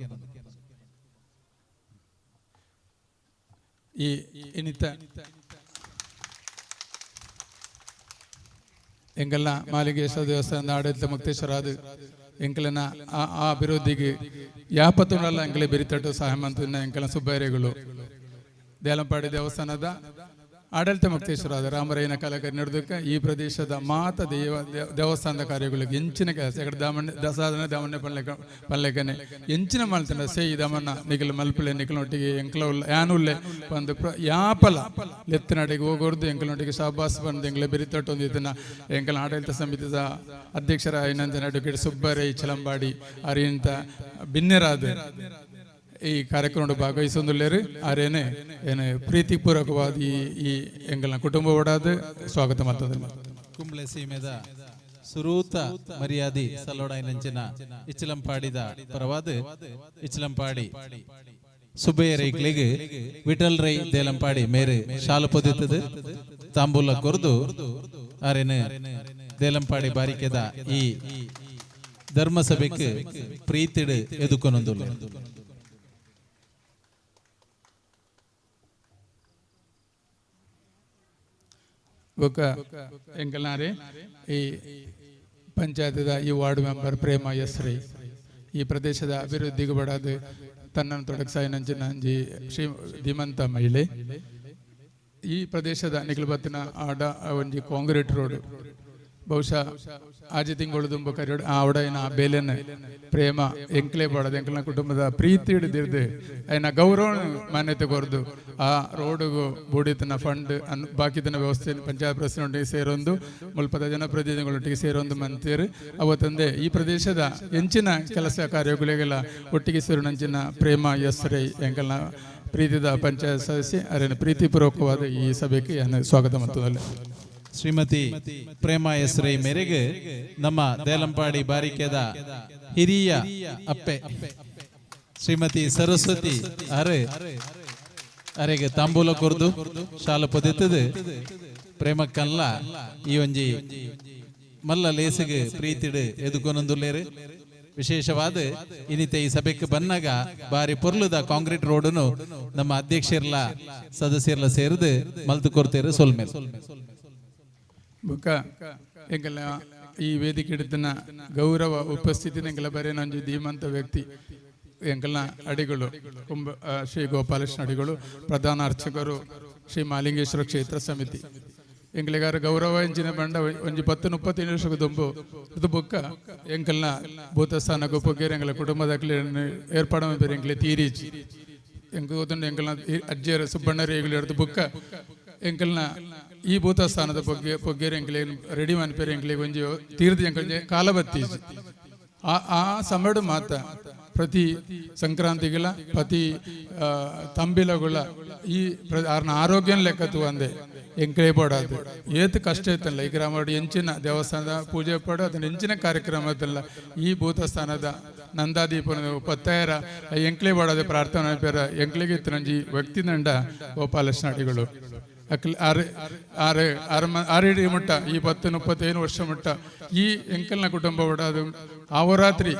ಈ ಇನ್ನಿತ ಎಂಕಲ್ನ ಮಾಲಿಗೇಶ್ವರ ದೇವಸ್ಥಾನದ ಆಡಳಿತ ಮುಕ್ತೇಶ್ವರಾದ ಎಂಕಲನ ಆ ಅಭಿವೃದ್ಧಿಗೆ ಯಾಪತ್ತುನಲ್ಲ ಎಂಕಲೆ ಬೆರಿತಟ್ಟು ಸಹಾಯ ಮಂತನ ಎಂಕಲ್ನ ಸುಬ್ಬೈರೆಗಳು ದೇಲಂಪಾಡಿ ದೇವಸ್ಥಾನದ ಆಡಳಿತ ಮುಕ್ತೇಶ್ವರಾದ ರಾಮರಯ್ಯನ ಕಲಾಕಾರ ನಡೆದಕ್ಕೆ ಈ ಪ್ರದೇಶದ ಮಾತ ದೇವಸ್ಥಾನದ ಕಾರ್ಯಗಳಿಗೆ ಎಂಚಿನ ಕೆಲಸ ಎಕಡೆ ದಾಮಣ್ಣ ದಸಾದನ ದಾಮಣ್ಣ ಪಲ್ಲೆಕ ಪಲ್ಲೆಕನೆ ಎಂಚಿನ ಮಲ್ತನ ಸೇ ಈ ದಾಮಣ್ಣ ನಿಖಲ್ ಮಲ್ಪಲೆ ನಿಖಲೊಟ್ಟಿಗೆ ಎಂಕಲ ಯಾನುಲ್ಲೆ ಒಂದು ಯಾಪಲ ಲೆತ್ತನಡೆಗೆ ಹೋಗೋರ್ದು ಎಂಕಲೊಟ್ಟಿಗೆ ಶಾಬಾಸ್ ಬಂದು ಎಂಕಲ ಬೆರಿತಟ್ಟೊಂದು ಇದನ್ನ ಎಂಕಲ ಆಡಳಿತ ಸಮಿತಿದ ಅಧ್ಯಕ್ಷರ ಇನ್ನೊಂದು ಅಡ್ವೊಕೇಟ್ ಸುಬ್ಬರೈ ಚಲಂಬಾಡಿ ಅರಿಂತ ಬಿನ್ನೆರಾದ ಈ ಕಾರ್ಯಕ್ರಮ ಭಾಗವಹಿಸೊಂದುಲ್ಲೇರು ಆರೇನೆ ಏನು ಪ್ರೀತಿಪೂರ್ವಕವಾದ ಈ ಈ ಎಂಗಲ್ನ ಕುಟುಂಬ ಓಡಾದ ಸ್ವಾಗತ ಮಾಡ್ತದೆ. ಕುಂಬ್ಳೆ ಸೀಮೆದ ಸುರೂತ ಮರ್ಯಾದಿ ಸಲ್ಲೋಡೈನಂಚಿನ ಇಚ್ಚಲಂಪಾಡಿದ ಪರವಾದ ಇಚ್ಚಲಂಪಾಡಿ ಸುಬ್ಬಯ್ಯ ರೈಕ್ಲಿಗೆ ವಿಠಲ್ ರೈ ದೇಲಂಪಾಡಿ ಮೇರೆ ಶಾಲು ಪೊದೆತ್ತದು ತಾಂಬೂಲ ಕೊರದು ಆರೇನೆ ದೇಲಂಪಾಡಿ ಬಾರಿಕೆದ ಈ ಧರ್ಮಸಭೆಗೆ ಪ್ರೀತಿಡು ಎದುಕೊನೊಂದುಲ್ಲ. ಬೊಕ್ಕ ಎಂಕಲ್ನಾರೆ ಈ ಪಂಚಾಯತ್ದ ಈ ವಾರ್ಡ್ ಮೆಂಬರ್ ಪ್ರೇಮ ಎಸ್ ರೈ ಈ ಪ್ರದೇಶದ ಅಭಿವೃದ್ಧಿಗೆ ಬಡಾದ ತನ್ನನ್ನು ತೊಡಗಿಸಾಯಿನಂಚಿನ ಅಂಜಿ ಶ್ರೀ ಧೀಮಂತ ಮಹಿಳೆ ಈ ಪ್ರದೇಶದ ನಿಗಲಬತ್ತಿನ ಆಡ ಒಂಜಿ ಕಾಂಕ್ರೀಟ್ ರೋಡ್ ಬಹುಶಃ ಆಜಿ ತಿಂಗಳು ದುಂಬು ಕರಿಯೋಡು ಆವಡ ಆ ಬೇಲೆನ ಪ್ರೇಮ ಎಂಕ್ಲೆ ಬಾಡದ ಎಂಕ್ಲನ ಕುಟುಂಬದ ಪ್ರೀತಿ ಹಿಡಿದಿರ್ದು ಅಯ್ನ ಗೌರವ ಮಾನ್ಯತೆ ಕೊರ್ದು ಆ ರೋಡುಗು ಬೂಡಿತನ ಫಂಡ್ ಅನ್ ಬಾಕಿದನ ವ್ಯವಸ್ಥೆ ಪಂಚಾಯತ್ ಪ್ರೆಸಿಡೆಂಟಿಗೆ ಸೇರೊಂದು ಮುಲ್ಪದ ಜನಪ್ರತಿನಿಧಿಗಳೊಟ್ಟಿಗೆ ಸೇರೊಂದು ಮಂತೇರು ಅವತ್ತಂದೆ ಈ ಪ್ರದೇಶದ ಎಂಚಿನ ಕೆಲಸ ಕಾರ್ಯಗಳಿಗೆಲ್ಲ ಒಟ್ಟಿಗೆ ಸೇರೋಣಂಚಿನ ಪ್ರೇಮ ಎಸ್ ರೈ ಎಂಕಲ್ನ ಪ್ರೀತಿದ ಪಂಚಾಯತ್ ಸದಸ್ಯೆ ಅರೇನ ಪ್ರೀತಿಪೂರ್ವಕವಾದ ಈ ಸಭೆಗೆ ಸ್ವಾಗತ ಮಾಡ್ತದಲ್ಲ. ಶ್ರೀಮತಿ ಪ್ರೇಮ ಎಸ್ ರೈ ಮೇರೆಗೆ ನಮ್ಮ ದೇಲಂಪಾಡಿ ಬಾರಿಕೆದ ಹಿರಿಯ ಅಪ್ಪೆ ಶ್ರೀಮತಿ ಸರಸ್ವತಿ ಅರೆ ಅರೆಗೆ ತಾಂಬೂಲ ಕೊರ್ದು ಶಾಲ ಪೊದೆತ್ತದು ಪ್ರೇಮಕ್ಕಲ್ಲ ಈ ಒಂಜಿ ಮಲ್ಲ ಲೇಸಿಗೆ ಪ್ರೀತಿಡು ಎದುಕೊನೊಂದುಲ್ಲೇರು. ವಿಶೇಷವಾದ ಇನ್ನಿತ ಈ ಸಭೆಗೆ ಬನ್ನಾಗ ಬಾರಿ ಪೊರ್ಲುದ ಕಾಂಕ್ರೀಟ್ ರೋಡನ್ನು ನಮ್ಮ ಅಧ್ಯಕ್ಷರ್ಲ ಸದಸ್ಯರ್ಲ ಸೇರಿದು ಮಲ್ತು ಕೊರ್ತೇರು ಸೊಲ್ಮೇಲೆ. ಬುಕ್ಕ ಎಂಕಲ್ನ ಈ ವೇದಿಕೆ ಹಿಡಿತನ ಗೌರವ ಉಪಸ್ಥಿತಿ ಎಂಕಲ ಬರೇನೊಂಜಿ ಧೀಮಂತ ವ್ಯಕ್ತಿ ಎಂಕಲ್ನ ಅಡಿಗಳು ಕುಂಬ ಶ್ರೀ ಗೋಪಾಲಕೃಷ್ಣ ಅಡಿಗಳು ಪ್ರಧಾನ ಅರ್ಚಕರು ಶ್ರೀ ಮಾಲಿಂಗೇಶ್ವರ ಕ್ಷೇತ್ರ ಸಮಿತಿ ಎಂಕಲಿಗಾರ ಗೌರವ ಎಂಚಿನ ಬಂಡ ಒಂಜಿ 10-35 ವರ್ಷಕ್ಕೆ ದುಂಬು ಇದು ಬುಕ್ಕ ಎಂಕಲ್ನ ಭೂತಸ್ಥಾನ ಗೊಪ್ಪಗೇರು ಎಂಕಲ ಕುಟುಂಬದ ಏರ್ಪಾಡು ಬೇರೆ ಎಂಕಲೆ ತೀರೀಚಿ ಎಂಕ ಗೊತ್ತುಂಡು ಎಂಕಲ್ನ ಅಜ್ಜಿಯರ ಸುಬ್ಬಣ್ಣರು ಹಿಡಿದು ಬುಕ್ಕ ಎಂಕಲ್ನ ಈ ಭೂತಸ್ಥಾನದ ಪೊಗ್ಗೆ ಪೊಗ್ಗೇರು ಎಂಕಲೆ ರೆಡಿ ಮನ್ಪೇರು ಎಂಕಲೆ ಒಂಜಿ ತೀರ್ದು ಎಂಕಲ್ಜೆ ಕಾಲಬತ್ತಿ ಆ ಆ ಸಮಯಡು ಮಾತ ಪ್ರತಿ ಸಂಕ್ರಾಂತಿಗಳ ಪ್ರತಿ ತಂಬಿಲಗಳ ಈ ಆರ್ನ ಆರೋಗ್ಯ ಲೆಕ್ಕತು ಅಂದೆ ಎಂಕಲೇ ಬೋಡಾದು ಏತು ಕಷ್ಟ ಇತ್ತಲ್ಲ ಈ ಗ್ರಾಮ ಎಂಚಿನ ದೇವಸ್ಥಾನದ ಪೂಜೆ ಪಡ ಅದನ್ನ ಎಂಚಿನ ಕಾರ್ಯಕ್ರಮ ಇತ್ತಲ್ಲ ಈ ಭೂತಸ್ಥಾನದ ನಂದಾದೀಪನ ಪತ್ತಾಯರ ಎಂಕ್ಲೇ ಬೋಡಾದ ಪ್ರಾರ್ಥನೆ ಪೇರ ಎಂಕ್ಲಿಗೆ ಇತ್ತು ವ್ಯಕ್ತಿ ನಂಡ ಗೋಪಾಲಕೃಷ್ಣ ಅಡಿಗಳು ಅಕ್ಲ ಆರು ಆರು ಆರು ಆರೇಡಿ ಮುಟ್ಟ ಈ 10-35 ವರ್ಷ ಮುಟ್ಟ ಈ ಎಂಕಲ್ನ ಕುಟುಂಬ ಅದು ಆವರಾತ್ರಿ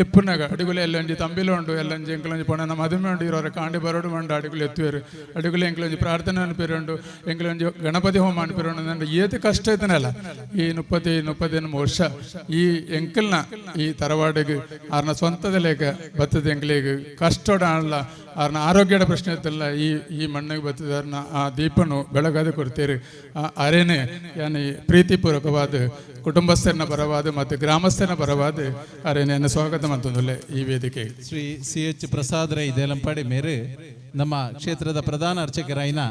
ಎಪ್ಪುನಾಗ ಅಡಿಗುಲೆ ಎಲ್ಲಂಜಿ ತಂಬಿಲ ಉಂಡು ಎಲ್ಲಂಜಿ ಎಂಕಲಂಜಿ ಪೊಣನ ಮದುವೆ ಉಂಡು ಇರೋರ ಕಾಂಡಿ ಬರೋಡು ಉಂಡು ಅಡಿಗುಲೆ ಎತ್ತುವೇರು ಅಡಿಗುಲೆ ಎಂಕಲಂಜಿ ಪ್ರಾರ್ಥನೆ ಅನ್ಪೇರು ಉಂಡು ಎಂಕಲಂಜಿ ಗಣಪತಿ ಹೋಮ ಅನ್ಪೇರು ಉಂಡು ಏತು ಕಷ್ಟ ಐತನಲ್ಲ ಈ 35 ವರ್ಷ ಈ ಎಂಕಲ್ನ ಈ ತರವಾಡಿಗೆ ಆರ್ನ ಸ್ವಂತದ ಲೇಖ ಬತ್ತದ ಎಂಕಲಿಗೆ ಕಷ್ಟೋಡ ಅಲ್ಲ ಆರ್ನ ಆರೋಗ್ಯದ ಪ್ರಶ್ನೆ ಇತ್ತಲ್ಲ ಈ ಈ ಮಣ್ಣಿಗೆ ಬತ್ತದ ಆರ್ನ ಆ ದೀಪನು ಬೆಳಗಾದ ಕೊಡ್ತೀರಿ ಅರೇನೆ ಯಾನಿ ಪ್ರೀತಿಪೂರ್ವಕವಾದ ಕುಟುಂಬಸ್ಥರನ್ನ ಪರವಾದ ಮತ್ತು ಗ್ರಾಮಸ್ಥರನ್ನ ಪರವಾದ ಅರೇನೆಯನ್ನು ಸ್ವಾಗತ ಮಂತೊಂದುಲ್ಲೆ ಈ ವೇದಿಕೆ. ಶ್ರೀ ಸಿ ಎಚ್ ಪ್ರಸಾದ್ ರೈ ದೇಲಂಪಾಡಿ ಮೇರೆ ನಮ್ಮ ಕ್ಷೇತ್ರದ ಪ್ರಧಾನ ಅರ್ಚಕರಾಯಿನ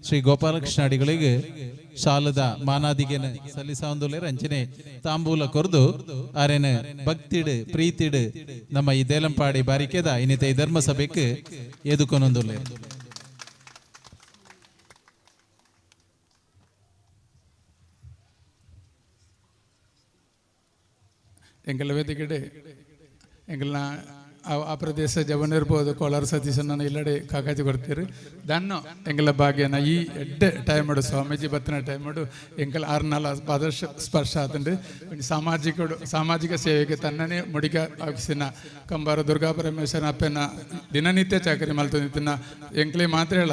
ಶ್ರೀ ಗೋಪಾಲಕೃಷ್ಣ ಅಡಿಗಳಿಗೆ ಶಾಲದ ಮಾನಾದಿಗೆನ ಸಲ್ಲಿಸಾವಂದುಲ್ಲೇರು ಅಂಚನೆ ತಾಂಬೂಲ ಕೊರ್ದು ಅರೇನೆ ಭಕ್ತಿಡು ಪ್ರೀತಿಡು ನಮ್ಮ ಈ ದೇಲಂಪಾಡಿ ಬಾರಿಕೆದ ಇನ್ನಿತ ಈ ಧರ್ಮಸಭೆಗೆ ಎದುಕೊನೊಂದುಲ್ಲೇರು. ಎಂಕಲ ವೇದಿಕೆಡೆ ಎಂಕಲ್ನ ಆ ಪ್ರದೇಶ ಜವನ್ ಇರ್ಬೋದು ಕೋಲಾರ ಸತೀಶನ ಇಲ್ಲಡೆ ಕಾಕಾಜಿ ಕೊಡ್ತೀರಿ ದನ್ನು ಎಂಕಲ ಭಾಗ್ಯನ ಈ ಎಡ್ಡೆ ಟೈಮ್ ಮಾಡು ಸ್ವಾಮೀಜಿ ಬತ್ತನ ಟೈಮ್ ಮಾಡು ಎಂಕಲ್ ಆರ್ನಾಲ ಪಾದ ಸ್ಪರ್ಶ ಆತಂಡು ಸಾಮಾಜಿಕ ಸೇವೆಗೆ ತನ್ನನೇ ಮುಡಿಕ ಆಫೀಸಿನ ಕಂಬಾರ ದುರ್ಗಾ ಪರಮೇಶ್ವರನ ಅಪ್ಪನ ದಿನನಿತ್ಯ ಚಾಕರಿ ಮಲ್ತೊಂದಿತ್ತಿನ ಎಂಕ್ಲೆ ಮಾತ್ರ ಹೇಳ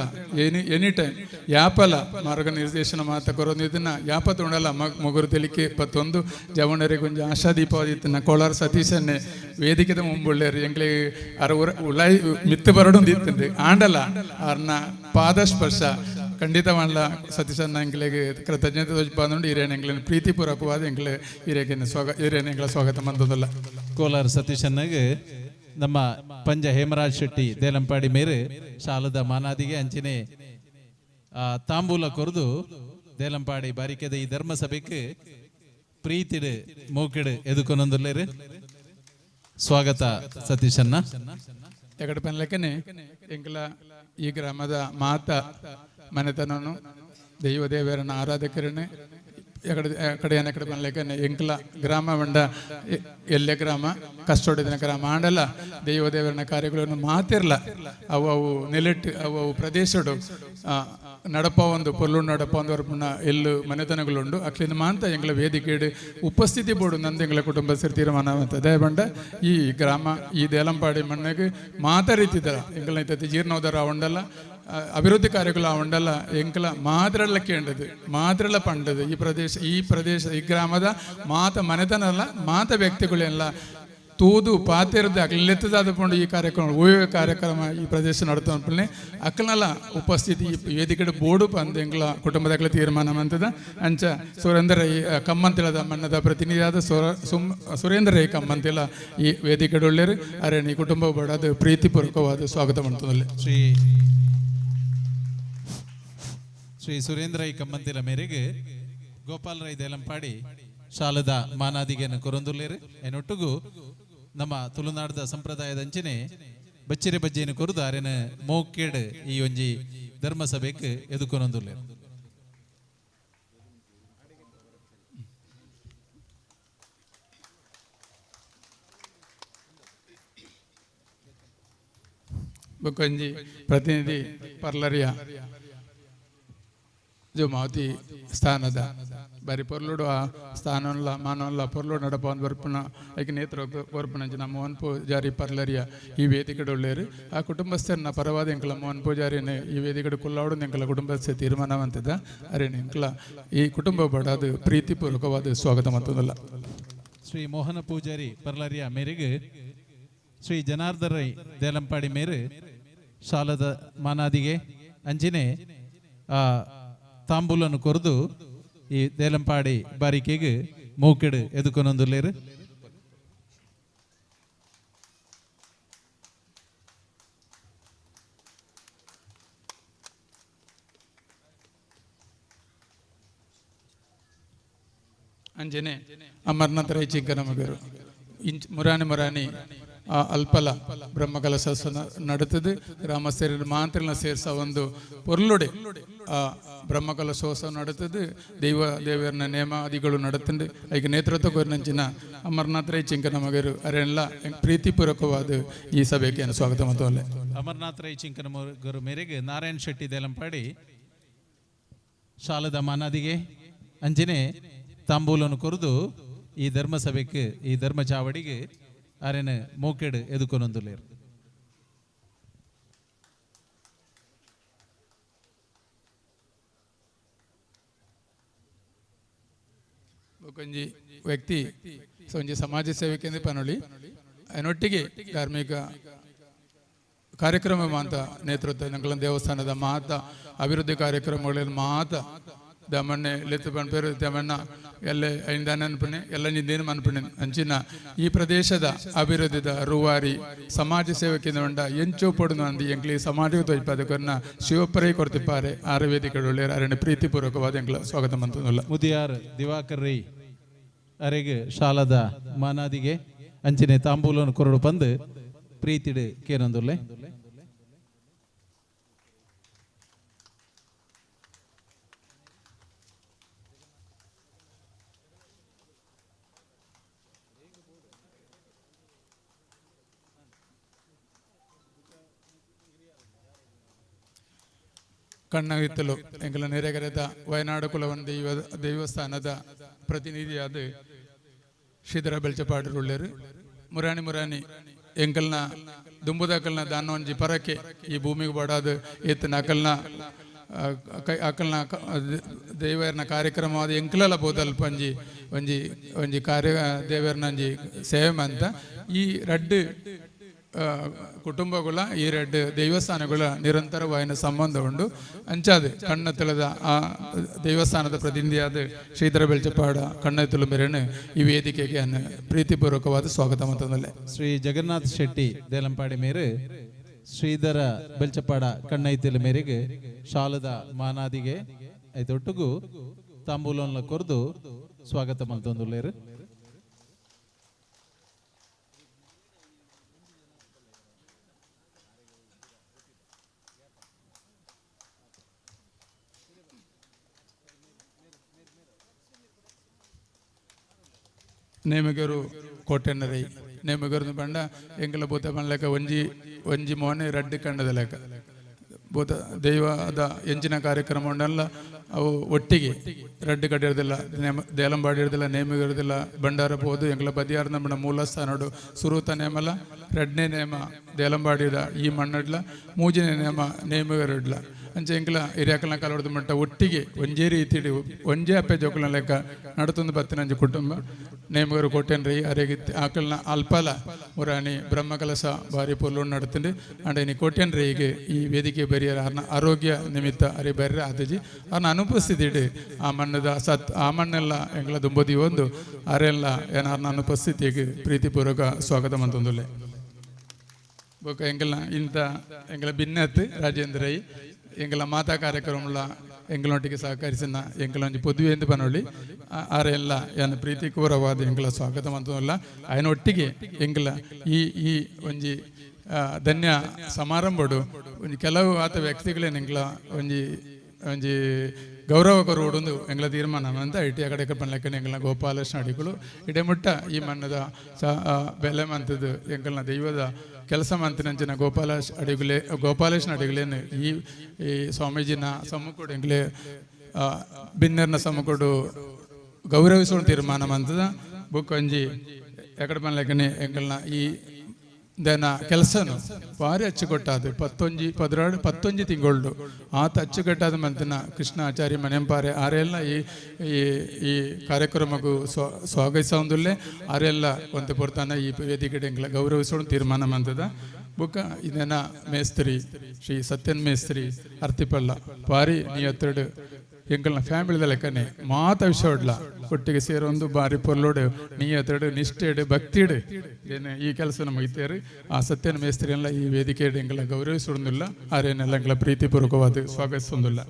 ಎನಿ ಟೈಮ್ ಯಾಪಲ ಮಾರ್ಗ ನಿರ್ದೇಶನ ಮಾತ ಕೊರೊಂದಿತ್ತಿನ ಯಾಪ ತೊಂಡಲ ಮಗುರು ತೆಲಿಕೆ 21 ಜವನರಿಗೆ ಒಂಜಿ ಆಶಾದೀಪವಾದಿತ್ತಿನ ಕೋಲಾರ ಸತೀಶನ್ನೇ ವೇದಿಕೆದ ಮುಂಬುಳ್ಳೇರು ಎಂಕ್ಲೆ ಅರ ಉಳಾಯಿ ಮಿತ್ತು ಬರಡೊಂದು ಇತ್ತಂದು ಆಂಡಲ ಅರ್ನ ಪಾದಸ್ಪರ್ಶ ಖಂಡಿತ ಮಾಡಲ ಸತೀಶನ್ನ ಎಂಕ್ಲೆಗೆ ಕೃತಜ್ಞತೆ ತೋಜ್ ಹಿರಿಯನ ಎಂಕ್ಲೆ ಪ್ರೀತಿಪೂರ್ವಕವಾದ ಎಂಕ್ಲೆ ಹಿರಿಯಕ್ಕೆ ಹಿರಿಯನ ಎಂಕ್ಲ ಸ್ವಾಗತ ಮಂದದಲ್ಲ. ಕೋಲಾರ ಸತೀಶನ್ನಗೆ ನಮ್ಮ ಪಂಜ ಹೇಮರಾಜ್ ಶೆಟ್ಟಿ ದೇಲಂಪಾಡಿ ಮೇರೆ ಶಾಲದ ಮಾನಾದಿಗೆ ಅಂಚನೆ ತಾಂಬೂಲ ಕೊರದು ದೇಲಂಪಾಡಿ ಬಾರಿಕೆದ ಈ ಧರ್ಮಸಭೆಗೆ ಪ್ರೀತಿಡು ಮೂಕಿಡು ಎದುಕೊನೊಂದುಲ್ಲೇರು. ಸ್ವಾಗತ ಸತೀಶನ್ನ. ಎಕಡೆ ಪನ್ಲೆಕ್ಕನೆ ಎಂಕಲ ಈ ಗ್ರಾಮದ ಮಾತ ಮನೆತನನು ದೈವ ದೇವರನ್ನ ಆರಾಧಕರನ್ನೇ ಎಕಡೆ ಕಡೆ ಎಕಡೆ ಪನ್ಲೆಕ್ಕನೆ ಎಂಕಲ ಗ್ರಾಮ ಬಂಡ ಎಲ್ಲೆ ಗ್ರಾಮ ಕಷ್ಟೊಡಿದಿನ ಗ್ರಾಮ ಆಂಡಲ ದೈವ ದೇವರನ್ನ ಕಾರ್ಯಗಳನ್ನು ಮಾತಿರ್ಲ ಅವು ಅವು ನೆಲೆಟ್ಟು ಅವು ಅವು ಪ್ರದೇಶಡು ನಡಪ ಒಂದು ಪೊಲ್ಲು ನಡಪ ಒಂದು ವರ್ಪುಣ ಎಲ್ಲು ಮನೆತನಗಳುಂಡು ಅಕ್ಲಿಂದ ಮಾಂತ ಎಂಗಳ ವೇದಿಕೆಡು ಉಪಸ್ಥಿತಿ ಬೋಡು ನಂದು ಎಂಗಳ ಕುಟುಂಬ ಸೇರಿ ತೀರ್ಮಾನ ಅಂತ ಬಂಡ ಈ ಗ್ರಾಮ ಈ ದೇಲಂಪಾಡಿ ಮಣ್ಣಿಗೆ ಮಾತ ರೀತಿದ ಎಂಗಳ ಇತ್ತತಿ ಜೀರ್ಣೋದ್ಧಾರ ಉಂಡಲ್ಲ ಅಭಿವೃದ್ಧಿ ಕಾರ್ಯಗಳು ಉಂಡಲ್ಲ ಎಂಕಲ ಮಾತ್ರಲ್ಲ ಕೇಂಡದು ಮಾತ್ರಲ್ಲ ಪಂಡದು ಈ ಪ್ರದೇಶ ಈ ಪ್ರದೇಶ ಈ ಗ್ರಾಮದ ಮಾತ ಮನೆತನಲ್ಲ ಮಾತ ವ್ಯಕ್ತಿಗಳೆಲ್ಲ ತೂದು ಪಾತೆರ್ದು ಅಕ್ಲೆತ್ತದಾದ ಪಂಡು ಈ ಕಾರ್ಯಕ್ರಮ ಓಯೋ ಕಾರ್ಯಕ್ರಮ ಈ ಪ್ರದೇಶ ನಡತೊಂಪುನೆ ಅಕ್ಲನಲ ಉಪಸ್ಥಿತಿ ಈ ವೇದಿಕೆಡ್ ಬೋಡು ಪಂದ್ ಎಂಕ್ಲ ಕುಟುಂಬದಕ್ಲ ತೀರ್ಮಾನ ಮಂತದ. ಅಂಚ ಸುರೇಂದ್ರ ರೈ ಕಮ್ಮಂತಿಲದ ಮಣ್ಣದ ಪ್ರತಿನಿಧಿಯಾದ ಸುರೇಂದ್ರ ರೈ ಕಮ್ಮಂತಿಲ ಈ ವೇದಿಕೆಡ್ ಉಳ್ಳೇರು. ಅರೆನ್ ಈ ಕುಟುಂಬ ಬಡಾದ ಪ್ರೀತಿಪೂರ್ವಕವಾದ ಸ್ವಾಗತ ಮಂತೊಂದುಲ್ಲೆ. ಶ್ರೀ ಶ್ರೀ ಸುರೇಂದ್ರ ರೈ ಕಮ್ಮಂತಿಲ ಮೇರೆಗೆ ಗೋಪಾಲ್ ರೈ ದೇಲಂಪಾಡಿ ಶಾಲದ ಮಾನಾದಿಗೆಯನ್ನು ಕೊರೊಂದುಲ್ಲೇರು. ಎನ್ನೊಟ್ಟುಗು ನಮ್ಮ ತುಳುನಾಡದ ಸಂಪ್ರದಾಯದ ಅಂಚನೆ ಬಚ್ಚಿರೆ ಬಜ್ಜೆಯನ್ನು ಕೊರದು ಅರೆನ ಮೋಕೇಡ್ ಈ ಒಂಜಿ ಧರ್ಮಸಭೆಗೆ ಎದುಕೊನೊಂದುಲ್ಲೇರು. ಬೊಕೊಂಜಿ ಪ್ರತಿನಿಧಿ ಪರ್ಲರಿಯ ಜುಮಾವತಿ ಸ್ಥಾನದ ಬಾರಿ ಪೊರ್ಲುಡು ಆ ಸ್ಥಾನಲ್ಲ ಮಾನವಲ್ಲ ಪೊರ್ಲುಡು ನಡಪ ಬರ್ಪುನ ಐಕೆ ನೇತ್ರ ಕೊರ್ಪುನಂಚ ನಮ್ಮ ಮೋಹನ್ ಪೂಜಾರಿ ಪರ್ಲರಿಯ ಈ ವೇದಿಕೆಡ್ ಉಳ್ಳೇರು. ಆ ಕುಟುಂಬಸ್ಥರನ್ನ ಪರವಾದ ಎಂಕಲ ಮೋಹನ್ ಪೂಜಾರಿನ ಈ ವೇದಿಕೆಡ್ ಕುಲ್ಲಾಡು ಎಂಕಲ ಕುಟುಂಬಸ್ಥ ತೀರ್ಮಾನವಂತದ. ಅರೇನು ಎಂಕಲ ಈ ಕುಟುಂಬ ಬಡಾದ ಪ್ರೀತಿಪೂರ್ವಕವಾದ ಸ್ವಾಗತ ಮಂತೊಂದುಲ್ಲ. ಶ್ರೀ ಮೋಹನ ಪೂಜಾರಿ ಪರ್ಲರಿಯ ಮೇರೆಗೆ ಶ್ರೀ ಜನಾರ್ದನ ರೈ ದೇಲಂಪಾಡಿ ಮೇರು ಶಾಲದ ಮಾನಾದಿಗೆ ಅಂಜಿನೆ ಆ ತಾಂಬೂಲನ್ನು ಕೊರದು ಈ ದೇಲಂಪಾಡಿ ಬಾರಿಕೆಗೆ ಮೂಕೆಡು ಎದುಕೊನೊಂದುಲ್ಲೇರು. ಅಂಜನೆ ಅಮರನಾಥ ರೈ ಚಿಂಕನ ಮಗರು ಇಂಚ್ ಮುರಾನಿ ಮುರಾನಿ ಆ ಅಲ್ಪಲ ಬ್ರಹ್ಮಕಲಶ ನಡತದೆ. ಗ್ರಾಮಸ್ಥರ ಮಾಂತ್ರನ ಸೇರ್ಸ ಒಂದು ಪೊರ್ಲುಡೆ ಆ ಬ್ರಹ್ಮಕಲಶೋತ್ಸವ ನಡತದೆ. ದೈವ ದೇವರನ ನೇಮಾದಿಗಳು ನಡತಂಡು ಐಕೆ ನೇತೃತ್ವ ಕೊರಿನಂಚಿನ ಅಮರನಾಥ ರೈ ಚಿಂಕನ ಮಗರು ಅರೆಲ್ಲ ಪ್ರೀತಿಪೂರ್ವಕವಾದ ಈ ಸಭೆಗೆ ಸ್ವಾಗತ ಮಂತೊಲ್ಲೆ. ಅಮರನಾಥ ರೈ ಚಿಂಕನ ಮಗರು ಮೇರೆಗೆ ನಾರಾಯಣ ಶೆಟ್ಟಿ ದೇಲಂಪಾಡಿ ಶಾಲದ ಮಾನಾದಿಗೆ ಅಂಜನೆ ತಾಂಬೂಲನ್ನು ಕೊರದು ಈ ಧರ್ಮಸಭೆಗೆ ಈ ಧರ್ಮ ಚಾವಡಿಗೆ ಅರೆನ ಮೋಕೆಡ್ ಎದುಕೊನೊಂದುಲ್ಲೇರು. ಬೊಕೊಂಜಿ ವ್ಯಕ್ತಿ ಒಂಜಿ ಸಮಾಜ ಸೇವೆಕೆಂದು ಪನೊಳಿ ಅದನ್ನೊಟ್ಟಿಗೆ ಧಾರ್ಮಿಕ ಕಾರ್ಯಕ್ರಮ ಮಾತ ನೇತೃತ್ವ ನಂಗಲ ದೇವಸ್ಥಾನದ ಮಾತ ಅಭಿವೃದ್ಧಿ ಕಾರ್ಯಕ್ರಮಗಳಲ್ಲಿ ಮಾತ ದಮಣ್ಣೆ ಲೆತ್ತು ಪನ್ಪೇರು ದಮಣ್ಣ ಎಲ್ಲ ಐಂದಾನ ಅನ್ಪಣೆ ಎಲ್ಲ ನಿಂದೇನು ಮನ್ಪಣೆ ಅಂಚಿನ ಈ ಪ್ರದೇಶದ ಅಭಿವೃದ್ಧಿದ ರೂವಾರಿ ಸಮಾಜ ಸೇವಕಿಂದ ಉಂಡ ಎಂಚೋ ಪಡುನ ಅಂದಿ ಎಂಕ್ಲಿ ಸಮಾಜ ತೊಯ್ಪಾದಕನ್ನ ಶಿವಪರೈ ಕೊಡ್ತಿಪ್ಪಾರೆ ಆರವೇದಿಕೆಗಳು ಅರಣ್ಯ ಪ್ರೀತಿಪೂರ್ವಕವಾದ ಎಂಕ್ಲ ಸ್ವಾಗತ ಮಂತನಲ್ಲ. ಮುದಿಯಾರ್ ದಿವಾಕರ್ ರೈ ಅರೆಗೆ ಶಾಲದ ಮಾನಾದಿಗೆ ಅಂಚಿನೆ ತಾಂಬೂಲನ್ನು ಕೊರಡು ಪಂದು ಪ್ರೀತಿಡು ಕೇನೊಂದುಲ್ಲೆ. ಕಣ್ಣಗಿತ್ತಲು ಎಂಕಲ ನೆರೆಗರೆದ ವಯನಾಡು ಕುಲವನ್ ದೇವಸ್ಥಾನದ ಪ್ರತಿನಿಧಿಯಾದ ಶ್ರೀಧರ ಬೆಳ್ಚಪಾಡರುಳ್ಳೇರು. ಮುರಾಣಿ ಮುರಾಣಿ ಎಂಕಲ್ನ ದುಂಬುದಕಲ್ನ ದಾನೊಂಜಿ ಪರಕೆ ಈ ಭೂಮಿಗೆ ಬಡಾದ ಏತನ ಅಕಲ್ನ ಅಕಲ್ನ ದೇವರನ ಕಾರ್ಯಕ್ರಮವಾದ ಎಂಕಲಲ ಬೋದಲ್ಪ ಒಂಜಿ ಒಂಜಿ ಒಂಜಿ ಕಾರ್ಯ ದೇವರನ ಒಂಜಿ ಸೇವೆ ಅಂತ ಈ ರಡ್ಡು ಕುಟುಂಬಗಳ ಈ ಎರಡು ದೇವಸ್ಥಾನಗಳ ನಿರಂತರವಾಯಿನ ಸಂಬಂಧ ಉಂಡು. ಅಂಚಾದ ಕಣ್ಣತ್ತಲದ ಆ ದೇವಸ್ಥಾನದ ಪ್ರತಿನಿಧಿಯಾದ ಶ್ರೀಧರ ಬೆಳ್ಚಪಾಡ ಕಣ್ಣತ್ತಲು ಮೇರೆನು ಈ ವೇದಿಕೆಗೆ ಪ್ರೀತಿಪೂರ್ವಕವಾದ ಸ್ವಾಗತ ಮಂತೊಂದುಲ್ಲೆ. ಶ್ರೀ ಜಗನ್ನಾಥ್ ಶೆಟ್ಟಿ ದೇಲಂಪಾಡಿ ಮೇರು ಶ್ರೀಧರ ಬೆಳ್ಚಪಾಡ ಕಣ್ಣೈತಿಲ ಮೇರೆಗೆ ಶಾಲದ ಮಾನಾದಿಗೆ ಐತೊಟ್ಟುಗು ತಾಂಬೂಲನ್ನ ಕೊರದು ಸ್ವಾಗತ ಮಂತೊಂದುಲ್ಲೇರು. ನೇಮಗರು ಕೋಟೆನ್ನರೈ ನೇಮಗರು ಬಂಡ ಎಂಕಲ ಭೂತ ಪನ್ಲೆಕ್ಕ ಒಂಜಿ ಒಂಜಿ ಮೋನೆ ರಡ್ಡು ಕಂಡದ ಲೆಕ್ಕ ಭೂತ ದೈವದ ಎಂಚಿನ ಕಾರ್ಯಕ್ರಮ ಉಂಡಲ್ಲ ಅವು ಒಟ್ಟಿಗೆ ರಡ್ಡು ಕಟ್ಟಿರೋದಿಲ್ಲ, ನೇಮ ದೇಲಂಬಾಡಿ ಇರೋದಿಲ್ಲ, ನೇಮಿಗಿರೋದಿಲ್ಲ. ಭಂಡಾರ ಪೋದು ಎಂಕಲ ಬದಿಯಾರ ನಮ್ಮ ಮೂಲ ಸ್ಥಾನಡು ಸುರೂತ ನೇಮಲ ರಡ್ನೇ ನೇಮ ದೇಲಂಬಾಡಿದ ಈ ಮಣ್ಣಡ್ಲ ಮೂಜಿನೇ ನೇಮ ನೇಮಿಗರಿಡ್ಲ. ಅಂಚೆ ಎಂಕಲ ಹಿರಿಯಾಕಲ್ನ ಕಾಲೋಡ್ದು ಮಟ್ಟ ಒಟ್ಟಿಗೆ ಒಂಜೇ ರೀತಿಡು ಒಂಜೇ ಅಪ್ಪೆ ಜೋಕುಲ್ನ ಲೆಕ್ಕ ನಡತೊಂದು ಬತ್ತಿನಂಜಿ ಕುಟುಂಬ ನೇಮಗರು ಕೋಟೆನ್ ರೈ ಅರೆಗೆ ಆಕಲ್ನ ಅಲ್ಪಲ ಮುರಾಣಿ ಬ್ರಹ್ಮಕಲಶ ಭಾರಿ ಪೊರ್ಲು ನಡತುಂಡು ಅಂಡ ಇನಿ ಕೋಟೆನ್ ರೈಗೆ ಈ ವೇದಿಕೆ ಬರಿಯರ ಅರ್ನ ಆರೋಗ್ಯ ನಿಮಿತ್ತ ಅರೆ ಬರ್ರೆ ಆತಜಿ ಅರ್ನ ಅನುಪಸ್ಥಿತಿಡು ಆ ಮಣ್ಣದ ಸತ್ ಆ ಮಣ್ಣೆಲ್ಲ ಎಂಕಲ ದುಂಬದಿ ಒಂದು ಅರೆಲ್ಲ ಏನಾರ್ನ ಅನುಪಸ್ಥಿತಿಗೆ ಪ್ರೀತಿಪೂರ್ವಕ ಸ್ವಾಗತ ಮಂತೊಂದುಲ್ಲೆ ಬೊಕ್ಕ ಎಂಕಲ್ನ ಇಂಥ ಎಂಕಲ ಭಿನ್ನತ್ ರಾಜೇಂದ್ರ ರೈ ಎಂಕಲ ಮಾತಾ ಕಾರ್ಯಕ್ರಮಲ ಎಂಕಲೊಟ್ಟಿಗೆ ಸಹಕರಿಸಿನ ಎಂಕಲ ಒಂಜಿ ಪೊದುವೆ ಎಂದು ಪನೊಳಿ ಆರೆಲ್ಲ ಏನ ಪ್ರೀತಿಪೂರ್ವವಾದ ಎಂಕಲ ಸ್ವಾಗತ ಮಂತೊಂದುಲ್ಲ ಅಯನೊಟ್ಟಿಗೆ ಎಂಕಲ ಈ ಈ ಒಂಜಿ ಧನ್ಯ ಸಮಾರಂಭಡು ಒಂಜಿ ಕೆಲವು ಆತ ವ್ಯಕ್ತಿಗಳೇನು ಎಂಕಲ ಒಂಜಿ ಒಂಜಿ ಗೌರವ ಕೊರುವುಡೊಂದು ಎಂಗಳ ತೀರ್ಮಾನ ಅಂತ ಇಟಿ ಆ ಕಡೆ ಪನ್ಲೆಕ್ಕನೆ ಎಂಕಲ್ನ ಗೋಪಾಲಕೃಷ್ಣ ಅಡಿಗಳು ಇಡೆ ಮುಟ್ಟ ಈ ಮಣ್ಣದ ಬೆಲೆ ಮಂತದ್ದು ಎಂಕಲ್ನ ದೈವದ ಕೆಲಸ ಮಂತಿನಂಚಿನ ಗೋಪಾಲ ಅಡಿಗುಲೆ ಗೋಪಾಲಕೃಷ್ಣ ಅಡಿಗುಲೇನು ಈ ಈ ಸ್ವಾಮೀಜಿನ ಸಮ್ಮುಖಡು ಎಂಕ್ಲೆ ಬಿನ್ನರ್ನ ಸಮ್ಮುಖಡು ಗೌರವಿಸುವ ತೀರ್ಮಾನ ಮಂತದ ಬುಕ್ ಒಂಜಿ ಎಕಡೆ ಪನ್ಲೆಕ್ಕನೆ ಎಂಕಲ್ನ ಈ ದನ ಕೆಲಸನು ಭಾರಿ ಅಚ್ಚುಕಟ್ಟಾದ ಪತ್ತೊಂಜಿ ಪದ್ರಾಡು ಪತ್ತೊಂಜಿ ತಿಂಗಳು ಆತ ಅಚ್ಚುಕಟ್ಟಾದ ಮಂತಿನ ಕೃಷ್ಣ ಆಚಾರ್ಯ ಮನೆಂಪಾರೆ ಆರೆಲ್ಲ ಈ ಈ ಈ ಕಾರ್ಯಕ್ರಮಕ್ಕೂ ಸ್ವಾಗತಿಸೊಂದುಲ್ಲೆ ಆರೆಲ್ಲ ಒಂತೆ ಪೊರ್ತಾನ ಈ ವೇದಿಕೆ ಎಂಕ್ಲ ಗೌರವಿಸೋಣ ತೀರ್ಮಾನ ಮಂತದ ಬುಕ್ಕ ಇದನ್ನ ಮೇಸ್ತ್ರಿ ಶ್ರೀ ಸತ್ಯನ್ ಮೇಸ್ತ್ರಿ ಅರ್ತಿಪಳ್ಳ ಭಾರಿ ನಿಯತ್ತಡು ಎಂಕಲ್ನ ಫ್ಯಾಮಿಲಿದ ಲೆಕ್ಕನೆ ಮಾತ ವಿಷಯ ಒಟ್ಟಿಗೆ ಸೇರೊಂದು ಬಾರಿ ಪೊರ್ಲೋಡು ನಿಯತ್ತಡು ನಿಷ್ಠೆಡು ಭಕ್ತಿಡು ಏನು ಈ ಕೆಲಸ ನಮಗೆ ಇತ್ತೇರು ಆ ಸತ್ಯನ ಮೇಸ್ತ್ರಿ ಎಲ್ಲ ಈ ವೇದಿಕೆ ಎಂಕಲ ಗೌರವಿಸೊಂದಿಲ್ಲ ಆರೇನೆಲ್ಲ ಎಂಕಲ ಪ್ರೀತಿಪೂರ್ವಕವಾದ ಸ್ವಾಗತಿಸೊಂದಿಲ್ಲ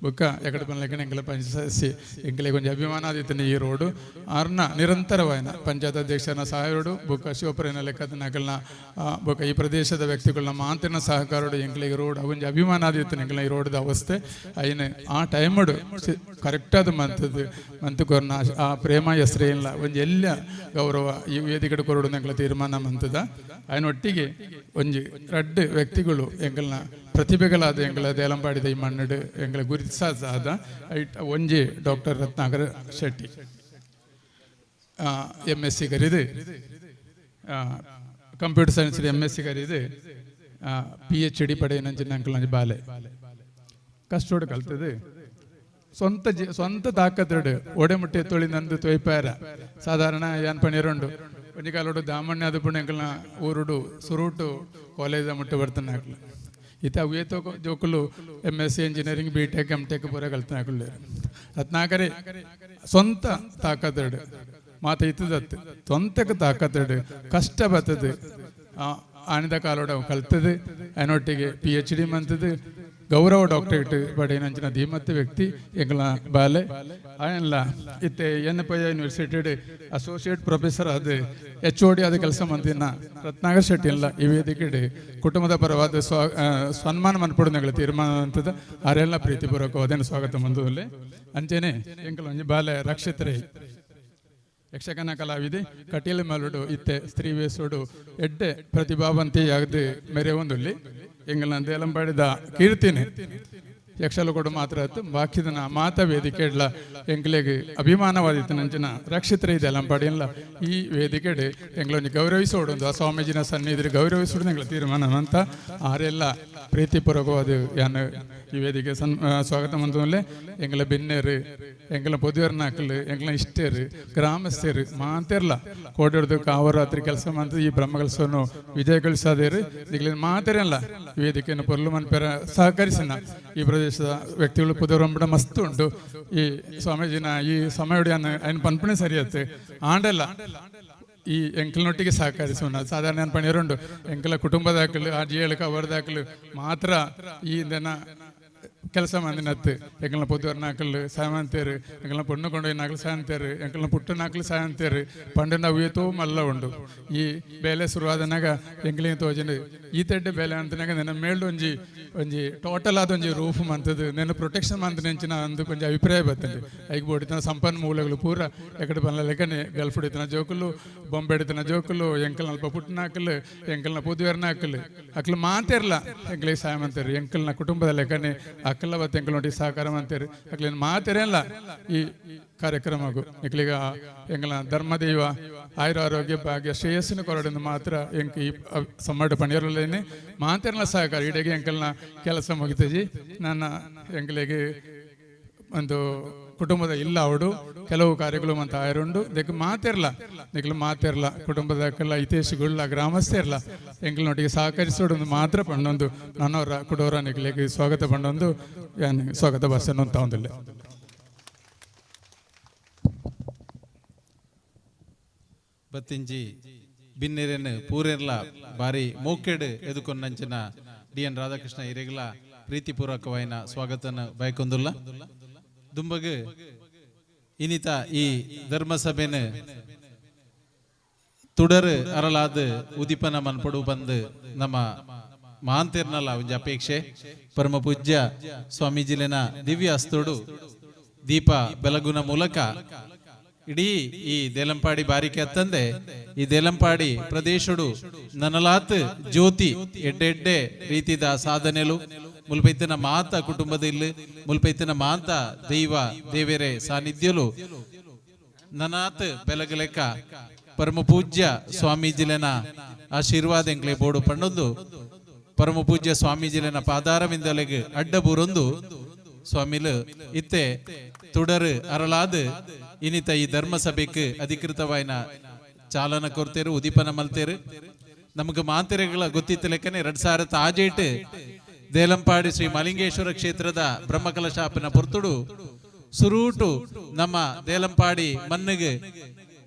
ಬೊಕ್ಕ ಎಕಡೆ ಪನ್ಲೆಕ್ಕನೆ ಎಂಕಲ ಪಂಚಾಯತ್ ಎಂಕಲೆ ಕೊಂಚ ಅಭಿಮಾನ ಆದಿತ್ತನೆ ಈ ರೋಡು ಆರ್ನ ನಿರಂತರವಾಯನ ಪಂಚಾಯತ್ ಅಧ್ಯಕ್ಷನ ಸಹಾಯರೋಡು ಬೊಕ್ಕ ಶಿವಪ್ರೇನ ಲೆಕ್ಕದ ನಕಲ್ನ ಬೊಕ್ಕ ಈ ಪ್ರದೇಶದ ವ್ಯಕ್ತಿಗಳನ್ನ ಮಾತಿನ ಸಹಕಾರೋಡು ಎಂಕಲಿಗೆ ರೋಡ್ ಒಂಜಿ ಅಭಿಮಾನ ಆದಿತ್ತನೆ ಎಂಕಲ್ನ ಈ ರೋಡ್ದ ಅವಸ್ಥೆ ಅಯ್ಯನ ಆ ಟೈಮಡು ಕರೆಕ್ಟಾದ ಮಂತದ್ದು ಮಂತುಕೊರ್ನ ಆ ಪ್ರೇಮ ಹೆಸರೇನಿಲ್ಲ ಒಂಜಿ ಎಲ್ಲ ಗೌರವ ಈ ವೇದಿಕೆ ಕೊರಡು ಎಂಕಲ ತೀರ್ಮಾನ ಮಂತದ ಅಯ್ಯನೊಟ್ಟಿಗೆ ಒಂಜಿ ರಡ್ಡು ವ್ಯಕ್ತಿಗಳು ಎಂಕಲ್ನ ಪ್ರತಿಭೆಗಳಾದ ಎಂಕಲ ದೇಲಂಪಾಡಿದ ಈ ಮಣ್ಣಡು ಎಂಕಲ ಗುರುತಿಸಾದ ಒಂಜಿ doctor Ratnakar Shetty M S C ಕರೀದು computer science M S C ಕರೀದು PhD ಪಡೆಯನಂಚಿನ ಅಂಕಲ್ ಬಾಲೆ ಕಷ್ಟೋಡು ಕಲ್ತದು ಸ್ವಂತ ಸ್ವಂತ ತಾಕತ್ತಡು ಒಡೆಮುಟ್ಟೆ ತೊಳಿ ನಂದು ತೊಯ್ಪಾರ ಸಾಧಾರಣ ಏನ್ ಪಣಿರುಂಡು ಒಂಜಿ ಕಾಲೋಡು ದಾಮಣ್ಯ ಅದು ಪುಣ್ಯ ಅಂಕಲ್ನ ಊರುಡು ಸುರೂಟು ಕಾಲೇಜ್ ಮುಟ್ಟು ಬರ್ತಾನೆ ಹಾಕ್ಲು ಇತ ಅವೇತೋ ಜೋಕುಲು M S C engineering B tech M tech ಪೂರ ಕಲ್ತನ ಹಾಕುಲ್ಲೇರು ರತ್ನಾಕರೆ ಸ್ವಂತ ತಾಕತ್ತಡು ಮಾತ ಇತ್ತದತ್ತು ಸ್ವಂತಕ್ಕೆ ತಾಕತ್ತಡು ಕಷ್ಟ ಬರ್ತದೆ ಆನಿದ ಕಾಲೋಡ ಕಲ್ತದೆ ಅದನ್ನೊಟ್ಟಿಗೆ PhD ಮಂತದ್ದು ಗೌರವ ಡಾಕ್ಟರೇಟ್ ಪಡೆಯನಂಚಿನ ಧೀಮತ್ತ ವ್ಯಕ್ತಿ ಎಂಕಲ್ನ ಬಾಲೆ ಆಯನ್ಲ ಇತ್ತೆ ಎನ್ ಪೈ ಯೂನಿವರ್ಸಿಟಿ ಅಸೋಸಿಯೇಟ್ ಪ್ರೊಫೆಸರ್ ಅದು HOD ಆದ ಕೆಲಸ ಮಂತಿನ ರತ್ನಾಕರ್ ಶೆಟ್ಟಿ ಎಲ್ಲ ಈ ವೇದಿಕೆ ಕುಟುಂಬದ ಪರವಾದ ಸನ್ಮಾನ ಮನ್ಪಡುನಗಳ ತೀರ್ಮಾನ ಅಂತದ ಆರೆಲ್ಲ ಪ್ರೀತಿಪೂರ್ವಕವಾದ ಸ್ವಾಗತ ಮಂದುವಲ್ಲೆ ಅಂಚೆನೆ ಎಂಕಲ್ ಒಂಜಿ ಬಾಲೆ ರಕ್ಷಿತ್ ರೈ ಯಕ್ಷಗಾನ ಕಲಾವಿದೆ ಕಟೀಲು ಮಲುಡು ಇತ್ತೆ ಸ್ತ್ರೀ ವೇಸೋಡು ಎಡ್ಡೆ ಪ್ರತಿಭಾವಂತಿಯಾಗದು ಮೆರೆ ಒಂದುಲ್ಲಿ ಎಂಗಲ್ನ ದೇಲಂಬಾಡಿದ ಕೀರ್ತಿನಿ ಯಕ್ಷಲು ಕೊಡು ಮಾತ್ರ ಆತು ಬಾಕಿದನ ಮಾತ ವೇದಿಕೆ ಇಡ್ಲ ಎಂಕ್ಲೆಗ್ ಅಭಿಮಾನವಾದಿತ್ತು ನಂಚಿನ ರಕ್ಷಿತರ ಇದೆ ಲಂಪಾಡಿಲ್ಲ ಈ ವೇದಿಕೆಡೆ ಎಂಗ್ಲೊಂಜಿ ಗೌರವಿಸೋಡು ಆ ಸ್ವಾಮೀಜಿನ ಸನ್ನಿಧಿ ಗೌರವಿಸೋಡು ಎಂಗ್ಲ ತೀರ್ಮಾನ ಅಂತ ಆರೆಲ್ಲ ಪ್ರೀತಿಪೂರ್ವಕವಾದ ಯಾನು ಈ ವೇದಿಕೆ ಸ್ವಾಗತ ಮಂತಲೆ ಎಂಗ್ಲ ಬಿನ್ನೇರು ಎಂಗ್ಲ ಪೊದುವರ್ನಾಕಲು ಎಂಗ್ಲ ಇಷ್ಟೇರು ಗ್ರಾಮಸ್ಥರು ಮಾತಿರ್ಲ ಕೋಟಿಡ್ದು ಕಾವರಾತ್ರಿ ಕೆಲಸ ಮಾಡ್ತು ಈ ಬ್ರಹ್ಮಕಲಶವನ್ನು ವಿಜಯಗೊಳಿಸದೇರು ಈಗಲೇ ಮಾತಿರಲ್ಲ ವೇದಿಕೆಯನ್ನು ಪೊರ್ಲು ಮನ್ಪೆರ ಸಹಕರಿಸಿನ ಈ ಪ್ರದೇಶದ ವ್ಯಕ್ತಿಗಳು ಪುದರಂಬಡ ಮಸ್ತ್ ಉಂಟು ಈ ಸ್ವಾಮೀಜಿನ ಈ ಸಮಯ ಅಯ್ಯನ ಪನ್ಪಣೆ ಸರಿಯತ್ತೆ ಆಂಡಲ್ಲ ಈ ಎಂಕಲ್ನೊಟ್ಟಿಗೆ ಸಹಕರಿಸೋಣ ಸಾಧಾರಣ ನಾನು ಪಣಿಯರುಂಡು ಎಂಕಲ ಕುಟುಂಬದ ಹಾಕಲು ಆ ಜಿಯಳಕ ಅವರದಾಕಲು ಮಾತ್ರ ಈ ದನ ಕೆಲಸ ಮಂದಿನತ್ತು ಎಂಕಲ್ನ ಪೊದುವರ್ನ ಹಾಕಲು ಸಾಮಂತೇರು ಎಂಕಲ್ನ ಪೊಣ್ಣು ಕೊಂಡೊಯ್ನ ಹಾಕಲು ಸಾಯಂತೇರು ಎಂಕಲ್ನ ಪುಟ್ಟನ ಹಾಕಲು ಸಾಯಂತೇರು ಪಂಡನ ಅವ್ಯತೋ ಮಲ್ಲ ಉಂಡು ಈ ಬೇಲೆ ಶುರುವಾದನಾಗ ಎಂಕಲಿಗೆ ತೋಜಂಡು ಈ ತೆಡ್ಡೆ ಬೇಲೆ ಅಂತನಾಗ ನನ್ನ ಮೇಲ್ಡು ಒಂಜಿ ಒಂಜಿ ಟೋಟಲ್ ಆದ ಒಂಜಿ ರೂಫ್ ಮಂತದ್ದು ನನ್ನ ಪ್ರೊಟೆಕ್ಷನ್ ಮಂತ್ ನೆಂಚಿನ ಅಂದು ಕೊಂಚ ಅಭಿಪ್ರಾಯ ಬರ್ತದೆ ಐಕ್ ಬೋಡಿತನ ಸಂಪನ್ಮೂಲಗಳು ಪೂರ ಎಕಡೆ ಬಲ್ಲ ಲೆಕ್ಕನೆ ಗಲ್ಫ್ ಹಿಡಿತನ ಜೋಕುಲು ಬೊಂಬೆ ಹಿಡಿತನ ಜೋಕುಲು ಎಂಕಲ್ನ ಅಲ್ಪ ಪುಟ್ಟನ ಹಾಕಲು ಎಂಕಲ್ನ ಪುದುವೆರ್ನ ಹಾಕಲು ಅಕ್ಲು ಮಾತಿರಲ್ಲ ಎಂಕಲಿಗೆ ಸಹಾಯ ಮಂತಾರೆ ಎಂಕಲ್ನ ಕುಟುಂಬದ ಲೆಕ್ಕನೆ ಅಕ್ಕಲ್ಲ ಬತ್ತೆ ಎಂಕಲ್ ನೋಡಿ ಸಹಕಾರ ಮಂತೇರು ಅಕ್ಲೇನು ಮಾತೆರೆಲ್ಲ ಈ ಕಾರ್ಯಕ್ರಮಗೂ ನಿಕ್ಲಿಗ ಎಂಕಲ್ನ ಧರ್ಮದೈವ ಆಯುರ ಆರೋಗ್ಯ ಭಾಗ್ಯ ಶ್ರೇಯಸ್ಸಿನ ಕೊರಡೆಂದು ಮಾತ್ರ ಎಂಕ್ ಈ ಸಮ್ಮಟ ಪಣಿಯರಲ್ಲೇನೆ ಮಾತೆರ್ನ ಸಹಕಾರ ಇಡೀ ಎಂಕಲ್ನ ಕೆಲಸ ಮುಗಿತಜಿ. ನನ್ನ ಎಂಕಲಿಗೆ ಒಂದು ಕುಟುಂಬದ ಇಲ್ಲ ಅವಡು ಕೆಲವು ಕಾರ್ಯಗಳು ಮತ್ತು ಆಯರುಂಡು ದೆಕ್ ಮಾತಿರ್ಲ ನಿಕ್ಲು ಮಾತಿರ್ಲ ಕುಟುಂಬದ ಕೆಲ ಹಿತೇಶಿಗುಳ್ಳ ಗ್ರಾಮಸ್ಥಿರ್ಲ ಎಂಕ್ಲನೊಟ್ಟಿಗೆ ಸಹಕರಿಸೋಡು ಮಾತ್ರ ಪಂಡೊಂದು ನನ್ನವರ ಕುಡೋರ ನಿಕ್ಲಿಗೆ ಸ್ವಾಗತ ಪಂಡೊಂದು ಯಾನ್ ಸ್ವಾಗತ ಭಾಷಣ ಅಂತ ಒಂದಿಲ್ಲ. ಬತ್ತಿಂಜಿ ಬಿನ್ನೆರೆನ್ ಪೂರೆರ್ಲ ಬಾರಿ ಮೋಕೆಡ್ ಎದುಕೊನ್ನಂಚಿನ ಡಿ ಎನ್ ರಾಧಾಕೃಷ್ಣ ಇರೆಗ್ಲ ಪ್ರೀತಿಪೂರ್ವಕವಾಯಿನ ಸ್ವಾಗತನ ಬಯಕೊಂದುಲ್ಲ. ದುಂಬಗ್ ಇನಿತ ಈ ಧರ್ಮಸಭೆನ ತುಡರ್ ಅರಲಾದ ಉದಿಪನ ಮನ್ಪಡು ಬಂದು ನಮ್ಮ ಮಹಾಂತಿರ್ನಲ್ಲ ಒಂಜಿ ಅಪೇಕ್ಷೆ. ಪರಮ ಪೂಜ್ಯ ಸ್ವಾಮೀಜಿಲೆನ ದಿವ್ಯ ಅಸ್ತೋಡು ದೀಪ ಬೆಲಗುನ ಮೂಲಕ ಇಡೀ ಈ ದೇಲಂಪಾಡಿ ಬಾರಿಕೆ ಅತ್ತಂದೆ ಈ ದೇಲಂಪಾಡಿ ಪ್ರದೇಶಡು ನನಲಾತ್ ಜ್ಯೋತಿ ಎಡ್ಡೆ ಎಡ್ಡೆ ರೀತಿದ ಸಾಧನೆಲು ಮುಲ್ಪೈತಿನ ಮಾತ ಕುಟುಂಬದಲ್ಲಿ ಮುಲ್ಪೈತಿನ ಮಾತ ದೈವ ದೇವೆರೆ ಸಾನ್ನಿಧ್ಯಲು ನನಾತ್ ಬೆಲಗಲೆಕ್ಕ ಪರಮ ಪೂಜ್ಯ ಸ್ವಾಮೀಜಿಲೆನ ಆಶೀರ್ವಾದ ಎಂಕ್ಲೆ ಬೋಡು ಪಣ್ಣೊಂದು ಪರಮ ಪೂಜ್ಯ ಸ್ವಾಮೀಜಿಲೆನ ಪಾದಾರವಿಂದಲೆಗ್ ಅಡ್ಡಬೂರೊಂದು ಸ್ವಾಮಿಲು ಇತ್ತೆ ತುಡರು ಅರಳಾದ್ ಇನಿತ ಈ ಧರ್ಮಸಭೆಗೆ ಅಧಿಕೃತವಾಯಿನ ಚಾಲನ ಕೊರ್ತೇರು ಉದೀಪನ ಮಲ್ತೇರು. ನಮಗೆ ಮಾತೆರೆಗಳ ಗೊತ್ತಿತ್ತ ಲೆಕ್ಕನೆ 2006 ದೇಲಂಪಾಡಿ ಶ್ರೀ ಮಲಿಂಗೇಶ್ವರ ಕ್ಷೇತ್ರದ ಬ್ರಹ್ಮಕಲಶಾಪನ ಪೊರ್ತುಡು ಸುರೂಟು ನಮ್ಮ ದೇಲಂಪಾಡಿ ಮನ್ನಿಗೆ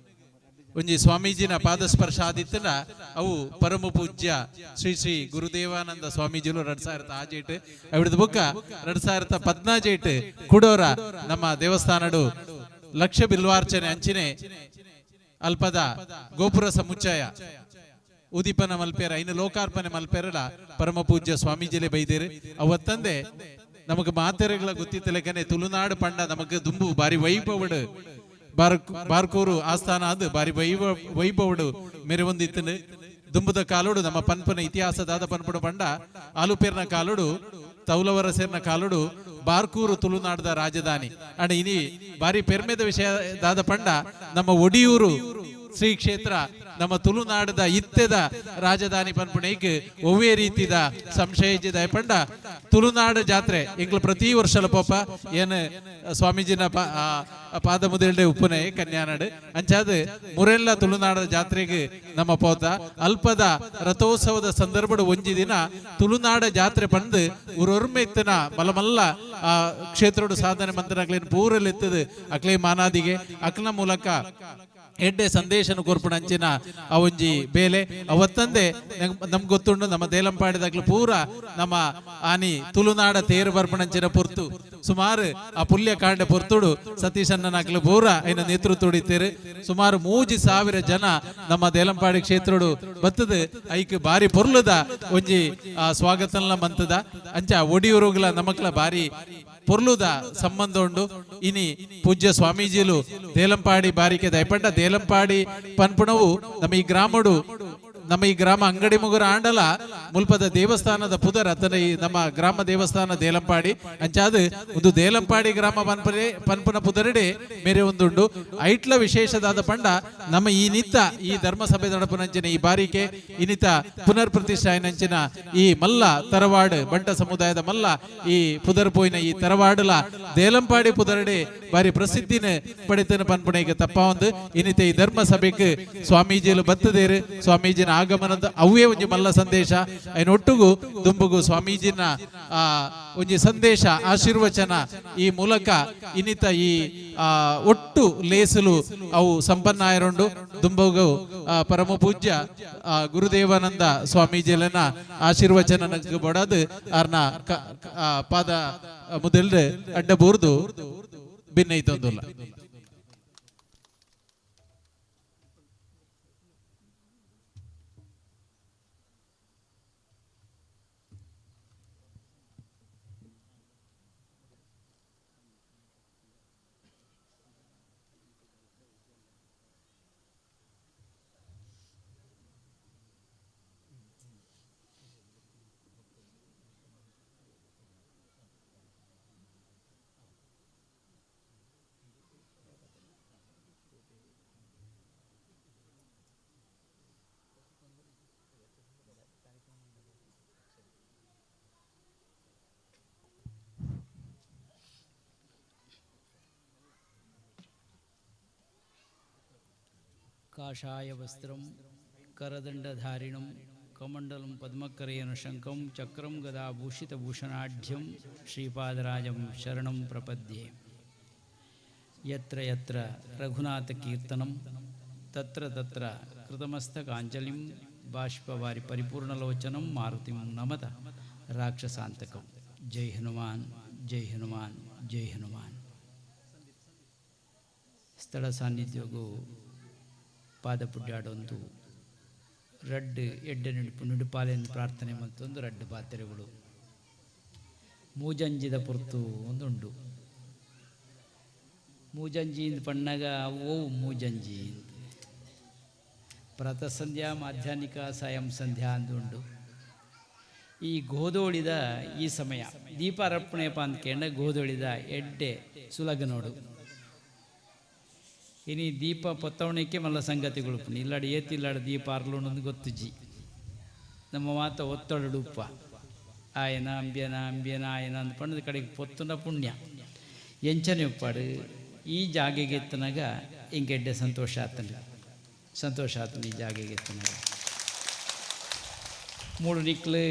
ಒಂಜಿ ಸ್ವಾಮೀಜಿನ ಪಾದಸ್ಪರ್ಶ ಆದಿತ್ತನ ಅವು ಪರಮ ಪೂಜ್ಯ ಶ್ರೀ ಶ್ರೀ ಗುರುದೇವಾನಂದ ಸ್ವಾಮೀಜಿಲು 2006 ಅವಿಡದ ಬುಕ್ಕ 2014 ಕುಡೋರ ನಮ್ಮ ದೇವಸ್ಥಾನಡು ಲಕ್ಷ ಬಿಲ್ವಾರ್ಚನೆ ಅಂಚಿನೆ ಅಲ್ಪದ ಗೋಪುರ ಸಮುಚ್ಚಯ ಉದೀಪನ ಮಲ್ಪೇರ ಇನ್ನು ಲೋಕಾರ್ಪಣೆ ಮಲ್ಪೇರಲ ಪರಮ ಪೂಜ್ಯ ಸ್ವಾಮೀಜಿಲೆ ಬೈದೇರು. ಅವತ್ತಂದೆ ನಮಗೆ ಮಾತೆರೆಗಳ ಗೊತ್ತಿತ್ತಲೆಕನೆ ತುಳುನಾಡು ಪಂಡ ನಮಗೆ ದುಂಬು ಬಾರಿ ವೈಭವಡು ಬಾರ್ಕೂರು ಆಸ್ಥಾನ ಅದು ಬಾರಿ ವೈಭವಡು ಮೆರವೊಂದಿತ್ತನು. ದುಂಬುದ ಕಾಲೋಡು ನಮ್ಮ ಪನ್ಪನ ಇತಿಹಾಸದಾದ ಪನ್ಪುಡು ಪಂಡ ಆಲುಪೇರ್ನ ಕಾಲೋಡು ತೌಲವರ ಸೇರ್ನ ಕಾಲೋಡು ಬಾರ್ಕೂರು ತುಳುನಾಡದ ರಾಜಧಾನಿ. ಅಂಡ್ ಇನಿ ಬಾರಿ ಪೆರ್ಮೆದ ವಿಷಯ ದಾದ ಪಂಡ ನಮ್ಮ ಒಡಿಯೂರು ಶ್ರೀ ಕ್ಷೇತ್ರ ನಮ್ಮ ತುಳುನಾಡದ ಇತ್ತೆದ ರಾಜಧಾನಿ ಪನ್ಪುಣೈಕ್ ಒವ್ವೇ ರೀತಿದ ಸಂಶಯ ಪಂಡ ತುಳುನಾಡು ಜಾತ್ರೆ ಎಂಗ್ಲು ಪ್ರತಿ ವರ್ಷಲ ಪೋಪ ಏನು ಸ್ವಾಮೀಜಿನ ಪಾದ ಮುದಲ್ಡೆ ಉಪ್ಪುನೆ ಕನ್ಯಾನಾಡು ಅಂಚಾದ ಮುರೆಲ್ಲ ತುಳುನಾಡದ ಜಾತ್ರೆಗೆ ನಮ್ಮ ಪೋತ ಅಲ್ಪದ ರಥೋತ್ಸವದ ಸಂದರ್ಭದ ಒಂಜಿ ದಿನ ತುಳುನಾಡ ಜಾತ್ರೆ ಪಂದು ಊರೊರ್ಮೆ ಇತ್ತನ ಮಲಮಲ್ಲ ಆ ಕ್ಷೇತ್ರೋಡು ಸಾಧನೆ ಮಂತ್ರಗ್ಲೇನು ಪೂರಲ್ಲಿ ಎತ್ತದು ಅಕ್ಲೇ ಮಾನಾದಿಗೆ ಅಕ್ನ ಮೂಲಕ ಎಡ್ಡೆ ಸಂದೇಶನ ಕೊರ್ಪುಣ ಅಂಚಿನ ಆ ಒಂಜಿ ಬೇಲೆ. ಅವತ್ತಂದೆ ನಮ್ಗೆ ಗೊತ್ತುಂಡು ನಮ್ಮ ದೇಲಂಪಾಡಿದಾಗ್ಲು ಪೂರ ನಮ್ಮ ಆನಿ ತುಳುನಾಡ ತೇರು ಬರ್ಪಣಂಚಿನ ಪೊರ್ತು ಸುಮಾರು ಆ ಪುಲ್ಯ ಕಾಂಡ ಪೊರ್ತುಡು ಸತೀಶಣ್ಣನಾಗ್ಲು ಪೂರ ಐನ ನೇತೃತ್ವ ತೇರು ಸುಮಾರು 3000 ಜನ ನಮ್ಮ ದೇಲಂಪಾಡಿ ಕ್ಷೇತ್ರಡು ಬತ್ತದ ಐಕ್ ಬಾರಿ ಪೊರ್ಲುದ ಒಂಜಿ ಆ ಸ್ವಾಗತನ ಮಂತದ ಅಂಚ ಒಡಿಯೂರುಗಳ ನಮಕ್ಲ ಬಾರಿ ಪೊರ್ಲುದ ಸಂಬಂಧ ಉಂಡು. ಇನಿ ಪೂಜ್ಯ ಸ್ವಾಮೀಜಿಲು ದೇಲಂಪಾಡಿ ಬಾರಿಕೆ ದಯಪಂಡ ದೇಲಂಪಾಡಿ ಪನ್ಪುಣವು ನಮ್ಮ ಈ ಗ್ರಾಮಡು ನಮ್ಮ ಈ ಗ್ರಾಮ ಅಂಗಡಿ ಮುಗುರ ಆಂಡಲ ಮುಲ್ಪದ ದೇವಸ್ಥಾನದ ಪುದರ್ ಅತನ ಈ ನಮ್ಮ ಗ್ರಾಮ ದೇವಸ್ಥಾನ ದೇಲಂಪಾಡಿ ಅಂಚಾದ ಒಂದು ದೇಲಂಪಾಡಿ ಗ್ರಾಮ ಪನ್ಪನೆ ಪನ್ಪುನ ಪುದರಡೆ ಮೇರೆ ಒಂದುಂಡು. ಐಟ್ಲ ವಿಶೇಷದಾದ ಪಂಡ ನಮ್ಮ ಈ ನಿತ್ತ ಈ ಧರ್ಮಸಭೆ ನಡಪುನಂಚಿನ ಈ ಬಾರಿಕೆ ಇನ್ನಿತ ಪುನರ್ ಪ್ರತಿಷ್ಠಾಯನಂಚಿನ ಈ ಮಲ್ಲ ತರವಾಡು ಬಂಟ ಸಮುದಾಯದ ಮಲ್ಲ ಈ ಪುದರ್ ಪೋಯಿನ ಈ ತರವಾಡಲ ದೇಲಂಪಾಡಿ ಪುದರಡೆ ಬಾರಿ ಪ್ರಸಿದ್ಧಿನ ಪಡೆತನ ಪನ್ಪುಣೆಗೆ ತಪ್ಪ ಒಂದು. ಇನ್ನಿತ ಈ ಧರ್ಮಸಭೆಗೆ ಸ್ವಾಮೀಜಿಲು ಬತ್ತದೇರು ಸ್ವಾಮೀಜಿನ ಆಗಮನದ ಅವೇ ಒಂಜಿ ಮಲ್ಲ ಸಂದೇಶ ಐನೊಟ್ಟುಗು ದುಂಬುಗು ಸ್ವಾಮೀಜಿನ ಆ ಒಂಜಿ ಸಂದೇಶ ಆಶೀರ್ವಚನ ಈ ಮೂಲಕ ಇನ್ನಿತ ಈ ಒಟ್ಟು ಲೇಸಲು ಅವು ಸಂಪನ್ನ ಆಯರುಂಡು. ದುಂಬುಗು ಪರಮ ಪೂಜ್ಯ ಗುರುದೇವಾನಂದ ಸ್ವಾಮೀಜಿಲನ ಆಶೀರ್ವಚನ ಬಡದು ಅರ್ನ ಪಾದ ಮುದಲ್ದು ಅಡ್ಡ ಬೂರ್ದು ಭಿನ್ನೈತೊಂದುಲ್ಲ. ಕಾಷಾಯ ವಸ್ತ್ರಂ ಕರದಂಡಧಾರಿಣಂ ಕಮಂಡಲಂ ಪದ್ಮಕರೇಣ ಶಂಖಂ ಚಕ್ರಂ ಗದಾಭೂಷಿತಭೂಷಣಾಢ್ಯಂ ಶ್ರೀಪಾದರಾಜಂ ಶರಣಂ ಪ್ರಪದ್ಯೆ. ಯತ್ರ ಯತ್ರ ರಘುನಾಥಕೀರ್ತನಂ ತತ್ರ ತತ್ರ ಕೃತಮಸ್ತಕಾಂಜಲಿಂ ಬಾಷ್ಪವಾರಿ ಪರಿಪೂರ್ಣಲೋಚನಂ ಮಾರುತಿಂ ನಮತ ರಾಕ್ಷಸಾಂತಕಂ. ಜೈ ಹನುಮಾನ್, ಜೈ ಹನುಮಾನ್, ಜೈ ಹನುಮಾನ್. ಸ್ಥಳ ಸಾನ್ನಿಧ್ಯಗೂ ಪಾದಪುಡ್ಡಾಡೊಂದು ರಡ್ಡು ಎಡ್ಡೆ ನುಡಿಪು ನುಡಿಪಾಲೆಯನ್ನು ಪ್ರಾರ್ಥನೆ ಮತ್ತೊಂದು ರಡ್ಡು ಪಾತ್ರೆಗಳು ಮೂಜಂಜಿದ ಪುರ್ತು ಒಂದುಂಡು. ಮೂಜಂಜಿ ಇಂದ ಪಣ್ಣಗ ಓ ಮೂಜಂಜಿ ಪ್ರಾತಃ ಸಂಧ್ಯಾ ಮಾಧ್ಯಾಹ್ನಿಕ ಸಾಯಂ ಸಂಧ್ಯಾ ಅಂದುಂಡು. ಈ ಗೋಧೋಳಿದ ಈ ಸಮಯ ದೀಪಾರಪ್ಪಣೆಯಪ್ಪ ಅಂತ ಕೇಂದ್ರ ಗೋಧೋಳಿದ ಎಡ್ಡೆ ಸುಲಗ ನೋಡು. ಇನಿ ದೀಪ ಪೊತ್ತವಣಕ್ಕೆ ಮಲ್ಲ ಸಂಗತಿಗಳು ಇಲ್ಲಾಡಿ ಏತಿಲ್ಲಾಡಿ ದೀಪ ಅರ್ಲುಣೊಂದು ಗೊತ್ತುಜಿ. ನಮ್ಮ ಮಾತ ಒತ್ತಡ ಉಪ್ಪ ಆಯನ ಅಂಬ್ಯನ ಅಂಬ್ಯನ ಆಯನ ಅಂದ್ ಪಣ್ಣದ ಕಡೆಗೆ ಪೊತ್ತುನ ಪುಣ್ಯ ಎಂಚನೆ ಉಪ್ಪಾಡು. ಈ ಜಾಗೆಗೆ ಎತ್ತನಾಗ ಹಿಂಗೆಡ್ಡೆ ಸಂತೋಷ ಆತನ, ಸಂತೋಷ ಆತನ ಈ ಜಾಗೆಗೆ ಎತ್ತನಾಗ. ಮೂಡು ನಿಕ್ಲು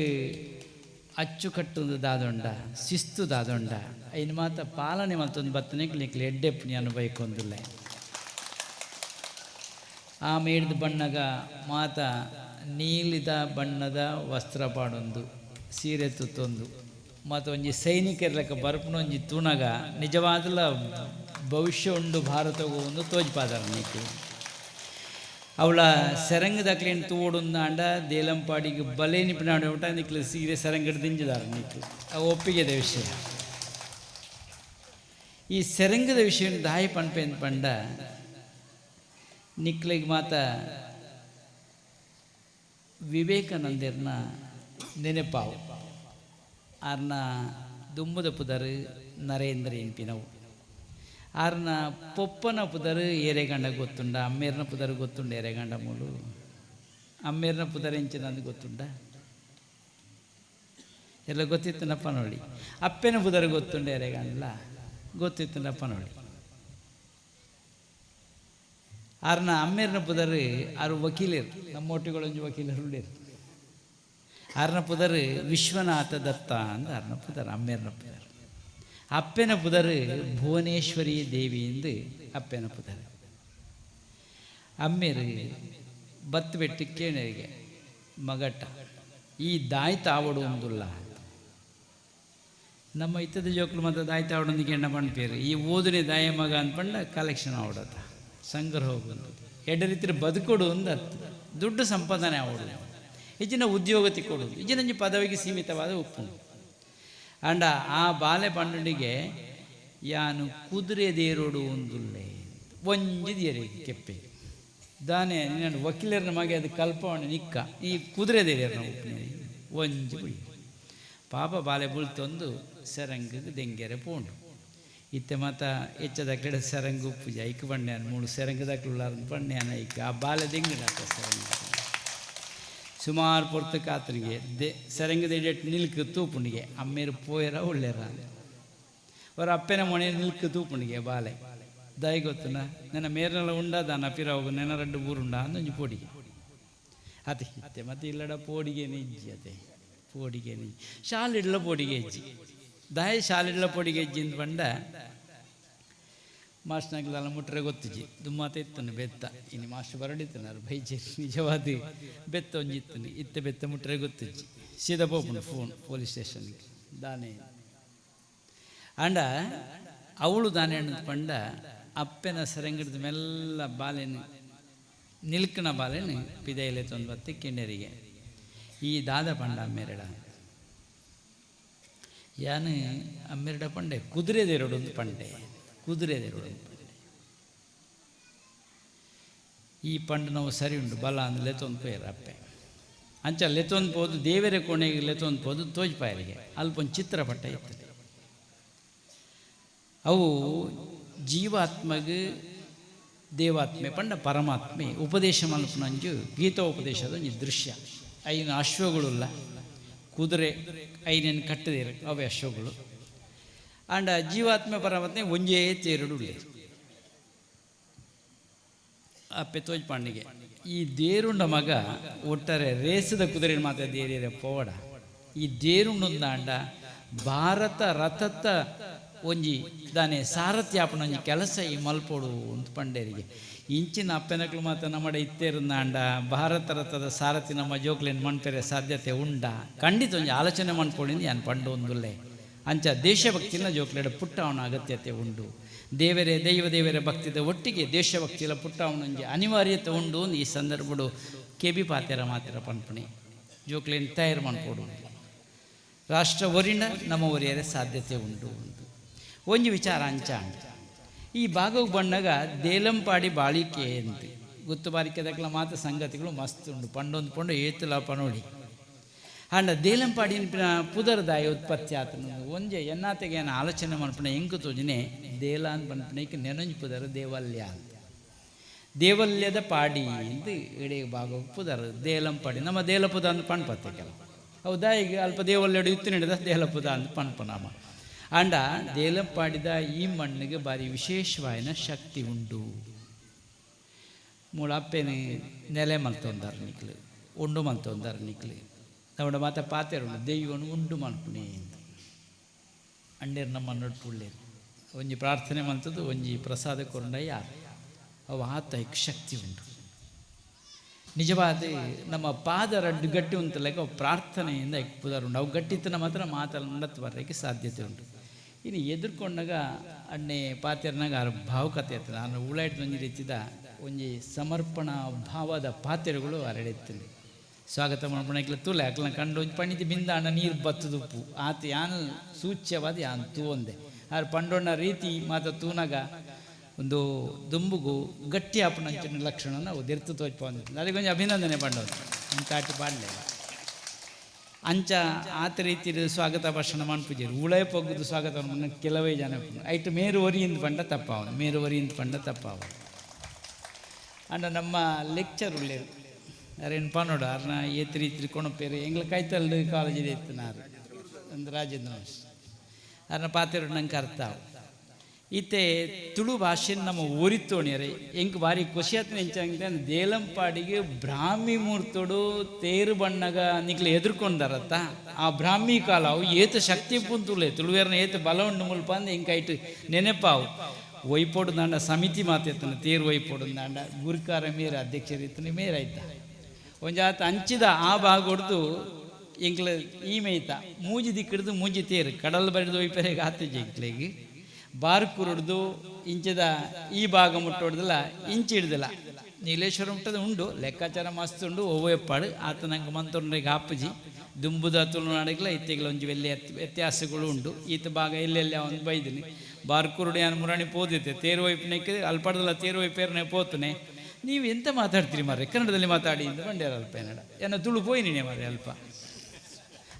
ಅಚ್ಚುಕಟ್ಟೊಂದು ದಾದೊಂಡ ಶಿಸ್ತು ದಾದೊಂಡ ಐನು ಮಾತ ಪಾಲನೆ ಮತ್ತೊಂದು ಬತ್ತನೆಗೆ ನಿಕ್ಲು ಎಡ್ಡೆ ಪುಣ್ಯ ಅನುಭವಿಕೊಂದಿಲ್ಲ. ಆ ಮೇಡ್ದ ಬಣ್ಣಗ ಮಾತ ನೀಲಿದ ಬಣ್ಣದ ವಸ್ತ್ರ ಪಾಡೊಂದು ಸೀರೆ ತುತ್ತೊಂದು ಮತ್ತು ಒಂಜಿ ಸೈನಿಕರ್ಲಕ್ಕ ಬರ್ಪುನೊಂಜಿ ತೂನಗ ನಿಜವಾದಲ ಭವಿಷ್ಯ ಉಂಡು ಭಾರತಗೂ ಒಂದು ತೋಜ್ಪಾದರ ನೀಕು. ಅವಳ ಸೆರಂಗದಕ್ಲೇನು ತೂವೊಡೊಂದು ದೇಲಂಪಾಡಿಗೆ ಬಲೆ ನಿಪಿನಾಡ ಊಟ ನಿಕ್ಲು ಸೀರೆ ಸೆರಂಗಡ್ ದಿಂಜಿದಾರ ನೀಕು. ಅವು ಒಪ್ಪಿಗೆದ ವಿಷಯ. ಈ ಸೆರಂಗದ ವಿಷಯ ದಾಯಿ ಪನ್ಪೆನ್ ಪಂಡ ನಿಕ್ಲಿಗೆ ಮಾತ ವಿವೇಕಾನಂದರ್ನ ನೆನಪಾವು. ಆರ್ನ ದುಮ್ಮದ ಪುದರು ನರೇಂದ್ರ ಎನ್ಪಿನವು. ಆರ್ನ ಪೊಪ್ಪನ ಪುದರು ಏರೆಗಂಡ ಗೊತ್ತುಂಡ, ಅಮ್ಮೇರ್ನ ಪುದರು ಗೊತ್ತುಂಡ ಏರೆಗಂಡ ಮೂಲು ಅಮ್ಮೇರ್ನ ಪುದರ್ ಎಂಚಿನಂದು ಗೊತ್ತುಂಡ ಎಲ್ಲ ಗೊತ್ತಿತ್ತನಪ್ಪ ನೋಡಿ. ಅಪ್ಪನ ಪುದರು ಗೊತ್ತುಂಡ ಏರೆಗಂಡಲ ಗೊತ್ತಿತ್ತನಪ್ಪ ನೋಡಿ. ಆರ್ನ ಅಮ್ಮೇರ್ನ ಪುದರು ಆರು ವಕೀಲರು, ನಮ್ಮೊಟ್ಟಿಗಳೊಂದು ವಕೀಲರು ಉಳ್ಳೇರು. ಆರ್ನ ಪುದರು ವಿಶ್ವನಾಥ ದತ್ತ ಅಂದ ಆರ್ನ ಪುದರ್, ಅಮ್ಮೇರ್ನ ಪುದರ್. ಅಪ್ಪನ ಪುದರು ಭುವನೇಶ್ವರಿ ದೇವಿ ಎಂದು ಅಪ್ಪನ ಪುದರ್. ಅಮ್ಮೇರು ಬತ್ತು ಬೆಟ್ಟು ಕೇಣರಿಗೆ ಮಗಟ್ಟ ಈ ದಾಯಿ ತಾವಡು ಒಂದುಲ್ಲ. ನಮ್ಮ ಇತ್ತದ ಜೋಕ್ಲು ಮತ್ತು ದಾಯಿ ತಾವಡೊಂದಿಗೆ ಎಣ್ಣ ಪಣ್ಪೇರು ಈ ಓದನೆ ದಾಯ ಮಗ ಅಂದ್ಪಂಡ ಕಲೆಕ್ಷನ್ ಆವಡತ್ತ ಸಂಗ್ರಹ ಹೋಗುವಂಥದ್ದು ಎಡ್ಡ ರೀತಿ ಬದುಕೊಡು ಒಂದು ಅರ್ಥ ದುಡ್ಡು ಸಂಪಾದನೆ ಆವಡು ಹೆಚ್ಚಿನ ಉದ್ಯೋಗ ತಿಕ್ಕೊಡುದು ಹೆಚ್ಚಿನ ಪದವಿಗೆ ಸೀಮಿತವಾದ ಉಪ್ಪು. ಅಂಡ ಆ ಬಾಲೆ ಪಂಡುಂಡಿಗೆ ಯಾನು ಕುದುರೆ ದೇರೋಡು ಒಂದುಲ್ಲೆ ಒಂಜಿದಿಯರಿ ಕೆಪ್ಪೆ ದಾನೆ ನಿನ್ನ ವಕೀಲರನ್ನ ಮಗೆ ಅದು ಕಲ್ಪವಣೆ ನಿಕ್ಕ ಈ ಕುದುರೆ ದೇರಿಯರ್ನ ಉಪ್ಪಿನ ಒಂಜಿ ಬುಳಿ ಪಾಪ ಬಾಲೆ ಬುಳ್ತೊಂದು ಸೆರಂಗಿಗೆ ದೆಂಗೆರೆ ಪೋಂಡು. ಇತ್ತೆ ಮಾತ ಹೆಚ್ಚದ ಕಡೆ ಸೆರಂಗು ಪೂಜೆ ಐಕ್ ಬಣ್ಣಾನ ಮೂಳು ಸೆರಂಗದಾಕ್ಲುಳ್ಳಾರ ಬಣ್ಣಾನ ಐಕ್ ಆ ಬಾಲೆ ದೆಂಗಿಡಾತ ಸೆರಂಗ ಸುಮಾರು ಪೊರ್ತು ಕಾತನಿಗೆ ದೆ ಸೆರಂಗದ ಎಡೆಟ್ ನಿಲ್ಕು ತೂಪುಣಿಗೆ ಅಮ್ಮೇರು ಪೋಯರ ಒಳ್ಳೆರ ಅವರ ಅಪ್ಪನ ಮೊಣೆ ನಿಲ್ಕು ತೂಪುಣಿಗೆ ಬಾಲೆ ದಾಯಿ ಗೊತ್ತುನ ನನ್ನ ಮೇರ್ನೆಲ್ಲ ಉಂಡ ದಾನ ಪಿರಾವು ನೆನ ರಡ್ಡು ಊರುಂಡ ಅಂದೊಂಜಿ ಪೋಡಿಗೆ ಅತೆ ಇತ್ತೆ ಮತ್ತೆ ಇಲ್ಲಡ ಪೋಡಿಗೆ ನಿಜ್ಜಿ ಅತೆ ಪೋಡಿಗೆ ನಿಜ್ಜಿ ಶಾಲಿಡ್ಲ ಪೋಡಿಗೆ ಹೆಜ್ಜಿ ದಾಯ ಶಾಲಿಡ್ಲ ಪೋಡಿಗೆ ಹೆಜ್ಜಿ ಅಂತ ಬಂಡ ಮಾಸ್ಟ್ನಾಗ್ಲೆಲ್ಲ ಮುಟ್ರೆ ಗೊತ್ತಿಜ್ಜಿ ದುಮ್ಮಾತ ಇತ್ತನು ಬೆತ್ತ ಇನ್ನು ಮಾಸ್ಟರ್ ಬರಡಿತ್ತನಾರು ಬೈಜಿ ನಿಜವಾದ ಬೆತ್ತ ಒಂಜಿತ್ತನು ಇತ್ತ ಬೆತ್ತ ಮುಟ್ರೆ ಗೊತ್ತಿಜ್ಜಿ ಸೀದಾ ಪೋಪುಂಡು ಫೋನ್ ಪೊಲೀಸ್ ಸ್ಟೇಷನ್ಗೆ ದಾನೆ ಅಂಡ ಅವಳು ದಾನೆ ಹಣ್ಣು ಪಂಡ ಅಪ್ಪನ ಸೆರಂಗಿಡ್ದ ಮೆಲ್ಲ ಬಾಲೆನು ನಿಲ್ಕನ ಬಾಲೆನು ಪಿದೈಲೆ ತೊಂದು ಬತ್ತೆ ಕೆಂಡರಿಗೆ ಈ ದಾದ ಪಂಡ ಅಮ್ಮೆರಡ ಯಾನು ಅಮ್ಮೆರಡ ಪಂಡೆ ಕುದುರೆದೆರಡೊಂದು ಪಂಡೆ ಕುದುರೆದೆರಡೊಂದು ಪಂಡೆ ಈ ಪಂಡು ನಾವು ಸರಿ ಉಂಟು ಬಲ ಅಂದ್ ಲೆತ್ತೊಂದು ಪೋಯರ್ ಅಪ್ಪೆ ಅಂಚ ಲೆತ್ತೊಂದು ಪೋದು ದೇವರ ಕೋಣೆಗೆ ಲೆತ್ತೊಂದು ಪೋದು ತೋಜ್ಪಾಯರಿಗೆ ಅಲ್ಪ ಒಂದು ಚಿತ್ರಪಟ ಇರ್ತದೆ. ಅವು ಜೀವಾತ್ಮಗೆ ದೇವಾತ್ಮೆ ಪಂಡ ಪರಮಾತ್ಮೆ ಉಪದೇಶ ಮಲ್ಪನಂಜು ಗೀತೋಪದೇಶದ ಒಂಜಿ ದೃಶ್ಯ. ಐನ ಅಶ್ವಗಳುಲ್ಲ ಕುದುರೆ ಐನೇನು ಕಟ್ಟದಿರ ಅವೇ ಅಶ್ವಗಳು ಅಂಡ ಜೀವಾತ್ಮೆ ಪರಮಾತ್ಮೆ ಒಂಜೇ ತೇರುಡು ಉಳ್ಳೇರು. ಅಪ್ಪೆ ತೋಜ್ ಪಾಂಡಿಗೆ ಈ ದೇರುಂಡ ಮಗ ಒಟ್ಟಾರೆ ರೇಸದ ಕುದುರೆ ಮಾತ್ರ ದೇರಿಯರೆ ಪೋವಡ ಈ ದೇರುಂಡುಂದಾಂಡ ಭಾರತ ರಥತ್ತ ಒಂಜಿ ದಾನೆ ಸಾರಥ್ಯಾಪನ ಒಂಜಿ ಕೆಲಸ ಈ ಮಲ್ಪೋಡು ಅಂತ ಪಂಡೇರಿಗೆ ಇಂಚಿನ ಅಪ್ಪೆನಕ್ಲು ಮಾತ್ರ ನಮ್ಮಡ ಇತ್ತೇರುಂದಾಂಡ ಭಾರತ ರಥದ ಸಾರಥಿ ನಮ್ಮ ಜೋಕ್ಲೇನು ಮಣ್ಪೆರೆ ಸಾಧ್ಯತೆ ಉಂಡ ಖಂಡಿತ ಒಂಜಿ ಆಲೋಚನೆ ಮಣ್ಪೊಡಿಂದ ಯಾನ್ ಪಂಡು ಒಂದುಲ್ಲೆ ಅಂಚ ದೇಶಭಕ್ತಿನ ಜೋಕ್ಲೆಡ ಪುಟ್ಟವನ ಅಗತ್ಯತೆ ಉಂಡು ದೇವರೇ ದೈವ ದೇವರ ಭಕ್ತಿದ ಒಟ್ಟಿಗೆ ದೇಶಭಕ್ತಿಲ ಪುಟ್ಟವನೊಂಜಿ ಅನಿವಾರ್ಯತೆ ಉಂಡು ಈ ಸಂದರ್ಭಡು ಕೆಬಿ ಪಾತೆರ ಮಾತೆರ ಪನ್ಪುಣಿ ಜೋಕ್ಲೇನ್ ತಯಾರು ಮನ್ಪೋಡು ರಾಷ್ಟ್ರ ಒರಿನ ನಮ್ಮ ಒರಿಯರೆ ಸಾಧ್ಯತೆ ಉಂಡು ಉಂಡು ಒಂಜಿ ವಿಚಾರ ಅಂಚ ಈ ಭಾಗಕ್ಕೆ ಬಣ್ಣಗ ದೇಲಂಪಾಡಿ ಬಾಳಿಕೆ ಅಂತ ಗುತ್ತು ಬಾರಿಕೆ ದಕ್ಕಲ ಮಾತ್ರ ಸಂಗತಿಗಳು ಮಸ್ತ್ ಉಂಡು ಪಂಡೊಂದು ಪಂಡು ಏತುಲ ಪನೋಡಿ ಅಂಡ ದೇಲಂಪಾಡಿ ಪುದರ್ದಾಯ ಉತ್ಪತ್ತಿ ಆತನ ಒಂಜೆ ಎನ್ನಾತೆಗೆ ಏನು ಆಲೋಚನೆ ಮನ್ಪುಣ ಎಂಕು ತೋಜಿನೆ ದೇಲ ಅಂತ ಪನ್ಪುಣಕ್ಕೆ ನೆನಂಜಿ ಪುದರ್ ದೇವಲ್ಯ ಅಂತ ದೇವಲ್ಯದ ಪಾಡಿ ಅಂತ ಇಡೀ ಭಾಗ ಪುದರ್ ದೇಲಂಪಾಡಿ ನಮ್ಮ ದೇಲಪುದ ಅಂತ ಪಣ್ಪತ್ತೆ ಕೆಲವು ಹೌದಾ ಈಗ ಅಲ್ಪ ದೇವಲ್ಯಡು ಇತ್ತು ನಡೆದ ದೇಲಪುದ ಅಂತ ಪಣ್ಪನಾಮ ಅಂಡ ದೇಲಂಪಾಡಿದ ಈ ಮಣ್ಣಿಗೆ ಭಾರಿ ವಿಶೇಷವಾಯಿನ ಶಕ್ತಿ ಉಂಡು ಮೂಳ ಅಪ್ಪೇನೆ ನೆಲೆ ಮಲ್ತೊಂದಾರ ನಿಕ್ಲು ಉಂಡು ಮಲ್ತೊಂದಾರ ನಿಕ್ಲು ನಮ್ಮಡ ಮಾತ ಪಾತೆರುಂಡು ದೈವನು ಉಂಡು ಮಲ್ಪುಣೆ ಅಂತ ಅಂಡೇರು ನಮ್ಮ ನಡುಪುಳ್ಳೇರು ಒಂಜಿ ಪ್ರಾರ್ಥನೆ ಮಂತದ್ದು ಒಂಜಿ ಪ್ರಸಾದ ಕೊರಂಡ ಯಾರು ಅವು ಆತ ಶಕ್ತಿ ಉಂಟು ನಿಜವಾದ ನಮ್ಮ ಪಾದ ರಡ್ಡು ಗಟ್ಟಿ ಉಂಟು ಪ್ರಾರ್ಥನೆಯಿಂದ ಪುದಾರ್ ಉಂಟು ಅವು ಗಟ್ಟಿತ್ತನ ಮಾತ್ರ ಮಾತಲ್ಲ ಉಂಡತ್ತು ಬರಲಿಕ್ಕೆ ಸಾಧ್ಯತೆ ಉಂಟು ಇನ್ನು ಎದುರ್ಕೊಂಡಾಗ ಅಣ್ಣೆ ಪಾತೆರ್ನಾಗ ಆರ ಭಾವಕತೆ ಇರ್ತದೆ ನಾನು ಉಳಾಯ್ತು ಒಂಜಿ ರೀತಿದ ಒಂಜಿ ಸಮರ್ಪಣಾ ಭಾವದ ಪಾತೆರುಗಳು ಅರಳೆತ್ತಲಿ ಸ್ವಾಗತ ಮಾಡ್ಪಣಕ್ಲೆ ತೂಲೆ ಅಕ್ಲನ ಕಂಡು ಒಂಜಿ ಪಣಿತಿ ಬಿಂದ ಅಣ್ಣ ನೀರು ಬತ್ತದುಪ್ಪು ಆತ ಯಾನು ಸೂಚ್ಯವಾದ ಯಾನು ತೂ ಒಂದೆ ಆರು ಪಂಡೊಣ್ಣ ರೀತಿ ಮಾತ ತೂನಾಗ ಒಂದು ದುಂಬುಗು ಗಟ್ಟಿ ಆಪಣಂಚಿನ ಲಕ್ಷಣ ನಾವು ದೆರ್ತು ತೋಚ್ಪ ಅದಕ್ಕೆ ಒಂಜಿ ಅಭಿನಂದನೆ ಪಂಡೋದು ತಾಟಿ ಪಾಡಲೆ ಅಂಚ ಆತ ರೀತಿ ಸ್ವಾಗತ ಭಾಷಣ ಮನ್ಪುಜೇರು ಉಳೇ ಪೊಗ್ಗುದು ಸ್ವಾಗತ ಕೆಲವೇ ಜನ ಐಟು ಮೇರು ಒರಿಯಿಂದ ಪಂಡ ತಪ್ಪಾವನು ಮೇರು ಒರಿಯಿಂದ ಪಂಡ ತಪ್ಪಾವ ಅಂಡ ನಮ್ಮ ಲೆಕ್ಚರ್ ಉಳ್ಳೇರು ಅರೇನು ಪನೋಡು ಅರ್ನ ಏತ್ರಿ ಇತ್ರಿ ಕೊಣಪೇರು ಎಂಗ್ಲ ಕೈತಲ್ಲು ಕಾಲೇಜಿದೆ ಇತ್ತನಾರು ಒಂದು ರಾಜೇಂದ್ರ ಅರ್ನ ಪಾತೆರು ನಂಗೆ ಅರ್ಥ ಈತೆ ತುಳು ಭಾಷೆ ನಮ್ಮ ಊರಿತ್ತೋಣಿಯರೆ ಎಂಕ್ ಭಾರಿ ಖುಷಿ ಆತನ ಎಂಚಂಗೆ ದೇಲಂಪಾಡಿಗೆ ಬ್ರಾಹ್ಮಿ ಮೂರ್ತೋಡು ತೇರು ಬಣ್ಣಗ ನಿಕ್ಲೆ ಎದುರ್ಕೊಂಡಾರತ್ತ ಆ ಬ್ರಾಹ್ಮಿ ಕಾಲ ಅವು ಏತ ಶಕ್ತಿ ಪುಂತುಲೆ ತುಳುವೇರ್ನ ಏತ ಬಲ ಉಂಡು ಮುಲ್ಪ ಅಂದ್ ಎಂಕೈಟ್ ನೆನೆಪಾವು ಒಯ್ಪೋಡು ದಾಂಡ ಸಮಿತಿ ಮಾತೆತ್ತನ ತೇರು ಒಯ್ಪೋಡು ದಾಂಡ ಗುರುಕಾರ ಮೇರ ಅಧ್ಯಕ್ಷರು ಮೇರಾಯ್ತ ಒಂಜಾತ ಅಂಚಿದ ಆ ಭಾಗ ಹೊಡ್ದು ಎಂಕ್ಲ ಈ ಮೇಯ್ತ ಮೂಜಿ ದಿಕ್ಕಿಡ್ದು ಮೂಜಿ ತೇರು ಕಡಲ್ ಬರಿದು ಒಯ್ಪೆರೆಗೆ ಆತಿಜಿ ಎಂಕ್ಲೆಗ್ ಬಾರ್ ಕುರುಡ್ದು ಇಂಚದ ಈ ಭಾಗ ಮುಟ್ಟೊಡ್ದಲ್ಲ ಇಂಚಿ ಹಿಡ್ದಲ್ಲ ನೀಲೇಶ್ವರ ಮುಟ್ಟದ ಉಂಡು ಲೆಕ್ಕಾಚಾರ ಮಸ್ತ್ ಉಂಡು ಒವ್ವೆಪ್ಪಾಡು ಆತ ನಂಗೆ ಮಂತೊಂಡ್ರಿಗೆ ಆಪುಜಿ ದುಂಬುದ ತುಳುನಾಡಿಗ್ಲ ಇತ್ತೆಗ್ಲ ಒಂಜಿ வெಲ್ಲಿ ವ್ಯತ್ಯಾಸಗಳು ಉಂಡು ಈತ ಭಾಗ ಎಲ್ಲೆಲ್ಲ ಒಂದು ಬೈದಿನಿ ಬಾರ್ ಕುರುಡು ಯಾನ್ ಮುರಾಣಿ ಪೋದಿತ್ತೆ ತೇರು ಒಯ್ಪನೆಕ್ಕೆ ಅಲ್ಪಡ್ದಲ್ಲ ತೇರು ಒಯ್ಪೇರನೆ ಪೋತನೆ ನೀವು ಎಂತ ಮಾತಾಡ್ತೀರಿ ಮಾರ್ರೆ ಕನ್ನಡದಲ್ಲಿ ಮಾತಾಡಿ ಅಂತ ಬಂಡ್ಯಾರ ಅಲ್ಪ ಏನಡ ಏನ ತುಳು ಪೋಯಿನೇ ಮಾರ್ರೆ ಅಲ್ಪ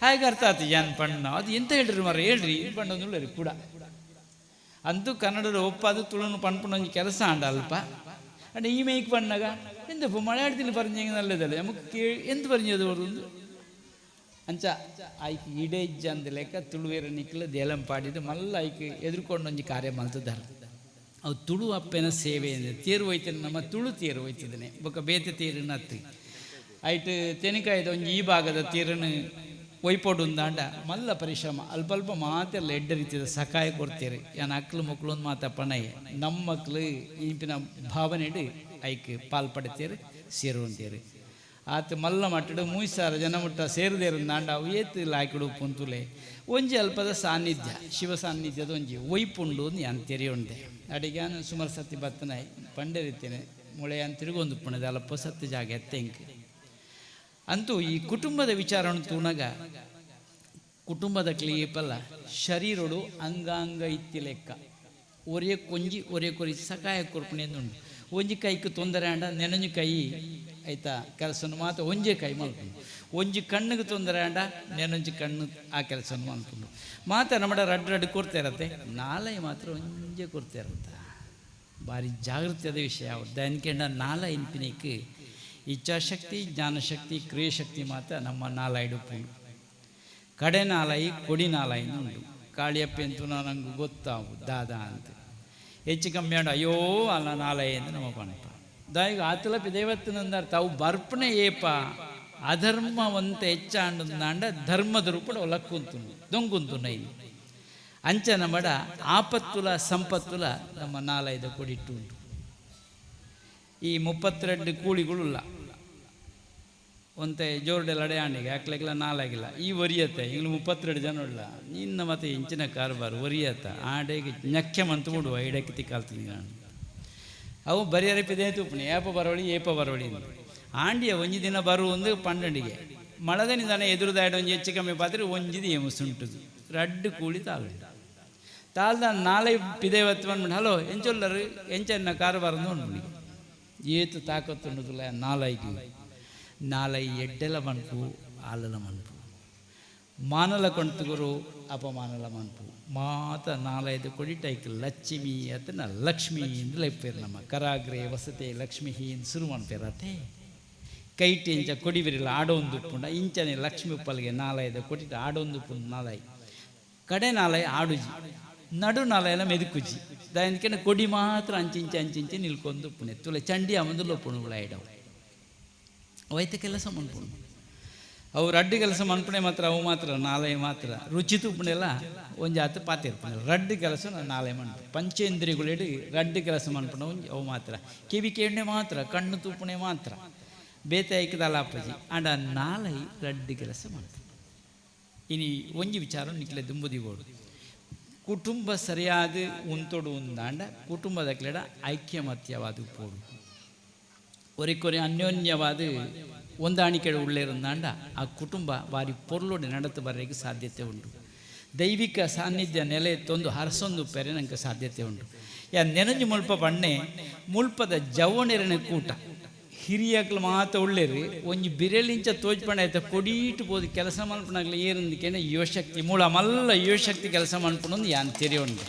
ಹಾಗೆ ಅರ್ಥ ಆತು ಏನ್ ಪಣ್ಣ ಅದು ಎಂತ ಹೇಳ್ರಿ ಮಾರ್ರೆ ಹೇಳ್ರಿ ಪಣ್ಣೊಂದು ಕೂಡ ಅಂತೂ ಕನ್ನಡದ ಒಪ್ಪಾದು ತುಳುನು ಪಣ್ಪುಣೊಂಜಿ ಕೆಲಸ ಆಂಡ ಅಲ್ಪ ಅಂಡ ಈ ಮೇಯ್ಕ್ ಪಣ್ಣಾಗ ಎಂತ ಮಲಯಾಳത്തിൽ പറഞ്ഞെങ്കിൽ നല്ലതല്ലേ നമുക്ക് എന്ത് പറഞ്ഞത് ಒಂದು ಅಂಚ ಆಯ್ಕೆ ಇಡೇ ಇಜ್ಜಂದ ಲೆಕ್ಕ ತುಳುವೇರ ನಿಕ್ಲ ದೇಲಂ ಪಾಡಿದ್ದು ಮಲ್ಲ ಐಕ್ ಎದುರ್ಕೊಂಡೊಂಜಿ ಕಾರ್ಯ ಮಲ್ತದಾರ ಅವು ತುಳು ಅಪ್ಪೆನ ಸೇವೆ ಅಂದರೆ ತೇರು ಹೋಯ್ತೇನೆ ನಮ್ಮ ತುಳು ತೇರು ಹೋಯ್ತಿದ್ದಾನೆ ಬೊಕ್ಕ ಬೇತೆ ತೇರಿನ ಹತ್ತಿ ಐಟ್ ತೆನಿಕಾಯ್ದ ಒಂಜಿ ಈ ಭಾಗದ ತೇರನ್ನು ಒಯ್ಪೊಡುಂದಾಂಡ ಮಲ್ಲ ಪರಿಶ್ರಮ ಅಲ್ಪ ಅಲ್ಪ ಮಾತೆಲ್ಲ ಎಡ್ಡ ರೀತಿಯ ಸಹಾಯ ಕೊಡ್ತೀರಿ ಯಾನ್ ಅಕ್ಲು ಮಕ್ಕಳು ಒಂದು ಮಾತಪ್ಪನಯ್ಯ ನಮ್ಮ ಮಕ್ಕಳು ಇಂಪಿನ ಭಾವನೆಡು ಐಕ್ ಪಾಲ್ ಪಡಿತೀರಿ ಸೇರುವಂತೀರಿ ಆತ ಮಲ್ಲ ಮಟ್ಟಡು ಮೂಯ್ಸಾರ ಜನ ಮುಟ್ಟ ಸೇರದೇರುಂದಾಂಡ ಅವು ಏತು ಲಾಯ್ಕಡು ಪುಂತುಲೆ ಒಂಜಿ ಅಲ್ಪದ ಸಾನ್ನಿಧ್ಯ ಶಿವ ಸಾನ್ನಿಧ್ಯದ ಒಂಜಿ ಒಯ್ಪುಂಡು ಯಾನ್ ತೆರೆಯುಂಡೆ ಅಡಿಗೆ ಸುಮಾರು ಸತಿ ಬತ್ತನಾಯ್ ಪಂಡರಿತ್ತೇನೆ ಮುಳೆ ಅಂತ ತಿರುಗೊಂದು ಪುಣದ ಅಲ್ಪ ಸತ್ತು ಜಾಗ ಎತ್ತೆಂಕ್ ಅಂತೂ ಈ ಕುಟುಂಬದ ವಿಚಾರವನ್ನು ತೂನಗ ಕುಟುಂಬದ ಕ್ಲಿಯಪಲ್ಲ ಶರೀರಡು ಅಂಗಾಂಗ ಇತ್ತಿ ಲೆಕ್ಕ ಒರೇ ಕೊಂಜಿ ಒರೇ ಕೊರಿ ಸಕಾಯ ಕೊರ್ಪಣೆಂದುಂಡು ಒಂಜಿ ಕೈക്ക് ತೊಂದರೆ ಆಂಡ ನೆನಂಜಿ ಕೈ ಆಯ್ತಾ ಕೆಲಸನು ಮಾತ್ರ ಒಂಜೇ ಕೈ ಮಲ್ಪುಂಡು ಒಂಜಿ ಕಣ್ಣಿಗೆ ತೊಂದರೆ ಆಂಡ ನೆನಂಜಿ ಕಣ್ಣು ಆ ಕೆಲಸನು ಮಲ್ಪುಂಡು ಮಾತ್ರ ನಮ್ಮಡ ರಡ್ಡು ರಡ್ಡು ಕೊಡ್ತಾ ಇರತ್ತೆ ನಾಲೈ ಮಾತ್ರ ಒಂಜೇ ಕೊಡ್ತಾ ಇರತ್ತೆ ಭಾರಿ ಜಾಗೃತಿಯಾದ ವಿಷಯ ದಯನ್ಕೆಂಡ ನಾಲ ಇನ್ಪಿನಿಕ್ ಇಚ್ಛಾಶಕ್ತಿ ಜ್ಞಾನಶಕ್ತಿ ಕ್ರಿಯಾಶಕ್ತಿ ಮಾತ್ರ ನಮ್ಮ ನಾಲಾಯ್ಡು ಕಡೆ ನಾಲಾಯಿ ಕೊಡಿ ನಾಲಾಯಿ ಉಂಡು ಕಾಳಿಯಪ್ಪ ಅಂತೂ ನಂಗೆ ಗೊತ್ತಾವು ದಾದಾ ಅಂತ ಹೆಚ್ಚು ಕಮ್ಮಿ ಆಂಡ ಅಯ್ಯೋ ಅಲ್ಲ ನಾಲಾಯಿ ಅಂತ ನಮ್ಮ ಪಣಪ ದಾಯಿಗ ಆತಲ ಪಿದೇವತ್ತಿನಂದಾರ ತಾವು ಬರ್ಪಣೆ ಏಪ ಅಧರ್ಮವಂತ ಹೆಚ್ಚಾಂಡ ಧರ್ಮದ ರೂಪಡ ಒಲಕ್ಕುಂತುನು ದೊಂಗುಂತುನ ಇಲ್ಲಿ ಅಂಚನ ಮಡ ಆಪತ್ತುಲ ಸಂಪತ್ತುಲ ನಮ್ಮ ನಾಲೈದ ಕೊಡಿಟ್ಟು ಉಂಟು. ಈ 32 ಕೂಳಿಗಳುಲ್ಲ ಒಂತೆ ಜೋರ್ಡೆಲ್ಲ ಅಡೆಯಾಣಿಗೆ ಯಾಕ್ಲೆಗ್ಲ ನಾಲಾಗಿಲ್ಲ ಈ ಒರಿಯತ್ತೆ ಇಂಗ್ಲು 32 ಜನ ಉಳ್ಳ ನಿನ್ನ ಮತ್ತೆ ಇಂಚಿನ ಕಾರ್ಬಾರು ಒರಿಯತ್ತ ಆಡೆಗೆ ನಕ್ಕೆ ಮಂತು ಬಿಡುವ ಇಡಕ್ಕೆ ತಿಕ್ಕಾಲ್ತೀನಿ ನಾನು. ಅವು ಬರಿಯರೆ ಪಿದೇ ತೂಪಣಿ ಏಪ ಬರೋಳಿ ಏಪ ಬರೋಳಿ ಆಂಡಿಯ ಒಂಜಿ ದಿನ ಬರು ಒಂದು ಪಂಡಂಡಿಗೆ ಮಳದ ನಿಧಾನ ಎದುರುದಾಡ ಒಂಜಿ ಹೆಚ್ಚು ಕಮ್ಮಿ ಪಾತ್ರೆ ಒಂಜಿದ ಏಮುಸುಂಟುದು ರಡ್ಡು ಕೂಳಿ ತಾಳು ತಾಳ್ದ ನಾಳೆ ಪಿದೇವತ್ತು ಬಂದ್ಬಿಟ್ಟು ಹಲೋ ಎಂಚೊಲ್ಲರು ಎಂಚನ್ನ ಕಾರ್ಬಾರ್ ನೋಡ್ಬಿಡಿ ಏತು ತಾಕತ್ತುಂಡುದಿಲ್ಲ ನಾಲೈಗೆ ನಾಲೈ ಎಡ್ಡೆಲ ಮನ್ಪು ಆಲಲ ಮನ್ಪು ಮಾನಲ ಕೊಂತುಗುರು ಅಪಮಾನಲ ಮನ್ಪು ಮಾತ ನಾಲೈದು ಕೊಡಿಟೈಕ್ ಲಕ್ಷ್ಮಿ ಅತನ ಲಕ್ಷ್ಮಿ ಎಂದು ಲೈಪೇರು ನಮ್ಮ ಕರಾಗ್ರೆ ವಸತೆ ಲಕ್ಷ್ಮಿ ಎಂದು ಶುರು ಮನ್ಪೇರತೆ ಕೈಟಿ ಇಂಚ ಕೊಡಿಬಿರಿಲ್ಲ ಆಡೊಂದು ಪುಂಡ ಇಂಚನೆ ಲಕ್ಷ್ಮಿ ಉಪ್ಪಲ್ಗೆ ನಾಲೈದು ಕೊಟ್ಟಿಟ್ಟು ಆಡೊಂದು ಪುಂಡ ನಾಲೈ ಕಡೆ ನಾಲೈ ಆಡುಜಿ ನಡು ನಾಲೈಲ ಮೆದುಕುಜಿ ದಾನಿಕೆ ಕೊಡಿ ಮಾತ್ರ ಅಂಚಿಂಚೆ ಅಂಚಿಂಚೆ ನಿಲ್ಕೊಂಡು ಪುಣೆ ತುಲೆ ಚಂಡಿ ಅಮಂದು ಪುಣುಗಳ ಇಡವು ಅವೈತ ಕೆಲಸ ಮನ್ಪುಣು ಅವು ರಡ್ಡು ಕೆಲಸ ಮನ್ಪುಣೆ ಮಾತ್ರ ಅವು ಮಾತ್ರ ನಾಲೆ ಮಾತ್ರ ರುಚಿ ತುಪ್ಪಣೆಲ್ಲ ಒಂಜಾತ ಪಾತಿರ್ಪಣೆ ರಡ್ಡು ಕೆಲಸ ನಾಲೆ ಮನ್ಪು ಪಂಚೇಂದ್ರಿಯಗಳಿಡು ರಡ್ಡು ಕೆಲಸ ಮನ್ಪುಣ ಒಂಜಿ ಅವು ಮಾತ್ರ ಕಿವಿ ಕೇಂಡೆ ಮಾತ್ರ ಕಣ್ಣು ತುಪ್ಪಣೆ ಮಾತ್ರ ಬೇತೆ ಐಕದಲ್ಲ ಅಪ್ಪಾಜಿ ಅಂಡ ನಾಲೈ ರಡ್ಡು ಕೆಲಸ ಮಾಡ್ತು. ಇನಿ ಒಂಜಿ ವಿಚಾರ ನಿಕ್ಲೆ ದುಂಬುದಿಗೋಡು ಕುಟುಂಬ ಸರಿಯಾದ ಉಂತೊಡು ಉಂದಾಂಡ ಕುಟುಂಬದ ಕ್ಲೆಡ ಐಕ್ಯಮತ್ಯವಾದ ಪೋಡು ಒರಿಕೊರಿ ಅನ್ಯೋನ್ಯವಾದ ಹೊಂದಾಣಿಕೆ ಉಳ್ಳೇರುಂದಾಂಡ ಆ ಕುಟುಂಬ ಬಾರಿ ಪೊರ್ಲೊಡೆ ನಡತು ಬರಲಿಕ್ಕೆ ಸಾಧ್ಯತೆ ಉಂಟು. ದೈವಿಕ ಸಾನ್ನಿಧ್ಯ ನೆಲೆ ತೊಂದು ಹರಸೊಂದು ಪೆರೆ ನಂಗೆ ಸಾಧ್ಯತೆ ಉಂಟು. ಯಾ ನೆನಂಜು ಮುಲ್ಪ ಬಣ್ಣೆ ಮುಲ್ಪದ ಜವನೆರನೆ ಕೂಟ ಹಿರಿಯಕ್ಲು ಮಾತ ಉಳ್ಳೇರಿ ಒಂಜಿ ಬಿರೆಲಿಂಚ ತೋಜ್ಪಂಡ ಆಯ್ತ ಕೊಡೀಟು ಬೋದು ಕೆಲಸ ಮಲ್ಪನಾಗ್ಲಿ ಏರಂದಿಕೆನೆ ಯುವಶಕ್ತಿ ಮೂಲ ಮಲ್ಲ ಯುವಶಕ್ತಿ ಕೆಲಸ ಮಲ್ಪಣೊಂದು ಯಾನ್ ತೆರೆಯುಂಡು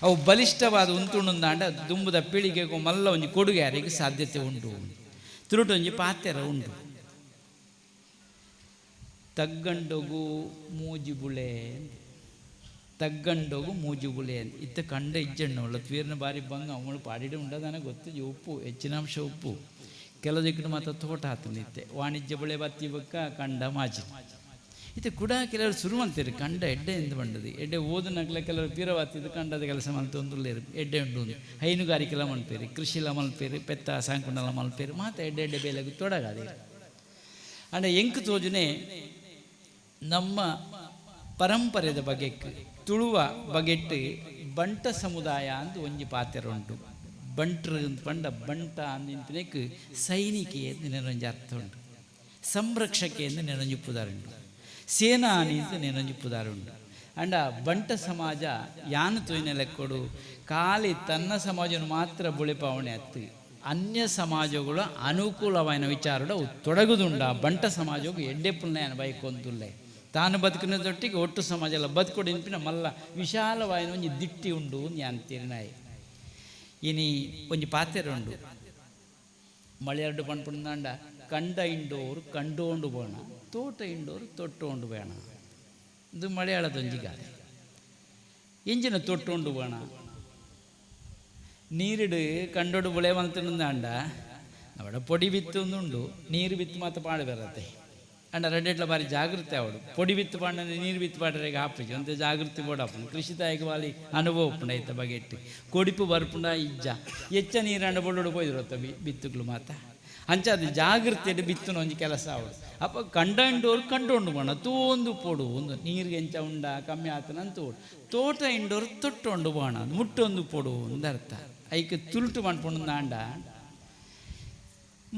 ಅವು ಬಲಿಷ್ಠವಾದ ಉಂತುಂಡುಂದಾಂಡ ದುಂಬುದ ಪೀಳಿಗೆಗೂ ಮಲ್ಲ ಒಂಜಿ ಕೊಡುಗೆ ಯಾರಿಗೆ ಸಾಧ್ಯತೆ ಉಂಟು. ತುರುಟೊಂಜಿ ಪಾತೆರ ಉಂಟು ತಗ್ಗಂಡೋಗು ಮೂಜಿಬುಳೆ ತಗ್ಗಂಡೋಗು ಮೂಜಿಬುಳೆ ಅಂತ ಇತ್ತ ಕಂಡ ಇಜ್ಜಣ್ಣು ಉಳ್ಳ ತ್ವೀರ್ನ ಬಾರಿ ಬಂಗ ಅವಳು ಪಾಡಿಡ ಉಂಡದಾನೆ ಗೊತ್ತು ಉಪ್ಪು ಹೆಚ್ಚಿನ ಅಂಶ ಉಪ್ಪು ಕೆಲವು ಮಾತ್ರ ತೋಟ ಆತನಿತ್ತೆ ವಾಣಿಜ್ಯ ಬಳೆ ಬತ್ತಿ ಬಕ್ಕ ಕಂಡ ಮಾಜಿ ಇದು ಕೂಡ ಕೆಲವರು ಶುರು ಮಾಡ್ತೀರಿ ಕಂಡ ಎಡ್ಡೆ ಎಂದು ಬಂಡದು ಎಡ್ಡೆ ಓದನಗ್ಲೆ ಕೆಲವರು ಪೀರವಾತಿದ್ದು ಕಂಡದ ಕೆಲಸ ಮಲ್ತೊಂದುಲ್ಲೇರು ಎಡ್ಡೆ ಉಂಡು ಹೈನುಗಾರಿಕೆಲ್ಲ ಮಲ್ಪೇರಿ ಕೃಷಿಲ ಮಲ್ಪೇರಿ ಪೆತ್ತ ಸಾಂಕುಂಡಲ ಮಲ್ಪೇರಿ ಮಾತ ಎಡ್ಡೆ ಎಡ್ಡೆ ಬೇಲೆಗೆ ತೊಡಗಾದೆ ಅಂಡ ಎಂಕ್ ತೋಜುನೆ ನಮ್ಮ ಪರಂಪರೆದ ಬಗೆಕ್ ತುಳುವ ಬಗೆಟ್ಟು ಬಂಟ ಸಮುದಾಯ ಅಂತ ಒಂಜಿ ಪಾತೆರ ಉಂಟು. ಬಂಟ್ರು ಅಂತ ಪಂಡ ಬಂಟ ಅಂದಿನಕ್ ಸೈನಿಕೆ ಅಂತ ನೆನೊಂಜಿ ಅರ್ಥ ಉಂಟು, ಸಂರಕ್ಷಕೆ ಅಂತ ನೆನೊಂಜಿ ಪುದಾರುಂಟು, ಸೇನಾನಿ ಅಂತ ನೆನೊಂಜಿ ಪುದಾರುಂಟು. ಅಂಡ ಬಂಟ ಸಮಾಜ ಯಾನು ತೋಯ್ನ ಲೆಕ್ಕೊಡು ಖಾಲಿ ತನ್ನ ಸಮಾಜನ ಮಾತ್ರ ಬುಳೆಪಾವಣೆ ಅತ್ತು ಅನ್ಯ ಸಮಾಜಗಳು ಅನುಕೂಲವಾಯಿನ ವಿಚಾರಡ ತೊಡಗುದುಂಡ ಬಂಟ ಸಮಾಜಕ್ಕೆ ಎಡ್ಡೆ ಪುಣ್ಯನ ಬೈಕೊಂದುಲ್ಲೆ ತಾನು ಬದುಕಿನ ದೊಟ್ಟಿಗೆ ಒಟ್ಟು ಸಮಾಜ ಎಲ್ಲ ಬದುಕೊಡು ಇನ್ಪಿನ ಮಲ್ಲ ವಿಶಾಲವಾಯಿನ ಒಂಜಿ ದಿಟ್ಟಿ ಉಂಡು ನಾಯಿ ಇನಿ ಒಂಜಿ ಪಾತೆರ ಉಂಡು ಮಳೆಯರಡು ಪಣ್ಪುಂದಾಂಡ ಕಂಡ ಇಂಡೋರು ಕಂಡೋಂಡು ಬೋಣ ತೋಟ ಇಂಡೋರು ತೊಟ್ಟೋಂಡು ಬೇಣ ಇದು ಮಲಯಾಳದೊಂಜಿ ಗಾದೆ. ಇಂಜಿನ ತೊಟ್ಟೋಂಡು ಬೋಣ ನೀರಿಡು ಕಂಡೋಡು ಬುಳೆ ಮಂತಂದಾಂಡ ಅವಡ ಪೊಡಿ ಬಿತ್ತು ಉಂಡು ನೀರು ಬಿತ್ತು ಮಾತ್ರ ಪಾಡು ಬರತ್ತೆ ಅಂಡ ರೆಡ್ಡೆಟ್ಲ ಬಾರಿ ಜಾಗೃತಿ ಅವಡು ಪೊಡಿ ಬಿತ್ತು ಪಾಂಡ ನೀರು ಬಿತ್ತು ಪಾಡ್ರೆಗೆ ಹಾಪಿಜು ಅಂತ ಜಾಗೃತಿ ಬೋಡಪ್ಪನು ಕೃಷಿ ತಾಯಿಗೆ ಬಾಲಿ ಅನುಭವ ಉಪ್ಪುಂಡ ಐತ ಬಗೆಟ್ಟು ಕೊಡಿಪು ಬರ್ಪುಂಡ ಇಜ್ಜ ಹೆಚ್ಚ ನೀರಂಡ ಬೊಳ್ಳೋಡು ಪೋಯ್ದಿರತ್ತ ಬಿತ್ತುಗಳು ಮಾತ ಅಂಚ ಅದು ಜಾಗೃತಿಯಲ್ಲಿ ಬಿತ್ತುನ ಒಂಜಿ ಕೆಲಸ ಅವಡು ಅಪ್ಪ ಕಂಡ ಇಂಡೋರು ಕಂಡೋಂಡು ಬೋಣ ತೋಂದು ಪೊಡು ಒಂದು ನೀರಿಗೆ ಎಂಚ ಉಂಡ ಕಮ್ಮಿ ಆತನ ತೋಡು ತೋಟ ಇಂಡೋರು ತೊಟ್ಟೊಂಡು ಬೋಣ ಮುಟ್ಟೊಂದು ಪೊಡು ಒಂದು ಅರ್ಥ ಐಕ್ ತುಲ್ಟು ಮಾಡ್ಕೊಂಡು ಆಂಡ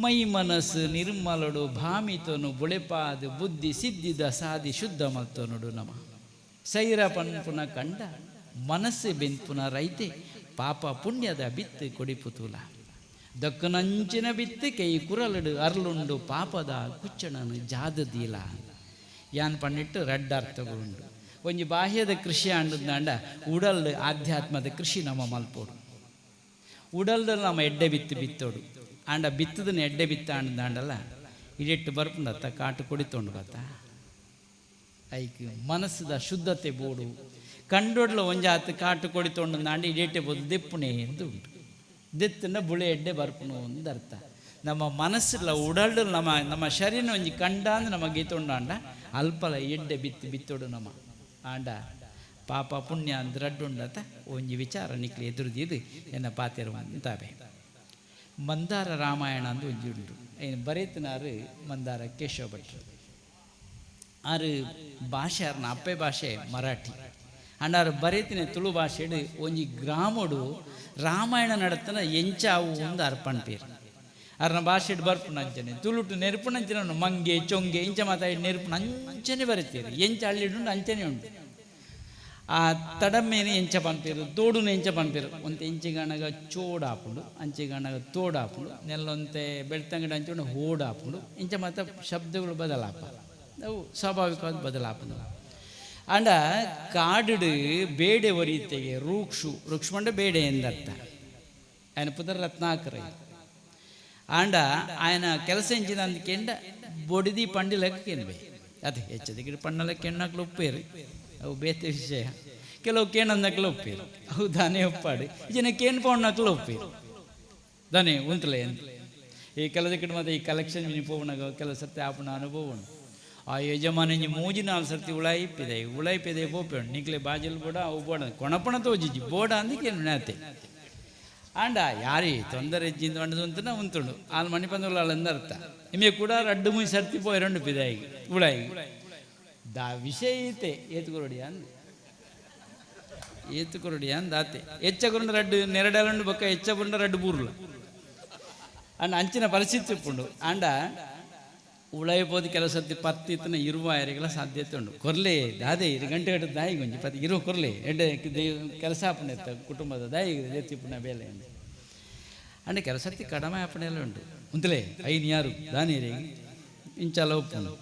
ಮೈ ಮನಸ್ಸು ನಿರ್ಮಲಡು ಭಾಮಿತನು ಬುಳೆಪಾದು ಬುದ್ಧಿ ಸಿದ್ಧಿದ ಸಾದಿ ಶುದ್ಧ ಮಲ್ತನುಡು ನಮ ಸೈರ ಪನ್ಪುನ ಕಂಡ ಮನಸ್ಸು ಬೆನ್ಪುನ ರೈತೆ ಪಾಪ ಪುಣ್ಯದ ಬಿತ್ತು ಕೊಡಿಪುತುಲ ದಕ್ಕನಂಚಿನ ಬಿತ್ತು ಕೈ ಕುರಲಡು ಅರ್ಲುಂಡು ಪಾಪದ ಕುಚ್ಚಣನು ಜಾದದೀಲ ಯಾನ್ ಪಣ್ಣಿಟ್ಟು ರಡ್ಡ ಅರ್ಥಗಳುಂಡು ಒಂಜಿ ಬಾಹ್ಯದ ಕೃಷಿ ಅಂಡಂಡ ಉಡಲ್ ಆಧ್ಯಾತ್ಮದ ಕೃಷಿ ನಮ್ಮ ಮಲ್ಪೋಡು ಉಡಲ್ದ ನಮ್ಮ ಎಡ್ಡೆ ಬಿತ್ತು ಬಿತ್ತೋಡು ಆಂಡ ಬಿತ್ತದನ್ನ ಎಡ್ಡೆ ಬಿತ್ತ ಅಂಡಲ್ಲ ಇಡೆಟ್ಟು ಬರ್ಪುಂಡತ್ತ ಕಾಟು ಕೊಡಿತೊಂಡು ಬತ್ತ ಐಕ್ ಮನಸ್ಸದ ಶುದ್ಧತೆ ಬೋಡು ಕಂಡೊಡ್ಲ ಒಂಜಾತು ಕಾಟು ಕೊಡಿತೊಂಡು ನಾಂಡಿ ಇಡೆಟ್ಟೆ ಬೋದು ದೆಪ್ಪುಣೆ ಎಂದು ಉಂಟು. ದೆತ್ತನ ಬುಳೆ ಎಡ್ಡೆ ಬರ್ಪುನು ಒಂದು ಅರ್ಥ. ನಮ್ಮ ಮನಸ್ಸುಲ ಉಡಲ್ಡು ನಮ್ಮ ನಮ್ಮ ಶರೀರ ಒಂಜಿ ಕಂಡ ಅಂದ್ ನಮ್ಮ ಗೀತೊಂಡಾಂಡ ಅಲ್ಪಲ ಎಡ್ಡೆ ಬಿತ್ತು ಬಿತ್ತೋಡು ನಮ್ಮ ಆಂಡ ಪಾಪ ಪುಣ್ಯ ಅಂದ್ ರಡ್ಡುಂಡತ ಒಂಜಿ ವಿಚಾರ ನಿಕ್ಲೆ ಎದುರುದಿದು ಎನ್ನ ಪಾತೆರುವಂತಾವೆ. ಮಂದಾರ ರಾಮಾಯಣ ಅಂದು ಒಂಜಿ ಉಂಡು. ಏನು ಬರೆತನಾರು ಮಂದಾರ ಕೇಶವ ಭಟ್ರು. ಆರು ಭಾಷೆ ಆರ್ನ ಅಪ್ಪೆ ಭಾಷೆ ಮರಾಠಿ. ಅಂಡಾರು ಬರೆತಿನ ತುಳು ಭಾಷೆಡು ಒಂಜಿ ಗ್ರಾಮಡು ರಾಮಾಯಣ ನಡತನ ಎಂಚಾವು ಒಂದು ಅರ್ಪಣ್ ಪೇರು. ಅರ್ನ ಭಾಷೆಡು ಬರ್ಪುನ ಅಂಚನೆ ತುಳುಟು ನೆರ್ಪುನಂಚನೆ ಉಂಡು. ಮಂಗೆ ಚೊಂಗೆ ಇಂಚ ಮಾತಾಡಿ ನೆರ್ಪುನ ಅಂಚನೆ ಬರೀತೀರಿ. ಎಂಚ ಅಳ್ಳಿಡುಂಡು ಅಂಚನೆ ಉಂಟು. ಆ ತಡಮೇನೆ ಎಂಚ ಪನ್ಪೇರು, ತೋಡುನ ಎಂಚ ಪನ್ಪೇರು. ಒಂತೆ ಎಂಚಿಗಣಗ ಚೋಡಾಪುಂಡು, ಅಂಚಿಗಣಗ ತೋಡಾಪುಂಡು, ನೆಲ್ಲೊಂತೆ ಬೆಳ್ತಂಗಡಿ ಅಂಚುಂಡು ಹೋಡಾಪುಂಡು. ಇಂಚ ಮಾತ ಶಬ್ದಗಳು ಬದಲಾಪ, ಅವು ಸ್ವಾಭಾವಿಕವಾದ ಬದಲಾಪುಂಡು. ಅಂಡ ಕಾಡುಡು ಬೇಡೆ ಒರಿತೆಗೆ ರೂಕ್ಷು, ವೃಕ್ಷ ಮಂಡ ಬೇಡೆ ಎಂದರ್ಥ. ఆయన ಪುದರ್ ರತ್ನಾಕರ. ಆಂಡ ఆయన ಕೆಲಸ ಎಂಚಿನ ಅಂದ್ಕೆಂಡ ಬೊಡಿದಿ ಪಂಡಿ ಲೆಕ್ಕೇನ್ಬೆ ಅದೇ ಹೆಚ್ಚದಿಗೆ ಪಣ್ಣಲ ಕೆಣ್ಣಕ್ಲು ಉಪ್ಪೇರು, ಅವು ಬೇತೆ ವಿಷಯ. ಕೆಲವು ಕೇಣಂದಕ್ಲು ಒಪ್ಪೇರು, ಅವು ದಾನೆ ಒಪ್ಪಾಡು. ಜನ ಕೇಣ್ ಪೌಣ್ಣಕ್ಲು ಒಪ್ಪೇರು ದಾನೆ ಉಂತಲೆ ಅಂತ. ಈ ಕೆಲದಕ್ಕೆ ಮತ್ತೆ ಈ ಕಲೆಕ್ಷನ್ ಮಿನಿ ಪೋವಣಗ ಕೆಲವು ಸರ್ತಿ ಆಪಣ ಅನುಭವ ಉಂಟು. ಆ ಯಜಮಾನಿ ಮೂಜಿ ನಾಲ್ ಸರ್ತಿ ಉಳಾಯಿಪ್ಪಿದೆ ಉಳಾಯಿಪಿದೆ ಪೋಪೆ ನಿಕ್ಲೆ ಬಾಜಲ್ ಬೋಡ ಅವು ಬೋಡ ಕೊಣಪಣ ತೋಜಿಜಿ ಬೋಡ ಅಂದಕ್ಕೆ ನೇತೆ. ಆಂಡ ಯಾರಿ ತೊಂದರೆ ಇಜ್ಜಿಂದ వండదు ಅಂತ ಉಂಟುಂಡು ಆಲ್ ಮಣಿಪಂದುಲಾಳಂದ ಅರ್ಥ. ನಿಮಗೆ ಕೂಡ ರಡ್ಡು ಮೂಜಿ ಸರ್ತಿ ಪೋಯ್ రెండు ಪಿದಾಯಿಗೆ ಉಳಾಯಿಗೆ ದಾ ವಿಷಯ ಐತೆ ಏತುಕೊರಡಿ ಅಂದ್ ಏತುಕೊರಡಿ ಅಂದ ಆತೆ ಹೆಚ್ಚ ಗುಂಡ ರಡ್ಡು ನೆರಡಲಂಡು ಬೊಕ್ಕ ಹೆಚ್ಚ ಗುಂಡ ರಡ್ಡು ಬೂರ್ಲ ಅಂಡ ಅಂಚಿನ ಪರಿಸ್ಥಿತಿ ಉಪ್ಪುಂಡು. ಆಂಡ ಉಳಾಯಿಪೋದು ಕೆಲವು ಸರ್ತಿ ಪತ್ತಿತ್ತನ ಇರುವ ಯಾರಿಗೆಲ್ಲ ಸಾಧ್ಯತೆ ಉಂಟು. ಕೊರ್ಲೆ ದಾದೆ ಇರು ಗಂಟೆ ಗಂಟೆ ದಾಯಿ ಗೊಂಜಿ ಪತ್ತಿ ಇರುವ ಕೊರ್ಲೆ ಎಡ್ಡೆ ಕೆಲಸ ಆಪಣೆ ಇತ್ತ ಕುಟುಂಬದ ದಾಯಿ ಎತ್ತಿಪ್ಪುನ ಬೇಲೆ ಅಂದು. ಅಂಡ ಕೆಲವು ಸರ್ತಿ ಕಡಿಮೆ ಆಪಣೆಲ್ಲ ಉಂಟು. ಉಂತಲೇ ಐನ್ ಯಾರು ದಾನಿಯರಿಗೆ ಇಂಚಲ ಉಪ್ಪುಂಡು.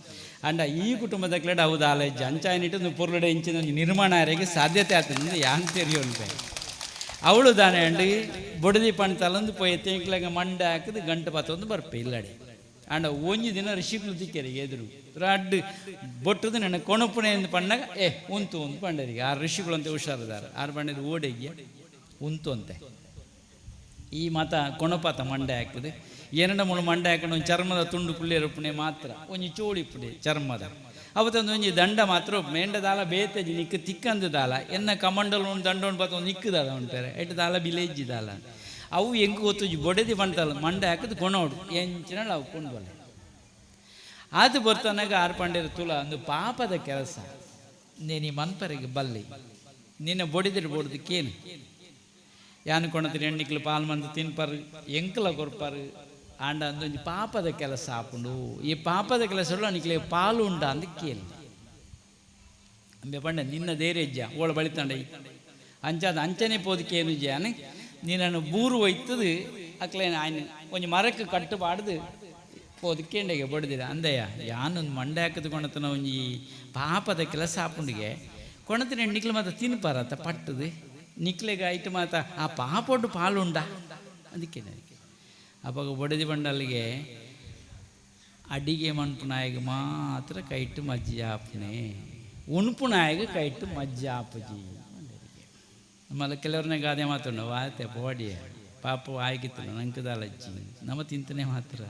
ಅಂಡ ಈ ಕುಟುಂಬದ ಕ್ಲೇಡ ಹೌದು ಆಲಜ್ಜ ಅಂಚಾಯನಿಟ್ಟು ಪೊರ್ಲುಡೆ ಇಂಚಿನ ನಿರ್ಮಾಣ ಯಾರಿಗೆ ಸಾಧ್ಯತೆ ಆಗ್ತದೆ ಯಾನ್ ತೆರಿಯುಂಟೆ. ಅವಳು ದಾನೆ ಅಂಡಿ ಬೊಡದಿ ಪಣ್ ತಲಂದು ಪೋಯ್ ತೇಂಕ್ಲಾಗ ಮಂಡೆ ಹಾಕಿದ್ ಗಂಟು ಪತ್ತೊಂದು ಬರ್ಪೆ ಇಲ್ಲಡೆ. ಅಂಡ ಒಂಜಿ ದಿನ ಋಷಿಗಳು ತಿಕ್ಕರಿಗೆ ಎದುರು ರಡ್ಡು ಬೊಟ್ಟದು ನನ್ನ ಕೊಣಪುಣೆ ಎಂದು ಪಣ್ಣಾಗ ಏ ಉಂತು ಒಂದು ಪಂಡರಿಗೆ ಆ ಋಷಿಗಳು ಅಂತ ಹುಷಾರಿದ್ದಾರೆ. ಆರು ಪಂಡರು ಓಡೆಗೆ ಉಂತು ಅಂತೆ. ಈ ಮಾತ ಕೊಣಪಾತ ಮಂಡೆ ಹಾಕಿದೆ ಏನಂಡ ಮುಳು ಮಂಡೆ ಹಾಕೊಂಡು ಒಂದು ಚರ್ಮದ ತುಂಡು ಕುಳ್ಳಿರಪ್ಪಣೆ ಮಾತ್ರ ಒಂಜಿ ಚೋಳಿಪ್ಪುಡೆ ಚರ್ಮದ ಅವತ್ತೊಂದು ಒಂಜಿ ದಂಡ ಮಾತ್ರ ಮೇಂಡ ದಾಲ ಬೇತೆಜಿ ನಿಕ್ಕು ತಿಕ್ಕಂದು ದಾಲ ಎನ್ನ ಕಮಂಡಲ್ ಒಂದು ದಂಡ ಉಂಟು ಪಾತ ಒಂದು ನಿಕ್ಕುದಾಲ ಉಂಟಾರೆ ಎಟ್ಟು ದಾಲ ಬಿಲೇಜ್ಜಿ ದಾಲ ಅವು ಹೆಂಗೆ ಗೊತ್ತುಜಿ ಬೊಡೆದಿ ಬಂತಲ್ಲ ಮಂಡೆ ಹಾಕಿದ್ ಕೊಣೋಡು ಎಂಚಿನ ಅವು ಕೊಂಡ್ಬಲ್ಲ ಅದು ಬರ್ತಾನಾಗ ಆರು ಪಂಡ್ಯರ ತುಲ ಒಂದು ಪಾಪದ ಕೆಲಸ ನೀನು ಮನ್ಪರಿಗೆ ಬಲ್ಲಿ ನಿನ್ನ ಬೊಡಿದಿರು ಬೊಡ್ದಕ್ಕೇನು ಯಾನು ಕೊಣತಿರಿ ಎಣ್ಣಿಕ್ಲು ಪಾಲ್ ಮಂದು ತಿನ್ಪಾರು ಎಂಕಲ ಕೊರ್ಪಾರು ಆಂಡ ಅಂದೊಂಜಿ ಪಾಪದ ಕೆಲಸ ಆಪುಂಡು. ಈ ಪಾಪದ ಕೆಲಸ ನಿಕ್ಲೆ ಪಾಲು ಉಂಡ ಅಂದ ಕೇಳಿ ಅಂಬೆ ಪಂಡ ನಿನ್ನ ಧೈರ್ಯಜ್ಜ ಓಳ ಬಳಿತಾಂಡ ಅಂಚಾದ ಅಂಚನೆ ಪೋದಕ್ಕೇನು ಜಾನ ನಿನ್ನನ್ನು ಬೂರು ಒಯ್ತದು ಅಕ್ಲೇನ ಆಯ್ನ ಒಂಜಿ ಮರಕ್ಕೆ ಕಟ್ಟುಬಾರ್ದು ಪೋದಕ್ಕೇಂಡೆಗೆ ಬಡ್ದಿರ ಅಂದಯ್ಯ ಯಾನೊಂದು ಮಂಡೆ ಹಾಕಿದುಕೊಂಡತನ ಒಂಜಿ ಪಾಪದ ಕೆಲಸ ಆಪುಂಡಿಗೆ ಕೊಣತಿನ ನಿಕ್ಲು ಮಾತ ತಿನ್ಪಾರತ್ತ ಪಟ್ಟದು ನಿಕ್ಲೆಗೆ ಐಟು ಮಾತ ಆ ಪಾಪೊಡ್ಡು ಪಾಲುಂಡ ಅದಕ್ಕೆ ಅದಕ್ಕೆ ಅವಾಗ ಬಡದಿ ಬಂಡಲ್ಲಿಗೆ ಅಡಿಗೆ ಮನ್ಪು ಮಾತ್ರ ಕೈಟ್ಟು ಮಜ್ಜಿ ಆಪನೆ ಉಣುಪು ನಾಯಿಗೆ ಕೈಟ್ಟು ಮಜ್ಜಿ ಆಪಜಿ. ನಮ್ಮಲ್ಲ ಕೆಲವ್ರನ್ನೇ ಗಾದೆ ಮಾತುಂಡು ವಾತೆ ಪೋಡಿಯ ಪಾಪ ಆಯ್ಗಿತ್ತು ನಂಕದಾಲಜ್ಜಿ ನಮ್ಮ ತಿಂತನೆ ಮಾತ್ರ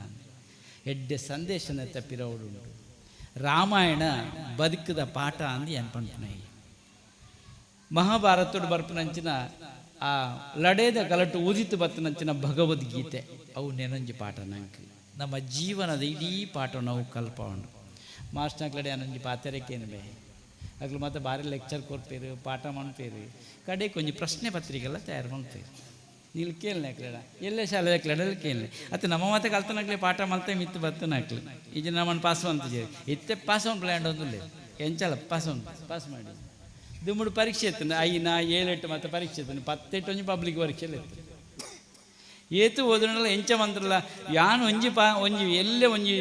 ಎಡ್ಡೆ ಸಂದೇಶನ ತಪ್ಪಿರೋಡುಂಟು. ರಾಮಾಯಣ ಬದುಕದ ಪಾಠ ಅಂದು ಏನ್ಪಂಪುನೈ ಮಹಾಭಾರತೋಡು ಬರ್ಪುನಂಚಿನ ಆ ಲಡೇದ ಗಲಟು ಉದಿತು ಬತ್ತನಂಚಿನ ಭಗವದ್ಗೀತೆ ಅವು ನೆನಂಜಿ ಪಾಠ ನಂಗೆ ನಮ್ಮ ಜೀವನದ ಇಡೀ ಪಾಠ ನಾವು ಕಲ್ಪವಂಡು. ಮಾಸ್ಟರ್ನಕ್ಲಡೆ ಅನಂಜಿ ಪಾತೆರಕ್ಕೇನು ಬೇ ಅಗ್ಲು ಮತ್ತೆ ಭಾರಿ ಲೆಕ್ಚರ್ ಕೊರ್ಪೇರು ಪಾಠ ಮಾಡ್ಪೇರು ಕಡೆ ಕೊಂಚ ಪ್ರಶ್ನೆ ಪತ್ರಿಕೆಲ್ಲ ತಯಾರು ಮಾಡ್ಪೇರು. ನೀನು ಕೇಳನೆ ಅಕ್ಲೇಡ ಎಲ್ಲೇ ಶಾಲೆ ಅಕ್ಲೇಡಲ್ಲಿ ಕೇಳನೆ ಅತ್ತ ನಮ್ಮ ಮಾತೆ ಕಲ್ತನಕ್ಲೆ ಪಾಠ ಮಲ್ತೆ ಮಿತ್ತು ಬತ್ತನಕ್ಲು ಈಗ ನಮ್ಮನ್ನು ಪಾಸ್ ಅಂತ ಇತ್ತೆ ಪಾಸ್ ಆನ್ ಪ್ಲ್ಯಾಂಡ್ ಒಂದಿಲ್ಲ ಎಂಚಲ್ಲ ಪಾಸ್ ಆನ್ ಪಾಸ್ ಮಾಡಿ ದುಮ್ಮುಡು ಪರೀಕ್ಷೆ ಇತ್ತು 5 7 8 ಮತ್ತು ಪರೀಕ್ಷೆ ಇತ್ತು 10 ಒಂಜಿ ಪಬ್ಲಿಕ್ ಪರೀಕ್ಷೆ ಇತ್ತು. ಏತು ಓದನಲ್ಲ ಎಂಚ ಮಂತ್ರಲ್ಲ ಯಾನು ಒಂಜಿ ಪಾ ಒಂಜಿ ಎಲ್ಲೇ ಒಂಜಿ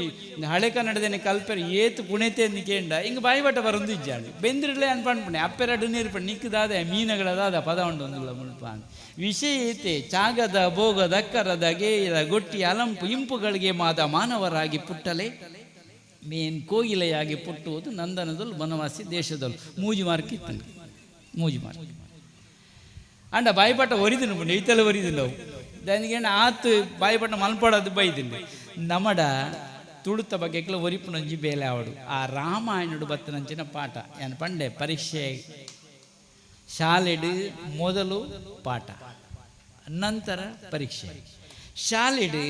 ಹಳೆ ಕನ್ನಡದೇನೆ ಕಲ್ಪೆರ್ ಏತು ಪುಣೆತೆ ಅಂದು ಕೇಂಡ ಹಿಂಗೆ ಬಾಯಿ ಬಟ್ಟ ಬರಂದು ಇಜ್ಜಾಂಡು ಬೆಂದಿರಲೇ ಅನ್ಪಣ್ಪಣೆ ಅಪ್ಪೆರಡು ನೀರು ಪಣ್ ನಿಕ್ಕದಾದ ಮೀನಗಳದಾದ ಪದ ಉಂಡು ಒಂದುಲ್ಲ ಮುಲ್ಪ ವಿಷಯ ಏತೆ ಚಾಗದ ಭೋಗದ ಅಕ್ಕರದ ಗೇಯದ ಗೊಟ್ಟಿ ಅಲಂಪು ಇಂಪುಗಳಿಗೆ ಮಾದ ಮಾನವರಾಗಿ ಪುಟ್ಟಲೆ ಮೇನ್ ಕೋಗಿಲೆಯಾಗಿ ಪುಟ್ಟುವುದು ನಂದನದಲ್ಲೂ ಬನವಾಸಿ ದೇಶದಲ್ಲೂ ಮೂಜಿ ಮಾರ್ಕ್ ಇತ್ತು ಮೂಜಿ ಮಾರ್ಕ್ ಅಂಡ ಬಾಯಿಪಾಟ ಒರಿದಿನ ಪುಣ್ಯ ಇತ್ತೆಲ್ಲ ಒರಿದಿಲ್ಲ ಅವು ದಾನಿಗೆ ಆತು ಬಾಯಿಪಟ್ಟ ಮಲ್ಪಡೋದು ಬೈದಿಂಡು ನಮಡ ತುಳುತ ಬಗ್ಗೆ ಒರಿಪುನಂಜಿ ಬೇಲೆ ಆವಡು ಆ ರಾಮಾಯಣಡು ಬತ್ತನಂಚಿನ ಪಾಠ ಏನು ಪಂಡೆ ಪರೀಕ್ಷೆ ಶಾಲೆಡು ಮೊದಲು ಪಾಠ ನಂತರ ಪರೀಕ್ಷೆ ಶಾಲೆಡು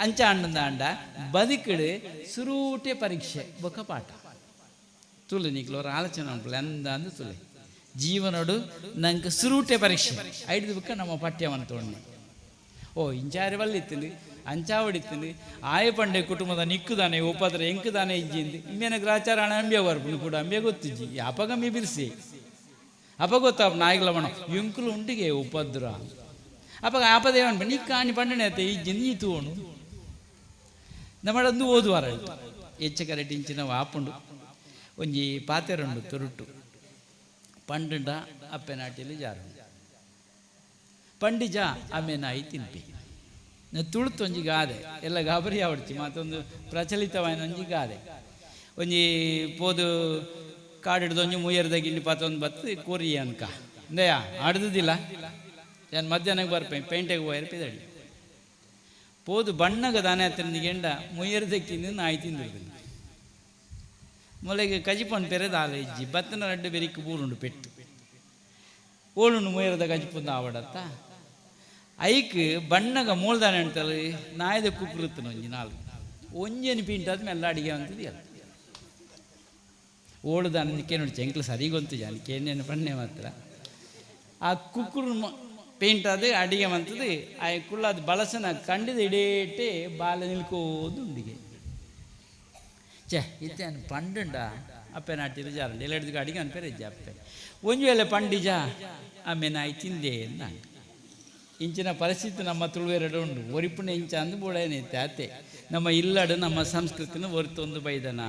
ಅಂಚ ಅಂಡ ಬದುಕಡು ಸುರೂಟೆ ಪರೀಕ್ಷೆ ಬೊಕ್ಕ ಪಾಠ ತುಲೆ ನಿಕ್ಲೋರ ಆಲೋಚನೆ ಉಂಟು ಎಂದ ಅಂದು ತುಲೆ ಜೀವನೋಡು ನಂಗೆ ಸುರೂಟೆ ಪರೀಕ್ಷೆ ಐದು ಬುಕ್ಕ ನಮ್ಮ ಪಠ್ಯವನ್ನು ತೋಣ್ಣೆ ಓ ಇಂಚಾರೆ ಬಲ್ಲಿತ್ತಿಂದು ಅಂಚಾವಡಿತ್ತಿಂದು ಆಯ ಪಂಡೆ ಕುಟುಂಬದ ನಿಕ್ಕುದಾನೆ ಉಪದ್ರ ಎಂಕುದಾನೆ ಇಜ್ಜಿಂದು ಇಮ್ಮೇನ ಗ್ರಾಚಾರ ಹಣ ಅಂಬ್ಯ ಬರ್ಪುನು ಕೂಡ ಅಂಬ್ಯ ಗೊತ್ತಿಜ್ಜಿ ಯಾಪಗ ಮೀ ಬಿರ್ಸಿ ಅಪ್ಪ ಗೊತ್ತಾಪ ನಾಯಿಗಳ ಮಣ ಎಂಕುಲು ಉಂಟಿಗೆ ಉಪದ್ರ ಅಪ್ಪ ಆಪದೇವನ್ ನಿಕ್ಕ ಆಣಿ ಪಂಡನೆ ಆತ ಇಜ್ಜಿಂದು ಈ ತೂಣು ನಮ್ಮಡೊಂದು ಓದುವಾರ ಹೆಚ್ಚ ಕರೆಕ್ಟ್ ಇಂಚಿನ ಆಪುಂಡು ಒಂಜಿ ಪಾತೆರುಂಡು ತುರುಟು ಪಂಡುಂಡ ಅಪ್ಪೆನಾಟಿಲಿ ಜಾರು ಪಂಡಿಜ ಆಮೆ ನಾಯಿ ತಿನ್ಪಿ ತುಳುತು ಒಂಜಿ ಗಾದೆ ಎಲ್ಲ ಗಾಬರಿ ಆವಡ್ಚಿ ಮತ್ತೊಂದು ಪ್ರಚಲಿತವಾದ ಒಂಜಿ ಗಾದೆ ಒಂಜಿ ಪೋದು ಕಾಡಿಡ್ದು ಒಂಜಿ ಮುಯ್ಯರ್ದ ಗಿಂಡಿ ಪಾತೊಂದು ಬತ್ತು ಕೋರಿ ಅನ್ಕ ಅಂದಯ್ಯ ಆಡ್ದುದಿಲ್ಲ ನಾನು ಮಧ್ಯಾಹ್ನಕ್ಕೆ ಬರ್ಪೆ ಪೇಂಟೆಗೆ ಹೋಯರ್ ಪಿದಡಿ ಪೋದು ಬಣ್ಣಗ ದಾನೆ ಹತ್ತಿರ ಗೆಂಡ ಮುಯ್ಯರ್ದಕ್ಕಿಂದು ನಾಯಿ ತಿಂದಿರ್ತೀನಿ ಮೊಲೆಗೆ ಕಜಿಪನ್ ಪೆರೆದ ಆಲೆ ಇಜ್ಜಿ ಬತ್ತನ ರಡ್ಡು ಬೆರಿಕ್ ಬೂರುಂಡು ಪೆಟ್ಟು ಓಳುಂಡು ಮುಯ್ಯರದ ಕಜಿಪುಂದು ಆವಡತ್ತ ಐಕ್ ಬಣ್ಣಗ ಮೂಲ್ದಾನೆ ಅಂತಾರೆ ನಾಯ್ದ ಕುಕ್ಕುರುತ್ತನ ಒಂಜಿ ನಾಲ್ಕು ಒಂಜೇನು ಪಿಂಟ್ ಆದ್ಮೇಲೆ ಅಡಿಗೆ ಅಂತದ್ದು ಅಲ್ಲ ಓಳುದಾನ ಕೇನು ಚೆಂಕ್ಲು ಸರಿಗೊಂತು ಜಾನ ಕೇನೇನು ಪಣ್ಣೆ ಮಾತ್ರ ಆ ಕುಕ್ಕುರು ಪೇಂಟ್ ಅದು ಅಡಿಗೆ ಮಂತದ್ದು ಆ ಕುಳ್ಳಾದ ಬಳಸನ ಕಂಡಿದ ಇಡೇಟೆ ಬಾಲ ನಿಲ್ಕೋದು ಉಂಡಿಗೆ ಛೇ ಇತ್ತೇನು ಪಂಡುಂಡ ಅಪ್ಪೆ ನಾಟಿಲು ಜಾರಂಡು ಎಲ್ಲ ಹಿಡಿದು ಅಡಿಗೆ ಅನ್ಪೇರೆ ಇಜ್ಜೆ ಅಪ್ಪೆ ಒಂಜಿ ವೇಳೆ ಪಂಡಿಜ ಆಮೆ ನಾಯಿ ತಿಂದೆ ನಾನು ಇಂಚಿನ ಪರಿಸ್ಥಿತಿ ನಮ್ಮ ತುಳುವೆರಡು ಉಂಡು ಒರಿಪುಣ ಇಂಚ ಅಂದು ಬೋಳೇನೈತೆ ಅತ್ತೆ ನಮ್ಮ ಇಲ್ಲಡು ನಮ್ಮ ಸಂಸ್ಕೃತಿನ ಒರಿತೊಂದು ಬೈದನ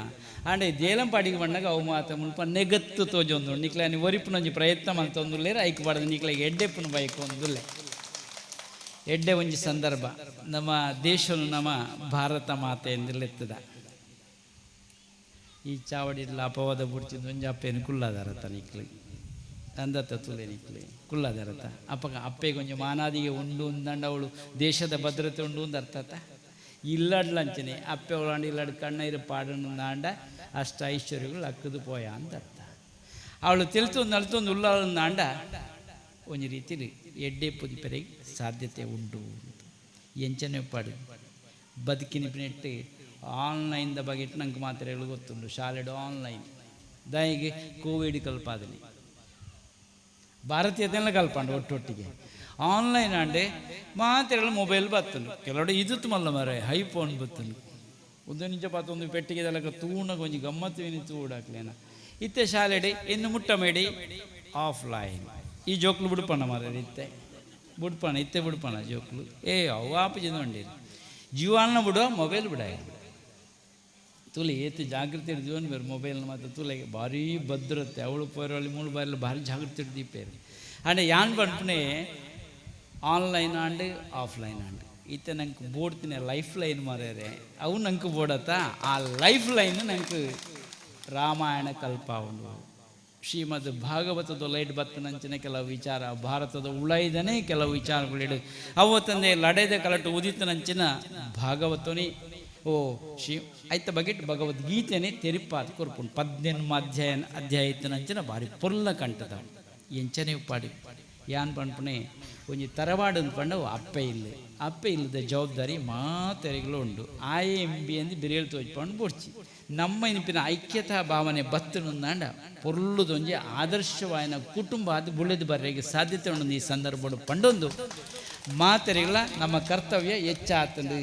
ಆಂಡೆ ದೇಲಂಪಾಡಿಗೆ ಬಣ್ಣಗ ಅವು ಮಾತ ಮುಲ್ಪ ನೆಗತ್ತು ತೋಜೊಂದು ನಿಕ್ಲೆ ಒರಿಪುನೊಂಜಿ ಪ್ರಯತ್ನ ಮಂತೊಂದುಲ್ಲೇರು ಐಕ್ ಬಾಡದು ನಿಕ್ಲೆಗೆ ಎಡ್ಡೆಪ್ಪುನ ಬೈಕ್ ಒಂದುಲ್ಲೆ ಎಡ್ಡೆ ಒಂಜಿ ಸಂದರ್ಭ ನಮ್ಮ ದೇಶನು ನಮ್ಮ ಭಾರತ ಮಾತೆ ಎಂದಿರ್ಲೆತ್ತದ ಈ ಚಾವಡಿಡ್ಲ ಅಪವಾದ ಬುಡ್ಚಿಂದು ಒಂಜಿ ಅಪ್ಪೇನು ಕುಲ್ಲಾದಾರತ್ತ ನಿಕ್ಲಿ ಅಂದತ್ತ ತುಲೆ ನಿಕ್ಲಿ ಕುಲ್ಲಾದಾರತ್ತ ಅಪ್ಪಗ ಅಪ್ಪೆ ಕೊಂಚ ಮಾನಾದಿಗೆ ಉಂಡು ಅಂದಂಡ ಅವಳು ದೇಶದ ಭದ್ರತೆ ಉಂಡು ಅಂದ ಅರ್ಥತ್ತ ಇಲ್ಲಡ್ಲಂಚನೆ ಅಪ್ಪೆ ಅವಳಾಂಡ ಇಲ್ಲಡ್ ಕಣ್ಣೈರು ಪಾಡಣ್ಣು ಅಂಡ ಅಷ್ಟ ಐಶ್ವರ್ಯಗಳು ಅಕ್ಕದು ಪೋಯ ಅಂತ ಅರ್ಥ ಅವಳು ತಿಳಿತೊಂದು ನಲ್ತೊಂದು ಉಲ್ಲಾಂಡ ಒಂಜಿ ರೀತಿಲಿ ಎಡ್ಡೆ ಪುದಿಪೆರೆಗೆ ಸಾಧ್ಯತೆ ಉಂಟು ಎಂಚನೆ ಪಾಡು ಬದುಕಿನ ಪಿನೆಟ್ಟು ಆನ್ಲೈನ್ದ ಬಗ್ಗೆ ನಂಗೆ ಮಾತ್ರ ಹೇಳು ಗೊತ್ತುಂಟು ಶಾಲೆಡು ಆನ್ಲೈನ್ ದಾಯಿಗೆ ಕೋವಿಡ್ ಕಲ್ಪಾದನೆ ಭಾರತೀಯತೆಲ್ಲ ಕಲ್ಪಂಡು ಒಟ್ಟೊಟ್ಟಿಗೆ ಆನ್ಲೈನ್ ಆಂಡೆ ಮಾತ್ರೆಗಳು ಮೊಬೈಲ್ ಬತ್ತುಂಡು ಕೆಲವಡೆ ಇದುತ್ತು ಮಲ್ಲ ಮರೆ ಐಫೋನ್ ಬತ್ತುಂಡು ಒಂದು ನಿಜ ಪಾತ ಒಂದು ಪೆಟ್ಟಿಗೆ ತಲಕ ತೂಣಗ ಒಂಜಿ ಗಮ್ಮತ್ತು ಏನಿ ತೂಡಾಕ್ಲೇನ ಇತ್ತೆ ಶಾಲೆಡೆ ಇನ್ನು ಮುಟ್ಟ ಮೇಡಿ ಆಫ್ಲೈನ್ ಈ ಜೋಕ್ಲು ಬಿಡ್ಪಣ ಮಾರ ಇತ್ತೆ ಬಿಡ್ಪಣ ಇತ್ತೆ ಬಿಡ್ಪಣ ಜೋಕ್ಲು ಏ ಅವು ಆಪಜಿಂದ ಉಂಡಿರಿ ಜೀವಾನ ಬಿಡುವ ಮೊಬೈಲ್ ಬಿಡ ತುಲೆ ಏತು ಜಾಗೃತಿ ಹಿಡ್ದು ಬೇರೆ ಮೊಬೈಲ್ ಮಾತ್ರ ತುಲೆಗೆ ಭಾರೀ ಭದ್ರತೆ ಅವಳು ಪೋರಲ್ಲಿ ಮೂಳು ಬಾರಿ ಭಾರಿ ಜಾಗೃತಿ ಹಿಡ್ದಿಪ್ಪೇರು ಅಂಡ್ ಯಾನ್ ಪನ್ಪುನೆ ಆನ್ಲೈನ್ ಆಂಡ್ ಆಫ್ಲೈನ್ ಆಂಡ್ ಇತ್ತೆ ನಂಗೆ ಬೋಡ್ತಿನ ಲೈಫ್ ಲೈನ್ ಮಾರೇರೆ ಅವು ನಂಗೆ ಬೋಡತ್ತ ಆ ಲೈಫ್ ಲೈನ್ ನಂಗೆ ರಾಮಾಯಣ ಕಲ್ಪಾವುಂಡು ಶ್ರೀಮದ್ ಭಾಗವತದ ಲೈಟ್ ಬತ್ತನಂಚಿನ ಕೆಲವು ವಿಚಾರ ಭಾರತದ ಉಳೈದನೇ ಕೆಲವು ವಿಚಾರಗಳಿಡು ಅವು ತಂದೆ ಲಡೆದ ಕಲಟು ಉದಿತನಂಚಿನ ಭಾಗವತನಿ ಓ ಶ್ರೀ ಆಯ್ತ ಬಗೆಟ್ ಭಗವದ್ಗೀತೆನೇ ತೆರಿಪಾದ ಕೊರ್ಪುಂಡು ಪದ್ನೆನ್ಮ ಅಧ್ಯಾಯ ಅಧ್ಯಾಯತನಂಚಿನ ಭಾರಿ ಪೊರ್ಲ ಕಂಠದ ಎಂಚನೆ ಪಾಡಿ ಯಾನ್ ಪನ್ಪುಣೆ ಒಂಜಿ ತರವಾಡು ಪಂಡ ಅಪ್ಪೆ ಇಲ್ಲ ಅಪ್ಪೆ ಇಲ್ಲದ ಜವಾಬ್ದಾರಿ ಮಾತೆರೆಗಳು ಉಂಡು ಆಯೆ ಎಂಬಿ ಅಂದು ಬಿರೇಳು ತೋಜ್ಪಂಡು ಬೋಡ್ಚಿ ನಮ್ಮ ಇನ್ಪಿನ ಐಕ್ಯತಾ ಭಾವನೆ ಬತ್ತನುಂದಾಂಡ ಪೊರ್ಲುದೊಂಜಿ ಆದರ್ಶವಾಯನ ಕುಟುಂಬ ಅದು ಬುಳೆದು ಬರ್ರೆಗೆ ಸಾಧ್ಯತೆ ಉಂಡು ಈ ಸಂದರ್ಭಡು ಪಂಡೊಂದು ಮಾತೆರೆಗಳ ನಮ್ಮ ಕರ್ತವ್ಯ ಹೆಚ್ಚಾತಂದು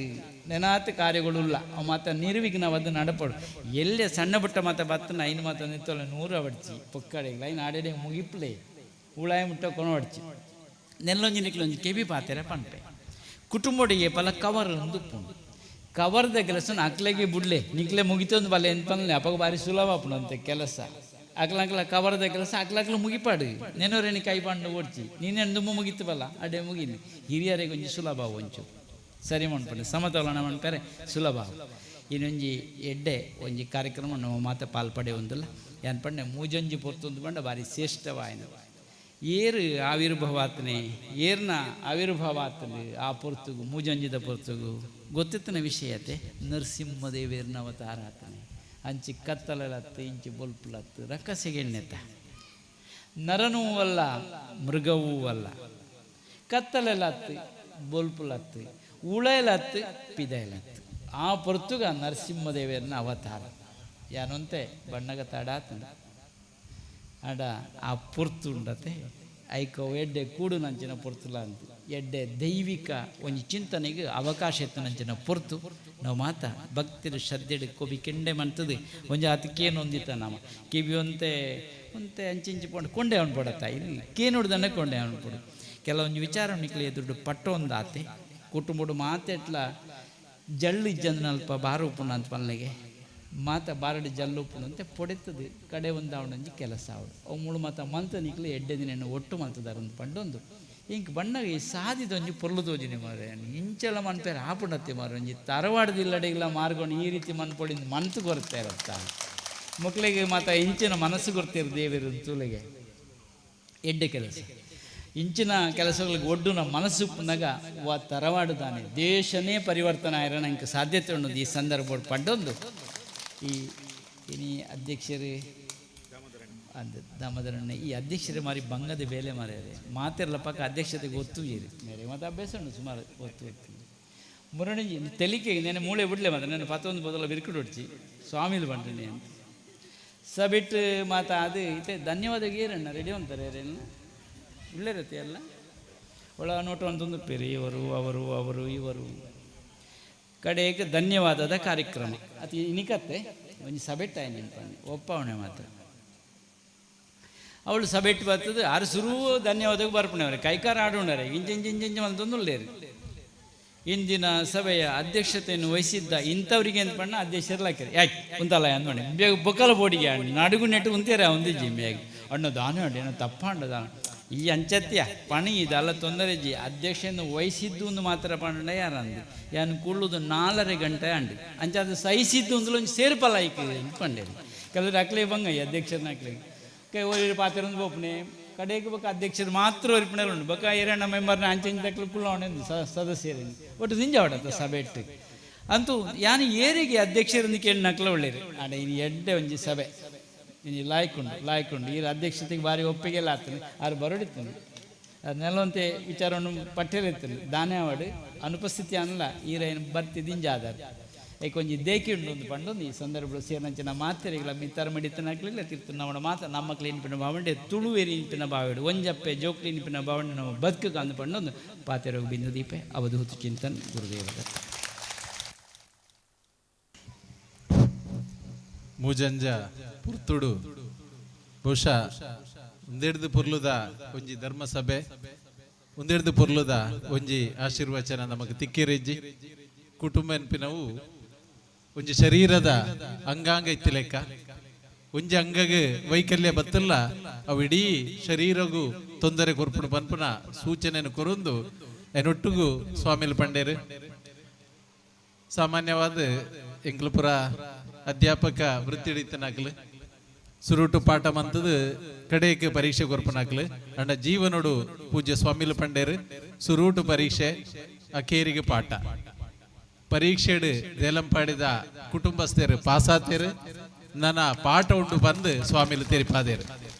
ನೆನಾತ ಕಾರ್ಯಗಳುಲ್ಲ ಅವು ಮಾತ ನಿರ್ವಿಘ್ನವಾದ ನಡಪಡು ಎಲ್ಲೇ ಸಣ್ಣ ಪುಟ್ಟ ಮಾತ ಬತ್ತನ ಐನು ಮಾತ ನಿತ್ತೊಲ್ಲ ನೂರು ಅವಡ್ಚಿ ಪೊಕ್ಕಡೆಗಳ ಐನು ಆಡೆಡೆ ಮುಗಿಪ್ಲೆ ಉಳಾಯ ಮುಟ್ಟ ಕೊನವಡ್ಚಿ ನೆಲ್ಲೊಂಜಿ ನಿಕ್ಲೊಂಜಿ ಕೆಬಿ ಪಾತೆರೆ ಪನ್ಪೆ ಕುಟುಂಬಡಿಗೆ ಪಲ ಕವರ್ ಒಂದು ಉಪ್ಪುಂಡು ಕವರ್ದ ಕೆಲಸ ಅಕ್ಲೆಗೆ ಬುಡ್ಲೆ ನಿಕ್ಲೆ ಮುಗಿತೊಂದು ಬಲೆ ಎಂತ ಅಪ್ಪಗ ಭಾರಿ ಸುಲಭ ಅಪ್ಪಣಂತೆ ಕೆಲಸ ಅಕ್ಲಂಕ್ಲ ಕವರ್ದ ಕೆಲಸ ಅಕ್ಲಕ್ಲ ಮುಗಿಪಾಡು ನೆನೋರೇನಿ ಕೈ ಪಂಡು ಓಡ್ಚಿ ನೀನೇನು ದುಮ್ಮ ಮುಗಿತು ಬಲ್ಲ ಅಡೆ ಮುಗಿನಿ ಹಿರಿಯರಿಗೆ ಒಂಜಿ ಸುಲಭ ಒಂಚು ಸರಿ ಮಣ್ಪಂಡು ಸಮತೋಲನ ಮಣ್ಪೆರೆ ಸುಲಭ ಇನ್ನೊಂಜಿ ಎಡ್ಡೆ ಒಂಜಿ ಕಾರ್ಯಕ್ರಮ ನಮ್ಮ ಮಾತ ಪಾಲ್ಪಡೆ ಒಂದಿಲ್ಲ ಏನ್ ಪಂಡೆ ಮೂಜೊಂಜಿ ಪೊರ್ತೊಂದು ಪಂಡ ಭಾರಿ ಶ್ರೇಷ್ಠವಾಯಿನ ಏರು ಆವಿರ್ಭಾವ ಆತನೆ ಏರ್ನ ಆವಿರ್ಭಾವ ಆತನೆ ಆ ಪೊರ್ತುಗು ಮೂಜಂಜಿದ ಪೊರ್ತುಗು ಗೊತ್ತಿತ್ತನ ವಿಷಯತೆ ನರಸಿಂಹದೇವೇರ್ನ ಅವತಾರ ಆತನೆ ಅಂಚಿ ಕತ್ತಲತ್ತು ಇಂಚಿ ಬೊಲ್ಪುಲತ್ತು ರಕ್ಕಸೆಗೆಣ್ಣೆತ ನರನೂ ಅಲ್ಲ ಮೃಗವೂ ಅಲ್ಲ ಕತ್ತಲೆಲತ್ತು ಬೊಲ್ಪುಲತ್ತು ಉಳೆಲತ್ತು ಪಿದೆಲತ್ತು ಆ ಪೊರ್ತುಗ ನರಸಿಂಹದೇವೇರ್ನ ಅವತಾರ ಯಾನೊಂತೆ ಬಣ್ಣಗ ತಡಾತನ ಆಡ ಆ ಪೊರ್ತು ಉಂಡತೆ ಐಕೋ ಎಡ್ಡೆ ಕೂಡು ನಂಚಿನ ಪೊರ್ತುಲ ಅಂತ ಎಡ್ಡೆ ದೈವಿಕ ಒಂಜಿ ಚಿಂತನೆಗೆ ಅವಕಾಶ ಇತ್ತು ನಂಚಿನ ಪೊರ್ತು ನಾವು ಮಾತ ಭಕ್ತಿರು ಶ್ರದ್ಧೆಡು ಕೊಬಿ ಕೆಂಡೆ ಮಂತದು ಒಂಜಿ ಆತ ಕೇನು ಒಂದಿತ್ತ ನಾಮ ಕಿವಿ ಒಂತೆ ಒಂತೆ ಅಂಚಿಂಚಿ ಪೋಂಡು ಕೊಂಡೆ ಅವನು ಪಡತ್ತ ಇಲ್ಲಿ ಕೇನುಡ್ದನ್ನೇ ಕೊಂಡೆ ಅವನು ಪಡು ಕೆಲವೊಂದು ವಿಚಾರ ನಿಕ್ಲೆ ಎದುರು ಪಟ್ಟೊಂದು ಆತೆ ಕುಟುಂಬಡು ಮಾತೆಟ್ಲ ಜಳ್ಳು ಇಜ್ಜಂದ್ನಲ್ಪ ಬಾರು ಉಪ್ಪುಂಡು ಅಂತ ಪಲ್ಲೆಗೆ ಮಾತ ಬಾರಡಿ ಜಲ್ಲು ಉಪ್ಪುಂಡು ಅಂತ ಪೊಡೆತದು ಕಡೆ ಒಂದು ಅವನೊಂಜಿ ಕೆಲಸ ಅವಳು ಅವು ಮುಳು ಮಾತ ಮಂತ ನಿಕ್ಲೆ ಎಡ್ಡೆ ದಿನ ಒಟ್ಟು ಮಂತದಾರ ಒಂದು ಪಂಡೊಂದು ಇಂಕ್ ಬಣ್ಣಗೆ ಈ ಸಾದಿದೊಂಜಿ ಪೊರ್ಲು ತೋಜಿನಿ ಮಾರೆ ಇಂಚಲ ಮನ್ಪೇರು ಆಪುಂಡತ್ತೆ ಮಾರೆ ಒಂಜಿ ತರವಾಡದಿಲ್ಲಡೆಗಿಲ್ಲ ಮಾರ್ಗೊಂಡು ಈ ರೀತಿ ಮನ್ಪೊಡಿಂದ ಮನ್ತು ಕೊರತೆ ಇರತ್ತ ಮಕ್ಕಳಿಗೆ ಮಾತ ಇಂಚಿನ ಮನಸ್ಸು ಕೊರ್ತಿರು ದೇವರು ತೂಲೆಗೆ ಎಡ್ಡೆ ಕೆಲಸ ಇಂಚಿನ ಕೆಲಸಗಳಿಗೆ ಒಡ್ಡು ನಮ್ಮ ಮನಸ್ಸು ಪುನಗ ವ ತರವಾಡುದಾನೆ ದೇಶನೇ ಪರಿವರ್ತನೆ ಆಯಿರ ನಂಗೆ ಸಾಧ್ಯತೆ ಉಂಟು ಈ ಸಂದರ್ಭ ಪಡ್ಡೊಂದು ಈ ಇನಿ ಅಧ್ಯಕ್ಷರು ಅಂದ ದಾಮೋದರಣ್ಣ ಈ ಅಧ್ಯಕ್ಷರು ಮಾರಿ ಬಂಗದ ಬೇಲೆ ಮಾರ್ಯಾರೆ ಮಾತಿರಲ್ಲ ಪಕ್ಕ ಅಧ್ಯಕ್ಷತೆಗೆ ಒತ್ತು ಇರಿ ಮೇರೆ ಮತ್ತು ಅಭ್ಯಾಸ ಉಂಟು ಸುಮಾರು ಒತ್ತು ಒತ್ತು ಮುರಣಿ ತೆಲಿಕೆ ನೆನೆ ಮೂಳೆ ಬಿಡಲೆ ಮಾತ್ರ ನನ್ನ ಪತ್ತೊಂದು ಬದಲ ಬಿರ್ಕುಡು ಹೊಡ್ಚಿ ಸ್ವಾಮಿಲು ಬಂಡ್ರಿ ಅಂತ ಸಬಿಟ್ಟು ಮಾತಾ ಅದು ಇತ್ತೆ ಧನ್ಯವಾದ ಏರಣ್ಣ ರೆಡಿ ಅಂತಾರೆ ಏರೇನು ಉಳ್ಳೇರತ್ತೆ ಅಲ್ಲ ಒಳ ನೋಟ ಅಂತಂದು ಪೇರಿ ಇವರು ಅವರು ಅವರು ಇವರು ಕಡೆಗೆ ಧನ್ಯವಾದದ ಕಾರ್ಯಕ್ರಮ ಅದು ಇನಿಕತ್ತೆ ಒಂಜಿ ಸಬೆಟ್ಟ ನೆನಪನ್ನಿ ಒಪ್ಪವಣೆ ಮಾತ್ರ ಅವಳು ಸಬೆಟ್ಟು ಬರ್ತದೆ ಆರು ಸುರು ಧನ್ಯವಾದಕ್ಕೆ ಬರ್ಪಣೆವರೆ ಕೈಕಾರ ಆಡೋಣರೆ ಇಂಚ ಇಂಚ ಇಂಚ ಇಂಚ ಅಂತಂದು ಇಂದಿನ ಸಭೆಯ ಅಧ್ಯಕ್ಷತೆಯನ್ನು ವಹಿಸಿದ್ದ ಇಂಥವರಿಗೆ ಅಂತ ಬಣ್ಣ ಅಧ್ಯಕ್ಷರ್ಲಾಕಿರಿ ಯಾಕೆ ಉಂತಲ್ಲ ಅಂದ್ಮಣೆ ಬೇಗ ಬೊಕ್ಕಲ ಬೋಡಿಗೆ ಅಣ್ಣ ನಡುಗು ನೆಟ್ಟು ಉಂತೀರ ಒಂದಿಜ್ಜಿ ಬೇಗ ಅಣ್ಣ ದಾನ ಅಣ್ಣ ಏನೋ ತಪ್ಪ ಅಣ್ಣ ದಾನ ಈ ಅಂಚತ್ಯ ಪಣಿ ಇದಲ್ಲ ತೊಂದರೆ ಜಿ ಅಧ್ಯಕ್ಷೆಯನ್ನು ವಹಿಸಿದ್ದು ಒಂದು ಮಾತ್ರ ಪಂಡ ಯಾರಂದು ಯಾನು ಕುಳ್ಳುದು 4.5 ಗಂಟೆ ಅಂಡು ಅಂಚ ಅದು ಸಹಿಸಿದ್ದು ಒಂದು ಒಂಜಿ ಸೇರ್ಪಲ್ಲ ಐಕ್ ಪಂಡೇರಿ ಕೆಲವರು ಅಕ್ಲೆ ಬಂಗ ಈ ಅಧ್ಯಕ್ಷರನ್ನ ಅಕ್ಲೆ ಕೈ ಓರಿ ಪಾತ್ರ ಒಂದು ಬೋಪನೆ ಕಡೆಗೆ ಬೊಕ್ಕ ಅಧ್ಯಕ್ಷರು ಮಾತ್ರ ಉರುಪಿನಲ್ಲಿ ಉಂಟು ಬೊಕ್ಕ ಎರಣ್ಣ ಮೆಂಬರ್ನ ಅಂಚೆಂಚ ತಕ್ಲು ಕುಳ್ಳವಣೆ ಸದಸ್ಯರು ಒಟ್ಟು ದಿಂಜಾವಡತ್ತ ಸಭೆ ಇಟ್ಟು ಅಂತೂ ಯಾನು ಏರಿಗೆ ಅಧ್ಯಕ್ಷರನ್ನು ಕೇಳಿ ನಕ್ಲ ಒಳ್ಳೇರು ಆಡ ಇನ್ನು ಎಡ್ಡೆ ಒಂಜಿ ಸಭೆ ಇನ್ನು ಲಾಯ್ಕೊಂಡು ಲಾಯ್ಕೊಂಡು ಈ ಅಧ್ಯಕ್ಷತೆಗೆ ಭಾರಿ ಒಪ್ಪಿಗೆಲ್ಲ ಆಗ್ತದೆ ಆರು ಬರೋಡಿತ್ತಾನೆ ಅದು ನೆಲವಂತೆ ವಿಚಾರವನ್ನು ಪಟ್ಟಿರಿತ್ತಾನೆ ದಾನೆ ಅವಾಡು ಅನುಪಸ್ಥಿತಿ ಅನ್ನಲ್ಲ ಈರೇನು ಬರ್ತಿ ದಿಂಜಾದಾರ ಏಕೊಂಜಿ ದೇಕಿ ಉಂಡು ಒಂದು ಪಂಡೊಂದು ಈ ಸಂದರ್ಭ ಸೇರಿನಂಚಿನ ಮಾತೆರಿಗಳ ಮಿತ್ತಾರ ಮಡಿತನ ಹಾಕ್ಲಿಲ್ಲ ತಿರ್ತು ನಮ್ಮ ಮಾತ ನಮ್ಮ ಕ್ಲೀನ್ ಬಾವಂಡೆ ತುಳುವೇರಿ ಇಂಪಿನ ಬಾವಿಡು ಒಂಜಪ್ಪೆ ಜೋಕ್ಲಿ ಇಂಪಿನ ಬಾವಂಡೆ ನಮ್ಮ ಬದುಕು ಅಂದು ಪಂಡೊಂದು ಪಾತೆರೋಗ ಬಿಂದು ದೀಪೆ ಅವಧೂತ ಚಿಂತನ್ ಗುರುದೇವರ ಮೂಜಂಜ ಪುರ್ತುಡು ಬಹುಶಃ ಒಂದೆಡ್ದು ಪೊರ್ಲುದ ಒಂಜಿ ಧರ್ಮಸಭೆ ಒಂದೆಡ್ದು ಪೊರ್ಲುದ ಒಂಜಿ ಆಶೀರ್ವಚನ ನಮಗೆ ತಿಕ್ಕಿರಿಜ್ಜಿ ಕುಟುಂಬ ಎನ್ಪಿನವು ಒಂಜಿ ಶರೀರದ ಅಂಗಾಂಗ ಇತ್ತು ಲೆಕ್ಕ ಒಂಜಿ ಅಂಗಗೆ ವೈಕಲ್ಯ ಬತ್ತಲ್ಲ ಅವು ಇಡೀ ಶರೀರಗೂ ತೊಂದರೆ ಕೊರ್ಪುಣ ಪನ್ಪುನ ಸೂಚನೆಯನ್ನು ಕೊರೊಂದು ಎನ್ನೊಟ್ಟಿಗೂ ಸ್ವಾಮಿಲ್ ಪಂಡೇರು ಸಾಮಾನ್ಯವಾದ ಎಂಕ್ಲಪುರ ಅಧ್ಯಾಪಕ ವೃತ್ತಿ ಹಿಡಿತನಾಗ್ಲು ಸುರುಟು ಪಾಠ ಮಂತದ ಕಡೆಗೆ ಪರೀಕ್ಷೆ ಕೊರ್ಪನಾಗ್ಲು ಅಂಡ ಜೀವನೋಡು ಪೂಜ್ಯ ಸ್ವಾಮಿಲು ಪಂಡೇರು ಸುರುಟು ಪರೀಕ್ಷೆ ಅಕೇರಿಗೆ ಪಾಠ ಪರೀಕ್ಷೆಡು ದೇಲಂಪಾಡಿದ ಕುಟುಂಬಸ್ಥರು ಪಾಸಾತೇರು ನನ್ನ ಪಾಠ ಉಂಡು ಬಂದು ಸ್ವಾಮಿಲು ತೆರಿಪಾದೇರು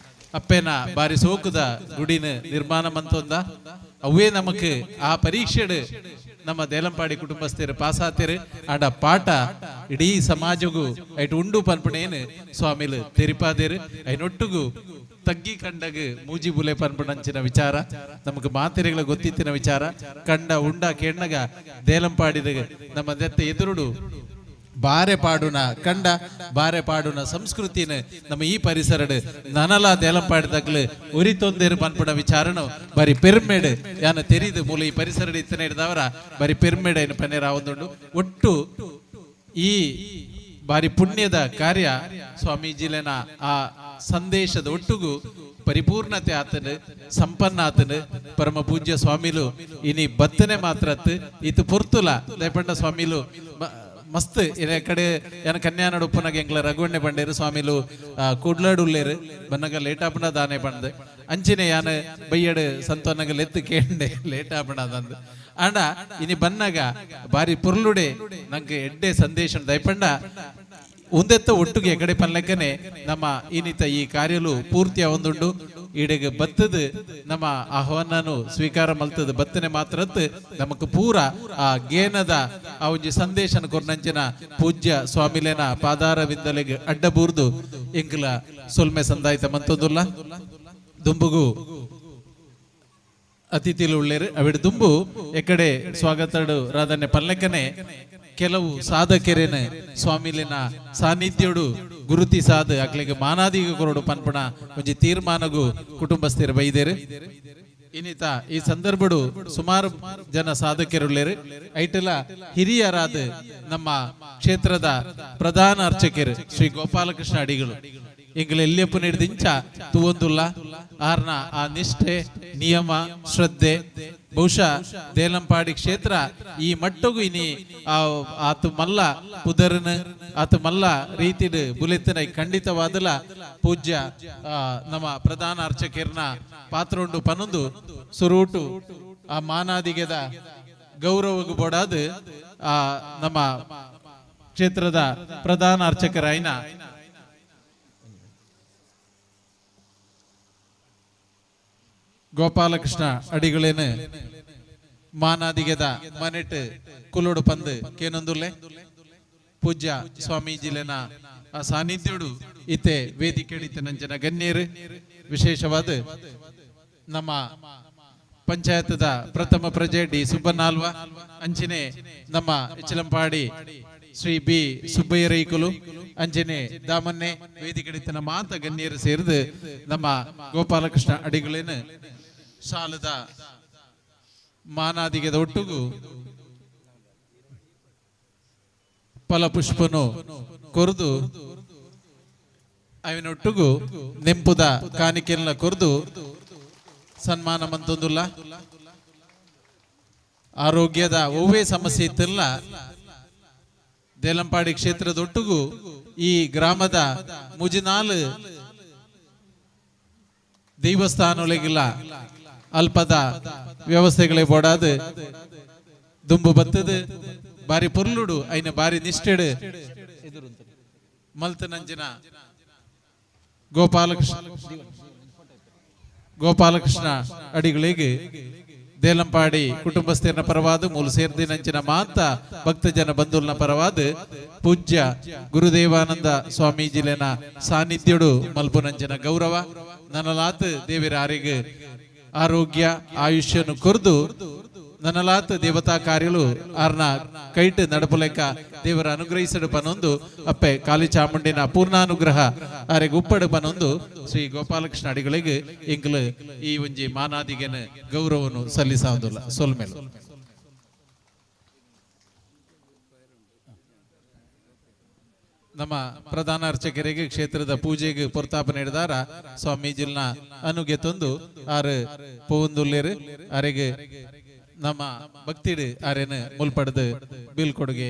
ಅಪ್ಪೇನ ಬಾರಿ ಸೋಕುದ ಗುಡಿನ ನಿರ್ಮಾಣ ಮಂತೊಂದ ಅವೇ ನಮಕ್ ಆ ಪರೀಕ್ಷೆಡು ನಮ್ಮ ದೇಲಂಪಾಡಿ ಕುಟುಂಬಸ್ಥರು ಪಾಸಾತೇರು ಆಂಡ ಪಾಠ ಇಡೀ ಸಮಾಜಗೂ ಐಟ್ ಉಂಡು ಪನ್ಪಣೇನು ಸ್ವಾಮಿಲು ತೆರಿಪಾದೇರು ಐನೊಟ್ಟುಗು ತಗ್ಗಿ ಕಂಡಗ ಮೂಜಿ ಬುಲೆ ಪನ್ಪಣಂಚಿನ ವಿಚಾರ ನಮಗೆ ಮಾತೆರೆಗಳ ಗೊತ್ತಿತ್ತಿನ ವಿಚಾರ ಕಂಡ ಉಂಡ ಕೆಣ್ಣಗ ದೇಲಂಪಾಡಿದ ನಮ್ಮ ದತ್ತ ಎದುರುಡು ಬಾರೆ ಪಾಡುನ ಕಂಡ ಬಾರೆ ಪಾಡುನ ಸಂಸ್ಕೃತಿನ ನಮ್ಮ ಈ ಪರಿಸರಡು ನನಲ ದೇಲಂಪಾಡಿದಾಗ್ಲು ಉರಿತೊಂದೇರು ಪನ್ಪುಣ ವಿಚಾರನು ಬರಿ ಪೆರ್ಮೆಡ್ ಯಾನ ತೆರಿದು ಮೂಲ ಈ ಪರಿಸರಡು ಇತ್ತನೆ ಹಿಡ್ದವರ ಬರಿ ಪೆರ್ಮೆಡ್ ಏನು ಪನ್ನೇರ ಒಂದುಂಡು ಒಟ್ಟು ಈ ಬಾರಿ ಪುಣ್ಯದ ಕಾರ್ಯ ಸ್ವಾಮೀಜಿಲೆನ ಆ ಸಂದೇಶದ ಒಟ್ಟುಗು ಪರಿಪೂರ್ಣತೆ ಆತನು ಸಂಪನ್ನ ಆತನು ಪರಮ ಪೂಜ್ಯ ಸ್ವಾಮಿಲು ಇನಿ ಬತ್ತನೆ ಮಾತ್ರತ್ ಇತು ಪೊರ್ತುಲ ದಯಪಂಡ ಸ್ವಾಮಿಲು ಮಸ್ತ್ ಇನೆ ಕಡೆ ಏನ ಕನ್ಯಾನಡು ಉಪ್ಪುನಗ ಎಂಕ್ಲ ರಘುವಣ್ಣೆ ಪಂಡೇರು ಸ್ವಾಮಿಲು ಕೂಡ್ಲಾಡು ಉಲ್ಲೇರು ಬನ್ನಗ ಲೇಟ್ ಆಪುಂಡ ದಾನೆ ಪಂಡ್ ಅಂಚಿನೆ ಯಾನ್ ಬಯ್ಯಡ್ ಸಂತೋನಗ ಲೆತ್ತು ಕೇಂಡೆ ಲೇಟ್ ಆಪಣದಂದು ಆಂಡ ಇನಿ ಬನ್ನಗ ಬಾರಿ ಪುರ್ಲುಡೆ ನಂಗೆ ಎಡ್ಡೆ ಸಂದೇಶ ದಯಪಂಡ ಉಂದೆತ್ತ ಒಟ್ಟುಗೆ ಎಕಡೆ ಪನ್ಲೆಕ್ಕನೆ ನಮ್ಮ ಇನ್ನಿತ ಈ ಕಾರ್ಯಲು ಪೂರ್ತಿಯ ಒಂದುಂಡು ಈಡೆಗೆ ಬತ್ತದು ನಮ್ಮ ಆಹ್ವಾನನು ಸ್ವೀಕಾರ ಮಲ್ತದ ಬತ್ತನೆ ಮಾತ್ರತ್ ನಮಕ್ ಪೂರ ಆ ಗೇನದ ಆ ಒಂಜಿ ಸಂದೇಶನ ಕೊರ್ನಂಚಿನ ಪೂಜ್ಯ ಸ್ವಾಮಿಲೇನ ಪಾದಾರವಿಂದಲೆಗ್ ಅಡ್ಡಬೂರ್ದು ಎಂಕುಲ ಸೊಲ್ಮೆ ಸಂದಾಯ್ತ ಮಂತೊಂದುಲ್ಲ ದುಂಬುಗು ಅತಿಥಿಲು ಉಳ್ಳೇರು ಅವಿಡ್ ದುಂಬು ಎಕಡೆ ಸ್ವಾಗತಡು ರಾಧನೆ ಪಲ್ಲೆಕ್ಕನೆ ಕೆಲವು ಸಾಧಕರೇನ ಸ್ವಾಮಿಲಿನ ಸಾನ್ನಿಧ್ಯೋಡು ಗುರುತಿ ಸಾಧ ಅಕ್ಲೆಗೆ ಮಾನಾದಿಗ ಕೊರಡು ಪನ್ಪಣ ಒಂಜಿ ತೀರ್ಮಾನಗು ಕುಟುಂಬಸ್ಥರು ಬೈದೇರು. ಇನ್ನಿತ ಈ ಸಂದರ್ಭಡು ಸುಮಾರು ಜನ ಸಾಧಕರುಳ್ಳೇರು. ಐಟಲ ಹಿರಿಯರಾದ ನಮ್ಮ ಕ್ಷೇತ್ರದ ಪ್ರಧಾನ ಅರ್ಚಕರು ಶ್ರೀ ಗೋಪಾಲಕೃಷ್ಣ ಅಡಿಗಳು ಎಂಗ್ಲ ಎಲ್ಲಿಯಪ್ಪು ನೀಡಿದಿಂಚ ತೂವೊಂದುಲ್ಲ ಆರ್ನ ಆ ನಿಷ್ಠೆ ನಿಯಮ ಶ್ರದ್ಧೆ ಬಹುಶಃ ದೇಲಂಪಾಡಿ ಕ್ಷೇತ್ರ ಈ ಮಟ್ಟಗೂ ಇನಿ ಆತು ಮಲ್ಲ ಪುದರ್ನ ಆತು ಮಲ್ಲ ರೀತಿಡ್ ಬುಲೆತ್ತಿನ ಖಂಡಿತವಾದಲ ಪೂಜ್ಯ ನಮ್ಮ ಪ್ರಧಾನ ಅರ್ಚಕರ್ನ ಪಾತ್ರ ಉಂಡು ಪನೊಂದು ಸುರೂಟು ಆ ಮಾನಾದಿಗೆದ ಗೌರವಗೂ ಬೋಡಾದ ಆ ನಮ್ಮ ಕ್ಷೇತ್ರದ ಪ್ರಧಾನ ಅರ್ಚಕರಾಯಿನ ಗೋಪಾಲಕೃಷ್ಣ ಅಡಿಗಳೇನು ಮಾನಾದಿಗೆದ ಮನೆಟ್ ಕುಲೋಡು ಪಂದು ಕೇನೊಂದುಲ್ಲೆ ಪೂಜ್ಯ ಸ್ವಾಮೀಜಿಲೆನ ಆ ಸಾನ್ನಿಧ್ಯೋಡು ಇತ್ತೆ ವೇದಿಕೆ ನಂಜನ ಗಣ್ಯರು ವಿಶೇಷವಾದ ನಮ್ಮ ಪಂಚಾಯತ್ದ ಪ್ರಥಮ ಪ್ರಜೆ ಡಿ ಸುಬ್ಬನಾಲ್ವ ಅಂಚಿನೆ ನಮ್ಮ ಇಚಲಂಪಾಡಿ ಶ್ರೀ ಬಿ ಸುಬ್ಬಯ್ಯರೈಕುಲು ಅಂಚನೆ ದಾಮನ್ನೆ ವೇದಿಕೆ ಮಾತ ಗಣ್ಯರು ಸೇರಿದು ನಮ್ಮ ಗೋಪಾಲಕೃಷ್ಣ ಅಡಿಗಳೇನು ಶಾಲದ ಮಾನಾದಿಗೆದ ಒಟ್ಟುಗು ಫಲಪುಷ್ಪನು ಕೊರ್ದು ಅವನೊಟ್ಟುಗು ನೆಂಪುದ ಕಾಣಿಕೆಲ್ಲ ಕೊರ್ದು ಸನ್ಮಾನ ಮಂತೊಂದುಲ್ಲ. ಆರೋಗ್ಯದ ಒವ್ವೇ ಸಮಸ್ಯೆ ಇತ್ತಿಲ್ಲ ದೇಲಂಪಾಡಿ ಕ್ಷೇತ್ರದೊಟ್ಟುಗು ಈ ಗ್ರಾಮದ ಮುಜಿನಾಲ್ ದೇವಸ್ಥಾನೊಳಗಿಲ್ಲ ಅಲ್ಪದ ವ್ಯವಸ್ಥೆಗಳೇ ಬೋಡಾದ ದುಂಬು ಬತ್ತದ ಬಾರಿ ಪೊರ್ಲುಡು ಐನ ಬಾರಿ ನಿಷ್ಠೆಡು ಮಲ್ತನಂಜಿನ ಗೋಪಾಲಕೃಷ್ಣ ಅಡಿಗಳಿಗೆ ದೇಲಂಪಾಡಿ ಕುಟುಂಬಸ್ಥರನ ಪರವಾದ ಮೂಲ ಸೇರ್ದಿನಂಚಿನ ಮಾತ ಭಕ್ತ ಜನ ಬಂಧುಲ್ನ ಪರವಾದ ಪೂಜ್ಯ ಗುರುದೇವಾನಂದ ಸ್ವಾಮೀಜಿಲೆನ ಸಾನ್ನಿಧ್ಯೋಡು ಮಲ್ಪುನಂಚಿನ ಗೌರವ ನನಲಾತ್ ದೇವಿರ ಆರಿಗೆ ಆರೋಗ್ಯ ಆಯುಷ್ಯನು ಕೊರ್ದು ನನಲಾತ್ ದೇವತಾ ಕಾರ್ಯಲು ಆರ್ನ ಕೈಟ್ ನಡಪುಲೆಕ ದೇವರ ಅನುಗ್ರಹಿಸಡು ಪನೊಂದು ಅಪ್ಪೆ ಕಾಲಿ ಚಾಮುಂಡಿನ ಪೂರ್ಣಾನುಗ್ರಹ ಆರೆಗ್ ಉಪ್ಪಡು ಪನೊಂದು ಶ್ರೀ ಗೋಪಾಲಕೃಷ್ಣ ಅಡಿಗಳಿಗೆ ಎಂಕ್ಲು ಈ ಒಂಜಿ ಮಾನಾದಿಗೆನ ಗೌರವನು ಸಲ್ಲಿಸಾವುದಿಲ್ಲ ಸೊಲ್ಮೇಲು. ನಮ್ಮ ಪ್ರಧಾನ ಅರ್ಚಕರಿಗೆ ಕ್ಷೇತ್ರದ ಪೂಜೆಗೆ ಪೊರ್ತಾಪ ನೀಡಿದಾರ ಸ್ವಾಮೀಜಿಲ್ನ ಅನುಗೆ ತಂದು ಆರು ಪೋವಂದುಲ್ಲೇರು ಆರೆಗೆ ನಮ್ಮ ಭಕ್ತಿಡು ಆರೇನ ಮುಲ್ಪಡದು ಬೀಳ್ಕೊಡುಗೆ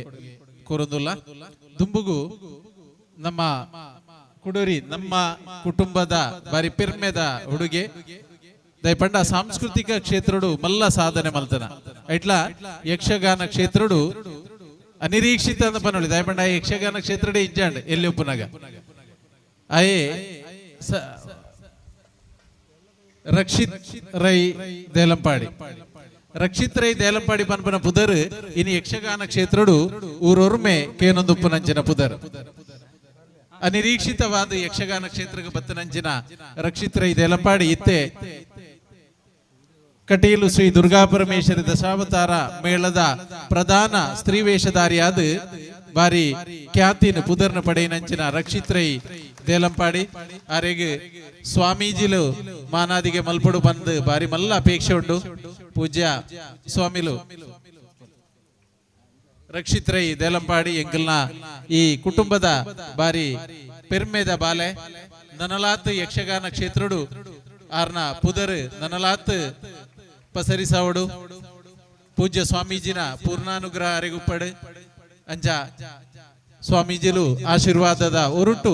ಕೂರಂದುಲ್ಲ. ದುಂಬುಗು ನಮ್ಮ ಕುಡೂರಿ ನಮ್ಮ ಕುಟುಂಬದ ಬಾರಿ ಪೆರ್ಮೆದ ಹುಡುಗೆ ದಯಪಂಡ ಸಾಂಸ್ಕೃತಿಕ ಕ್ಷೇತ್ರಡು ಮಲ್ಲ ಸಾಧನೆ ಮಲ್ತನ ಐಟ್ಲ ಯಕ್ಷಗಾನ ಕ್ಷೇತ್ರಡು ಅನಿರೀಕ್ಷಿತ ಅಂತ ಪನೊಳಿ ದಯಪಂಡ ಯಕ್ಷಗಾನ ಕ್ಷೇತ್ರಡೆ ಇಜ್ಜಾಂಡ್ ಎಲ್ಲಿ ಒಪ್ಪುನಾಗ ಅಯೇ ರಕ್ಷಿತ್ ರೈ ದೇಲಂಪಾಡಿ ರಕ್ಷಿತ್ ರೈ ದೇಲಂಪಾಡಿ ಪನ್ಪನ ಪುದರ್ ಇನಿ ಯಕ್ಷಗಾನ ಕ್ಷೇತ್ರಡು ಊರೊರ್ಮೆ ಕೇನೊಂದುಪ್ಪುನಂಚಿನ ಪುದರ್ ಅನಿರೀಕ್ಷಿತವಾದ ಯಕ್ಷಗಾನ ಕ್ಷೇತ್ರಕ್ಕೆ ಬತ್ತನಂಚಿನ ರಕ್ಷಿತ್ ರೈ ದೇಲಂಪಾಡಿ ಇತ್ತೆ ಕಟೀಲು ಶ್ರೀ ದುರ್ಗಾ ಪರಮೇಶ್ವರಿ ದಶಾವತಾರ ಮೇಳದ ಪ್ರಧಾನ ಸ್ತ್ರೀ ವೇಷಧಾರಿಯಾದ ಬಾರಿ ಖ್ಯಾತಿನ ಪುದರ್ನ ಪಡೆಯಿನಂಚಿನ ರಕ್ಷಿತ್ ರೈ ದೇಲಂಪಾಡಿ ಆರೆಗೆ ಸ್ವಾಮೀಜಿಲು ಮಾನಾದಿಗೆ ಮಲ್ಪಡು ಬಂದು ಬಾರಿ ಮಲ್ಲ ಅಪೇಕ್ಷೆ ಉಂಡು ಪೂಜ್ಯ ಸ್ವಾಮಿಲು ರಕ್ಷಿತ್ ರೈ ದೇಲಂಪಾಡಿ ಎಂಕಲ್ನ ಈ ಕುಟುಂಬದ ಬಾರಿ ಪೆರ್ಮೆದ ಬಾಲೆ ನನಲಾತ್ ಯಕ್ಷಗಾನ ಕ್ಷೇತ್ರಡು ಆರ್ನ ಪುದರ್ ನನಲಾತ್ ಪಸರಿಸಾವಡು ಪೂಜ್ಯ ಸ್ವಾಮೀಜಿನ ಪೂರ್ಣಾನುಗ್ರಹ ಅರೆಗುಪ್ಪಡು ಅಂಚ ಸ್ವಾಮೀಜಿಲು ಆಶೀರ್ವಾದದ ಒರುಟು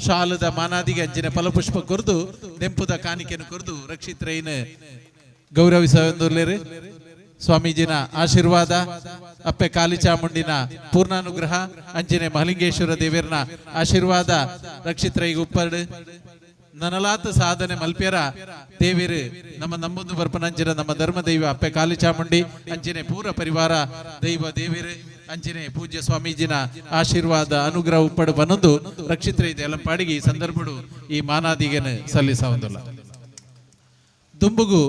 ಶಾಲದ ಮಾನಾದಿಗೆ ಅಂಚಿನ ಫಲಪುಷ್ಪ ಕೊರ್ದು ನೆಂಪುದ ಕಾಣಿಕೆಯನ್ನು ಕೊರ್ದು ರಕ್ಷಿತ್ ರೈನ್ ಗೌರವಿಸೊಂದುಲ್ಲೇರು. ಸ್ವಾಮೀಜಿನ ಆಶೀರ್ವಾದ, ಅಪ್ಪೆ ಕಾಲಿಚಾಮುಂಡಿನ ಪೂರ್ಣಾನುಗ್ರಹ, ಅಂಚಿನೆ ಮಹಲಿಂಗೇಶ್ವರ ದೇವರನ ಆಶೀರ್ವಾದ ರಕ್ಷಿತ್ ರೈಗೆ ಉಪ್ಪರ್ಡು ನನಲಾತ ಸಾಧನೆ ಮಲ್ಪ್ಯರ ದೇವಿರು ನಮ್ಮ ನಂಬೊಂದು ಬರ್ಪನಂಚಿನ ನಮ್ಮ ಧರ್ಮ ದೈವ ಅಪ್ಪೆ ಕಾಲಿಚಾಮುಂಡಿ ಅಂಚಿನೆ ಪೂರ ಪರಿವಾರ ದೈವ ದೇವಿರು ಅಂಚಿನೆ ಪೂಜ್ಯ ಸ್ವಾಮೀಜಿನ ಆಶೀರ್ವಾದ ಅನುಗ್ರಹ ಉಪ್ಪಡು ಬನ್ನೊಂದು ರಕ್ಷಿತ್ ರೈ ದೇಲಂಪಾಡಿಗೆ ಈ ಸಂದರ್ಭಡು ಈ ಮಾನಾದಿಗೆನು ಸಲ್ಲಿಸವಂದಿಲ್ಲ. ದುಂಬುಗು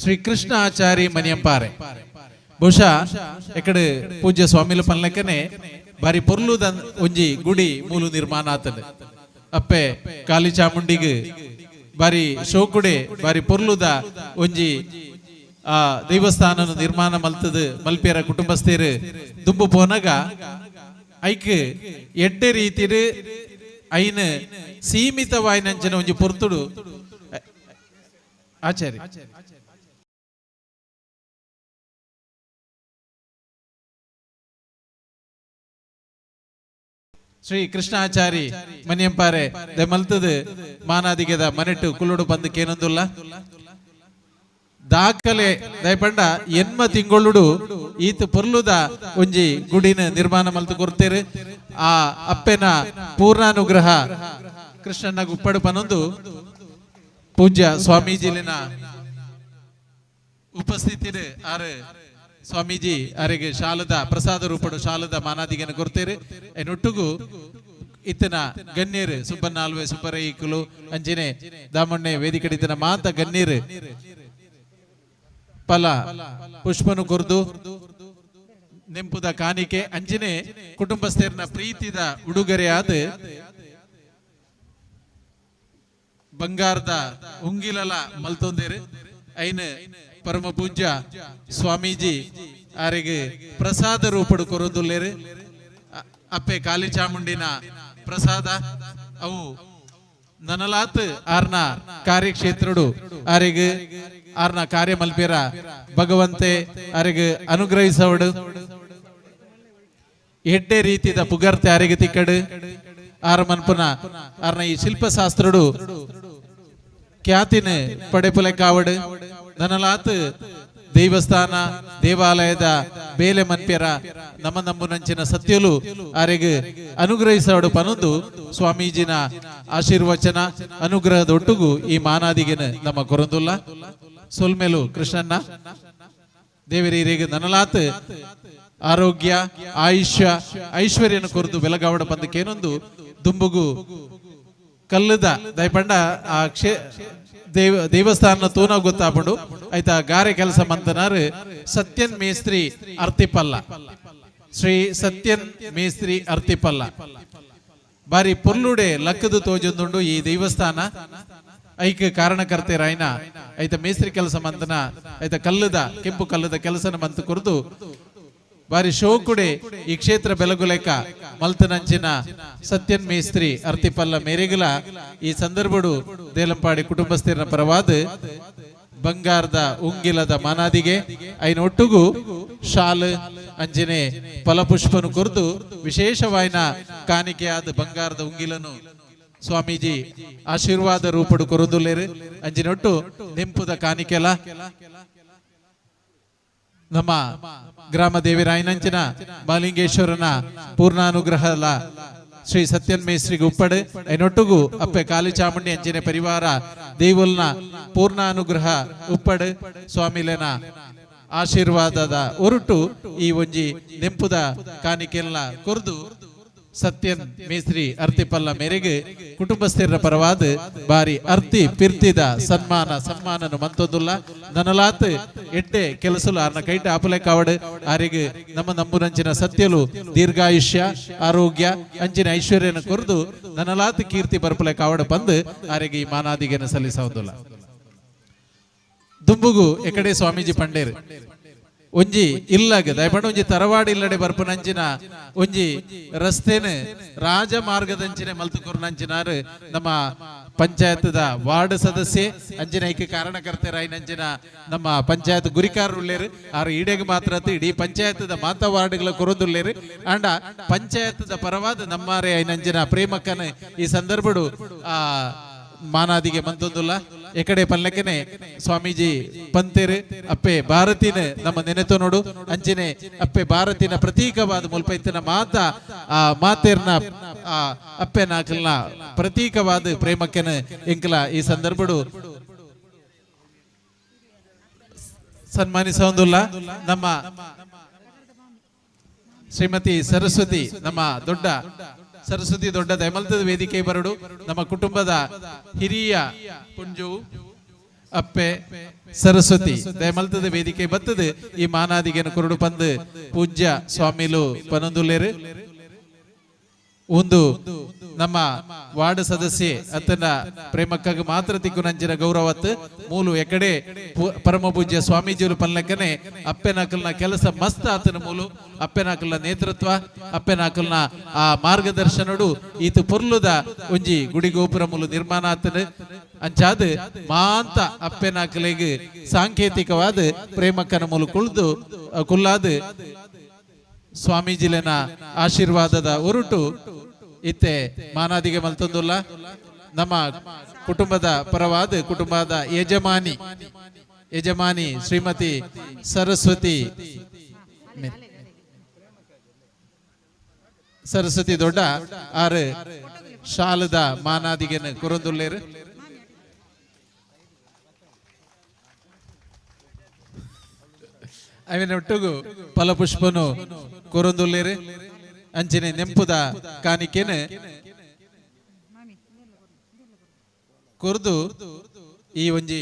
ಶ್ರೀ ಕೃಷ್ಣ ಆಚಾರಿ ಮನಿಯಂಪಾರೆ ಬಹುಶಃ ಎಕಡೆ ಪೂಜ್ಯ ಸ್ವಾಮಿಲ ಪನ್ಲೆಕ್ಕನೆ ಬಾರಿ ಪೊರ್ಲುದ ಒಂಜಿ ಗುಡಿ ಮೂಲು ನಿರ್ಮಾಣ ಆತದೆ. ಅಪ್ಪೆ ಕಾಲಿ ಚಾಮುಂಡಿಗೆ ಬಾರಿ ಶೋಕುಡೆ ಬಾರಿ ಪೊರ್ಲುದ ಒಂಜಿ ಆ ದೇವಸ್ಥಾನ ನಿರ್ಮಾಣ ಮಲ್ತದ ಮಲ್ಪೇರ ಕುಟುಂಬಸ್ಥರು ದುಂಬು ಪೋನಗ ಐಕ್ ಎಡ್ಡೆ ರೀತಿಡು ಐನ ಸೀಮಿತವಾಯಿನಂಚಿನ ಒಂಜಿ ಪೊರ್ತುಡು ಆಚಾರಿ ಶ್ರೀ ಕೃಷ್ಣಾಚಾರಿ ಮನಿಯಂಪಾರೆ ಮಲ್ತದ ಮಾನಾದಿಗೆದ ಮನೆಟ್ಟು ಕುಲ್ಲುಡು ಬಂದು ಕೇನೊಂದುಲ್ಲ ದಾಖಲೆ ದಯಪಂಡ ಎನ್ಮ ತಿಂಗೊಳ್ಳುಡು ಈತ ಪೊರ್ಲುದ ಒಂಜಿ ಗುಡಿನ ನಿರ್ಮಾಣ ಮಲ್ತು ಕೊರ್ತೇರು. ಆ ಅಪ್ಪೆನ ಪೂರ್ಣಾನುಗ್ರಹ ಕೃಷ್ಣನ ಗುಪ್ಪಡು ಪನೊಂದು ಪೂಜ್ಯ ಸ್ವಾಮೀಜಿಲಿನ ಉಪಸ್ಥಿತಿ ಆರು ಸ್ವಾಮೀಜಿ ಅರೆಗೆ ಶಾಲದ ಪ್ರಸಾದ ರೂಪಡು ಶಾಲದ ಮಾನಾದಿಗೆನ ಕೊರ್ತೇರು. ಎನ್ನೊಟ್ಟುಗು ಇತ್ತನ ಗಣ್ಯರು ಸುಬ್ಬನಾಲ್ವೆ ಸುಬ್ಬರೈಕುಲು ಅಂಜಿನೆ ದಾಮಣ್ಣೆ ವೇದಿಕಡಿತನ ಮಾತ ಗಣ್ಯರು ಫಲ ಪುಷ್ಪನು ಕೊರ್ದು ನೆಂಪುದ ಕಾಣಿಕೆ ಅಂಜಿನೆ ಕುಟುಂಬಸ್ಥರನ ಪ್ರೀತಿದ ಉಡುಗೊರೆಯಾದ ಬಂಗಾರದ ಉಂಗಿಲಲ ಮಲ್ತೊಂದೇರು. ಐನ ಪರಮ ಪೂಜ್ಯ ಸ್ವಾಮೀಜಿ ಆರಿಗೆ ಪ್ರಸಾದ ರೂಪಡು ಕೊರೊಂದುಲ್ಲೇರು. ಅಪ್ಪೆ ಕಾಲಿ ಚಾಮುಂಡಿನ ಪ್ರಸಾದ ಅವು ನನಲಾತ್ ಆರ್ನ ಕಾರ್ಯಕ್ಷೇತ್ರಡು ಆರಿಗೆ ಆರ್ನ ಕಾರ್ಯ ಮಲ್ಪೇರ ಭಗವಂತೆ ಆರಿಗೆ ಅನುಗ್ರಹಿಸವಡು. ಎಡ್ಡೆ ರೀತಿದ ಪುಗರ್ತೆ ಆರಿಗೆ ತಿಕ್ಕಡು. ಆರ ಮನ್ಪುನ ಆರ್ನ ಈ ಶಿಲ್ಪಶಾಸ್ತ್ರಡು ಖ್ಯಾತಿನ ಪಡೆಪುಲೆ ಕಾವಡು. ನನಲಾತ್ ದೇವಸ್ಥಾನ ದೇವಾಲಯದ ಬೇಲೆ ಮನ್ಪ್ಯರ ನಮ್ಮ ನಂಬುನಂಚಿನ ಸತ್ಯಲು ಆರಿಗೆ ಅನುಗ್ರಹಿಸವಡು ಪನೊಂದು ಸ್ವಾಮೀಜಿನ ಆಶೀರ್ವಚನ ಅನುಗ್ರಹದ ಒಟ್ಟುಗು ಈ ಮಾನಾದಿಗೆನ ನಮ್ಮ ಕೊರಂದುಲ್ಲ. ಸೊಲ್ಮೇಲು ಕೃಷ್ಣನ್ನ ದೇವರೀರಿಗೆ ನನಲಾತ್ ಆರೋಗ್ಯ ಆಯುಷ್ಯ ಐಶ್ವರ್ಯನ ಕೊರದು ಬೆಲಗಾವಡ ಬಂದಕ್ಕೇನೊಂದು ದುಂಬುಗು ಕಲ್ಲದ ದಯಪಂಡ ಆ ದೇವಸ್ಥಾನ ತೂನ ಗೊತ್ತಾಪಂಡು ಆಯ್ತಾ ಗಾರೆ ಕೆಲಸ ಮಂತನಾರು ಸತ್ಯನ್ ಮೇಸ್ತ್ರಿ ಅರ್ತಿಪಲ್ಲ ಶ್ರೀ ಸತ್ಯನ್ ಮೇಸ್ತ್ರಿ ಅರ್ತಿಪಲ್ಲ ಬಾರಿ ಪೊರ್ಲುಡೆ ಲಕ್ಕದು ತೋಜೊಂದುಂಡು ಈ ದೇವಸ್ಥಾನ. ಐಕ್ ಕಾರಣಕರ್ತೆರಾಯ್ನ ಐತ ಮೇಸ್ತ್ರಿ ಕೆಲಸ ಮಂತನ ಐತ ಕಲ್ಲದ ಕೆಂಪು ಕಲ್ಲದ ಕೆಲಸನ ಮಂತು ಕೊರದು ಬಾರಿ ಶೋಕುಡೆ ಈ ಕ್ಷೇತ್ರ ಬೆಲಗುಲೆಕ ಮಲ್ತನಂಚಿನ ಸತ್ಯನ್ ಮೇಸ್ತ್ರಿ ಅರ್ತಿಪಲ್ಲ ಮೇರೆಗುಲ ಈ ಸಂದರ್ಭಡು ದೇಲಂಪಾಡಿ ಕುಟುಂಬಸ್ಥರನ ಪರವಾದ ಬಂಗಾರದ ಉಂಗಿಲದ ಮಾನಾದಿಗೆ ಐನ ಒಟ್ಟುಗು ಶಾಲ್ ಅಂಜಿನೆ ಫಲಪುಷ್ಪನು ಕೊರದು ವಿಶೇಷವಾಯಿನ ಕಾಣಿಕೆಯಾದ ಬಂಗಾರದ ಉಂಗಿಲನು ಸ್ವಾಮೀಜಿ ಆಶೀರ್ವಾದ ರೂಪಡು ಕೊರದುಲ್ಲೇರು. ಅಂಜಿನೊಟ್ಟು ನೆಂಪುದ ಕಾಣಿಕೆಲ ನಮ್ಮ ಗ್ರಾಮ ದೇವಿ ರಾಯನಂಚಿನ ಬಾಲಿಂಗೇಶ್ವರನ ಪೂರ್ಣಾನುಗ್ರಹಲ ಶ್ರೀ ಸತ್ಯನ್ ಮೇಸ್ತ್ರಿಗೆ ಉಪ್ಪಡು ಐನೊಟ್ಟುಗು ಅಪ್ಪೆ ಕಾಲಿ ಚಾಮುಂಡಿ ಅಂಚಿನ ಪರಿವಾರ ದೇವುಲ್ನ ಪೂರ್ಣಾನುಗ್ರಹ ಉಪ್ಪಡು ಸ್ವಾಮಿಲೇನ ಆಶೀರ್ವಾದದ ಹೊರಟು ಈ ಒಂಜಿ ನೆಂಪುದ ಕಾಣಿಕೆಲ್ಲ ಕೊರ್ದು ಸತ್ಯನ್ ಮೇಸ್ತ್ರಿ ಅರ್ತಿಪಲ್ಲ ಮೇರೆಗೆ ಕುಟುಂಬಸ್ಥರ ಪರವಾದ ಬಾರಿ ಅರ್ತಿ ಪಿರ್ತಿದ ಸನ್ಮಾನ ಸಮ್ಮಾನನು ಮಂತೊಂದುಲ್ಲ. ನನಲಾತ್ ಎಡ್ಡೆ ಕೆಲಸಲು ಆರ್ನ ಕೈಟ ಆಪಲೆ ಕಾವಡು ಆರಿಗೆ ನಮ್ಮ ನಂಬುನಂಚಿನ ಸತ್ಯಲು ದೀರ್ಘಾಯುಷ್ಯ ಆರೋಗ್ಯ ಅಂಚಿನ ಐಶ್ವರ್ಯನ ಕೊರ್ದು ನನಲಾತ್ ಕೀರ್ತಿ ಬರ್ಪಲೆ ಕಾವಡು ಬಂದು ಆರಿಗೆ ಈ ಮಾನಾದಿಗೆನ ಸಲ್ಲಿಸೋದಿಲ್ಲ. ದುಂಬುಗು ಎಕಡೆ ಸ್ವಾಮೀಜಿ ಪಂಡೇರು ಒಂಜಿ ಇಲ್ಲಗ ದಯಪಂಡ ಒಂಜಿ ತರವಾಡಿ ಇಲ್ಲಡೆ ಬರ್ಪುನಂಚಿನ ಒಂಜಿ ರಸ್ತೆನ ರಾಜಮಾರ್ಗದಂಚಿನ ಮಲ್ತುಕೊರ್ನಂಚಿನಾರು ನಮ್ಮ ಪಂಚಾಯತ್ದ ವಾರ್ಡ್ ಸದಸ್ಯೆ ಅಂಚಿನ ಐಕ್ ಕಾರಣಕರ್ತರಾಯಿನಂಚಿನ ನಮ್ಮ ಪಂಚಾಯತ್ ಗುರಿಕಾರರುಳ್ಳೇರು ಆರು ಈಡೆಗೆ ಮಾತ್ರ ಇಡೀ ಪಂಚಾಯತ್ದ ಮಾತ ವಾರ್ಡ್ಗಳ ಕೊರೊಂದುಳ್ಳೇರು ಆಂಡ ಪಂಚಾಯತ್ದ ಪರವಾದ ನಮ್ಮಾರೆ ಐನಂಚಿನ ಪ್ರೇಮಕ್ಕನ ಈ ಸಂದರ್ಭಡು ಆ ಮಾನಾದಿಗೆ ಮಂತೊಂದುಲ್ಲ ಎಕಡೆ ಪಲ್ಲಕ್ಕನೆ ಸ್ವಾಮೀಜಿ ಪಂತೇರು ಅಪ್ಪೆ ಭಾರತಿನ ನಮ್ಮ ನೆನೆತು ನೋಡು ಅಂಚಿನೆ ಅಪ್ಪೆ ಭಾರತಿನ ಪ್ರತೀಕವಾದ ಮುಲ್ಪ ಇತ್ತಿನ ಮಾತ ಆ ಮಾತೇರ್ನ ಆ ಅಪ್ಪೆ ನಾಕಲ್ನ ಪ್ರತೀಕವಾದ ಪ್ರೇಮಕ್ಕನ ಎಂಕಲ ಈ ಸಂದರ್ಭಡು ಸನ್ಮಾನಿಸೊಂದುಲ್ಲ ನಮ್ಮ ಶ್ರೀಮತಿ ಸರಸ್ವತಿ ನಮ್ಮ ದೊಡ್ಡ ಸರಸ್ವತಿ ದೊಡ್ಡ ದಯಮಲ್ತದ ವೇದಿಕೆ ಬರಡು ನಮ್ಮ ಕುಟುಂಬದ ಹಿರಿಯ ಪುಂಜು ಅಪ್ಪೆ ಸರಸ್ವತಿ ದಯಮಲ್ತದ ವೇದಿಕೆ ಬತ್ತದು ಈ ಮಾನಾದಿಗೆನ ಕುರುಡು ಪಂದು ಪೂಜ್ಯ ಸ್ವಾಮಿಲು ಪನೊಂದುಲ್ಲೇರು ಒಂದು ನಮ್ಮ ವಾರ್ಡ್ ಸದಸ್ಯೆ ಅತ್ತನ ಪ್ರೇಮಕ್ಕಾಗ ಮಾತ್ರ ತಿಕ್ಕು ನಂಚಿನ ಗೌರವತ್ ಮೂಲು ಎಕಡೆ ಪರಮ ಪೂಜ್ಯ ಸ್ವಾಮೀಜಿಯವರು ಪಲ್ಲಕ್ಕನೆ ಅಪ್ಪೆನಾಕಲ್ನ ಕೆಲಸ ಮಸ್ತ್ ಆತನ ಮೂಲು ಅಪ್ಪೆನಾಕಲ್ನ ನೇತೃತ್ವ ಅಪ್ಪೆನಾಕಲ್ನ ಆ ಮಾರ್ಗದರ್ಶನಡು ಈತ ಪೊರ್ಲುದ ಒಂಜಿ ಗುಡಿ ಗೋಪುರ ಮೂಲು ನಿರ್ಮಾಣ ಆತನ ಅಂಚಾದ ಮಾಂತ ಅಪ್ಪೆನಾಕಲಿಗೆ ಸಾಂಕೇತಿಕವಾದ ಪ್ರೇಮಕ್ಕನ ಮೂಲು ಕುಳ್ದು ಕುಲ್ಲಾದ ಸ್ವಾಮೀಜಿಲೆನ ಆಶೀರ್ವಾದದ ಒರುಟು ಇತ್ತೆ ಮಾನಾದಿಗೆ ಮಲ್ತೊಂದುಲ್ಲ ನಮ್ಮ ಕುಟುಂಬದ ಪರವಾದ ಕುಟುಂಬದ ಯಜಮಾನಿ ಯಜಮಾನಿ ಶ್ರೀಮತಿ ಸರಸ್ವತಿ ಸರಸ್ವತಿ ದೊಡ್ಡ ಆರು ಶಾಲದ ಮಾನಾದಿಗೆನ ಕುರಂದುಲ್ಲೇರು ಅವಿನ ಒಟ್ಟುಗು ಫಲಪುಷ್ಪನು ಕೊರೊಂದುಲ್ಲೇರು ಅಂಚಿನೆ ನೆಂಪುದ ಕಾಣಿಕೆನ ಕೊರ್ದು ಈ ಒಂಜಿ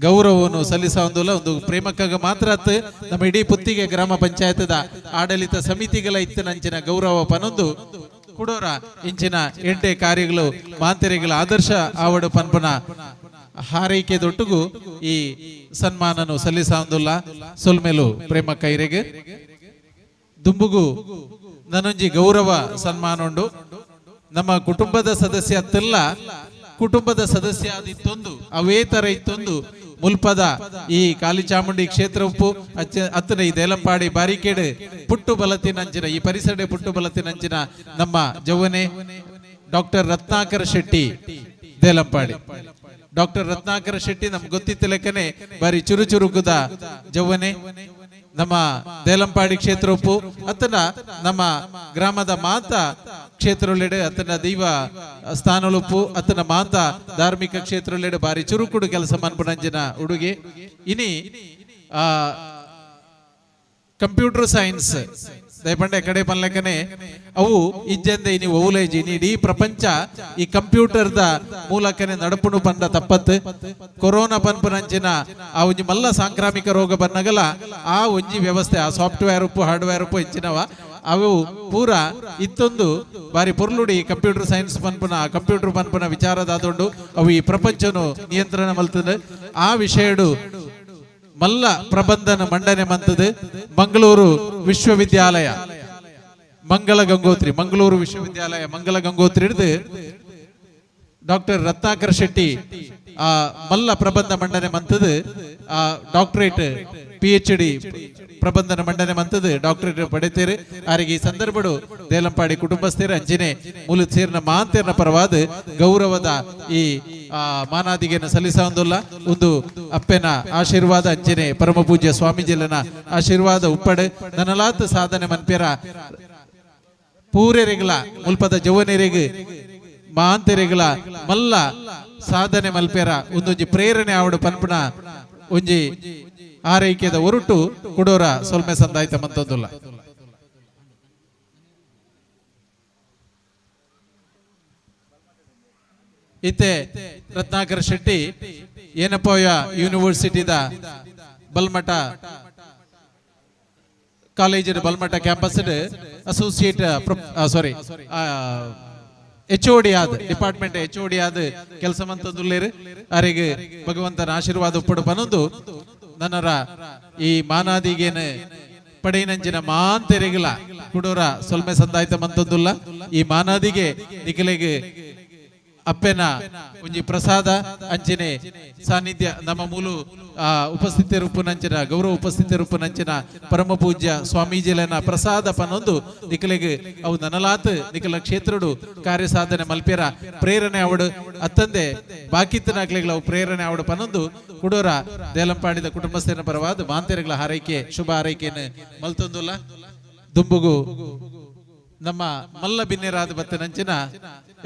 ಗೌರವವನ್ನು ಸಲ್ಲಿಸುವಂದುಲ್ಲ ಒಂದು ಪ್ರೇಮಕ್ಕಾಗ ಮಾತ್ರ ಅತ್ತು ನಮ್ಮ ಇಡೀ ಪುತ್ತಿಗೆ ಗ್ರಾಮ ಪಂಚಾಯತ್ದ ಆಡಳಿತ ಸಮಿತಿಗಳ ಇತ್ತಿನಂಚಿನ ಗೌರವ ಪನೊಂದು ಕುಡೋರ ಇಂಚಿನ ಎಡ್ಡೆ ಕಾರ್ಯಗಳು ಮಾಂತೆರೆಗಳ ಆದರ್ಶ ಆವಡು ಪನ್ಪುನ ಹಾರೈಕೆ ದೊಟ್ಟುಗು ಈ ಸನ್ಮಾನನು ಸಲ್ಲಿಸುವಂದುಲ್ಲ ಸೊಲ್ಮೆಲು ಪ್ರೇಮ ಕೈರೆಗೆ ದುಂಬುಗು ನನೊಂಜಿ ಗೌರವ ಸನ್ಮಾನ ಉಂಡು ನಮ್ಮ ಕುಟುಂಬದ ಸದಸ್ಯ ಅತ್ತಲ್ಲ ಕುಟುಂಬದ ಸದಸ್ಯ ಆದಿತ್ತೊಂದು ಅವೇ ತರ ಇತ್ತೊಂದು ಮುಲ್ಪದ ಈ ಕಾಲಿಚಾಮುಂಡಿ ಕ್ಷೇತ್ರ ಉಪ್ಪು ಅತ್ತನ ಈ ದೇಲಂಪಾಡಿ ಬಾರಿಕೇಡ್ ಪುಟ್ಟು ಬಲತಿನಂಚಿನ ಈ ಪರಿಸರ ಪುಟ್ಟು ಬಲತಿನಂಚಿನ ನಮ್ಮ ಜೌವನೆ ಡಾಕ್ಟರ್ ರತ್ನಾಕರ ಶೆಟ್ಟಿ ದೇಲಂಪಾಡಿ ಡಾಕ್ಟರ್ ರತ್ನಾಕರ ಶೆಟ್ಟಿ ನಮ್ಗೆ ಗೊತ್ತಿತ್ತ ಲೆಕ್ಕನೆ ಬಾರಿ ಚುರು ಚುರುಕುದ ಜೌವನೆ ನಮ್ಮ ದೇಲಂಪಾಡಿ ಕ್ಷೇತ್ರ ಉಪ್ಪು ಅತ್ತನ ನಮ್ಮ ಗ್ರಾಮದ ಮಾತಾ ಕ್ಷೇತ್ರೊಳೆಡೆ ಅತನ ದೈವ ಸ್ಥಾನಲುಪ್ಪು ಅತನ ಮಾತಾ ಧಾರ್ಮಿಕ ಕ್ಷೇತ್ರೊಳೆಡೆ ಬಾರಿ ಚುರುಕುಡು ಕೆಲಸ ಮನ್ಪುನಂಜಿನ ಉಡುಗೆ ಇನಿ ಕಂಪ್ಯೂಟರ್ ಸೈನ್ಸ್ ದಯಪಂಡೆ ಕಡೆ ಪನ್ಲೆಕ್ಕನೆ ಅವು ಇಜ್ಜಂದೆ ಇನಿ ಓಲೇಜ್ ಇನಿ ಇಡೀ ಪ್ರಪಂಚ ಈ ಕಂಪ್ಯೂಟರ್ದ ಮೂಲಕನೆ ನಡಪುಣು ಪಂಡ ತಪ್ಪತ್ತು ಕೊರೋನಾ ಪನ್ಪುನಂಚಿನ ಆ ಒಂಜಿ ಮಲ್ಲ ಸಾಂಕ್ರಾಮಿಕ ರೋಗ ಬನ್ನಗಲ ಆ ಒಂಜಿ ವ್ಯವಸ್ಥೆ ಆ ಸಾಫ್ಟ್ವೇರ್ ಉಪ್ಪು ಹಾರ್ಡ್ವೇರ್ ಉಪ್ಪು ಹೆಚ್ಚಿನವ ಅವು ಪೂರ ಇತ್ತೊಂದು ಬಾರಿ ಪೊರ್ಲುಡಿ ಕಂಪ್ಯೂಟರ್ ಸೈನ್ಸ್ ಪನ್ಪುನ ಕಂಪ್ಯೂಟರ್ ಪನ್ಪುನ ವಿಚಾರದಾದೊಂಡು ಅವು ಈ ಪ್ರಪಂಚನು ನಿಯಂತ್ರಣ ಮಲ್ತದೆ ಆ ವಿಷಯಡು ಮಲ್ಲ ಪ್ರಬಂಧನ ಮಂಡನೆ ಮಂತದೆ ಮಂಗಳೂರು ವಿಶ್ವವಿದ್ಯಾಲಯ ಮಂಗಳ ಗಂಗೋತ್ರಿ ಮಂಗಳೂರು ವಿಶ್ವವಿದ್ಯಾಲಯ ಮಂಗಳ ಗಂಗೋತ್ರಿ ಹಿಡಿದು ಡಾಕ್ಟರ್ ರತ್ನಾಕರ್ ಶೆಟ್ಟಿ ಆ ಮಲ್ಲ ಪ್ರಬಂಧ ಮಂಡನೆ ಮಂತದು ಆ ಡಾಕ್ಟರೇಟ್ PhD ಪ್ರಬಂಧನ ಮಂಡನೆ ಮಂತದು ಡಾಕ್ಟರೇಟ್ ಪಡೆತೇರು ಆರಿಗೆ ಈ ಸಂದರ್ಭಡು ದೇಲಂಪಾಡಿ ಕುಟುಂಬಸ್ಥರು ಅಂಚಿನೆ ಮೂಲ ಸೇರಿನ ಮಾಂತೇರ್ನ ಪರವಾದ ಗೌರವದ ಈ ಮಾನಾದಿಗೆಯನ್ನು ಸಲ್ಲಿಸುವಂದುಲ್ಲ ಒಂದು ಅಪ್ಪೆನ ಆಶೀರ್ವಾದ ಅಂಚಿನೆ ಪರಮ ಪೂಜ್ಯ ಸ್ವಾಮೀಜಿಲನ ಆಶೀರ್ವಾದ ಉಪ್ಪಡು ನನಲಾತ್ ಸಾಧನೆ ಮನ್ಪೇರ ಪೂರೆರೆಗಳ ಮುಲ್ಪದ ಜವನೆರೆಗ್ ಮಾಂತೆರೆಗಳ ಮಲ್ಲ ಸಾಧನೆ ಮಲ್ಪೇರ ಒಂದೊಂಜಿ ಪ್ರೇರಣೆ ಆವಡು ಪನ್ಪುನ ಒಂಜಿ ಆರೈಕೆದ ಒರುಟು ಕುಡೋರ ಸೊಲ್ಮೆ ಸಂದಾಯ್ತ ಮಂತೊಂದುಲ್ಲ. ಇತ್ತೆ Ratnakar Shetty ಏನಪ್ಪಯ್ಯ ಯೂನಿವರ್ಸಿಟಿದ Balmatta college Balmatta campus associate sorry H O D ಆದ ಡಿಪಾರ್ಟ್ಮೆಂಟ್ ಎಚ್ ಒ ಡಿ ಆದ ಕೆಲಸ ಮಂತಂದುಲ್ಲೇರು ಅರೆಗೆ ಭಗವಂತನ ಆಶೀರ್ವಾದ ಉಪ್ಪಡು ಪನೊಂದು ನನ್ನರ ಈ ಮಾನಾದಿಗೇನು ಪಡೆಯಿನಂಚಿನ ಮಾಂತೆರೆಗಿಲ ಕುಡೋರ ಸೊಲ್ಮೆ ಸಂದಾಯ್ತ ಮಂತಂದುಲ್ಲ. ಈ ಮಾನಾದಿಗೆ ನಿಖಲೆಗೆ ಅಪ್ಪೆನ ಒಂಜಿ ಪ್ರಸಾದ ಅಂಚನೆ ಸಾನ್ನಿಧ್ಯ ನಮ್ಮ ಮೂಲು ಉಪಸ್ಥಿತರುಪ್ಪುನಂಚಿನ ಗೌರವ ಉಪಸ್ಥಿತರುಪ್ಪುನಂಚಿನ ಪರಮ ಪೂಜ್ಯ ಸ್ವಾಮೀಜಿಲನ ಪ್ರಸಾದ ಪನೊಂದು ನಿಕಲೆಗ್ ಅವು ನನಲಾತ್ ನಿಕಲ ಕ್ಷೇತ್ರಡು ಕಾರ್ಯ ಸಾಧನೆ ಮಲ್ಪೆರ ಪ್ರೇರಣೆ ಅವಡು ಅತ್ತಂದೆ ಬಾಕಿತ್ತನಾಗ್ಲೆಗಳ ಅವು ಪ್ರೇರಣೆ ಅವಡು ಪನೊಂದು ಕುಡೋರ ದೇಲಂಪಾಡಿದ ಕುಟುಂಬಸ್ಥರ ಪರವಾದ ಮಾಂತೆರೆಗಳ ಹಾರೈಕೆ ಶುಭ ಹಾರೈಕೆಯನ್ನು ಮಲ್ತೊಂದುಲ್ಲ. ದುಂಬುಗು ನಮ್ಮ ಮಲ್ಲ ಬಿನ್ನೆರಾದ ಬತ್ತನಂಚಿನ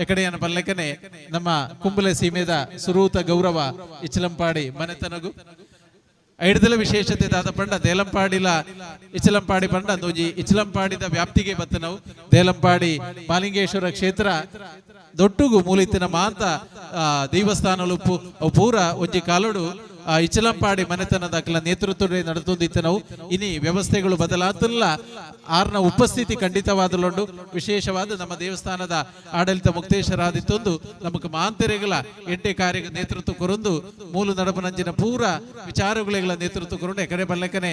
ಎಕಡೆಯನ ಪಲ್ಲಕನೆ ನಮ್ಮ ಕುಂಬಲೆ ಸೀಮೆದ ಸುರೂತ ಗೌರವ ಇಚಲಂಪಾಡಿ ಮನೆತನಗು ಐಡ್ದಲ ವಿಶೇಷತೆ ದಾದ ಪಂಡ ದೇಲಂಪಾಡಿಲ ಇಚಲಂಪಾಡಿ ಪಂಡ ಅಂದೊಂಜಿ ಇಚಲಂಪಾಡಿದ ವ್ಯಾಪ್ತಿಗೆ ಬತ್ತನವು ದೇಲಂಪಾಡಿ ಮಾಲಿಂಗೇಶ್ವರ ಕ್ಷೇತ್ರ ದೊಟ್ಟುಗು ಮೂಲಿತ್ತಿನ ಮಾಂತ ದೇವಸ್ಥಾನಲು ಅವು ಪೂರ ಒಂಜಿ ಕಾಲೋಡು ಇಚಲಂಪಾಡಿ ಮನೆತನದ ಅಕಲ ನೇತೃತ್ವದ ನಡೆತೊಂದಿತ್ತು ನಾವು. ಇನಿ ವ್ಯವಸ್ಥೆಗಳು ಬದಲಾತಲ್ಲ ಆರ್ನ ಉಪಸ್ಥಿತಿ ಖಂಡಿತವಾದಲೊಂಡು ವಿಶೇಷವಾದ ನಮ್ಮ ದೇವಸ್ಥಾನದ ಆಡಳಿತ ಮುಕ್ತೇಶ್ವರಾದಿತ್ತೊಂದು ನಮಕ್ ಮಾಂತೆರೆಗಳ ಎಂಟೆ ಕಾರ್ಯ ನೇತೃತ್ವ ಕೊರೊಂದು ಮೂಲು ನಡಪನಂಚಿನ ಪೂರ ವಿಚಾರಗಳ ನೇತೃತ್ವ ಕೊರೊಂಡು ಎಕಡೆ ಬಲ್ಲಕನೆ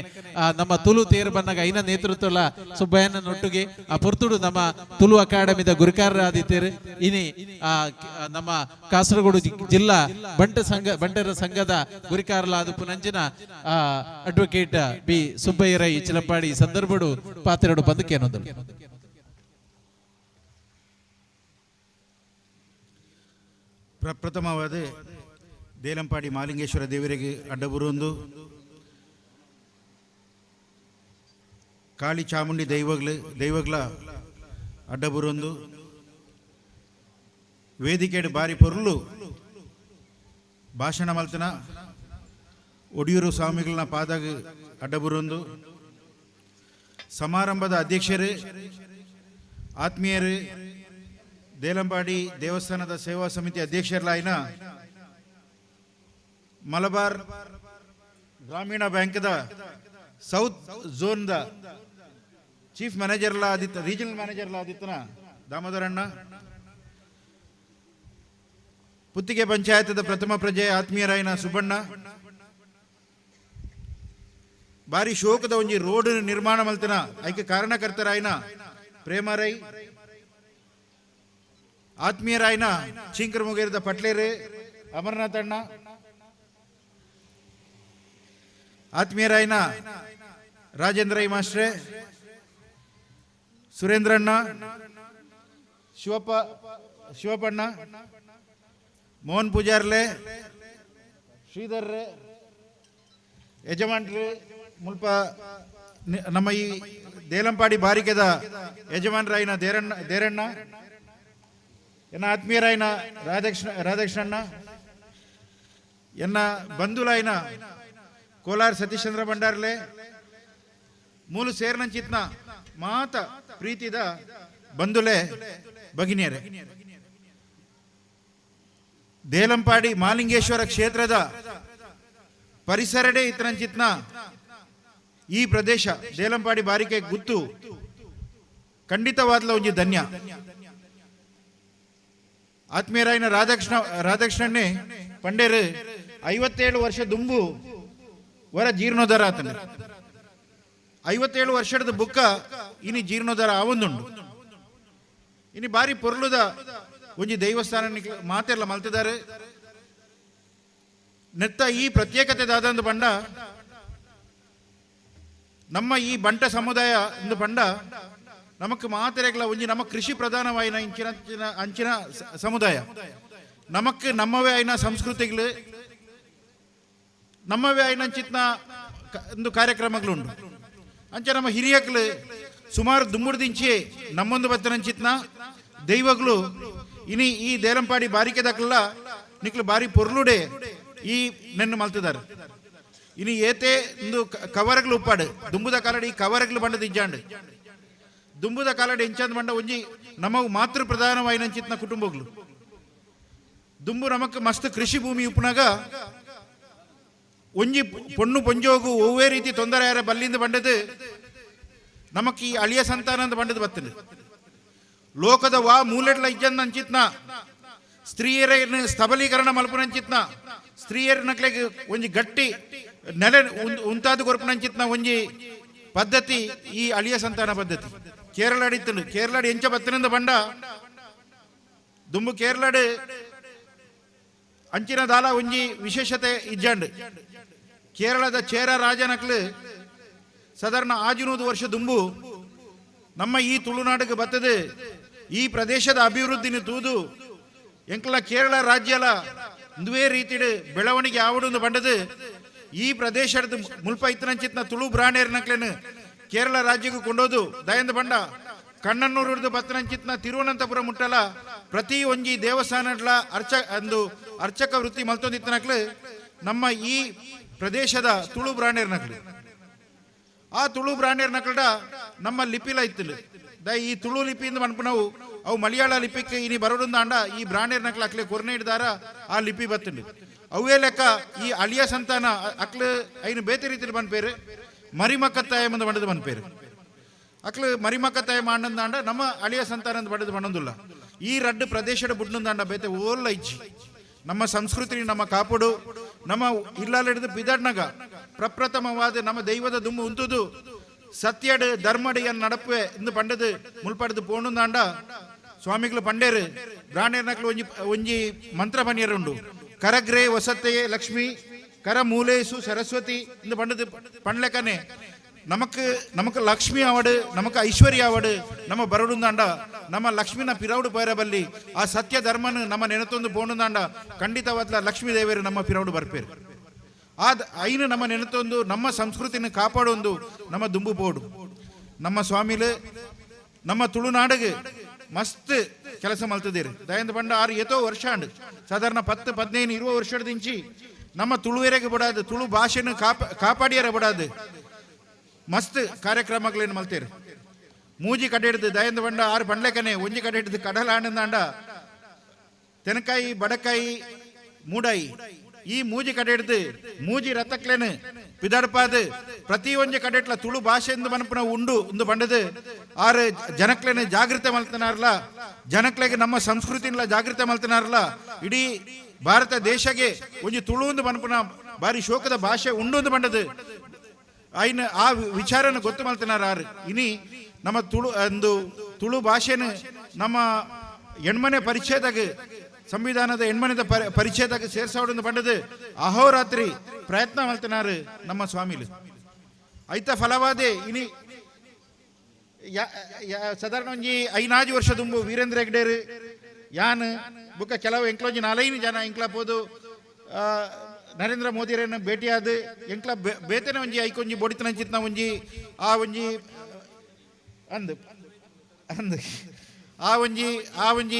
ನಮ್ಮ ತುಳು ತೇರು ಬನ್ನಗ ಐನ ನೇತೃತ್ವಲ ಸುಬ್ಬಯ್ಯನ ನೊಟ್ಟುಗೆ ಆ ಪೊರ್ತುಡು ನಮ್ಮ ತುಳು ಅಕಾಡೆಮಿದ ಗುರುಕಾರರಾದಿತ್ತೇರು. ಇನಿ ನಮ್ಮ ಕಾಸರಗೋಡು ಜಿಲ್ಲಾ ಬಂಟರ ಸಂಘದ ಗುರಿಕಾರಲಾದ ಪುನಂಜಿನ ಅಡ್ವೊಕೇಟ್ ಬಿ ಸುಬ್ಬಯ್ಯ ರೈ ಚಿಲಂಪಾಡಿ ಸಂದರ್ಭಡು ಪಾತ್ರೆಡು ಬಂದಕ್ಕೇನೊಂದು ಪ್ರಪ್ರಥಮವಾದ ದೇಲಂಪಾಡಿ ಮಾಲಿಂಗೇಶ್ವರ ದೇವರಿಗೆ ಅಡ್ಡಬುರೊಂದು ಕಾಳಿ ಚಾಮುಂಡಿ ದೈವಗಳ ಅಡ್ಡಬುರೊಂದು ವೇದಿಕೆಡು ಬಾರಿ ಪೊರ್ಲು ಭಾಷಣ ಮಲ್ತನ ಒಡಿಯೂರು ಸ್ವಾಮಿಗಳನ್ನ ಪಾದಾಗ ಅಡ್ಡಬುರೊಂದು ಸಮಾರಂಭದ ಅಧ್ಯಕ್ಷರು ಆತ್ಮೀಯರು ದೇಲಂಪಾಡಿ ದೇವಸ್ಥಾನದ ಸೇವಾ ಸಮಿತಿ ಅಧ್ಯಕ್ಷರಾಯಿನ ಮಲಬಾರ್ ಗ್ರಾಮೀಣ ಬ್ಯಾಂಕ್ದ ಸೌತ್ ಝೋನ್ದ ಚೀಫ್ ಮ್ಯಾನೇಜರ್ಲ ಆದಿತ್ತ ರೀಜನಲ್ ಮ್ಯಾನೇಜರ್ಲ ಆದಿತ್ತನ ದಾಮೋದರಣ್ಣ, ಪುತ್ತಿಗೆ ಪಂಚಾಯತದ ಪ್ರಥಮ ಪ್ರಜೆ ಆತ್ಮೀಯರಾಯಿನ ಸುಬ್ಬಣ್ಣ, ಬಾರಿ ಶೋಕದ ಒಂಜಿ ರೋಡ್ ನಿರ್ಮಾಣ ಮಲ್ತನ ಐಕೆ ಕಾರಣಕರ್ತರಾಯಿನ ಪ್ರೇಮರೈ, ಆತ್ಮೀಯರಾಯಿನ ಚೀಂಕರ ಮುಗೇರದ ಪಟ್ಲೇರು ಅಮರನಾಥಣ್ಣ, ಆತ್ಮೀಯರಾಯಿನ ರಾಜೇಂದ್ರೈ ಮಾಸ್ಟ್ರೆ, ಸುರೇಂದ್ರಣ್ಣ, ಶಿವಪ್ಪಣ್ಣ, ಮೋಹನ್ ಪೂಜಾರ್ಲೆ, ಶ್ರೀಧರ್ರೆ, ಯಜಮಾನ್ರು ಮುಲ್ಪ ನಮ್ಮ ಈ ದೇಲಂಪಾಡಿ ಬಾರಿಕೆದ ಯಜಮಾನರಾಯಿನ ದೇರಣ್ಣ, ಎನ್ನ ಆತ್ಮೀಯರಾಯಿನ ರಾಧಾಕೃಷ್ಣಣ್ಣ, ಎನ್ನ ಬಂಧುಲಾಯಿನ ಕೋಲಾರ ಸತೀಶ್ಚಂದ್ರ ಭಂಡಾರ್ಲೆ, ಮೂಲು ಸೇರ್ನಂಚಿತ್ನ ಮಾತ ಪ್ರೀತಿದ ಬಂಧುಲೆ ಭಗಿನಿಯರೇ, ದೇಲಂಪಾಡಿ ಮಾಲಿಂಗೇಶ್ವರ ಕ್ಷೇತ್ರದ ಪರಿಸರಡೇ ಇತರಂಚಿತ್ನ ಈ ಪ್ರದೇಶ ದೇಲಂಪಾಡಿ ಬಾರಿಕೆ ಗುತ್ತು ಖಂಡಿತವಾದ್ಲ ಒಂಜಿ ಧನ್ಯ. ಆತ್ಮೀಯರಾಯಿನ ರಾಧಾಕೃಷ್ಣಣ್ಣೆ ಪಂಡೇರು 57 ವರ್ಷ ದುಂಬು ವರ ಜೀರ್ಣೋದ್ಧಾರ ಆತನ 57 ವರ್ಷದ ಬುಕ್ಕ ಇನಿ ಜೀರ್ಣೋದ್ಧಾರ ಆವೊಂದುಂಡು. ಇನಿ ಬಾರಿ ಪೊರ್ಲುದ ಒಂಜಿ ದೇವಸ್ಥಾನ ಮಾತೆಲ್ಲ ಮಲ್ತಿದ್ದಾರೆ. ನೆತ್ತ ಈ ಪ್ರತ್ಯೇಕತೆ ದಾದಂದು ಬಂಡ ನಮ್ಮ ಈ ಬಂಟ ಸಮುದಾಯ ಒಂದು ಬಂಡ ನಮಕ್ ಮಾತೆರೆಗಳ ಒಂಜಿ ನಮ್ಮ ಕೃಷಿ ಪ್ರಧಾನವಾಯಿನ ಇಂಚಿನ ಅಂಚಿನ ಸಮುದಾಯ ನಮಕ್ ನಮ್ಮವೇ ಆಯ್ನ ಸಂಸ್ಕೃತಿಗಳು ನಮ್ಮವೇ ಆಯ್ನ ಅಂಚಿತ್ನ ಒಂದು ಕಾರ್ಯಕ್ರಮಗಳುಂಟು. ಅಂಚೆ ನಮ್ಮ ಹಿರಿಯಕ್ಲು ಸುಮಾರು ದುಮ್ಮುಡ್ದಿಂಚೆ ನಮ್ಮೊಂದು ಬತ್ತನಂಚಿತ್ನ ದೈವಗಳು ಇನಿ ಈ ದೇಲಂಪಾಡಿ ಬಾರಿಕೆ ದಕ್ಕಲ್ಲ ನಿಕ್ಲು ಬಾರಿ ಪೊರ್ಲುಡೆ ಈ ನೆನ್ನು ಮಲ್ತಿದ್ದಾರೆ. ಇನಿ ಏತೆ ಒಂದು ಕವರ್ಗಳು ಉಪ್ಪಾಡು ದುಂಬುದ ಕಾಲಡಿ ಈ ಕವರ್ಗಳು ಬಂಡದ ಇಂಚಾಂಡು ದುಂಬುದ ಕಾಲಡಿ ಇಂಚಾಂದ್ ಬಂಡ ಒಂಜಿ ನಮವು ಮಾತೃ ಪ್ರಧಾನವಾಯಿನಂಚಿತ್ನ ಕುಟುಂಬಗಳು ದುಂಬು ನಮಕ್ ಮಸ್ತ್ ಕೃಷಿ ಭೂಮಿ ಉಪ್ಪುನಾಗ ಒಂಜಿ ಪೊಣ್ಣು ಪೊಂಜೋಗು ಒವ್ವೇ ರೀತಿ ತೊಂದರೆ ಯಾರ ಬಲ್ಲಿಂದ ಬಂಡದು ನಮಕ್ ಈ ಅಳಿಯ ಸಂತಾನ ಅಂತ ಬಂಡದು ಬತ್ತದು. ಲೋಕದ ವಾ ಮೂಲೆಟ್ಲ ಇಜ್ಜಂದ ಅಂಚಿತ್ನ ಸ್ತ್ರೀಯರ ಸಬಲೀಕರಣ ಮಲ್ಪುನಂಚಿತ್ನ ಸ್ತ್ರೀಯರ ನಕ್ಲೆಗ್ ಒಂಜಿ ಗಟ್ಟಿ ನೆಲೆ ಉಂತಾದ ಕೊರ್ಪುನಂಚಿತ್ನ ಒಂಜಿ ಪದ್ಧತಿ ಈ ಅಳಿಯ ಸಂತಾನ ಪದ್ಧತಿ. ಕೇರಳಾಡಿ ಇತ್ತು ಕೇರಳಾಡಿ ಎಂಚ ಬತ್ತನಿಂದ ಬಂಡ ದುಂಬು ಕೇರಳಾಡು ಅಂಚಿನ ದಾಲ ಒಂಜಿ ವಿಶೇಷತೆ ಇಜ್ಜಂಡ್. ಕೇರಳದ ಚೇರ ರಾಜನಕ್ಲು ಸಾಧಾರಣ 600 ವರ್ಷ ದುಂಬು ನಮ್ಮ ಈ ತುಳುನಾಡಿಗೆ ಬರ್ತದೆ. ಈ ಪ್ರದೇಶದ ಅಭಿವೃದ್ಧಿನ ತೂದು ಎಂಕಲ ಕೇರಳ ರಾಜ್ಯಲ ಇಂದುವೇ ರೀತಿಡು ಬೆಳವಣಿಗೆ ಆವಡೊಂದು ಬಂಡದು ಈ ಪ್ರದೇಶದ ಮುಲ್ಪ ಇತ್ತನಂಚಿತ್ನ ತುಳು ಬ್ರಾಣೇರ್ನಕ್ಲೇನು ಕೇರಳ ರಾಜ್ಯಕ್ಕೆ ಕೊಂಡೋದು ದಯಂದ ಬಂಡ ಕಣ್ಣನ್ನೂರು ಬತ್ತನಂಚಿತ್ನ ತಿರುವನಂತಪುರ ಮುಟ್ಟಲ ಪ್ರತಿ ಒಂಜಿ ದೇವಸ್ಥಾನಡ್ಲ ಅರ್ಚಕ ವೃತ್ತಿ ಮಲ್ತೊಂದಿತ್ತನಕ್ಲು ನಮ್ಮ ಈ ಪ್ರದೇಶದ ತುಳು ಬ್ರಾಣೇರ್ನಕ್ಲು. ಆ ತುಳು ಬ್ರಾಣೇರ್ನಕ್ಲಡ ನಮ್ಮ ಲಿಪಿಲ ಇತ್ತಲು the ಈ ತುಳು ಲಿಪಿಯಿಂದ ಮನ್ಪುನವು ಅವು ಮಲಯಾಳ ಲಿಪಿಕ್ಕೆ ಇನಿ ಬರೋಡುಂದಾಂಡ ಈ ಬ್ರಾಣೇರ್ನಕ್ಲ ಅಕ್ಲೆ ಕೊರ್ನೆ ಹಿಡ್ದಾರ ಆ ಲಿಪಿ ಬತ್ತುಂಡು. ಅವೇ ಲೆಕ್ಕ ಈ ಅಳಿಯ ಸಂತಾನ ಅಕ್ಲು ಐನು ಬೇತೆ ರೀತಿಯಲ್ಲಿ ಬನ್ಪೇರು ಮರಿಮಕ್ಕತ್ತಾಯ ಮುಂದೆ ಬಂಡದು ಬನ್ಪೇರು ಅಕ್ಲು ಮರಿಮಕ್ಕತ್ತಾಯ ಮಾಡಂದಾಂಡ ನಮ್ಮ ಅಳಿಯ ಸಂತಾನ ಅಂತ ಬಡದು ಬಣ್ಣಂದುಲ್ಲ. ಈ ರಡ್ಡು ಪ್ರದೇಶದ ಬುಡ್ನಂದಾಂಡ ಬೇತೆ ಓಲ್ಲ ಇಜ್ಜಿ. ನಮ್ಮ ಸಂಸ್ಕೃತಿ ನಮ್ಮ ಕಾಪುಡು ನಮ್ಮ ಇಲ್ಲಾಲಿಡಿದು ಬಿದಡ್ನಗ ಪ್ರಪ್ರಥಮವಾದ ನಮ್ಮ ದೈವದ ದುಂಬು ಉಂತುದು ಸತ್ಯಡು ಧರ್ಮಡಿಯನ್ನು ನಡಪೆ ಇಂದು ಪಂಡದು ಮುಲ್ಪಡೆದು ಪೋಣುಂದಾಂಡ ಸ್ವಾಮಿಗಳು ಪಂಡೇರು ಬ್ರಾಣೇರ್ನಕ್ಲು ಒಂಜಿ ಒಂಜಿ ಮಂತ್ರ ಪನಿಯರುಂಡು. ಕರಗ್ರೇ ವಸತ್ತೆಯೇ ಲಕ್ಷ್ಮಿ ಕರ ಮೂಲೇಸು ಸರಸ್ವತಿ ಇಂದು ಪಂಡದು ಪಂಡ್ಲೆಕನೆ ನಮಕ್ ನಮಕ್ ಲಕ್ಷ್ಮಿ ಆವಡು ನಮಕ್ ಐಶ್ವರ್ಯ ಆವಡು ನಮ್ಮ ಬರಡುಂದಾಂಡ ನಮ್ಮ ಲಕ್ಷ್ಮಿನ ಪಿರೌಡು ಪೈರಬಲ್ಲಿ ಆ ಸತ್ಯ ಧರ್ಮನ ನಮ್ಮ ನೆನತೊಂದು ಪೋಣುಂದಾಂಡ ಖಂಡಿತವಾದ ಲಕ್ಷ್ಮೀ ದೇವರು ನಮ್ಮ ಪಿರೌಡು ಬರ್ಪೇರು. ಆದ ಐನು ನಮ್ಮ ನೆನತೊಂದು ನಮ್ಮ ಸಂಸ್ಕೃತಿನ ಕಾಪಾಡೊಂದು ನಮ್ಮ ದುಂಬು ಪೋಡು. ನಮ್ಮ ಸ್ವಾಮಿಲು ನಮ್ಮ ತುಳುನಾಡಿಗೆ ಮಸ್ತ್ ಕೆಲಸ ಮಲ್ತದಿರು. ದಯಂದ ಬಂಡ 6 ಏತೋ ವರ್ಷ ಅಂಡು ಸಾಧಾರಣ 10 15 20 ವರ್ಷದಿಂಚಿ ನಮ್ಮ ತುಳುವೆರೆಗೆ ಬಿಡಾದು ತುಳು ಭಾಷೆನ ಕಾಪಾಡಿಯರ ಬಿಡಾದು ಮಸ್ತ್ ಕಾರ್ಯಕ್ರಮಗಳೇನು ಮಲ್ತೇರು. ಮೂಜಿ ಕಡೆ ಹಿಡಿದು ದಯಂದ ಬಂಡ 6 ಬಂಡ್ಲೆಕನೆ ಒಂಜಿ ಕಡೆ ಹಿಡಿದು ಕಡಲ ಆನಂದಾಂಡ ತೆನಕಾಯಿ ಬಡಕಾಯಿ ಮೂಡಾಯಿ ಈ ಮೂಜಿ ಕಡೆ ಹಿಡಿದು ಮೂಜಿ ರಥಕ್ಲೇನು ಪಿದಡ್ಪಾದು ಪ್ರತಿ ಒಂಜಿ ಕಡೆಟ್ಲ ತುಳು ಭಾಷೆಯಿಂದ ಮನಪುನ ಉಂಡು ಒಂದು ಬಂಡದು ಆರು ಜನಕ್ಲೇನೆ ಜಾಗೃತೆ ಮಲ್ತನಾರಲ್ಲ ಜನಕ್ಲೆಗೆ ನಮ್ಮ ಸಂಸ್ಕೃತಿನ ಜಾಗೃತೆ ಮಲ್ತನಾರಲ್ಲ. ಇಡೀ ಭಾರತ ದೇಶಕ್ಕೆ ಒಂಜಿ ತುಳು ಒಂದು ಮನಪುನ ಭಾರಿ ಶೋಕದ ಭಾಷೆ ಉಂಡು ಒಂದು ಬಂಡದು ಐನ ಆ ವಿಚಾರನ ಗೊತ್ತು ಮಲ್ತನಾರ ಆರು. ಇನಿ ನಮ್ಮ ತುಳು ಒಂದು ತುಳು ಭಾಷೆನ ನಮ್ಮ ಎಣ್ಮನೆ ಪರಿಚ್ಛೇದಾಗ ಸಂವಿಧಾನದ ಎಣ್ಮನೆದ ಪರಿಚ್ಛೇದಾಗ ಸೇರ್ಸಾವಡೊಂದು ಬಂಡದು ಅಹೋರಾತ್ರಿ ಪ್ರಯತ್ನ ಮಲ್ತನಾರು ನಮ್ಮ ಸ್ವಾಮಿಲು. ಐತ ಫಲವಾದೆ ಇನಿ ಸಾಧಾರಣ ಒಂಜಿ 5 ವರ್ಷ ದುಂಬು ವೀರೇಂದ್ರ ಹೆಗ್ಡೇರು ಯಾನ್ ಬುಕ್ಕ ಕೆಲವು ಎಂಕ್ಲೊಂಜಿ 4-5 ಜನ ಎಂಕ್ಲ ಪೋದು ನರೇಂದ್ರ ಮೋದಿಯರನ್ನು ಭೇಟಿಯಾದ ಎಂಕ್ಲ ಬೇತನೆ ಒಂಜಿ ಐಕೊಂಜಿ ಬೊಡಿತನಂಚಿತ್ನ ಒಂಜಿ ಆ ಒಂಜಿ ಅಂದು ಅಂದು ಆ ಒಂಜಿ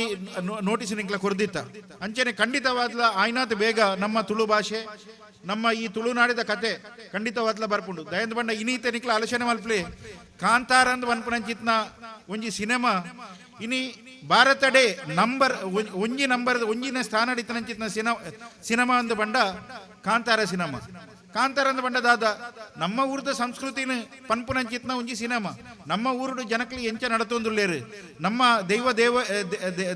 ನೋಟಿಸ್ ಎಂಕ್ಲ ಕೊರ್ದಿತ್ತ. ಅಂಚನೆ ಖಂಡಿತವಾದ್ಲ ಆಯ್ನಾತ್ ಬೇಗ ನಮ್ಮ ತುಳು ಭಾಷೆ ನಮ್ಮ ಈ ತುಳುನಾಡಿದ ಕತೆ ಖಂಡಿತವಾದ್ಲ ಬರ್ಪುಂಡು. ದಯಂದ ಬಂಡ ಇನೀತೆ ನಿಕ್ಲ ಆಲೋಚನೆ ಮಲ್ಪ್ಲೆ ಕಾಂತಾರ ಅಂದ್ ವನ್ಪುನಂಚಿತ್ನ ಒಂಜಿ ಸಿನಿಮಾ ಇನಿ ಭಾರತಡೆ ನಂಬರ್ ಒಂಜಿ ನಂಬರ್ ಒಂಜಿನ ಸ್ಥಾನ ಇತ್ತನಂಚಿತ್ನ ಸಿನಿಮಾ ಅಂದು ಬಂಡ ಕಾಂತಾರ ಸಿನಿಮಾ. ಕಾಂತಾರ ಅಂದ ಬಂಡ ದಾದ ನಮ್ಮ ಊರದ ಸಂಸ್ಕೃತಿನ ಪನ್ಪುನಂಚಿತ್ನ ಒಂಜಿ ಸಿನಿಮಾ. ನಮ್ಮ ಊರುಡು ಜನಕ್ಲಿ ಎಂಚ ನಡತೊಂದುಲ್ಲೇರು ನಮ್ಮ ದೈವ ದೇವ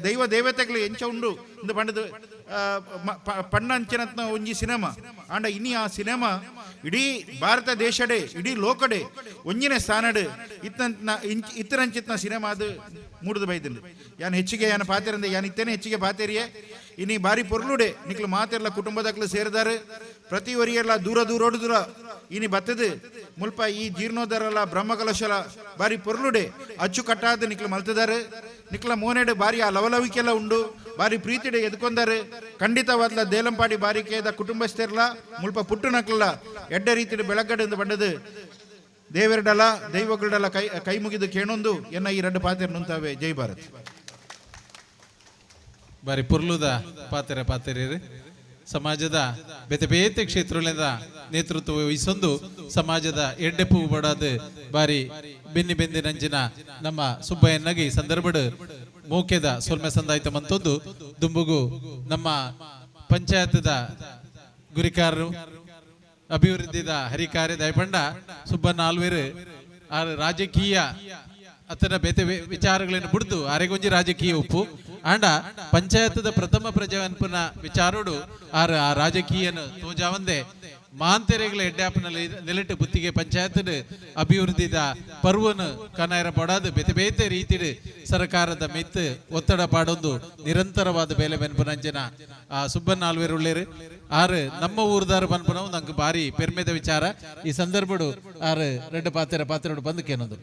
ದೈವ ದೇವತೆಗಳು ಎಂಚ ಉಂಡು ಇಂದು ಬಂಡದ ಪಣ್ಣಂಚಿನತ್ನ ಒಂಜಿ ಸಿನಿಮಾ. ಆಂಡ ಇನಿ ಆ ಸಿನಿಮಾ ಇಡೀ ಭಾರತ ದೇಶಡೆ ಇಡೀ ಲೋಕಡೆ ಒಂಜಿನ ಸ್ಥಾನಡು ಇತ್ತರಂಚಿತ್ನ ಸಿನಿಮಾ ಅದು ಮೂಡುದು ಬೈದಿಲ್ಲ. ಯಾನ್ ಹೆಚ್ಚಿಗೆ ಯಾನ್ ಪಾತೆರಂದೆ ಯಾನ್ ಇತ್ತೇನೆ ಹೆಚ್ಚಿಗೆ ಪಾತೆರಿಯೇ ಇನಿ ಬಾರಿ ಪೊರ್ಲುಡೆ ನಿಕ್ಲು ಮಾತೆರ್ಲ ಕುಟುಂಬದಕ್ಲು ಸೇರಿದಾರೆ ಪ್ರತಿ ಒರಿಯೆಲ್ಲ ದೂರ ದೂರೋಡು ದೂರ ಇನಿ ಬತ್ತದು ಮುಲ್ಪ ಈ ಜೀರ್ಣೋದ್ಧಾರಲ ಬ್ರಹ್ಮಕಲಶಲ ಬಾರಿ ಪೊರ್ಲುಡೆ ಅಚ್ಚುಕಟ್ಟಾದ ನಿಕ್ಲು ಮಲ್ತದಾರೆ. ನಿಕ್ಲ ಮೋನೆಡು ಬಾರಿ ಆ ಲವಲವಿಕೆಲ್ಲ ಉಂಡು ಬಾರಿ ಪ್ರೀತಿಡೆ ಎದ್ಕೊಂಡಾರೆ. ಖಂಡಿತವಾದ್ಲ ದೇಲಂಪಾಡಿ ಬಾರಿಕೇದ ಕುಟುಂಬಸ್ಥೆರ್ಲ ಮುಲ್ಪ ಪುಟ್ಟು ನಕ್ಲ ಎಡ್ಡ ರೀತಿಡೆ ಬೆಳಗಡೆಂದು ಬಂಡದು ದೇವರಡಲ ದೈವಗಳಡಲ ಕೈ ಕೈ ಮುಗಿದು ಕೇಣೊಂದು ಎನ್ನ ಈ ಎರಡು ಪಾತೆರ್ ನುಂತಾವೆ. ಜೈ ಭಾರತ್. ಬಾರಿ ಪೊರ್ಲುದ ಪಾತೆರ ಪಾತೆರೇರು ಸಮಾಜದ ಬೇತೆ ಬೇತೆ ಕ್ಷೇತ್ರಗಳಿಂದ ನೇತೃತ್ವ ವಹಿಸೊಂದು ಸಮಾಜದ ಎಡ್ಡೆಪು ಬಡಾದ ಬಾರಿ ಬೆನ್ನಿ ಬೆಂದಿ ನಂಜಿನ ನಮ್ಮ ಸುಬ್ಬಯ್ಯನಾಗಿ ಈ ಸಂದರ್ಭಡ್ ಮೋಕೆದ ಸೊಲ್ಮೆ ಸಂದಾಯ್ತ ಮಂತೊಂದು ದುಂಬುಗು ನಮ್ಮ ಪಂಚಾಯತ್ದ ಗುರಿಕಾರರು ಅಭಿವೃದ್ಧಿದ ಹರಿಕಾರ್ಯ ದಯಪಂಡ ಸುಬ್ಬಣ್ಣ ಆಲ್ವೇರು ಆ ರಾಜಕೀಯ ಅತನ ಬೇತೆ ವಿಚಾರಗಳನ್ನು ಬಿಡ್ದು ಆರೆಗೊಂಜಿ ರಾಜಕೀಯ ಉಪ್ಪು ಆಂಡ ಪಂಚಾಯತ್ದ ಪ್ರಥಮ ಪ್ರಜೆ ಅನ್ಪುನ ವಿಚಾರೋಡು ಆರ್ ಆ ರಾಜಕೀಯನ ತೋಜಾವಂದೆ ಮಾಂತೆರೆಗಳ ಎಡ್ಡಾಪನ ನೆಲೆಟ್ಟು ಬುತ್ತಿಗೆ ಪಂಚಾಯತ್ ಅಭಿವೃದ್ಧಿದ ಪರ್ವನು ಕನಾಯರ ಪಡಾದು ಬೇತೆ ಬೇತೆ ರೀತಿಡ್ ಸರ್ಕಾರದ ಮಿತ್ ಒತ್ತಡ ಪಾಡೊಂದು ನಿರಂತರವಾದ ಬೇಲೆ ಬೆನ್ಪುನಂಚಿನ ಆ ಸುಬ್ಬಣ್ಣ ಆಲ್ವೇರು ಉಳ್ಳೇರು ಆರು ನಮ್ಮ ಊರ್ದಾರು ಪನ್ಪುನವು ನಂಗೆ ಭಾರಿ ಪೆರ್ಮೆದ ವಿಚಾರ. ಈ ಸಂದರ್ಭಡು ಆರು ರೆಡ್ಡು ಪಾತ್ರೆ ಪಾತ್ರೆಡು ಬಂದಕ್ಕೇನೊಂದು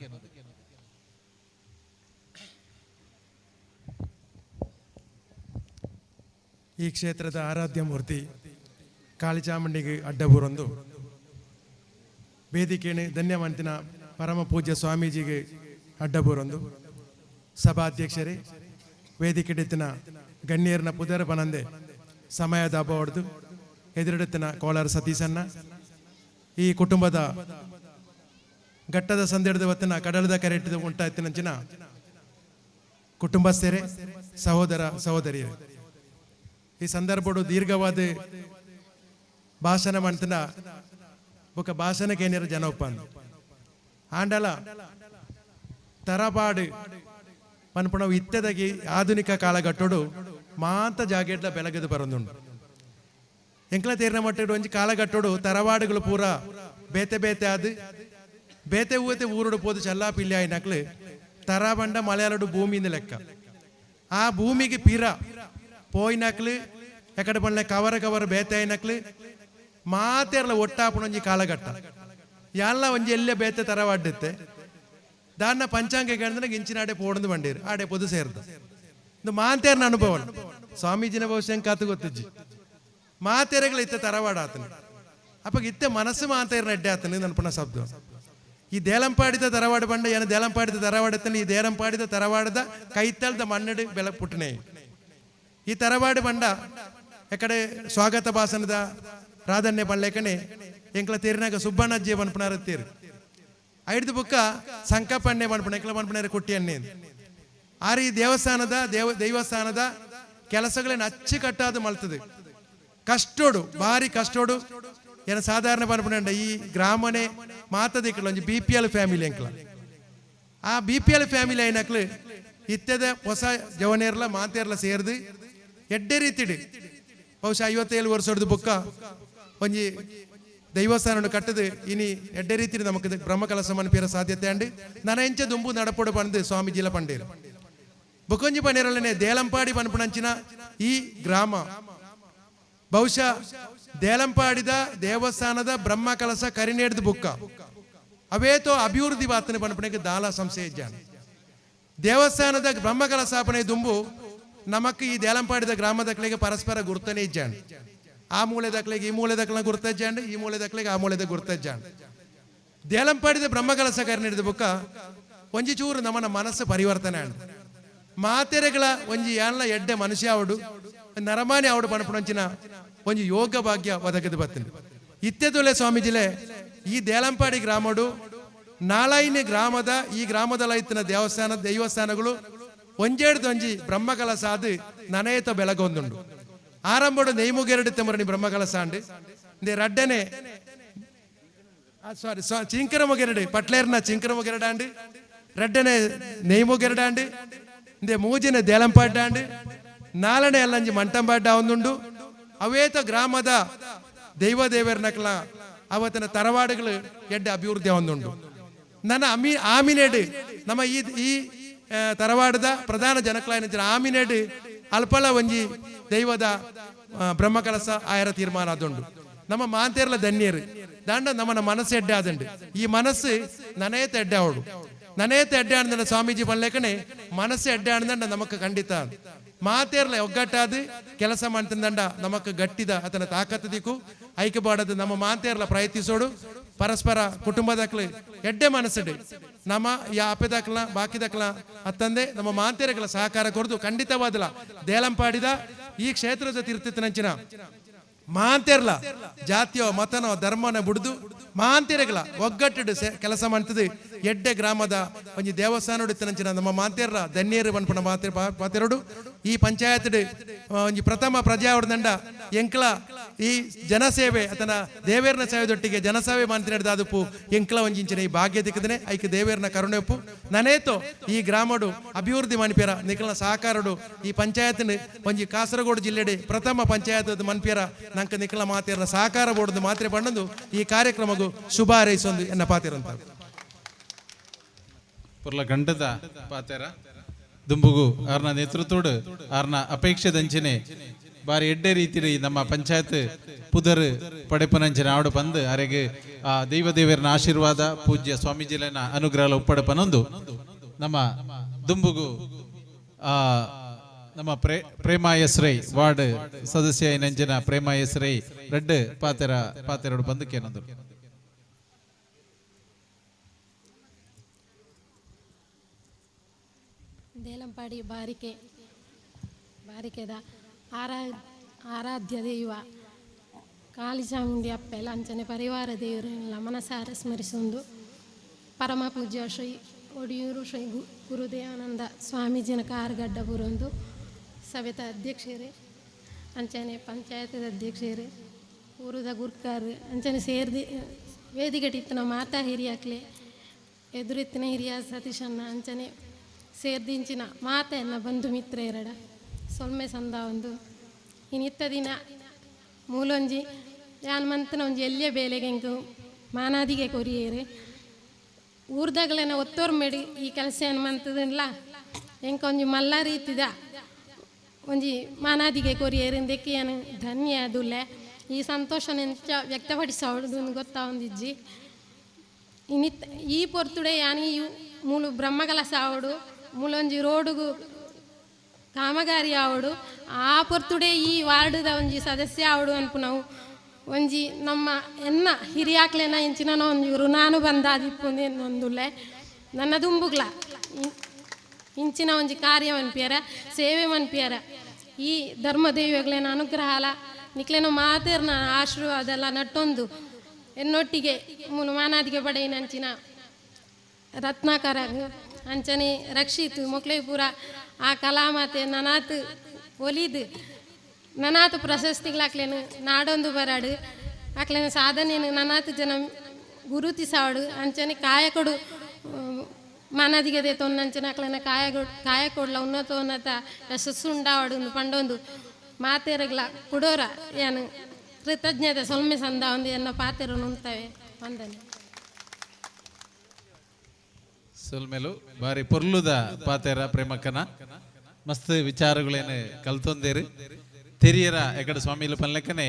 ಈ ಕ್ಷೇತ್ರದ ಆರಾಧ್ಯ ಮೂರ್ತಿ ಕಾಳಿಚಾಮುಂಡಿಗೆ ಅಡ್ಡಬೂರೊಂದು ವೇದಿಕೆಯನ್ನು ಧನ್ಯವಂತಿನ ಪರಮ ಪೂಜ್ಯ ಸ್ವಾಮೀಜಿಗೆ ಅಡ್ಡಬೂರೊಂದು ಸಭಾಧ್ಯಕ್ಷರೇ ವೇದಿಕೆಡಿತ್ತಿನ ಗಣ್ಯರ್ನ ಪುದರ ಬನಂದೆ ಸಮಯದ ಅಬ್ಬ ಎದುರಿಡುತ್ತಿನ ಕೋಲಾರ ಸತೀಸನ್ನ ಈ ಕುಟುಂಬದ ಘಟ್ಟದ ಸಂದೆಡ್ದ ಹೊತ್ತಿನ ಕಡಲದ ಕರೆಟ್ಟಿದ ಉಂಟಾಯ್ತಿನಂಚಿನ ಕುಟುಂಬಸ್ಥರೇ ಸಹೋದರ ಸಹೋದರಿಯರೇ, ಈ ಸಂದರ್ಭಡು ದೀರ್ಘವಾದ ಭಾಷಣ ಮಾಡ್ತಿನ ಬೊಕ ಭಾಷಣಕ್ಕೆ ಏನಿರ ಜನ ಒಪ್ಪಂದು ಆಂಡಲ ತರಬಾಡು ಪನ್ಪುಣವು ಇತ್ತದಾಗಿ ಆಧುನಿಕ ಕಾಲಘಟ್ಟೋಡು ಮಾಂತ ಜಾಗೆಡ್ಲ ಬೆಳಗದು ಬರೊಂದುಂಡು. ಎಂಕ್ಲ ತೇರಿನ ಮಟ್ಟಡು ಒಂಜಿ ಕಾಲಘಟ್ಟೋಡು ತರವಾಡುಗಳು ಪೂರ ಬೇತೆ ಬೇತೆ ಆದು ಬೇತೆ ಊತೆ ಊರುಡು ಪೋದು ಚಲ್ಲಾ ಪಿಲ್ಲಿ ಆಯ್ನಕ್ಲು ತರಬಂಡ ಮಲಯಾಳಡು ಭೂಮಿಯಿಂದ ಲೆಕ್ಕ ಆ ಭೂಮಿಗೆ ಪಿರ ಪೋಯ್ನಕ್ಲು ಎಕಡೆ ಪಂಡ್ಲೆ ಕವರ ಕವರ ಬೇತೆ ಆಯ್ನಕ್ಲು ಮಾತೆರ್ಲ ಒಟ್ಟಾಪುಣೊಂಜಿ ಕಾಲಘಟ್ಟ ಎಲ್ಲ ಒಂಜಿ ಎಲ್ಲೇ ಬೇತೆ ತರವಾಡುತ್ತೆ ದಾನ್ನ ಪಂಚಾಂಗ ಕೇಳಿದ್ರೆ ಇಂಚಿನಾಡೆ ಪೋಡಂದು ಬಂಡೀರು ಆಡೆ ಪೊದು ಸೇರ್ದ ಇದು ಮಾಂತೇರ್ನ ಅನುಭವ. ಸ್ವಾಮೀಜಿನ ಬಹುಶಃ ಕಾತು ಗೊತ್ತಿಜ್ಜಿ ಮಾತೆರೆಗಳು ಇತ್ತೆ ತರವಾಡ ಆತನ ಅಪ್ಪ ಇತ್ತೆ ಮನಸ್ಸು ಮಾತೇರ್ನ ಎಡ್ಡೆ ಆತನ ನನ್ಪುಣ ಶಬ್ದ. ಈ ದೇಲಂಪಾಡಿದ ತರವಾಡ ಬಂಡ ಏನು ದೇಲಂಪಾಡಿದ ತರವಾಡತ್ತನ ಈ ದೇಲಂಪಾಡಿದ ತರವಾಡದ ಕೈತಳ್ದ ಮಣ್ಣಡು ಬೆಲ ಪುಟ್ಟನೆ ಈ ತರವಾಡು ಬಂಡ ಎಕಡೆ ಸ್ವಾಗತ ಭಾಷಣದ ಪ್ರಾಧಾನ್ಯ ಪಳ್ಳೆಕಣೆ ಎಂಕ್ಲ ತೇರಿನಾಗ ಸುಬ್ಬಣ್ಣಜ್ಜಿ ಪನ್ಪುನಾರ ತೇರು ಐದು ಬುಕ್ಕ ಸಂಕಪ್ಪಣ್ಣೆ ಪನ್ಪುಣ ಎಂಕ್ಲ ಪನ್ಪುನಾರ ಕುಟ್ಟಿ ಅಣ್ಣೆ ಆರು ಈ ದೇವಸ್ಥಾನದ ದೈವಸ್ಥಾನದ ಕೆಲಸಗಳನ್ನ ಅಚ್ಚುಕಟ್ಟಾದ ಮಲ್ತದೆ ಕಷ್ಟೋಡು ಭಾರಿ ಕಷ್ಟೋಡು ಏನ ಸಾಧಾರಣ ಪನ್ಪುಣ ಈ ಗ್ರಾಮನೇ ಮಾತದಿಕ್ಕಲ ಒಂಜಿ ಬಿ ಪಿ ಎಲ್ ಫ್ಯಾಮಿಲಿ ಎಂಕ್ಲ ಆ ಬಿ ಪಿ ಎಲ್ ಫ್ಯಾಮಿಲಿ ಐನಕ್ಲು ಇತ್ತದ ಹೊಸ ಜವನೇರ್ಲ ಮಾತೇರ್ಲ ಸೇರ್ದು ಎಡ್ಡೆ ರೀತಿಡು ಬಹುಶಃ 57 ವರ್ಷದ ಬುಕ್ಕ ಒಂಜಿ ದೈವಸ್ಥಾನ ಕಟ್ಟದು ಇನಿ ಎಡ್ಡೆ ರೀತಿ ನಮಕ್ ಬ್ರಹ್ಮಕಲಶ ಮನ್ಪಿರ ಸಾಧ್ಯತೆ ಅಂಡ್ ನನ ಎಂಚ ದುಂಬು ನಡಪೊಡು ಪಂದು ಸ್ವಾಮೀಜಿಲ ಪಂಡೇರು ಬೊಕೊಂಜಿ ಪಂಡೇರಲ್ಲನೆ ದೇಲಂಪಾಡಿ ಪನ್ಪುನಂಚಿನ ಈ ಗ್ರಾಮ ಬಹುಶಃ ದೇಲಂಪಾಡಿದ ದೇವಸ್ಥಾನದ ಬ್ರಹ್ಮಕಲಶ ಕರಿನೇಡ್ದ ಬುಕ್ಕ ಅವೇತೋ ಅಭಿವೃದ್ಧಿ ಬಾತನೆ ಪನ್ಪುನಕ್ಕೆ ದಾಲ ಸಂಶಯ ಇಜ್ಜಾನ. ದೇವಸ್ಥಾನದ ಬ್ರಹ್ಮಕಲಶ ಸ್ಥಾಪನೆ ದುಂಬು ನಮಕ್ ಈ ದೇಲಂಪಾಡಿದ ಗ್ರಾಮದ ಪರಸ್ಪರ ಗುರ್ತನೆ ಇಜ್ಜಾಂಡ್ ಆ ಮೂಲೆ ದಕ್ಲೆಗೆ ಈ ಮೂಲೆ ದಕ್ಲ ಗುರ್ತಜ್ಜಾಂಡ್ ಈ ಮೂಲೆ ದಕ್ಲೆಗೆ ಆ ಮೂಲೆದ ಗುರ್ತಜ್ಜಾಂಡ್ ದೇಲಂಪಾಡಿದ ಬ್ರಹ್ಮಕಲಶ ಕರಿನೇಡ್ದ ಬುಕ್ಕ ಒಂಜಿ ಚೂರು ನಮ್ಮನ ಮನಸ್ಸು ಪರಿವರ್ತನೆ ಅಂಡ್ ಮಾತೆರೆಗಳ ಒಂಜಿ ಯಾನ್ಲ ಎಡ್ಡೆ ಮನುಷ್ಯ ಅವಡು ನರಮಾನಿ ಅವಡು ಪಣಪುಣಂಚಿನ ಒಂಜಿ ಯೋಗ ಭಾಗ್ಯ ಒದಗದು ಬತ್ತಿನ ಇತ್ತೆದೊಲೆ ಸ್ವಾಮೀಜಿಲೆ ಈ ದೇಲಂಪಾಡಿ ಗ್ರಾಮಡು ನಾಳೈನ ಗ್ರಾಮದ ಈ ಗ್ರಾಮದಲ್ಲ ಇತ್ತಿನ ದೇವಸ್ಥಾನ ದೈವಸ್ಥಾನಗಳು ಒಂಜೇಡ್ದು ಒಂಜಿ ಬ್ರಹ್ಮಕಲಶ ಅದು ನನಯತ ಬೆಳಗೊಂದುಂಡು. ಆರಂಭಡು ನೆಯ್ಮುಗೆರಡು ತೆಮರಣಿ ಬ್ರಹ್ಮಕಲಶ ಅಂಡು ಇಂದೇ ರಡ್ಡನೆ ಸಾರಿ ಚಿಂಕರಮೊಗೆರಡು ಪಟ್ಲೇರ್ನ ಚಿಂಕರಮೊಗೆರಡಾಂಡು ರಡ್ಡನೆ ನೆಯ್ಮುಗೆರಡಾಂಡು ಇಂದೇ ಮೂಜಿನ ದೇಲಂಪಾಡ್ಡಾಂಡು ನಾಲನೆ ಅಲ್ಲಂಜಿ ಮಂಟಂಪಾಡ್ಡ ಒಂದುಂಡು. ಅವೇತ ಗ್ರಾಮದ ದೈವ ದೇವರನಕ್ಲ ಅವತ್ತಿನ ತರವಾಡುಗಳು ಎಡ್ಡೆ ಅಭಿವೃದ್ಧಿ ಒಂದುಂಡು. ನನ್ನ ಆಮಿನೇಡು ನಮ್ಮ ಈ ಈ ತರವಾಡದ ಪ್ರಧಾನ ಜನಕ್ಲಾಯನ ಆಮಿನೇಡು ಅಲ್ಪಲ ಒಂಜಿ ದೈವದ ಬ್ರಹ್ಮಕಲಶ ಆಯರ ತೀರ್ಮಾನ ಅದುಂಡು. ನಮ್ಮ ಮಾಂತೇರ್ಲ ಧನ್ಯರು ದಾಂಡ ನಮ್ಮನ ಮನಸ್ಸು ಎಡ್ಡೆ ಆದಂಡು ಈ ಮನಸ್ಸು ನನೇತ ಎಡ್ಡೆ ಅವಳು ನನೇತ ಎಡ್ಡೆ ಆಡ್ದಂಡ ಸ್ವಾಮೀಜಿ ಪಲ್ಲೇಕನೆ ಮನಸ್ಸು ಎಡ್ಡೆ ಆಡ್ದಂಡ ನಮಕ್ ಖಂಡಿತ ಮಾತೇರ್ಲ ಒಗ್ಗಟ್ಟಾದ ಕೆಲಸ ಮಾಡ್ತಿಂದಂಡ ನಮಕ್ ಗಟ್ಟಿದ ಆತನ ತಾಕತ್ತು ದಿಕ್ಕು ಐಕ್ಯಬಾಡದು ನಮ್ಮ ಮಾತೇರ್ಲ ಪ್ರಯತ್ನಿಸೋಡು ಪರಸ್ಪರ ಕುಟುಂಬದಕ್ಲು ಎಡ್ಡೆ ಮನಸ್ಸಿಡು ನಮ್ಮ ಯಾ ಅಪ್ಪೆದಕ್ಲ ಬಾಕಿದಕ್ಲ ಅತ್ತಂದೆ ನಮ್ಮ ಮಾಂತೇರಗಳ ಸಹಕಾರ ಕೊರದು ಖಂಡಿತವಾದಲ ದೇಲಂಪಾಡಿದ ಈ ಕ್ಷೇತ್ರದ ತೀರ್ಥಿನಂಚಿನ ಮಾಂತೇರ್ಲ ಜಾತಿಯೋ ಮತನೋ ಧರ್ಮನ ಬುಡ್ದು ಮಾಂತೇರಗಳ ಒಗ್ಗಟ್ಟಿಡು ಕೆಲಸ ಮಾಡ್ತದೆ ಎಡ್ಡೆ ಗ್ರಾಮದ ಒಂಜಿ ದೇವಸ್ಥಾನಡು ಇತ್ತಿನಂಚಿನ ನಮ್ಮ ಮಾತೆರ್ರ ಧನ್ಯರು ಪನ್ಪುನ ಮಾತೆ ಪಾತೆರಡು ಈ ಪಂಚಾಯತ್ ಒಂಜಿ ಪ್ರಥಮ ಪ್ರಜೆ ದಂಡ ಎಂಕ್ಲ ಈ ಜನಸೇವೆ ಅತನ ದೇವೇರ್ನ ಸೇವೆದೊಟ್ಟಿಗೆ ಜನಸೇವೆ ಮಾಂತಿನ ದಾದುಪು ಎಂಕ್ಲ ಒಂಜಿಂಚಿನ ಈ ಭಾಗ್ಯ ದಿಕ್ಕದನೆ ಐಕ್ ದೇವೇರ್ನ ಕರುಣೆಪ್ಪು ನನೇತೋ ಈ ಗ್ರಾಮಡು ಅಭಿವೃದ್ಧಿ ಮನ್ಪೇರ ನಿಕಲ್ನ ಸಹಕಾರಡು ಈ ಪಂಚಾಯತ್ನ ಒಂಜಿ ಕಾಸರಗೋಡು ಜಿಲ್ಲೆಡೆ ಪ್ರಥಮ ಪಂಚಾಯತ್ ಮನ್ಪೇರ ನಂಕ ನಿಕಲ ಮಾತೇರ್ನ ಸಹಕಾರ ಬೋರ್ಡ್ ಮಾತ್ರೆ ಪಂಡಂದು ಈ ಕಾರ್ಯಕ್ರಮಗೂ ಶುಭ ಹಾರೈಸೊಂದು ಎನ್ನ ಪಾತಿರಂತ ಪುರ್ಲ ಗಂಡದ ಪಾತೆರ ದುಂಬುಗು ಆರ್ನ ನೇತೃತ್ವಡು ಆರ್ನ ಅಪೇಕ್ಷೆದಂಚನೆ ಬಾರಿ ಎಡ್ಡೆ ರೀತಿಯಲ್ಲಿ ನಮ್ಮ ಪಂಚಾಯತ್ ಪುದರ್ ಪಡೆಪನಂಚನೆ ಆಡು ಬಂದು ಅರೆಗೆ ಆ ದೈವ ದೇವರನ ಆಶೀರ್ವಾದ ಪೂಜ್ಯ ಸ್ವಾಮೀಜಿಲನ ಅನುಗ್ರಹ ಒಪ್ಪಡಪನೊಂದು ನಮ್ಮ ದುಂಬುಗು ಆ ನಮ್ಮ ಪ್ರೇಮ ಎಸ್ ರೈ ವಾರ್ಡ್ ಸದಸ್ಯ ನಂಜನ ಪ್ರೇಮ ಎಸ್ ರೈ ರೆಡ್ ಪಾತೆರ ಪಾತೆರಡು ಬಂದಕ್ಕೇನೊಂದು ದೇಲಂಪಾಡಿ ಬಾರಿಕೆ ಬಾರಿಕೆದ ಆರಾಧ್ಯ ದೈವ ಕಾಳಿಚಾಮುಂಡಿ ಅಪ್ಪೆಲ ಅಂಚನೆ ಪರಿವಾರ ದೇವರನ್ನೆಲ್ಲ ಮನಸಾರ ಸ್ಮರಿಸೊಂದು ಪರಮ ಪೂಜ್ಯ ಶ್ರೀ ಒಡಿಯೂರು ಶ್ರೀ ಗುರುದೇವಾನಂದ ಸ್ವಾಮೀಜಿನ ಕಾರುಗಡ್ಡ ಬುರೊಂದು ಸಭೆತ ಅಧ್ಯಕ್ಷರೇ ಅಂಚನೆ ಪಂಚಾಯತ್ದ ಅಧ್ಯಕ್ಷರೇ ಊರುದ ಗುರ್ಕಾರ್ ಅಂಚನೆ ಸೇರ್ದಿ ವೇದಿಕೆಟಿತ್ತಿನ ಮಾತಾ ಹಿರಿಯಾಕ್ಲೆ ಎದುರಿತ್ತಿನ ಹಿರಿಯ ಸತೀಶಣ್ಣ ಅಂಚನೆ ಸೇರ್ದಿಂಚಿನ ಮಾತೆಯನ್ನ ಬಂಧು ಮಿತ್ರ ಎರಡ ಸೊಲ್ಮೆ ಸಂದ ಒಂದು ಇನ್ನಿತ್ತ ದಿನ ಮೂಲೊಂಜಿ ಯಾನ್ ಮಂತನ ಒಂಜಿ ಎಲ್ಲಿಯ ಬೇಲೆಗೆ ಎಂಕು ಮಾನಾದಿಗೆ ಕೊರಿಯೇರೆ ಊರ್ದಾಗಲೇನ ಒತ್ತೋರ್ಮೆಡಿ ಈ ಕೆಲಸ ಏನು ಮಂತದಿಲ್ಲ ಎಂಕೊಂಜಿ ಮಲ್ಲ ರೀತಿದ ಒಂಜಿ ಮಾನಾದಿಗೆ ಕೊರಿಯೇರಿಂದಕ್ಕೆ ಏನು ಧನ್ಯ ಅದುಲ್ಲೆ ಈ ಸಂತೋಷನ ಎಂಚ ವ್ಯಕ್ತಪಡಿಸೋದು ಗೊತ್ತಾವಂದಿಜ್ಜಿ ಇನ್ನಿತ್ ಈ ಪೊರ್ತುಡೆ ಯಾನ್ ಈ ಮೂಲು ಬ್ರಹ್ಮಕಲಶ ಆವಡು ಮೂಲೊಂಜಿ ರೋಡುಗು ಕಾಮಗಾರಿ ಆವಡು ಆ ಪೊರ್ತುಡೆ ಈ ವಾರ್ಡ್ದ ಒಂಜಿ ಸದಸ್ಯ ಆವಡು ಅನ್ಪು ನಾವು ಒಂಜಿ ನಮ್ಮ ಎನ್ನ ಹಿರಿಯಾಕ್ಲೆನ ಎಂಚಿನ ಒಂಜಿ ಋಣಾನುಬಂಧ ಆದಿಪ್ಪುಂದು ನೊಂದುಲ್ಲೆ ನನ್ನ ದುಂಬುಗ್ಲ ಇಂಚಿನ ಒಂಜಿ ಕಾರ್ಯ ಮನ್ಪಿಯರ ಸೇವೆ ಮನ್ಪಿಯರ ಈ ಧರ್ಮದೇವಿಗಳೇನ ಅನುಗ್ರಹ ಅಲ ನಿಕ್ಲೇನೋ ಮಾತೇರ್ನ ಆಶೀರ್ವಾದ ನಟ್ಟೊಂದು ಎನ್ನೊಟ್ಟಿಗೆ ಮೂಲು ಮಾನಾದಿಗೆ ಪಡೆಯಿನಂಚಿನ ರತ್ನಾಕರ ಅಂಚನೆ ರಕ್ಷಿತ್ ಮೊಕ್ಲೇಪುರ ಆ ಕಲಾಮಾತೆ ನನಾತ್ ಒಲಿದು ನನಾತ್ ಪ್ರಶಸ್ತಿಗಳಾಕ್ಲೇನು ನಾಡೊಂದು ಬರಾಡು ಆಕ್ಲೇನು ಸಾಧನೆನು ನನಾತ್ ಜನ ಗುರುತಿಸಾಡು ಅಂಚನೆ ಕಾಯಕೊಡು ಮಾನಾದಿಗೆ ತೊನ್ನಂಚನೆ ಆಕ್ಲೇನ ಕಾಯಕೊಡ್ಲ ಉನ್ನತ ಉನ್ನತ ಯಶಸ್ಸು ಉಂಡಾವಡು ಪಂಡೊಂದು ಮಾತೇರಗ್ಲ ಕುಡೋರ ಏನು ಕೃತಜ್ಞತೆ ಸೊಲ್ಮೆ ಸಂದ ಒಂದು ಎನ್ನ ಪಾತೆರು ನುಂತವೆ ವಂದನೆ. ಸೊಲ್ಮೆಲು ಬಾರಿ ಪೊರ್ಲುದ ಪಾತೆರ ಪ್ರೇಮಕ್ಕನ ಮಸ್ತ್ ವಿಚಾರಗಳೇನು ಕಲ್ತೊಂದೇರು ತೆರಿಯರ ಎಕಡ ಸ್ವಾಮಿಲು ಪನ್ಲೆಕ್ಕನೆ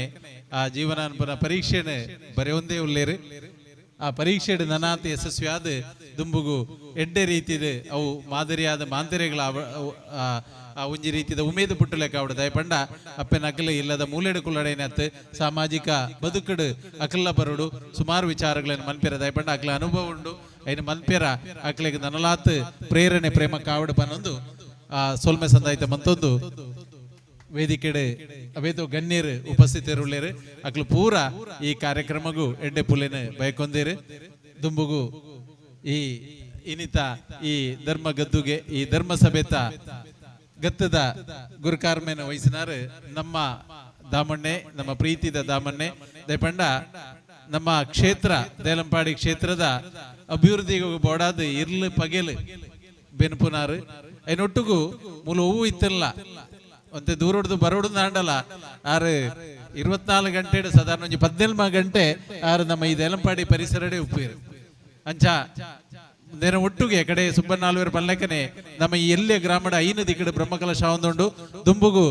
ಆ ಜೀವನ ಅನ್ಪನ ಪರೀಕ್ಷೆನೆ ಬರೆಯೊಂದೇ ಉಳ್ಳೇರು ಆ ಪರೀಕ್ಷೆಡ್ ನನಾತಿ ಯಶಸ್ವಿಯಾದ ದುಂಬುಗು ಎಡ್ಡೆ ರೀತಿದ ಅವು ಮಾದರಿಯಾದ ಮಾಂತರೆಗಳ ಆ ಒಂಜಿ ರೀತಿದ ಉಮೇದು ಪುಟ್ಟಲೆಕ್ಕ ಅವಡು ದಯಪಂಡ ಅಪ್ಪೆನ ಅಕಲ ಇಲ್ಲದ ಮೂಲೆಡು ಕುಲ್ಲಡೇನತ್ ಸಾಮಾಜಿಕ ಬದುಕಡು ಅಕಲ್ಲ ಬರುಡು ಸುಮಾರು ವಿಚಾರಗಳನ್ನು ಮನ್ಪೆರ ದಯಪಂಡ ಅಕಲ ಅನುಭವ ಉಂಡು ಐನ ಮನ್ಪೆರ ಅಕ್ಲೆಗ್ ನನಲಾತ್ ಪ್ರೇರಣೆ ಪ್ರೇಮ ಕಾವಡು ಪನ್ನೊಂದು ಆ ಸೊಲ್ಮೆ ಸಂದಾಯ್ತ ಮಂತೊಂದು ವೇದಿಕೆಡೆ ಅವೇತೋ ಗಣ್ಯರು ಉಪಸ್ಥಿತರುಳ್ಳೇರು ಅಕ್ಲು ಪೂರ ಈ ಕಾರ್ಯಕ್ರಮಗೂ ಎಡ್ಡೆ ಪುಲೆನ ಬಯಕೊಂದೇರು ದುಂಬುಗು ಈ ಇನಿತ ಈ ಧರ್ಮ ಗದ್ದುಗೆ ಈ ಧರ್ಮ ಸಭೆತ ಗತ್ತದ ಗುರುಕಾರ್ಮೇನ ವಹಿಸಿನಾರು ನಮ್ಮ ದಾಮಣ್ಣೆ, ನಮ್ಮ ಪ್ರೀತಿದ ದಾಮಣ್ಣೆ ದಯಪಂಡ ನಮ್ಮ ಕ್ಷೇತ್ರ ದೇಲಂಪಾಡಿ ಕ್ಷೇತ್ರದ ಅಭಿವೃದ್ಧಿಗೆ ಬೋಡಾದ ಇರ್ಲು ಪಗೆಲು ಬೆನ್ಪುನಾರು ಐನೊಟ್ಟುಗು ಮೂಲ ಹೂವು ಇತ್ತಲ್ಲ ಅಂತೆ ದೂರೊಡ್ದು ಬರೋಡು ನಾಂಡಲ ಆರು 24 ಗಂಟೆ ಸಾಧಾರಣ ಒಂಜಿ 14 ಗಂಟೆ ಆರು ನಮ್ಮ ಈ ದೇಲಂಪಾಡಿ ಪರಿಸರಡೆ ಉಪ್ಪಿರು ಅಂಚ ನೇರ ಒಟ್ಟುಗೆ ಕಡೆ ಸುಬ್ಬನಾಲ್ವೇರು ಪಲ್ಲಕ್ಕನೆ ನಮ್ಮ ಈ ಎಲ್ಲೇ ಗ್ರಾಮದ ಐನು ದಿಕ್ಕಡು ಬ್ರಹ್ಮಕಲಶ ಒಂದುಂಡು ದುಂಬುಗು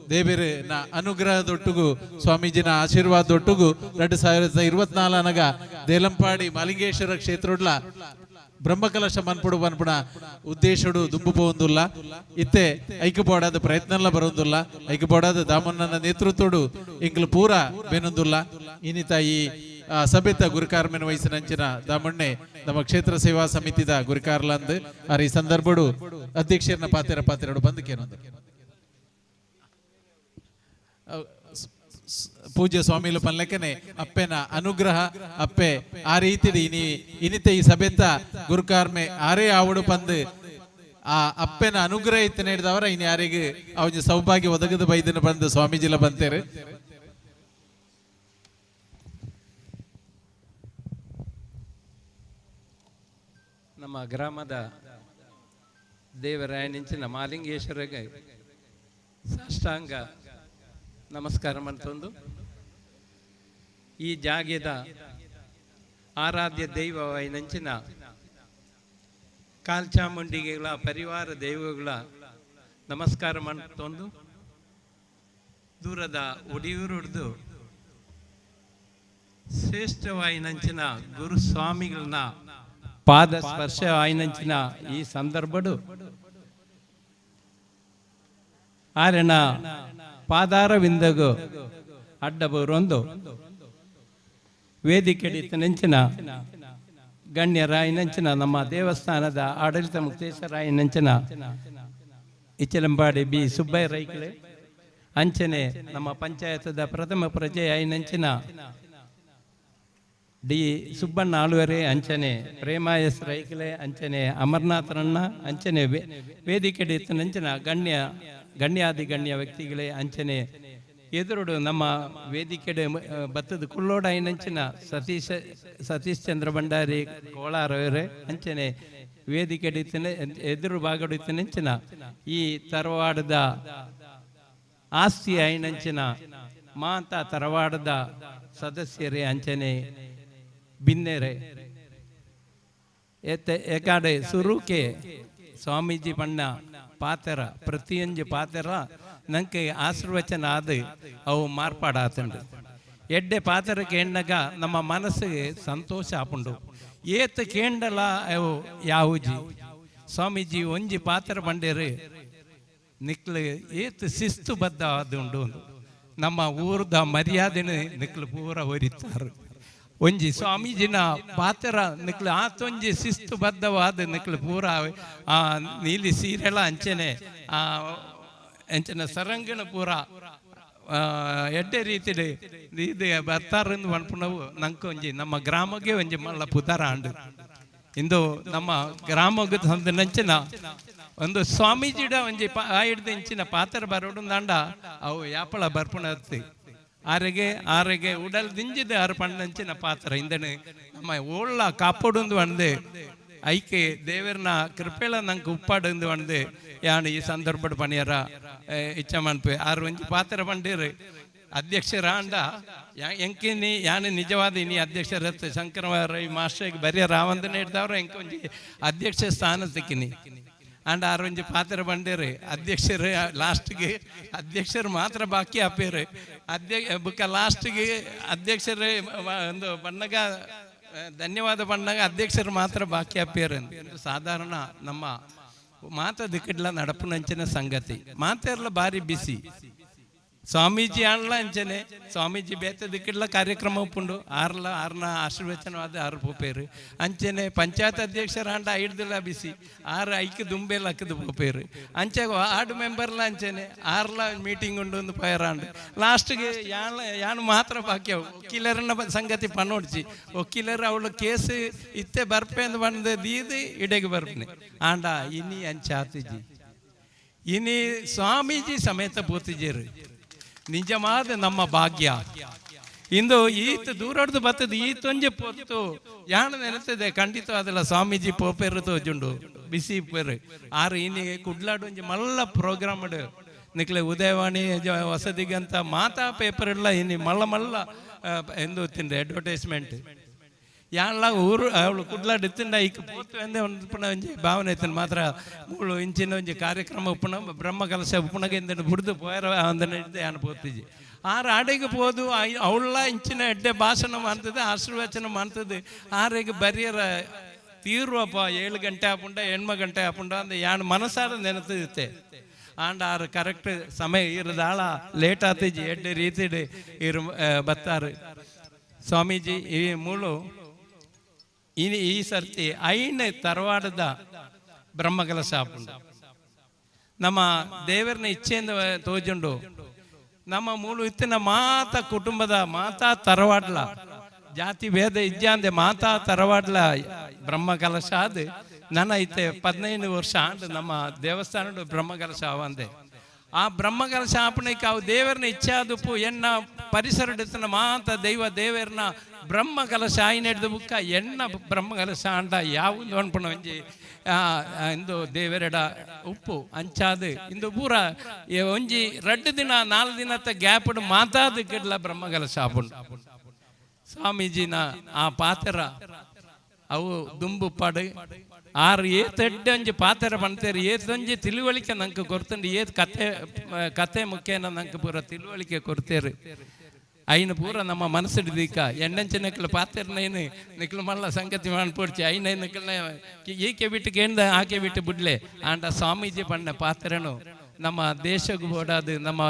ದೇವೇರು ನ ಅನುಗ್ರಹದೊಟ್ಟುಗು ಸ್ವಾಮೀಜಿನ ಆಶೀರ್ವಾದದೊಟ್ಟುಗು 2024 ಅನಗ ದೇಲಂಪಾಡಿ ಮಾಲಿಂಗೇಶ್ವರ ಕ್ಷೇತ್ರಡ್ಲ ಬ್ರಹ್ಮಕಲಶ ಮನ್ಪುಡು ಮನ್ಪುಣ ಉದ್ದೇಶಡು ದುಂಬು ಪೋವೊಂದುಲ್ಲ ಇತ್ತೆ ಐಕ್ಯಬೋಡಾದ ಪ್ರಯತ್ನ ಬರೋದಿಲ್ಲ ಐಕ್ಯಬೋಡಾದ ದಾಮನ್ನನ ನೇತೃತ್ವಡು ಇಂಗ್ಲು ಪೂರ ಬೇನೊಂದುಲ್ಲ ಇನ್ನಿತ ಈ ಸಭೆತ ಗುರುಕಾರ್ಮೆನ ವಯಸ್ಸಿನಂಚಿನ ದಾಮಣ್ಣೆ ನಮ್ಮ ಕ್ಷೇತ್ರ ಸೇವಾ ಸಮಿತಿದ ಗುರುಕಾರ್ಲಂದ್ ಆರ್ ಈ ಸಂದರ್ಭಡು ಅಧ್ಯಕ್ಷರನ್ನ ಪಾತೆರಡು ಬಂದಕ್ಕೇನೊಂದು ಪೂಜ್ಯ ಸ್ವಾಮಿಲು ಪನ್ಲೆಕ್ಕನೆ ಅಪ್ಪೆನ ಅನುಗ್ರಹ ಅಪ್ಪೆ ಆ ರೀತಿಡಿ ಇನಿ ಇನಿತೆ ಈ ಸಭೆತ ಗುರುಕಾರ್ಮೆ ಆರೇ ಆವಡು ಪಂದು ಆ ಅಪ್ಪೆನ ಅನುಗ್ರಹ ಇತ್ತು ನೀಡಿದವರ ಇನಿ ಯಾರಿಗೆ ಅವನ ಸೌಭಾಗ್ಯ ಒದಗದು ಬೈದನ ಬಂದು ಸ್ವಾಮೀಜಿಲ ಬಂತೇರು. ನಮ್ಮ ಗ್ರಾಮದ ದೇವರಾಯನಿಂಚಿನ ಮಾಲಿಂಗೇಶ್ವರಗೆ ಸಾಷ್ಟಾಂಗ ನಮಸ್ಕಾರ ಮಂತೊಂದು ಈ ಜಾಗೆದ ಆರಾಧ್ಯ ದೈವವಾಯಿನಂಚಿನ ಕಾಲ್ಚಾಮುಂಡಿಗೆಗಳ ಪರಿವಾರ ದೈವಗಳ ನಮಸ್ಕಾರ ಮಂತೊಂದು ದೂರದ ಒಡಿಯೂರುಡ್ದು ಶ್ರೇಷ್ಠವಾಯಿನಂಚಿನ ಗುರುಸ್ವಾಮಿಗಳನ್ನ ಪಾದ ಸ್ಪರ್ಶ ಆಯಿನಂಚಿನ ಈ ಸಂದರ್ಭಡು ಆರಣ ಪಾದಾರವಿಂದಗು ಅಡ್ಡಬರೊಂದು ವೇದಿಕೆಡಿತ ನೆಂಚಿನ ಗಣ್ಯರಾಯಿನಂಚಿನ ನಮ್ಮ ದೇವಸ್ಥಾನದ ಆಡಳಿತ ಮುಕ್ತೇಶ್ವರಾಯಿನಂಚಿನ ಇಚ್ಚಲಂಬಾಡಿ ಬಿ ಸುಬ್ಬಯ್ಯ ರೈಕಳೆ ಅಂಚನೆ ನಮ್ಮ ಪಂಚಾಯತದ ಪ್ರಥಮ ಪ್ರಜೆ ಐನಂಚಿನ ಡಿ ಸುಬ್ಬಣ್ಣ ಆಳುವರೆ ಅಂಚನೆ ಪ್ರೇಮ ಎಸ್ ರೈಕಲೆ ಅಂಚನೆ ಅಮರ್ನಾಥರಣ್ಣ ಅಂಚನೆ ವೇದಿಕೆಡಿತ್ತ ಗಣ್ಯ ಗಣ್ಯಾದಿ ಗಣ್ಯ ವ್ಯಕ್ತಿಗಳೇ ಅಂಚನೆ ಎದುರುಡು ನಮ್ಮ ವೇದಿಕೆಡೆ ಬತ್ತದ ಕುಳ್ಳೋಡ ಐನಂಚಿನ ಸತೀಶ್ ಸತೀಶ್ ಚಂದ್ರ ಭಂಡಾರಿ ಕೋಳಾರವರೇ ಅಂಚನೆ ವೇದಿಕೆಡಿತ್ತನೆ ಎದುರು ಬಾಗಡಿತ್ತನೆಂಚಿನ ಈ ತರವಾಡದ ಆಸ್ತಿ ಐನಂಚಿನ ಮಾಂತ ತರವಾಡದ ಸದಸ್ಯರೇ ಅಂಚನೆ ಬಿನ್ನೆರೆ ಎತ್ತೆ ಏಕಾಡೆ ಸುರುಕೆ ಸ್ವಾಮೀಜಿ ಬಣ್ಣ ಪಾತೆರ ಪ್ರತಿಯೊಂಜಿ ಪಾತೆರ ನಂಗೆ ಆಶೀರ್ವಚನ ಆದ ಅವು ಮಾರ್ಪಾಡಾತಂಡು ಎಡ್ಡೆ ಪಾತೆರ ಕೇಂಡಗ ನಮ್ಮ ಮನಸ್ಸಿಗೆ ಸಂತೋಷ ಆಪುಂಡು ಏತ ಕೇಂಡಲ ಅವು ಯಾವುಜಿ ಸ್ವಾಮೀಜಿ ಒಂಜಿ ಪಾತೆರ ಬಂಡೇರು ನಿಕ್ಲು ಏತ್ ಶಿಸ್ತು ಬದ್ಧ ಆದುಂಡು ನಮ್ಮ ಊರದ ಮರ್ಯಾದೆನ ನಿಕ್ಲು ಪೂರ ಹೊರಿತಾರೆ ಒಂಜಿ ಸ್ವಾಮೀಜಿನ ಪಾತ್ರ ನಿಕ್ಲು ಆತೊಂಜಿ ಶಿಸ್ತು ಬದ್ಧವಾದ ನಿಕ್ಲು ಪೂರ ಆ ನೀಲಿ ಸೀರೆಲ ಅಂಚನೆ ಆ ಅಂಚನೆ ಸರಂಗಣ ಪೂರ ಎಡ್ಡೆ ರೀತಿಲಿ ಇದು ಬರ್ತಾರಂದು ಪನ್ಪುನವು ನಂಗೆ ಒಂಜಿ ನಮ್ಮ ಗ್ರಾಮಕ್ಕೆ ಒಂಜಿ ಮಲ್ಲ ಪುದರ ಆಂಡು ಇಂದು ನಮ್ಮ ಗ್ರಾಮಕ್ಕೆ ತಂದ ನಂಚಿನ ಒಂದು ಸ್ವಾಮೀಜಿಡ ಒಂಜಿ ಆಯಿಡ್ದ ಇಂಚಿನ ಪಾತ್ರ ಬರೋಡು ದಾಂಡ ಅವು ಯಾಪಳ ಬರ್ಪುಣತ್ತಿ ಆರೆಗೆ ಆರೆಗೆ ಉಡಲ್ ದಿಂಜಿದ ಆರು ಪಣ್ಣಂಚಿನ ಪಾತ್ರ ಇಂದನೆ ನಮ್ಮ ಓಳ್ಳ ಕಾಪೊಡುಂದು ಬಂದು ಐಕೆ ದೇವರನ ಕೃಪೆಳ ನಂಗೆ ಉಪ್ಪಾಡುಂದು ಬಂದು ಯಾನು ಈ ಸಂದರ್ಭದ ಪಣಿಯರ ಇಚ್ಛೆ ಮನ್ಪೆ ಆರು ಒಂಜಿ ಪಾತ್ರ ಬಂಡೀರು ಅಧ್ಯಕ್ಷರಾಂಡ ಎಂಕಿನಿ ಯಾನು ನಿಜವಾದ ಇನಿ ಅಧ್ಯಕ್ಷರತ್ತೆ ಶಂಕರ ರೈ ಮಾಸ್ಟರ್ಗೆ ಬರೀ ರಾವಂದನೆ ಇಡ್ದವ್ರು ಎಂಕ ಒಂಜಿ ಅಧ್ಯಕ್ಷ ಸ್ಥಾನ ಸಿಕ್ಕಿನಿ ಅಂಡ್ ಆರು ಒಂಜಿ ಪಾತ್ರ ಬಂಡೇರು ಅಧ್ಯಕ್ಷರು ಲಾಸ್ಟ್ಗೆ ಅಧ್ಯಕ್ಷರು ಮಾತ್ರ ಬಾಕಿ ಆಪೇರು ಬುಕ್ಕ ಲಾಸ್ಟ್ಗೆ ಅಧ್ಯಕ್ಷರು ಒಂದು ಬಣ್ಣಗ ಧನ್ಯವಾದ ಬಣ್ಣಗ ಅಧ್ಯಕ್ಷರು ಮಾತ್ರ ಬಾಕಿ ಆಪೇರು ಸಾಧಾರಣ ನಮ್ಮ ಮಾತ ದಿಕ್ಕಡ್ಲ ನಡಪುನಂಚಿನ ಸಂಗತಿ ಮಾತೆರ್ಲ ಬಾರಿ ಬಿಸಿ ಸ್ವಾಮೀಜಿ ಆಣ್ಲ ಅಂಚನೆ ಸ್ವಾಮೀಜಿ ಬೇತ ದಿಕ್ಕಿಡ್ಲ ಕಾರ್ಯಕ್ರಮ ಉಪ್ಪುಂಡು ಆರ್ಲ ಆರ್ನ ಆಶೀರ್ವಚನವಾದ ಆರು ಪೋಪೇರು ಅಂಚನೆ ಪಂಚಾಯತ್ ಅಧ್ಯಕ್ಷರ ಆಂಡ ಐಡ್ದಿಲ್ಲ ಬಿಸಿ ಆರು ಐಕ್ ದುಂಬೆಲ್ಲ ಅಕ್ಕದು ಪೋಪೇರು ಅಂಚೆ ವಾರ್ಡ್ ಮೆಂಬರ್ಲ ಅಂಚನೆ ಆರ್ಲ ಮೀಟಿಂಗ್ ಉಂಡು ಒಂದು ಪಯರಾಂಡು ಲಾಸ್ಟ್ಗೆ ಯಾಣ ಯಾನು ಮಾತ್ರ ಬಾಕಿ ವಕೀಲರನ್ನ ಸಂಗತಿ ಪನ್ನೋಡ್ಚಿ ವಕೀಲರು ಅವಳು ಕೇಸ್ ಇತ್ತೆ ಬರ್ಪೆ ಅಂದ್ ಬಂದು ದೀದು ಇಡೆಗೆ ಬರ್ಪನೆ ಆಂಡ ಇನಿ ಅಂಚೆ ಆತಿಜಿ ಇನಿ ಸ್ವಾಮೀಜಿ ಸಮೇತ ಪೂತಿಜೇರು ನಿಜವಾದ ನಮ್ಮ ಭಾಗ್ಯ ಇಂದು ಈತ ದೂರಡ್ದು ಬರ್ತದೆ ಈತೊಂಜೆ ಪೊತ್ತು ಯಾಣ ನೆನೆತದೆ ಖಂಡಿತವಾದಲ್ಲ ಸ್ವಾಮೀಜಿ ಪೋಪೇರು ತೋಜುಂಡು ಬಿಸಿ ಪೇರು ಆರು ಇನಿ ಕುಡ್ಲಾಡು ಒಂಜಿ ಮಲ್ಲ ಪ್ರೋಗ್ರಾಮ್ ನಿಕ್ಲೆ ಉದಯವಾಣಿ ವಸತಿಗಂತ ಮಾತಾ ಪೇಪರ್ ಎಲ್ಲ ಇನಿ ಮಲ್ಲ ಮಲ್ಲ ಎಂದು ತಿಂದೆ ಅಡ್ವರ್ಟೈಸ್ಮೆಂಟ್ ಯಾನ್ಲ ಊರು ಅವಳು ಕುಡ್ಲಾಡು ಇತ್ತಿಂದ ಈಕ ಪೋತು ಎಂದೇ ಒಂದು ಪುನಃ ಒಂಜಿ ಭಾವನೆ ಇತ್ತು ಮಾತ್ರ ಮೂಳು ಇಂಚಿನ ಒಂಜಿ ಕಾರ್ಯಕ್ರಮ ಉಪ್ಪುನ ಬ್ರಹ್ಮ ಕಲಶ ಉಪ್ಪುನಗ ಇಂದ ಬುಡ್ದು ಪೋಯರ ಅಂದನೆ ಯಾನ್ ಪೋತಿಜಿ ಆರು ಆಡೆಗೆ ಪೋದು ಅವಳ ಇಂಚಿನ ಎಡ್ಡೆ ಭಾಷಣ ಮಾಡ್ತದೆ ಆಶೀರ್ವಚನ ಮಾಡ್ತದೆ ಆರೆಗೆ ಬರಿಯರ ತೀರ್ವಪ್ಪ 7 ಗಂಟೆ ಆಪುಂಡ 8 ಗಂಟೆ ಆಪುಂಡ ಅಂದ ಯಾನ್ ಮನಸಾರ ನೆನತಿರುತ್ತೆ ಆಂಡ ಆರು ಕರೆಕ್ಟ್ ಸಮಯ ಇರದಾಳ ಲೇಟ್ ಆತಿಜಿ ಎಡ್ಡೆ ರೀತಿಡ್ ಇರು ಬತ್ತಾರು ಸ್ವಾಮೀಜಿ ಈ ಮೂಳು ಇನಿ ಈ ಸರ್ತಿ ಐನ ತರವಾಡದ ಬ್ರಹ್ಮಕಲಶ ಆಪುಂಡು ನಮ್ಮ ದೇವರನ ಇಚ್ಛೆಯಿಂದ ತೋಜುಂಡು ನಮ್ಮ ಮೂಲು ಇತ್ತಿನ ಮಾತ ಕುಟುಂಬದ ಮಾತಾ ತರವಾಡ್ಲ ಜಾತಿ ಭೇದ ಇಜ್ಜಾಂದೆ ಮಾತಾ ತರವಾಡ್ಲ ಬ್ರಹ್ಮ ಕಲಶ ಅದು ನನ್ನ ಇತ್ತೆ 15 ವರ್ಷ ಆಂಡ್ ನಮ್ಮ ದೇವಸ್ಥಾನಡು ಬ್ರಹ್ಮ ಕಲಶ ಅವಂದೆ. ಆ ಬ್ರಹ್ಮ ಕಲಶ ಆಪಣಕ್ಕೆ ಅವು ದೇವರನ್ನ ಇಚ್ಛಾದುಪ್ಪು ಎಣ್ಣ ಪರಿಸರಡಿತನ ಮಾತ ದೈವ ದೇವರನ್ನ ಬ್ರಹ್ಮ ಕಲಶ ಆಯ್ನೆಡ್ದು ಬುಕ್ಕ ಎಣ್ಣ ಬ್ರಹ್ಮ ಕಲಶ ಆಂಡ ಯಾವುದು ಅನ್ಪಣ ಒಂಜಿ ಇಂದು ದೇವರೆಡ ಉಪ್ಪು ಅಂಚಾದು ಇಂದು ಪೂರ ಒಂಜಿ 2 ದಿನ 4 ದಿನತ್ತ ಗ್ಯಾಪ್ಡ್ ಮಾತಾದು ಕೆಡ್ಲ ಬ್ರಹ್ಮ ಕಲಶ ಆಪುಂಡು. ಸ್ವಾಮೀಜಿನ ಆ ಪಾತ್ರ ಅವು ದುಂಬು ಪಡು ಆರು ಏತೆಡ್ಡೆ ಒಂಜಿ ಪಾತ್ರ ಪಣ್ತೇರು ಏತೊಂಜಿ ತಿಳುವಳಿಕೆ ನಂಗೆ ಕೊರ್ತುಂಡು ಏತ್ ಕತೆ ಕತೆ ಮುಖೇನ ನಂಗೆ ಪೂರ ತಿಳುವಳಿಕೆ ಕೊಡ್ತೇರು. ಐನು ಪೂರ ನಮ್ಮ ಮನಸ್ಸಿಡ್ದೀಕ ಎಣ್ಣಂಚ ನೆಕ್ಕಲು ಪಾತ್ರನೇನು ನಿಕ್ಲು ಮಲ್ಲ ಸಂಗತಿ ಮಾಡ್ಪೊಡ್ಚಿ ಐನ ನಿಕ್ಕಲ್ನ ಈಕೆ ಬಿಟ್ಟು ಕೇಂದ್ರ ಆಕೆ ಬಿಟ್ಟು ಬಿಡ್ಲೆ ಆಂಡ ಸ್ವಾಮೀಜಿ ಪಣ್ಣ ಪಾತ್ರನು ನಮ್ಮ ದೇಶಕ್ಕೆ ಬೋಡಾದು ನಮ್ಮ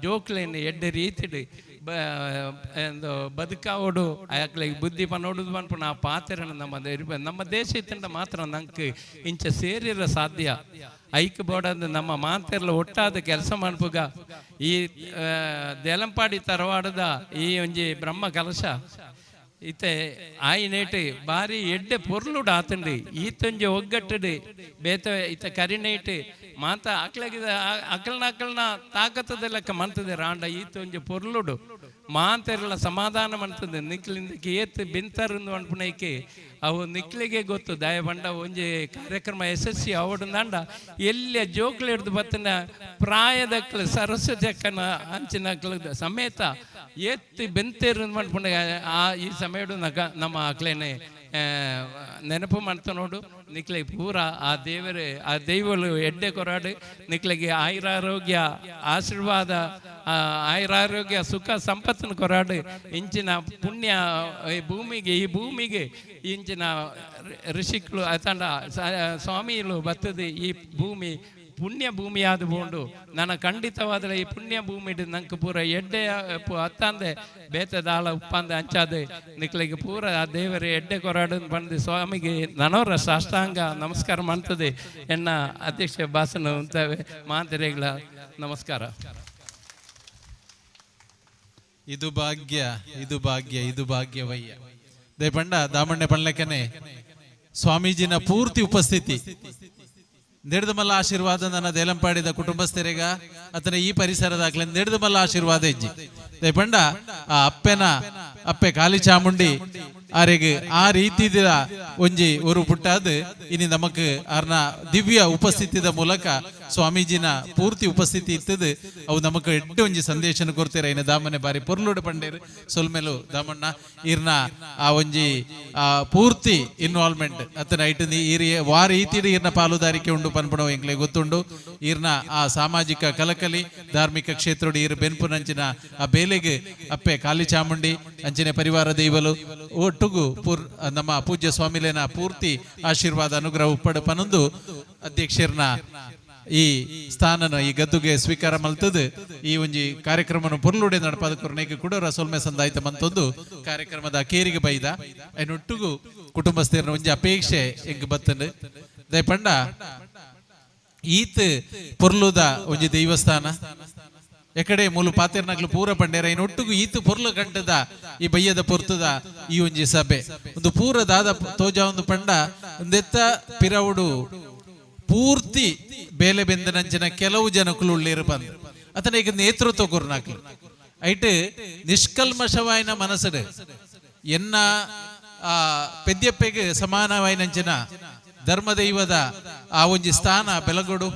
ಜೋಕ್ಲೇನು ಎಡ್ಡೆ ರೀತಿಡು ಬದುಕಾವೋಡು ಆಕ್ಲಿಗೆ ಬುದ್ಧಿ ಪನ್ನೋಡುದು ಪನ್ಪುನ ಆ ಪಾತ್ರನ ನಮ್ಮ ನಮ್ಮ ದೇಶ ಇತ್ತಂಡ ಮಾತ್ರ ನಂಗೆ ಇಂಚ ಸೇರಿರ ಸಾಧ್ಯ. ಐಕ್ ಬೋಡಂದು ನಮ್ಮ ಮಾತೆಲ್ಲ ಒಟ್ಟಾದ ಕೆಲಸ ಮನ್ಪುಗ ಈ ದೇಲಂಪಾಡಿ ತರವಾಡದ ಈ ಒಂಜಿ ಬ್ರಹ್ಮ ಕಲಶ ಇತ್ತೆ ಆಯಿನೇಟು ಬಾರಿ ಎಡ್ಡೆ ಪೊರ್ಲುಡು ಆತಂಡು ಈತೊಂಜಿ ಒಗ್ಗಟ್ಟಡು ಬೇತ ಇತ್ತ ಕರಿನೇಟು ಮಾತ ಅಕ್ಲಗಿದ ಅಕಲ್ನ ಅಕಲ್ನ ತಾಕತ್ತದ ಲೆಕ್ಕ ಮಂತದೆ ರಾಂಡ ಈತೊಂಜಿ ಪೊರ್ಲುಡು ಮಾತೆಲ್ಲ ಸಮಾಧಾನ ಮಂತದೆ ನಿಕ್ಲಿಂದಕ್ಕೆ ಏತ್ ಬಿಂತರಂದು ಅನ್ಪುನೈಕೆ ಅವು ನಿಕ್ಲಿಗೆ ಗೊತ್ತು ದಯ ಬಂಡ ಒಂಜಿ ಕಾರ್ಯಕ್ರಮ ಯಶಸ್ವಿ ಅವಡುಂದಾಂಡ ಎಲ್ಲಿಯ ಜೋಕ್ಲು ಹಿಡ್ದು ಬತ್ತಿನ ಪ್ರಾಯದಕ್ಲು ಸರಸ್ವತಿ ಅಕ್ಕನ ಅಂಚಿನ ಸಮೇತ ಏತ್ ಬೆಂತೇರು ಮನ್ಪುಂಡ ಆ ಈ ಸಮಯಡು ನಗ ನಮ್ಮ ಅಕ್ಲೇನೆ ನೆನಪು ಮಾಡ್ತಾ ನೋಡು. ನಿಕ್ಲಿಗೆ ಪೂರ ಆ ದೇವರೇ ಆ ದೈವಲು ಎಡ್ಡೆ ಕೊರಾಡು ನಿಕ್ಲಿಗೆ ಆಯುರಾರೋಗ್ಯ ಆಶೀರ್ವಾದ ಆಯುರಾರೋಗ್ಯ ಸುಖ ಸಂಪತ್ತನ್ನು ಕೊರಾಡು ಇಂಚಿನ ಪುಣ್ಯ ಈ ಭೂಮಿಗೆ ಈ ಭೂಮಿಗೆ ಇಂಚಿನ ಋಷಿಗಳು ತಂಡ ಸ್ವಾಮಿಗಳು ಬರ್ತದೆ ಈ ಭೂಮಿ ಪುಣ್ಯ ಭೂಮಿಯಾದ ಬೋಂಡು ನನ್ನ ಖಂಡಿತವಾದ ಈ ಪುಣ್ಯ ಭೂಮಿ ನಂಗೆ ಪೂರ ಎಡ್ಡೆ ಅತ್ತಂದೆ ಬೇತೆ ದಾಳ ಉಪ್ಪಂದೆ ಅಂಚಾದೆ ನಿಕ್ಲಿಗೆ ಪೂರ ಆ ದೇವರ ಎಡ್ಡೆ ಕೊರಾಡು ಬಂದು ಸ್ವಾಮಿಗೆ ನನವರ ಸಾಷ್ಟಾಂಗ ನಮಸ್ಕಾರ ಮಾಡ್ತದೆ. ಎನ್ನ ಅಧ್ಯಕ್ಷ ಭಾಷಣ ಅಂತವೆ ಮಾತೆರೆಗಳ ನಮಸ್ಕಾರ. ಇದು ಭಾಗ್ಯ ಇದು ಭಾಗ್ಯ ಇದು ಭಾಗ್ಯವಯ್ಯ ದೇಪಂಡ ದಾಮಣ್ಣೆ ಪಣ್ಲೆಕ್ಕನೆ ಸ್ವಾಮೀಜಿನ ಪೂರ್ತಿ ಉಪಸ್ಥಿತಿ ನೆಡ್ದಮಲ್ಲ ಆಶೀರ್ವಾದ ನನ್ನ ದೇಲಂಪಾಡಿದ ಕುಟುಂಬಸ್ಥರಿಗ ಅತನ ಈ ಪರಿಸರದಾಗ್ಲಿ ನೆಡ್ದಮಲ್ಲ ಆಶೀರ್ವಾದ ಇಜ್ಜಿ ದಯಪಂಡ ಆ ಅಪ್ಪೆನ ಅಪ್ಪೆ ಕಾಲಿ ಚಾಮುಂಡಿ ಆರೆಗ್ ಆ ರೀತಿದ ಒಂಜಿ ಊರು ಪುಟ್ಟಾದ್ ಇನಿ ನಮಕ್ ಆರ್ನ ದಿವ್ಯ ಉಪಸ್ಥಿತಿದ ಮೂಲಕ ಸ್ವಾಮೀಜಿನ ಪೂರ್ತಿ ಉಪಸ್ಥಿತಿ ಇತ್ತದು ಅವು ನಮಕ್ ಎಡ್ಡೆ ಒಂಜಿ ಸಂದೇಶನ ಕೊಡ್ತೀರ. ಇನ್ನು ದಾಮನೆ ಬಾರಿ ಪೊರ್ಲುಡು ಪಂಡೇರು ಸೊಲ್ಮೆಲು ದಾಮಣ್ಣ ಈರ್ನ ಆ ಒಂಜಿ ಆ ಪೂರ್ತಿ ಇನ್ವಾಲ್ವ್ಮೆಂಟ್ ಅತನ ಐಟ್ ಈರ್ ವಾ ರೀತಿಡ್ ಈರ್ನ ಪಾಲುದಾರಿಕೆ ಉಂಡು ಪನ್ಪುಣವು ಎಂಕ್ಲೆ ಗೊತ್ತುಂಡು. ಈರ್ನ ಆ ಸಾಮಾಜಿಕ ಕಲಕಲಿ ಧಾರ್ಮಿಕ ಕ್ಷೇತ್ರಡು ಈರ್ ಬೆನ್ಪುನಂಚಿನ ಆ ಬೇಲೆಗೆ ಅಪ್ಪೆ ಕಾಲಿ ಚಾಮುಂಡಿ ಅಂಚಿನ ಪರಿವಾರ ದೈವಲು ಒಟ್ಟುಗು ಪೂರ್ ನಮ್ಮ ಪೂಜ್ಯ ಸ್ವಾಮಿಲೇನ ಪೂರ್ತಿ ಆಶೀರ್ವಾದ ಅನುಗ್ರಹ ಉಪ್ಪಡು ಪನೊಂದು ಅಧ್ಯಕ್ಷರನ್ನ ಈ ಸ್ಥಾನನ ಈ ಗದ್ದುಗೆ ಸ್ವೀಕಾರ ಮಲ್ತದು ಈ ಒಂಜಿ ಕಾರ್ಯಕ್ರಮನ ಪೊರ್ಲುಡೆ ನಡಪಾದ ಕೊರ್ನೇಗೆ ಕೂಡ ರಸೋಲ್ಮೆ ಸಂದಾಯ್ತ ಮಂತೊಂದು ಕಾರ್ಯಕ್ರಮದ ಕೇರಿಗೆ ಬೈದ ಐನೊಟ್ಟುಗು ಕುಟುಂಬಸ್ಥರನ ಒಂಜಿ ಅಪೇಕ್ಷೆ ಎಂಗ್ ಬತ್ತಂಡು ದಯಪಂಡ ಈತ್ ಪೊರ್ಲುದ ಒಂಜಿ ದೇವಸ್ಥಾನ ಎಕಡೆ ಮೂಲು ಪಾತೆರ್ನಕ್ಲು ಪೂರ ಪಂಡೇರ ಒಟ್ಟುಗು ಈತು ಪೊರ್ಲು ಗಂಟದ ಈ ಬಯ್ಯದ ಪೊರ್ತದ ಈ ಒಂಜಿ ಸಭೆ ಒಂದು ಪೂರ ದಾದ ತೋಜ ಒಂದು ಪಂಡ ಒಂದೆತ್ತ ಪಿರವುಡು ಪೂರ್ತಿ ಬೇಲೆ ಬೆಂದನಂಚಿನ ಕೆಲವು ಜನಕುಲು ಉಳ್ಳೇರು ಬಂದು ಅತನ ಈಗ ನೇತೃತ್ವ ಕೊರ್ನಾಕ್ಲು ಐಟ್ ನಿಷ್ಕಲ್ಮಶವಾಯಿನ ಮನಸ್ಸು ಎನ್ನ ಆ ಪೆದ್ಯಪ್ಪೆಗೆ ಸಮಾನವಾಯಿನಂಚಿನ ಧರ್ಮದೈವದ ಆ ಒಂಜಿ ಸ್ಥಾನ ಬೆಲಗೊಡು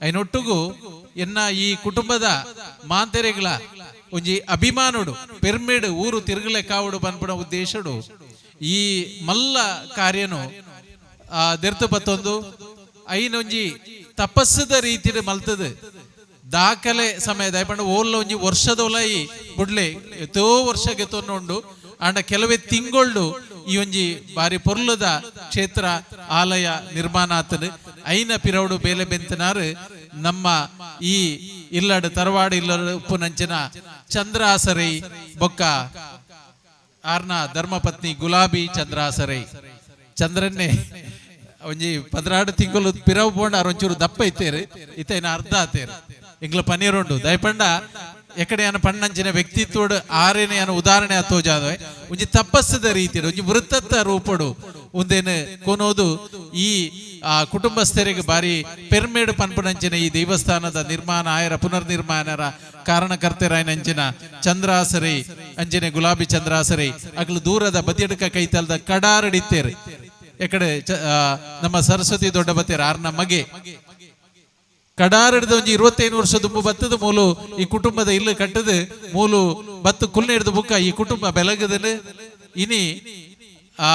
ಐನೊಟ್ಟುಗು ಎನ್ನ ಈ ಕುಟುಂಬದ ಮಾಂತೆರೆಗಳ ಒಂಜಿ ಅಭಿಮಾನುಡು ಪೆರ್ಮೆಡು ಊರು ತಿರುಗಲೆ ಕಾವುಡು ಪನ್ಪುನ ಉದ್ದೇಶಡು ಈ ಮಲ್ಲ ಕಾರ್ಯನು ಆ ದೆರ್ತು ಪತ್ತೊಂದು ಐನೊಂಜಿ ತಪಸ್ಸದ ರೀತಿಡ್ ಮಲ್ತದು ದಾಖಲೆ ಸಮಯದ ಪಂಡ ಓಲ್ಲ ಒಂಜಿ ವರ್ಷದೊಲೈ ಬುಡ್ಲೆ ಎತ್ತೋ ವರ್ಷಗೆ ತೊನ್ನುಂಡು ಆಂಡ ಕೆಲವೇ ತಿಂಗೊಳ್ಳು ಈ ಒಂಜಿ ಬಾರಿ ಪೊರ್ಲದ ಕ್ಷೇತ್ರ ಆಲಯ ನಿರ್ಮಾಣ ಆತನು ಐನ ಪಿರೌಡು ಬೇಲೆ ಬೆಂತನಾರು ನಮ್ಮ ಈ ಇಲ್ಲಡು ತರವಾಡು ಇಲ್ಲಡು ಉಪ್ಪುನಂಚಿನ ಚಂದ್ರಾಸರೈ ಬೊಕ್ಕ ಆರ್ನ ಧರ್ಮಪತ್ನಿ ಗುಲಾಬಿ ಚಂದ್ರಾಸರೈ ಚಂದ್ರನ್ನೇ ಒಂಜಿ 12 ತಿಂಗಳು ಪಿರವು ಪೋಂಡ ಆರ್ ಒಂಚೂರು ದಪ್ಪ ಇತ್ತೇರು ಇತ್ತ ಇನ್ನ ಅರ್ಧ ಆತೇರು ಇಂಗ್ಲ ಪನ್ನೀರ್ ಉಂಡು ದಯಪಂಡ ಎಕಡೆ ಯಾನ ಪಣ್ಣಂಚಿನ ವ್ಯಕ್ತಿತ್ವಡು ಆರೇನೆ ಯಾನ ಉದಾಹರಣೆ ತೋಜಾದವೆ ಒಂಜಿ ತಪಸ್ಸದ ರೀತಿಡು ಒಂಜಿ ವೃತ್ತತ್ತ ರೂಪಡು ಒಂದೇನು ಕೊನೋದು ಈ ಆ ಕುಟುಂಬಸ್ಥರಿಗೆ ಬಾರಿ ಪೆರ್ಮೇಡು ಪನ್ಪುನಂಚಿನ ಈ ದೇವಸ್ಥಾನದ ನಿರ್ಮಾಣ ಆಯರ ಪುನರ್ನಿರ್ಮಾಣರ ಕಾರಣಕರ್ತರಾಯನಂಚಿನ ಚಂದ್ರಾಸರಿ ಅಂಚಿನ ಗುಲಾಬಿ ಚಂದ್ರಾಸರಿ ಅಗಲು ದೂರದ ಬದಿಯಡ್ಕ ಕೈತಲ್ದ ಕಡಾರಡಿತ್ತೇರು ಎಕಡೆ ನಮ್ಮ ಸರಸ್ವತಿ ದೊಡ್ಡ ಬತ್ತೇರು ಆರ್ನ ಮಗೆ ಕಡಾರಡಿದ ಒಂಜಿ 25 ವರ್ಷ ದುಂಬು ಬತ್ತದ ಮೂಲು ಈ ಕುಟುಂಬದ ಇಲ್ಲು ಕಟ್ಟದು ಮೂಲು ಬತ್ತು ಕುಲ್ನೆ ಹಿಡಿದು ಬುಕ್ಕ ಈ ಕುಟುಂಬ ಬೆಲಗದನು ಇನಿ ಆ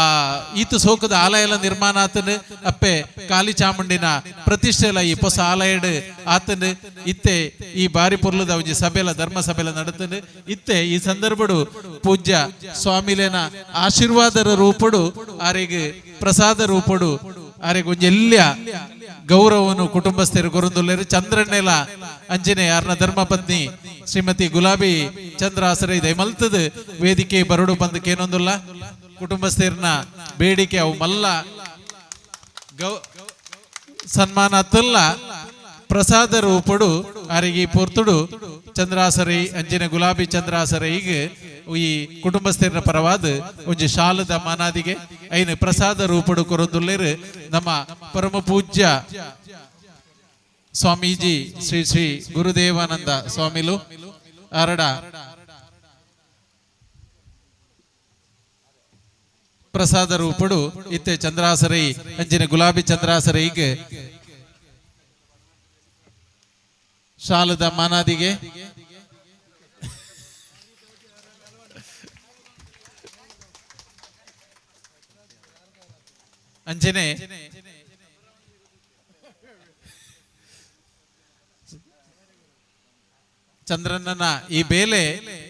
ಈತು ಸೋಕದ ಆಲಯ ಎಲ್ಲ ನಿರ್ಮಾಣ ಆತನು ಅಪ್ಪೆ ಕಾಲಿ ಚಾಮುಂಡಿನ ಪ್ರತಿಷ್ಠೆ ಎಲ್ಲ ಈ ಹೊಸ ಆಲಯಡ್ ಆತನು ಇತ್ತೆ ಈ ಬಾರಿ ಪೊರ್ಲದ ಒಂಜಿ ಸಭೆಲ ಧರ್ಮ ಸಭೆಲ ನಡತನು ಇತ್ತೆ ಈ ಸಂದರ್ಭಡು ಪೂಜ್ಯ ಸ್ವಾಮಿಲೇನ ಆಶೀರ್ವಾದರ ರೂಪಡು ಆರೆಗ್ ಪ್ರಸಾದ ರೂಪಡು ಆರೆಗ್ ಒಂಜಿ ಎಲ್ಯ ಗೌರವನು ಕುಟುಂಬಸ್ಥರು ಗುರುಂದುಲ್ಲೇರು ಚಂದ್ರಣ್ಣೆಲ ಅಂಜನೆ ಆರ್ನ ಧರ್ಮಪತ್ನಿ ಶ್ರೀಮತಿ ಗುಲಾಬಿ ಚಂದ್ರ ಆಸರೆ ದಯಮಲ್ತದ ವೇದಿಕೆ ಬರಡು ಬಂದು ಕೇನೊಂದುಲ್ಲ ಕುಟುಂಬಸ್ಥರನ್ನ ಬೇಡಿಕೆ ಅವು ಮಲ್ಲ ಸನ್ಮಾನ ತುಲ್ಲ ಪ್ರಸಾದ ರೂಪಡು ಆರಿಗೆ ಪೊರ್ತುಡು ಚಂದ್ರಾಸರೈ ಅಂಜಿನ ಗುಲಾಬಿ ಚಂದ್ರಾಸರೈ ಈಗ ಈ ಕುಟುಂಬಸ್ಥರ ಪರವಾದ ಒಂಜಿ ಶಾಲದ ಮಾನಾದಿಗೆ ಐನ ಪ್ರಸಾದ ರೂಪಡು ಕೊರೊಂದುಲ್ಲೇರು ನಮ್ಮ ಪರಮ ಪೂಜ್ಯ ಸ್ವಾಮೀಜಿ ಶ್ರೀ ಶ್ರೀ ಗುರುದೇವಾನಂದ ಸ್ವಾಮಿಲು ಅರಡ ಪ್ರಸಾದ ರೂಪಡು ಇತ್ತೆ ಚಂದ್ರಾಸರೈ ಅಂಜಿನ ಗುಲಾಬಿ ಚಂದ್ರಾಸರೈಗೆ ಶಾಲದ ಮಾನಾದಿಗೆ ಅಂಜನೆ ಚಂದ್ರನನ್ನ ಈ ಬೇಲೆ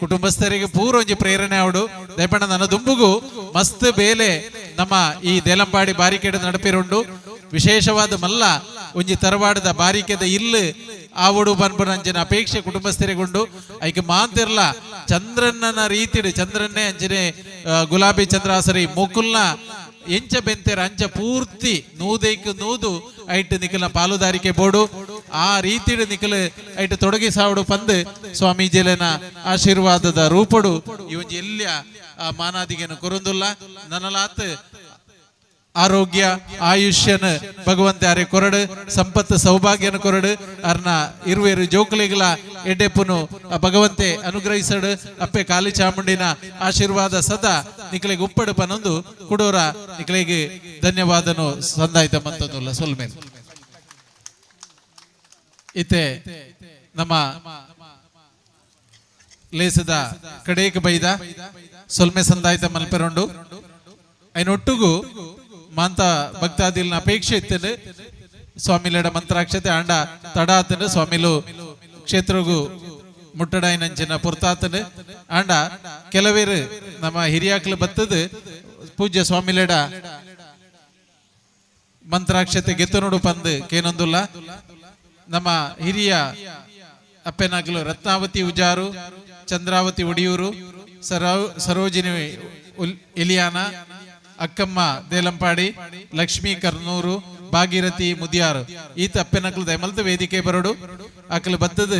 ಕುಟುಂಬಸ್ಥರಿಗೆ ಪೂರ್ವ ಒಂಜಿ ಪ್ರೇರಣೆ ಅವಡು ದಯಪಣ್ಣ ನನ್ನ ದುಂಬುಗು ಮಸ್ತ್ ಬೇಲೆ ನಮ್ಮ ಈ ದೇಲಂಪಾಡಿ ಬಾರಿಕೆಡ್ ನಡಪಿರುಂಡು ವಿಶೇಷವಾದ ಮಲ್ಲ ಒಂಜಿ ತರವಾಡದ ಬಾರಿಕೆದ ಇಲ್ಲು ಆವಡು ಪನ್ಪುನಂಚಿನ ಅಪೇಕ್ಷೆ ಕುಟುಂಬಸ್ಥರಿಗುಂಡು ಐಕೆ ಮಾಂತಿರ್ಲ ಚಂದ್ರಣ್ಣನ ರೀತಿಡು ಚಂದ್ರನ್ನೇ ಅಂಚನೆ ಗುಲಾಬಿ ಚಂದ್ರಾಸರಿ ಮುಕುಲ್ನ ಎಂಚ ಬೆಂತೆರ ಅಂಚ ಪೂರ್ತಿ ನೂದೈಕ್ ನೂದು ಐಟ್ ನಿಖಲ ಪಾಲುದಾರಿಕೆ ಬೋಡು ಆ ರೀತಿಡು ನಿಖಲ ಐಟ್ ತೊಡಗಿಸಾವಡು ಪಂದು ಸ್ವಾಮೀಜಿಲೆನ ಆಶೀರ್ವಾದದ ರೂಪಡು ಈ ಒಂಜಿ ಎಲ್ಯ ಆ ಮಾನಾದಿಗೆನು ಕೊರುಂದುಲ್ಲ ನನಲಾತ್ ಆರೋಗ್ಯ ಆಯುಷ್ಯನ ಭಗವಂತ ಅರೆ ಕೊರಡು ಸಂಪತ್ತು ಸೌಭಾಗ್ಯನ ಕೊರಡು ಅರ್ನ ಇರುವೇರು ಜೋಕುಲಿಗಳ ಎಡ್ಡೆಪ್ಪುನು ಆ ಭಗವಂತೆ ಅನುಗ್ರಹಿಸಡು ಅಪ್ಪೆ ಕಾಲಿ ಚಾಮುಂಡಿನ ಆಶೀರ್ವಾದ ಸದಾ ನಿಕಲಿಗೆ ಉಪ್ಪಡು ಪನೊಂದು ಕುಡೋರ ನಿಕಲಿಗೆ ಧನ್ಯವಾದನು ಸಂದಾಯ್ತ ಮಂತೊಂದುಲ್ಲ ಸೊಲ್ಮೇಲೆ ಇತ್ತೆ ನಮ್ಮ ಲೇಸದ ಕಡೇಕ ಬೈದ ಸೊಲ್ಮೆ ಸಂದಾಯ್ತ ಮಲ್ಪೆರುಂಡು ಐನೊಟ್ಟುಗು ಮಾಂತ ಭಕ್ತಾದಿಲ್ನ ಅಪೇಕ್ಷೆ ಇತ್ತನು ಸ್ವಾಮಿಲೆಡ ಮಂತ್ರಾಕ್ಷತೆ ಆಂಡ ತಡಾತನು ಸ್ವಾಮಿಲು ಕ್ಷೇತ್ರಗು ಮುಟ್ಟಡಾಯಿನಂಚಿನ ಪುರ್ತಾತನು ಆಂಡ ಕೆಲವೇರು ನಮ್ಮ ಹಿರಿಯಾಕ್ಲು ಬತ್ತದು ಪೂಜ್ಯ ಸ್ವಾಮಿಲೆಡ ಮಂತ್ರಾಕ್ಷತೆ ಗೆತ್ತನೋಡು ಪಂದು ಕೇನೊಂದುಲ್ಲ ನಮ್ಮ ಹಿರಿಯ ಅಪ್ಪೆನಾಗ್ಲು ರತ್ನಾವತಿ ಉಜಾರು ಚಂದ್ರಾವತಿ ಒಡಿಯೂರು ಸರೋಜಿನಿ ಎಲಿಯಾನ ಅಕ್ಕಮ್ಮ ದೇಲಂಪಾಡಿ ಲಕ್ಷ್ಮೀ ಕರ್ನೂರು ಭಾಗೀರಥಿ ಮುದಿಯಾರು ಈತ ಅಪ್ಪೆನಕ್ಲು ದಯಮಲ್ತ ವೇದಿಕೆ ಬರೋಡು ಅಕ್ಲು ಬತ್ತದು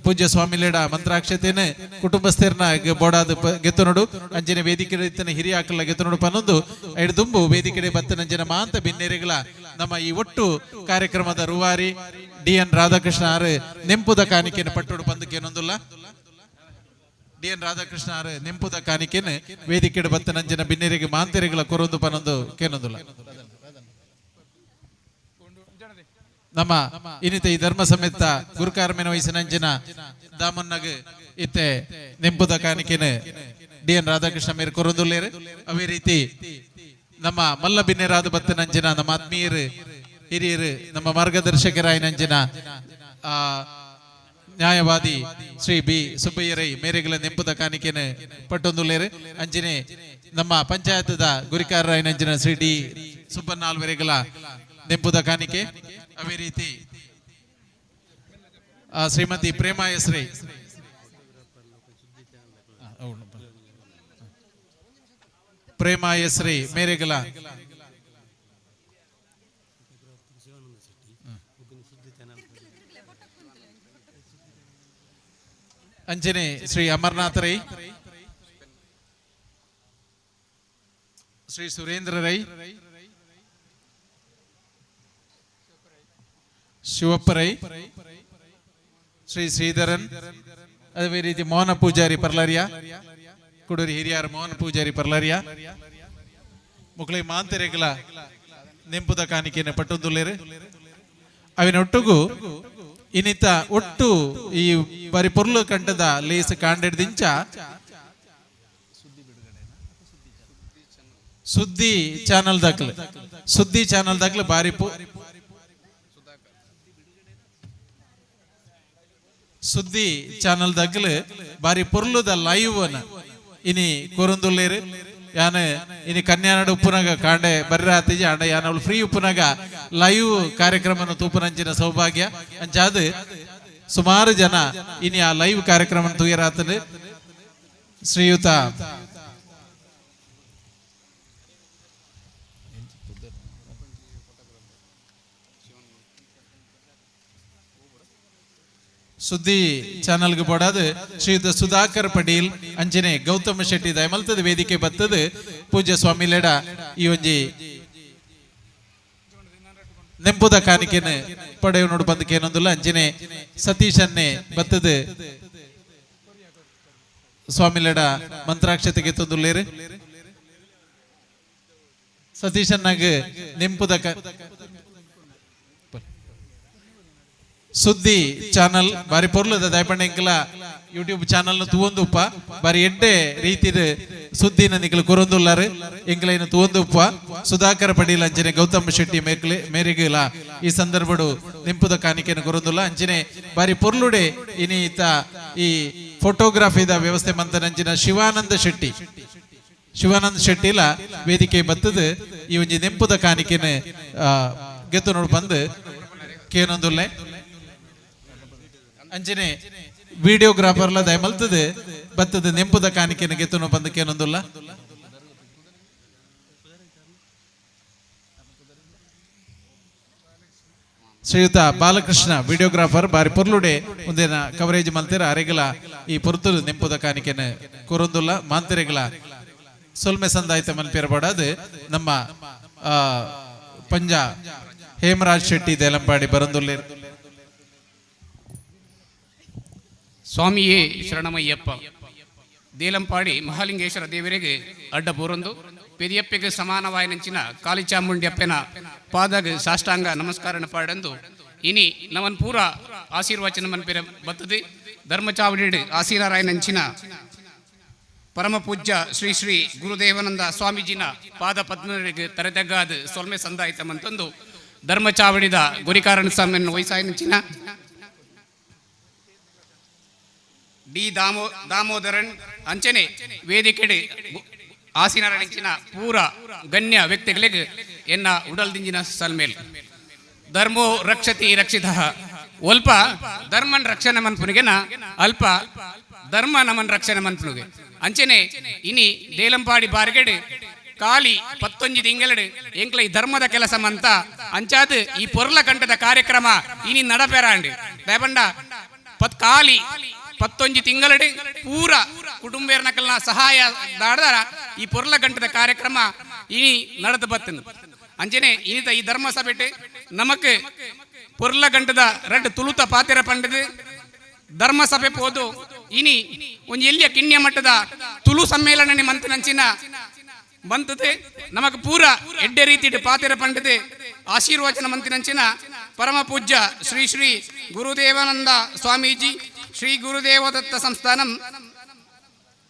ಪೂಜ್ಯ ಸ್ವಾಮಿಲೇಡ ಮಂತ್ರಾಕ್ಷತೆನೆ ಕುಟುಂಬಸ್ಥರನ ಬೋಡಾದ ಗೆತ್ತನೋಡು ಅಂಜನೆ ವೇದಿಕೆ ಇತ್ತನ ಹಿರಿಯ ಅಕ್ಕಲ ಗೆತ್ತನೋಡು ಪನ್ನೊಂದು ಐಡು ದುಂಬು ವೇದಿಕೆ ಬತ್ತನಂಜನ ಮಾಂತ ಬಿನ್ನೇರಿಗಳ ನಮ್ಮ ಈ ಒಟ್ಟು ಕಾರ್ಯಕ್ರಮದ ರೂವಾರಿ ಡಿ ಎನ್ ರಾಧಾಕೃಷ್ಣ ಆರು ನೆಂಪುದ ಕಾಣಿಕೆಯನ್ನು ಪಟ್ಟೋಡು ಬಂದಕ್ಕೇನೊಂದುಲ್ಲ ಡಿ ಎನ್ ರಾಧಾಕೃಷ್ಣ ಆರು ನೆಂಪುದ ಕಾಣಿಕೆಯನ್ನು ವೇದಿಕೆ ಬತ್ತನಂಜನ ಬಿನ್ನೇರಿಗೆ ಮಾಂತೆರಿಗಳ ಕೊರೊಂದು ಪನೊಂದು ಕೇನೊಂದುಲ್ಲ. ನಮ್ಮ ಇನ್ನಿತ ಈ ಧರ್ಮ ಸಮೇತ ಗುರುಕಾರ್ಮೇನ ವಯಸ್ಸಿನಂಜಿನ ದಾಮನ್ನಗ್ ಇತ್ತೆ ನೆಂಪುದ ಕಾಣಿಕೆನ ಡಿ ಎನ್ ರಾಧಾಕೃಷ್ಣ ಮೇರ್ ಕೊರೊಂದುಲ್ಲೇರು. ಅವೇ ರೀತಿ ನಮ್ಮ ಮಲ್ಲ ಬಿನ್ನೇರಾದ ಬತ್ತನಂಜಿನ ನಮ್ಮ ಆತ್ಮೀಯರು ಹಿರಿಯರು ನಮ್ಮ ಮಾರ್ಗದರ್ಶಕರಾಯಿನಂಜಿನ ನ್ಯಾಯವಾದಿ ಶ್ರೀ ಬಿ ಸುಬ್ಬಯ್ಯರೈ ಮೇರೆಗಳ ನೆಂಪುದ ಕಾಣಿಕೆನ ಪಟ್ಟೊಂದುಲ್ಲೇರು. ಅಂಜಿನೆ ನಮ್ಮ ಪಂಚಾಯತದ ಗುರಿಕಾರರಾಯಿನಂಜಿನ ಶ್ರೀ ಡಿ ಸುಬ್ಬನ್ನಾಲ್ವರೆಗಳ ನೆಂಪುದ ಕಾಣಿಕೆ. ಅವೇ ರೀತಿ ಶ್ರೀಮತಿ ಪ್ರೇಮ ಎಸ್ರೈ ಪ್ರೇಮ ಎಸ್ರೈ ಮೇರೆಗಳ ಅಂಚನೆ ಶ್ರೀ ಅಮರನಾಥ ರೈ, ಶ್ರೀ ಸುರೇಂದ್ರ ರೈ, ಶಿವಪ್ಪ ರೈ, ಶ್ರೀ ಶ್ರೀಧರನ್, ಅದೇ ರೀತಿ ಮೋಹನ ಪೂಜಾರಿ ಪರ್ಲರಿಯ, ಕುಡೂರಿ ಹಿರಿಯಾರ್ ಮೋಹನ ಪೂಜಾರಿ ಪರ್ಲರಿಯ ಮುಕ್ಳಿ ಮಾಂತೆರೆಗಳ ನೆಂಪುದ ಕಾಣಿಕೆಯನ್ನು ಪಟ್ಟೊಂದುಲ್ಲೇರು. ಅವಿನೊಟ್ಟುಗು ಇನ್ನಿತ ಒಟ್ಟು ಈ ಬರಿ ಪೊರ್ಲು ಕಂಠದ ಲೇಸ್ ಕಾಂಡೆಡ್ದಿಂಚ ಸುದ್ದಿ ಚಾನಲ್ ದಾಖಲೆ, ಸುದ್ದಿ ಚಾನಲ್ ದಾಖಲೆ ಬಾರಿ ಸುದ್ದಿ ಚಾನಲ್ ದಾಖಲೆ ಬಾರಿ ಪೊರ್ಲುದ ಲೈವ್ ಅನ್ನ ಇನಿ ಕೊರಂದುಲ್ಲೇರು. ಯಾನ ಇನಿ ಕನ್ಯಾನಾಡು ಉಪ್ಪುನಗ ಕಾಂಡೆ ಬರ್ರಾತಿಜ ಅಂಡ ಯಾನ ಅವಳು ಫ್ರೀ ಉಪ್ಪುನಗ ಲೈವ್ ಕಾರ್ಯಕ್ರಮನ ತೂಪುನಂಚಿನ ಸೌಭಾಗ್ಯ ಅಂಚಾದ ಸುಮಾರು ಜನ ಇನಿ ಆ ಲೈವ್ ಕಾರ್ಯಕ್ರಮ ತೂಯರಾತನು. ಶ್ರೀಯುತ ಸುದ್ದಿ ಚಾನಲ್ಗೆ ಬೋಡಾದ ಶ್ರೀಯುತ ಸುಧಾಕರ್ ಪಟೇಲ್ ಅಂಚನೆ ಗೌತಮ ಶೆಟ್ಟಿ ದಯಮಲ್ತದ ವೇದಿಕೆ ಬತ್ತದ ಪೂಜ್ಯ ಸ್ವಾಮಿ ಲೇಡ ಈ ಒಂಜಿ ನೆಂಪುದ ಕಾಣಿಕೆನ ಪಡೆಯು ನೋಡು ಬಂದಕೇನೊಂದುಲ್ಲ. ಅಂಚನೆ ಸತೀಶನ್ನೇ ಬತ್ತದ ಸ್ವಾಮಿ ಲೇಡ ಮಂತ್ರಾಕ್ಷತೆಗೆ ತಂದುಲ್ಲೇರು. ಸತೀಶನ್ನಾಗ ನೆಂಪುದ ಸುದ್ದಿ ಚಾನಲ್ ಬಾರಿ ಪೊರ್ಲದ ದಯಪಂಡೆಂಕಲ ಯೂಟ್ಯೂಬ್ ಚಾನಲ್ ತೂವೊಂದು ಉಪ್ಪ ಬಾರಿ ಎಡ್ಡೆ ರೀತಿದ ಸುದ್ದಿನ ನಿಕಲು ಕೊರೊಂದುಲ್ಲಾರು ಎಂಕಲೈನ ತೂವೊಂದು ಉಪ್ಪ. ಸುಧಾಕರ ಪಡೀಲ್ ಅಂಚನೆ ಗೌತಮ ಶೆಟ್ಟಿ ಮೇಕ್ಲೆ ಮೇರೆಗಿಲ ಈ ಸಂದರ್ಭಡು ನಿಂಪುದ ಕಾಣಿಕೆಯನ್ನು ಕೊರೊಂದುಲ್ಲ. ಅಂಚನೆ ಬಾರಿ ಪೊರ್ಲುಡೆ ಇನಿತ ಈ ಫೋಟೋಗ್ರಫಿದ ವ್ಯವಸ್ಥೆ ಮಂತನಂಚಿನ ಶಿವಾನಂದ ಶೆಟ್ಟಿ, ಶಿವಾನಂದ ಶೆಟ್ಟಿಲ ವೇದಿಕೆ ಬತ್ತದ ಈ ಒಂಜಿ ನೆಂಪುದ ಕಾಣಿಕೆನ ಗೆತ್ತು ನೋಡು ಬಂದು ಕೇನೊಂದುಲ್ಲೆ. ಅಂಚನೆ ವಿಡಿಯೋಗ್ರಾಫರ್ಲ ದಯಮಲ್ತದೆ ಬತ್ತದ ನೆಂಪುದ ಕಾಣಿಕೆನ ಗೆತ್ತುನು ಬಂದಕ್ಕೇನೊಂದುಲ್ಲ. ಶ್ರೀಯುತ ಬಾಲಕೃಷ್ಣ ವಿಡಿಯೋಗ್ರಾಫರ್ ಬಾರಿ ಪೊರ್ಲುಡೆ ಒಂದಿನ ಕವರೇಜ್ ಮಲ್ತಿರ ಅರೆಗಲ ಈ ಪೊರ್ತುಲು ನೆಂಪುದ ಕಾಣಿಕೆನ ಕೊರೊಂದುಲ್ಲ. ಮಾಂತೆರೆಗಲ ಸೊಲ್ಮೆ ಸಂದಾಯ್ತ ಮನ್ಪಿರಬಾಡದು ನಮ್ಮ ಪಂಜ ಹೇಮರಾಜ್ ಶೆಟ್ಟಿ ದೇಲಂಪಾಡಿ ಬರಂದುಲ್ಲೆ. ಸ್ವಾಮಿಯೇ ಶರಣಮಯ್ಯಪ್ಪ. ದೇಲಂಪಾಡಿ ಮಹಾಲಿಂಗೇಶ್ವರ ದೇವರಿಗೆ ಅಡ್ಡ ಪೂರೊಂದು ಪೆರಿಯಪ್ಪೆಗೆ ಸಮಾನವಾಯಿನಂಚಿನ ಕಾಲಿಚಾಮುಂಡಿಯಪ್ಪನ ಪಾದಾಗ ಸಾಷ್ಟಾಂಗ ನಮಸ್ಕಾರನ ಪಾಡಂದು ಇನಿ ನಮನ್ ಪೂರ ಆಶೀರ್ವಚನ ಮನ್ಪಿರ ಬತ್ತದೆ ಧರ್ಮಚಾವಡಿ ಆಸೀನರಾಯನಂಚಿನ ಪರಮ ಪೂಜ್ಯ ಶ್ರೀ ಶ್ರೀ ಗುರುದೇವಾನಂದ ಸ್ವಾಮೀಜಿನ ಪಾದ ಪದ್ಮರಿಗೆ ತರೆತಗ್ಗಾದ ಸೊಲ್ಮೆ ಸಂದಾಯಿತಮಂತಂದು ಧರ್ಮಚಾವಡಿದ ಗುರಿಕಾರಣ ಸ್ವಾಮಿಯನ್ನು ವಯಸ್ಸಾಯನಂಚಿನ ಡಿ ದಾಮೋದರನ್ ಅಂಚನೆ ವೇದಿಕೆಡೆ ಆಸೀನರಂಚಿನ ಪೂರ ಗಣ್ಯ ವ್ಯಕ್ತಿಗಳಿಗೆ ಎನ್ನ ಉಡಲ್ದಿಂಜಿನ ಸಲ್ಮೇಲ್. ಧರ್ಮೋ ರಕ್ಷತಿ ರಕ್ಷಿತ ಒಲ್ಪ ಧರ್ಮನ್ ರಕ್ಷಣೆ ಮನ್ಪುನಿಗೆನ ಅಲ್ಪ ಧರ್ಮ ನಮನ್ ರಕ್ಷಣೆ ಮನ್ಪುನಿಗೆ ಅಂಚನೆ ಇನಿ ದೇಲಂಪಾಡಿ ಬಾರ್ಗೆಡ್ ಕಾಲಿ 19 ತಿಂಗಳೆಡು ಎಂಕ್ಲ ಈ ಧರ್ಮದ ಕೆಲಸ ಮಂತ ಅಂಚಾದ ಈ ಪೊರ್ಲ ಕಂಠದ ಕಾರ್ಯಕ್ರಮ ಇನಿ ನಡಪೆರಾಂಡ್ ದಯಬಂಡ ಕಾಲಿ 19 ತಿಂಗಳಡಿ ಪೂರ ಕುಟುಂಬೇರ್ನಕಲ್ನ ಸಹಾಯ ದಾಡದಾರ ಈ ಪೊರ್ಲ ಗಂಟದ ಕಾರ್ಯಕ್ರಮ ಇನಿ ನಡೆದು ಬತ್ತನು. ಅಂಚನೆ ಇನಿತ ಈ ಧರ್ಮ ಸಭೆಟೆ ನಮಕ್ ಪೊರ್ಲ ಗಂಟದ ರಡ್ಡು ತುಳುತ ಪಾತೆರ ಪಂಡದು ಧರ್ಮ ಸಭೆ ಪೋದು ಇನಿ ಒಂಜಿ ಎಲ್ಲಿಯ ಕಿಣ್ಯ ಮಟ್ಟದ ತುಳು ಸಮ್ಮೇಳನ ಮಂತನಂಚಿನ ಬಂತದೆ ನಮಕ್ ಪೂರ ಎಡ್ಡೆ ರೀತಿ ಪಾತೆರ ಪಂಡದೆ ಆಶೀರ್ವಚನ ಮಂತಿನಂಚಿನ ಪರಮ ಪೂಜ್ಯ ಶ್ರೀ ಶ್ರೀ ಗುರುದೇವಾನಂದ ಸ್ವಾಮೀಜಿ ಶ್ರೀ ಗುರುದೇವದತ್ತ ಸಂಸ್ಥಾನಂ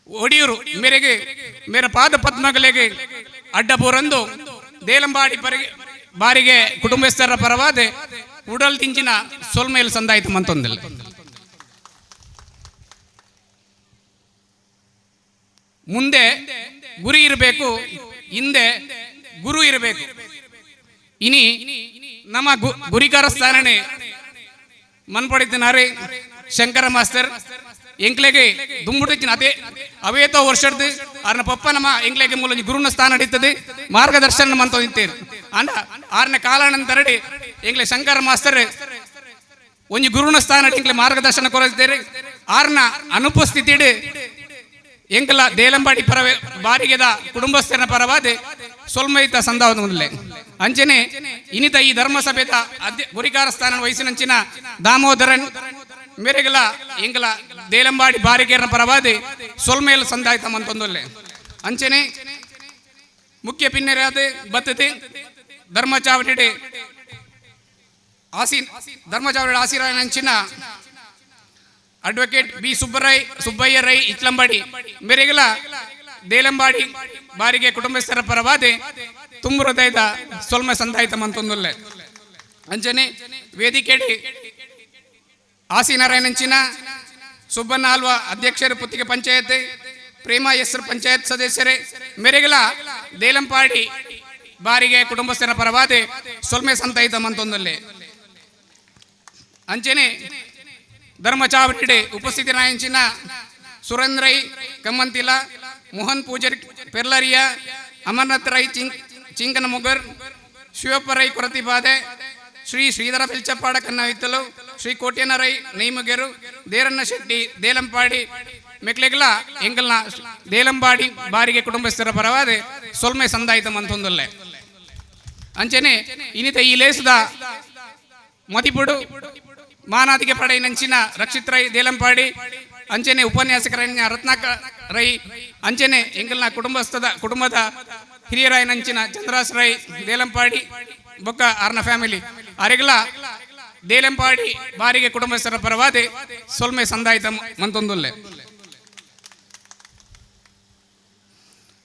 ಒಡಿಯೂರು ಮೇರೆಗೆ ಮೇರ ಪಾದ ಪದ್ಮಗಳಿಗೆ ಅಡ್ಡಪೂರಂದು ದೇಲಂಬಾಡಿ ಬಾರಿಗೆ ಕುಟುಂಬಸ್ಥರ ಪರವಾದ ಉಡಲ್ ತಿಂಚಿನ ಸೊಲ್ಮೇಲ್ ಸಂದಾಯಿತು ಮಂತೊಂದಿಲ್ಲ. ಮುಂದೆ ಗುರಿ ಇರಬೇಕು, ಹಿಂದೆ ಗುರು ಇರಬೇಕು. ಇನಿ ನಮ್ಮ ಗುರಿಕಾರ ಸ್ಥಾನನೆ ಮನ್ಪಡಿತಿನಾರೆ ಶಂಕರ ಮಾಸ್ತರ್ ಎಂಕ್ಲೆಗೆ ದುಂಬುಡಿಚಿನ ಅದೇ ಅವೇತೋ ವರ್ಷದ ಆರ್ನ ಪಪ್ಪ ನಮ್ಮ ಎಂಕ್ಲೆಗೆ ಮೂಲ ಗುರುನ ಸ್ಥಾನ ನಡೀತದೆ ಮಾರ್ಗದರ್ಶನ ಮಂತ ನಿಂತೇರು ಅಂಡ ಆರ್ನ ಕಾಲಾನಂತರಡಿ ಎಂಕ್ಲೆ ಶಂಕರ ಮಾಸ್ತರ್ ಒಂಜಿ ಗುರುನ ಸ್ಥಾನ ಎಂಕ್ಲೆ ಮಾರ್ಗದರ್ಶನ ಕೊರದಿದ್ದೇರೆ. ಆರ್ನ ಅನುಪಸ್ಥಿತಿಡ್ ಎಂಕಲ ದೇಲಂಬಾಡಿ ಪರವ ಬಾರಿಗೆದ ಕುಟುಂಬಸ್ಥರ ಪರವಾದ ಸೊಲ್ಮೈತ ಸಂದಾವೊಂದುಲ್ಲೆ. ಅಂಚನೆ ಇನಿತ ಈ ಧರ್ಮಸಭೆದ ಗುರಿಕಾರ ಸ್ಥಾನ ವಹಿಸಿನಂಚಿನ ದಾಮೋದರನ್ ಮೇರೆಗಲ ಎಂಕಲ ದೇಲಂಬಾಡಿ ಬಾರಿಗೆರ ಪರವಾದ ಸೊಲ್ಮೇಲ್ ಸಂದಾಯ್ತ ಮಂತೊಂದುಲ್ಲೆ. ಅಂಚನೆ ಮುಖ್ಯ ಪಿನ್ನೆರಾದ ಬತ್ತತೆ ಧರ್ಮಚಾವಡಿ ಆಸೀನ್ ಧರ್ಮಚಾವಡಿ ಆಸೀರಾಯನಂಚಿನ ಅಡ್ವೊಕೇಟ್ ಬಿ ಸುಬ್ಬರೈ ಸುಬ್ಬಯ್ಯ ರೈ ಇಚ್ಲಂಬಾಡಿ ಮೇರೆಗಲ ದೇಲಂಬಾಡಿ ಬಾರಿಗೆ ಕುಟುಂಬಸ್ಥರ ಪರವಾದೆ ತುಂಬ ಹೃದಯದ ಸೊಲ್ಮೆ ಸಂದಾಯ್ತ ಮಂತೊಂದುಲ್ಲೆ. ಅಂಚನೆ ವೇದಿಕೆಡಿ ಆಸೀನರಾಯನಂಚಿನ ಸುಬ್ಬಣ್ಣ ಆಲ್ವಾ ಅಧ್ಯಕ್ಷರು ಪುತ್ತಿಗೆ ಪಂಚಾಯತ್ ಪ್ರೇಮ ಹೆಸರು ಪಂಚಾಯತ್ ಸದಸ್ಯರೇ ಮೇರೆಗಲ ದೇಲಂಪಾಡಿ ಬಾರಿಗೆ ಕುಟುಂಬಸ್ಥರ ಪರವಾದೆ ಸೊಲ್ಮೆ ಸಂತಾಯಿತ ಮಂತೊಂದುಲ್ಲೆ. ಅಂಚನೆ ಧರ್ಮಚಾವಡಿ ಉಪಸ್ಥಿತರಾಯಂಚಿನ ಸುರೇಂದ್ರೈ ಕಮ್ಮಂತಿಲ ಮೋಹನ್ ಪೂಜಾರಿ ಪೆರ್ಲರಿಯ ಅಮರ್ನಾಥ್ ರೈ ಚಿಂಕನಮುಗರ್ ಶಿವಪ್ಪ ರೈ ಕೊರತಿಪಾದೆ ಶ್ರೀ ಶ್ರೀಧರ ಬೆಲ್ಚಪ್ಪಾಡ ಕನ್ನವಿತ್ತಲು ಶ್ರೀ ಕೋಟ್ಯನ ರೈ ನೈಮುಗೆರು ದೇರಣ್ಣ ಶೆಟ್ಟಿ ದೇಲಂಪಾಡಿ ಮೆಕ್ಲೆಗ್ಲ ಎಂಕಲ್ನ ದೇಲಂಬಾಡಿ ಬಾರಿಗೆ ಕುಟುಂಬಸ್ಥರ ಪರವಾದ ಸೊಲ್ಮೆ ಸಂದಾಯಿತ ಮಂತೊಂದುಲ್ಲೆ. ಅಂಚನೆ ಇನಿತ ಈ ಲೇಸದ ಮದಿಪುಡು ಮಾನಾದಿಗೆ ಪಡೆಯಿನಂಚಿನ ರಕ್ಷಿತ್ ರೈ ದೇಲಂಪಾಡಿ ಅಂಚನೆ ಉಪನ್ಯಾಸಕರಣ್ಯ ರತ್ನಾಕ ರೈ ಅಂಚನೆ ಎಂಕಲ್ನ ಕುಟುಂಬದ ಹಿರಿಯರಾಯನಂಚಿನ ಚಂದ್ರಾಸ್ ರೈ ದೇಲಂಪಾಡಿ ಬೊಕ್ಕ ಆರ್ನ ಫ್ಯಾಮಿಲಿ ಅರೆಗಲ ದೇಲಂಪಾಡಿ ಬಾರಿಗೆ ಕುಟುಂಬಸ್ಥರ ಪರವಾದೆ ಸೊಲ್ಮೆ ಸಂದಾಯಿತ ಮಂತೊಂದುಲ್ಲೆ.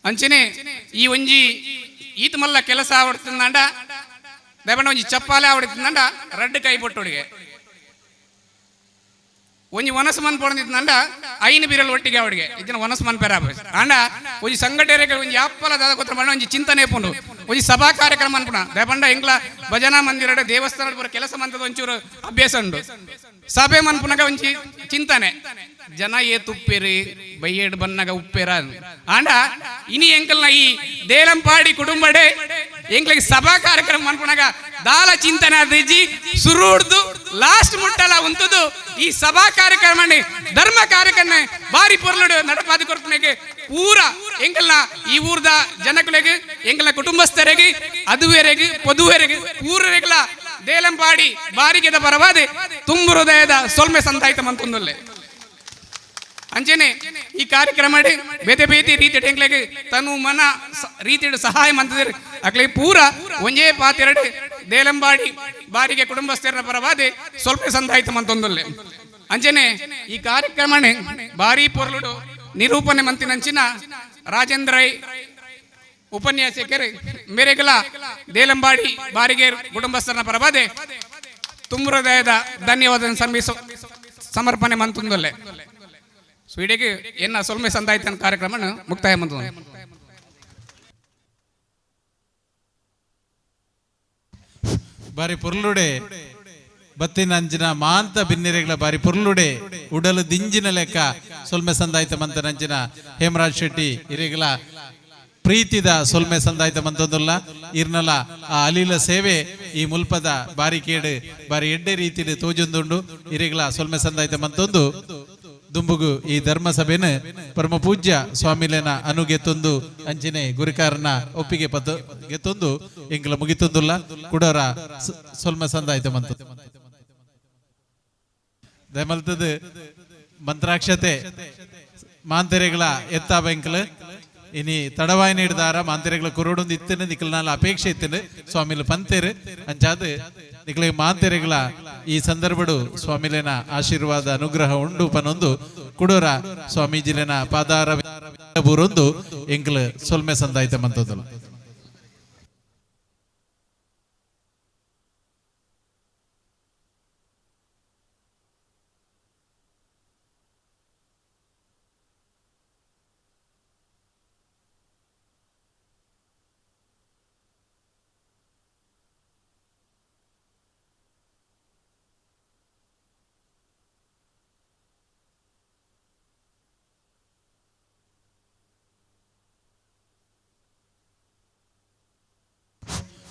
ಅಂಚನೆ ಈ ಒಂಜಿ ಈತ ಮಲ್ಲ ಕೆಲಸ ಆವಡ್ತಿಂದಾಂಡ ದಯಪಂಡ ಒಂಜಿ ಚಪ್ಪಾಲೆ ಆವಡ್ತಿಂದಾಂಡ ರಡ್ಡು ಕೈ ಪೊಟ್ಟೊಡಿಗೆ ಒಂಜಿ ವನಸು ಮನ್ ಪೊಡಂದಿತ್ತಂಡ ಐನು ಬಿರಲ್ ಒಟ್ಟಿಗೆ ಅವಡಿಗೆ ಇಜ್ಜಿನ ವನಸು ಮನ್ ಪೆರ ಆಂಡ ಒಂಜಿ ಸಂಘಟನೆ ಒಂಜಿ ಅಪ್ಪಲ ದಾದ ಗೊತ್ತ ಪಂಡ ಒಂಜಿ ಚಿಂತನೆ ಪುಂಡು ಒಂಜಿ ಸಭಾ ಕಾರ್ಯಕ್ರಮ ಅನ್ಪುಣ ದಯಪಂಡ ಎಂಗ್ಲ ಭಜನಾ ಮಂದಿರ ದೇವಸ್ಥಾನ ಪೂರ ಕೆಲಸ ಮಂತದ ಒಂಚೂರು ಅಭ್ಯಾಸ ಉಂಡು ಸಭೆ ಮನ್ಪುನಗ ಒಂಜಿ ಚಿಂತನೆ ಜನ ಏ ತುಪ್ಪೇರಿ ಬೈಯೇಡು ಬನ್ನಗ ಉಪ್ಪೇರ ಆಂಡ ಇನಿ ಎಂಕಲ್ನ ಈ ದೇಲಂಪಾಡಿ ಕುಟುಂಬಡೆ ಎಂಕ್ಲಿಗೆ ಸಭಾ ಕಾರ್ಯಕ್ರಮ ಮನ್ಪುನಗ ದಾಲ ಚಿಂತನೆ ಅದಿಜಿ ಸುರುಡ್ದು ಲಾಸ್ಟ್ ಮುಟ್ಟಲ ಉಂತುದು ಈ ಸಭಾ ಕಾರ್ಯಕ್ರಮ ಧರ್ಮ ಕಾರ್ಯಕ್ರಮ ಬಾರಿ ಪೊರ್ಲುಡು ನಡಪಾದಿ ಕೊರ್ಪುನೆಗೆ ಪೂರ ಎಂಕಲ್ನ ಈ ಊರ್ದ ಜನಕುಲೆಗೆ ಎಂಕಲ್ನ ಕುಟುಂಬಸ್ಥರಿಗೆ ಅದುವೆರೆಗೆ ಪದುವೆರೆಗೆ ಪೂರರೆಗ್ಲ ದೇಲಂಪಾಡಿ ಬಾರಿಗೆದ ಪರವಾದೆ ತುಂಬ ಹೃದಯದ ಸೊಲ್ಮೆ ಸಂತಾಯ್ತ ಮಂತೊಂದುಲ್ಲೆ. ಅಂಚನೆ ಈ ಕಾರ್ಯಕ್ರಮ ಬೇತೆ ಬೇತೆ ರೀತಿ ಎಂಕ್ಲೆಗೆ ತನು ಮನ ರೀತಿ ಸಹಾಯ ಮಂತದಿರು ಅಕ್ಲೆ ಪೂರ ಒಂಜೇ ಪಾತೆರಡು ದೇಲಂಬಾಡಿ ಬಾರಿಗೆ ಕುಟುಂಬಸ್ಥರ ಪರವಾದೆ ಸ್ವಲ್ಪ ಸಂದಾಯ್ತ ಮಂತೊಂದುಲ್ಲೆ. ಅಂಚನೆ ಈ ಕಾರ್ಯಕ್ರಮನೆ ಬಾರಿ ಪೊರ್ಲುಡು ನಿರೂಪಣೆ ಮಂತಿನಂಚಿನ ರಾಜೇಂದ್ರ ರೈ ಉಪನ್ಯಾಸಕರು ಮೇರೆಗಲ ದೇಲಂಬಾಡಿ ಬಾರಿಗೆ ಕುಟುಂಬಸ್ಥರ ಪರವಾದೆ ತುಂಬ ಹೃದಯದ ಧನ್ಯವಾದ ಸಮರ್ಪಣೆ ಮಂತೊಂದುಲ್ಲೆ. ಸ್ವೀಡಿಗೆ ಎನ್ನ ಸೊಲ್ಮೆ ಸಂದಾಯ್ತನ ಕಾರ್ಯಕ್ರಮ ಮುಕ್ತಾಯ ಮಂತು. ಬಾರಿ ಪೊರ್ಲುಡೆ ಬತ್ತಿನ ಅಂಚಿನ ಮಾಂತ ಬಿನ್ನಿರೆಗಳ ಬಾರಿ ಪೊರ್ಲುಡೆ ಉಡಲು ದಿಂಜಿನ ಲೆಕ್ಕ ಸೊಲ್ಮೆ ಸಂದಾಯ್ತ ಮಂತನಂಚಿನ ಹೇಮರಾಜ್ ಶೆಟ್ಟಿ ಇರೆಗಳ ಪ್ರೀತಿದ ಸೊಲ್ಮೆ ಸಂದಾಯ್ತ ಮಂತೊಂದುಲ್ಲ. ಇರ್ನಲ ಆ ಅಲಿಲ ಸೇವೆ ಈ ಮುಲ್ಪದ ಬಾರಿ ಕೇಡು ಬಾರಿ ಎಡ್ಡೆ ರೀತಿಡು ತೋಜೊಂದುಂಡು ಇರೆಗಳ ಸೊಲ್ಮೆ ಸಂದಾಯ್ತ ಮಂತೊಂದು ದುಂಬುಗು ಈ ಧರ್ಮ ಸಭೆನ ಪರಮ ಪೂಜ್ಯ ಸ್ವಾಮಿಲೇನ ಅನುಗೆತ್ತೊಂದು ಅಂಚಿನೆ ಗುರಿಕಾರನ ಒಪ್ಪಿಗೆ ಪದ ಗೆತ್ತೊಂದು ಎಂಕಲ ಮುಗಿತೊಂದುಲ್ಲ ಕುಡೋರ ಸೊಲ್ಮ ಸಂದಾಯ್ತ ಮಂತ ದಯಮಲ್ತದ ಮಂತ್ರಾಕ್ಷತೆ ಮಾಂತೆರೆಗಳ ಎತ್ತ ಬೆಂಕಲ್ ಇನಿ ತಡವಾಯಿನ ಹಿಡ್ದಾರ ಮಾಂತೆರೆಗಳ ಕುರುಡೊಂದು ಇತ್ತನೆ ನಿಕಲ್ನಾಲ ಅಪೇಕ್ಷೆ ಇತ್ತನೆ ಸ್ವಾಮಿಲು ಪಂತೇರು ಅಂಚಾದ ನಿಕಲ ಮಾಂತೆರೆಗಳ ಈ ಸಂದರ್ಭಡು ಸ್ವಾಮಿಲೇನ ಆಶೀರ್ವಾದ ಅನುಗ್ರಹ ಉಂಡು ಪನೊಂದು ಕುಡೋರ ಸ್ವಾಮೀಜಿಲೇನ ಪಾದಾರ ಬೂರೊಂದು ಎಂಕಲ್ ಸೊಲ್ಮೆ ಸಂದಾಯ್ತ ಮಂತದಲ್ಲ.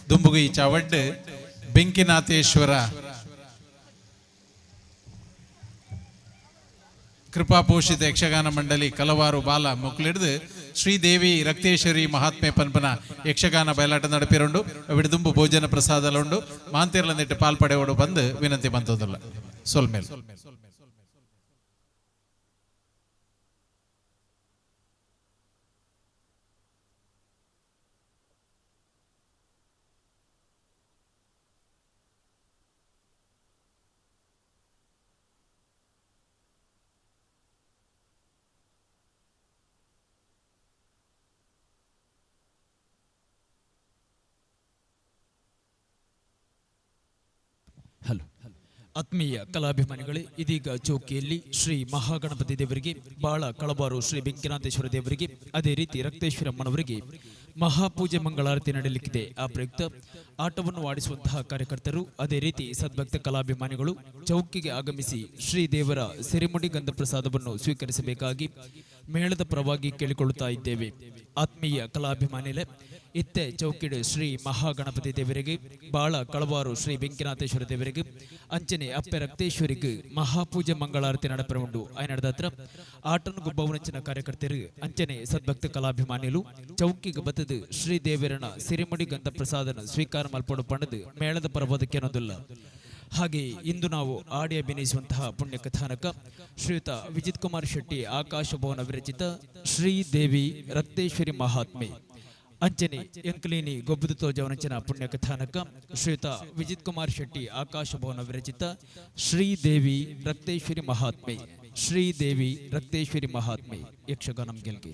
ದುಂಬುಗು ಈ ಚಾವಡ್ಡು ಬೆಂಕಿನಾಥೇಶ್ವರ ಕೃಪಾಪೋಷಿತ ಯಕ್ಷಗಾನ ಮಂಡಳಿ ಕಲವಾರು ಬಾಲ ಮೊಕ್ಲಿಡ್ದು ಶ್ರೀದೇವಿ ರಕ್ತೇಶ್ವರಿ ಮಹಾತ್ಮೆ ಪನ್ಪನ ಯಕ್ಷಗಾನ ಬಯಲಾಟ ನಡಪಿರುಂಡು. ಅವಿಡ್ದುಂಬು ಭೋಜನ ಪ್ರಸಾದಲುಂಡು. ಮಾಂತಿರ್ಲಂದಿಟ್ಟು ಪಾಲ್ಪಡೆಯೋಡು ಬಂದು ವಿನಂತಿ ಬಂತದಲ್ಲ ಸೊಲ್ಮೇಲ್. ಹಲೋ ಆತ್ಮೀಯ ಕಲಾಭಿಮಾನಿಗಳೇ, ಇದೀಗ ಚೌಕಿಯಲ್ಲಿ ಶ್ರೀ ಮಹಾಗಣಪತಿ ದೇವರಿಗೆ, ಬಾಳ ಕಳಬಾರು ಶ್ರೀ ಬೆಂಕಿನಾಥೇಶ್ವರ ದೇವರಿಗೆ, ಅದೇ ರೀತಿ ರಕ್ತೇಶ್ವರಮ್ಮನವರಿಗೆ ಮಹಾಪೂಜೆ ಮಂಗಳಾರತಿ ನಡೆಯಲಿಕ್ಕಿದೆ. ಆ ಪ್ರಯುಕ್ತ ಆಟವನ್ನು ಆಡಿಸುವಂತಹ ಕಾರ್ಯಕರ್ತರು, ಅದೇ ರೀತಿ ಸದ್ಭಕ್ತ ಕಲಾಭಿಮಾನಿಗಳು ಚೌಕಿಗೆ ಆಗಮಿಸಿ ಶ್ರೀ ದೇವರ ಸಿರಿಮುಡಿ ಗಂಧ ಪ್ರಸಾದವನ್ನು ಸ್ವೀಕರಿಸಬೇಕಾಗಿ ಮೇಳದ ಪರವಾಗಿ ಕೇಳಿಕೊಳ್ಳುತ್ತಾ ಇದ್ದೇವೆ. ಆತ್ಮೀಯ ಕಲಾಭಿಮಾನಿಗಳೇ, ಇತ್ತೆ ಚೌಕಿಡು ಶ್ರೀ ಮಹಾಗಣಪತಿ ದೇವರಿಗೆ, ಬಾಳ ಕಳವಾರು ಶ್ರೀ ಬೆಂಕಿನಾಥೇಶ್ವರ ದೇವರಿಗೆ, ಅಂಚನೆ ಅಪ್ಪೆ ರಕ್ತೇಶ್ವರಿಗೆ ಮಹಾಪೂಜೆ ಮಂಗಳಾರತಿ ನಡಪರ ಉಂಡು. ಆಯ್ನಡದ ಹತ್ರ ಆಟನ ಗುಬ್ಬವನಂಚಿನ ಕಾರ್ಯಕರ್ತರು, ಅಂಚನೆ ಸದ್ಭಕ್ತ ಕಲಾಭಿಮಾನಿಲು ಚೌಕಿಗೆ ಬತ್ತದು ಶ್ರೀ ದೇವರನ ಸಿರಿಮುಡಿ ಗಂಧ ಪ್ರಸಾದನ ಸ್ವೀಕಾರ ಮಲ್ಪಡು ಪಣದು ಮೇಳದ ಪರಬೋದಕ್ಕೇನೊಂದಿಲ್ಲ. ಹಾಗೆ ಇಂದು ನಾವು ಆಡಿ ಅಭಿನಯಿಸುವಂತಹ ಪುಣ್ಯ ಕಥಾನಕ ಶ್ರೀಯುತ ವಿಜಿತ್ ಕುಮಾರ್ ಶೆಟ್ಟಿ ಆಕಾಶ ಭವನ ವಿರಚಿತ ಶ್ರೀದೇವಿ ರಕ್ತೇಶ್ವರಿ ಮಹಾತ್ಮೆ. ಅಂಚನೆ ಎಂಕ್ಲೀನಿ ಗೊಬ್ಬದ ತೋಜವನಂಚಿನ ಪುಣ್ಯ ಕಥಾನಕ ಶ್ರೀಯುತ ವಿಜಿತ್ ಕುಮಾರ್ ಶೆಟ್ಟಿ ಆಕಾಶ ಭವನ ವಿರಚಿತ ಶ್ರೀದೇವಿ ರಕ್ತೇಶ್ವರಿ ಮಹಾತ್ಮೆ. ಶ್ರೀದೇವಿ ರಕ್ತೇಶ್ವರಿ ಮಹಾತ್ಮೆ ಯಕ್ಷಗಾನಂ ಗೆಲ್ಗೆ.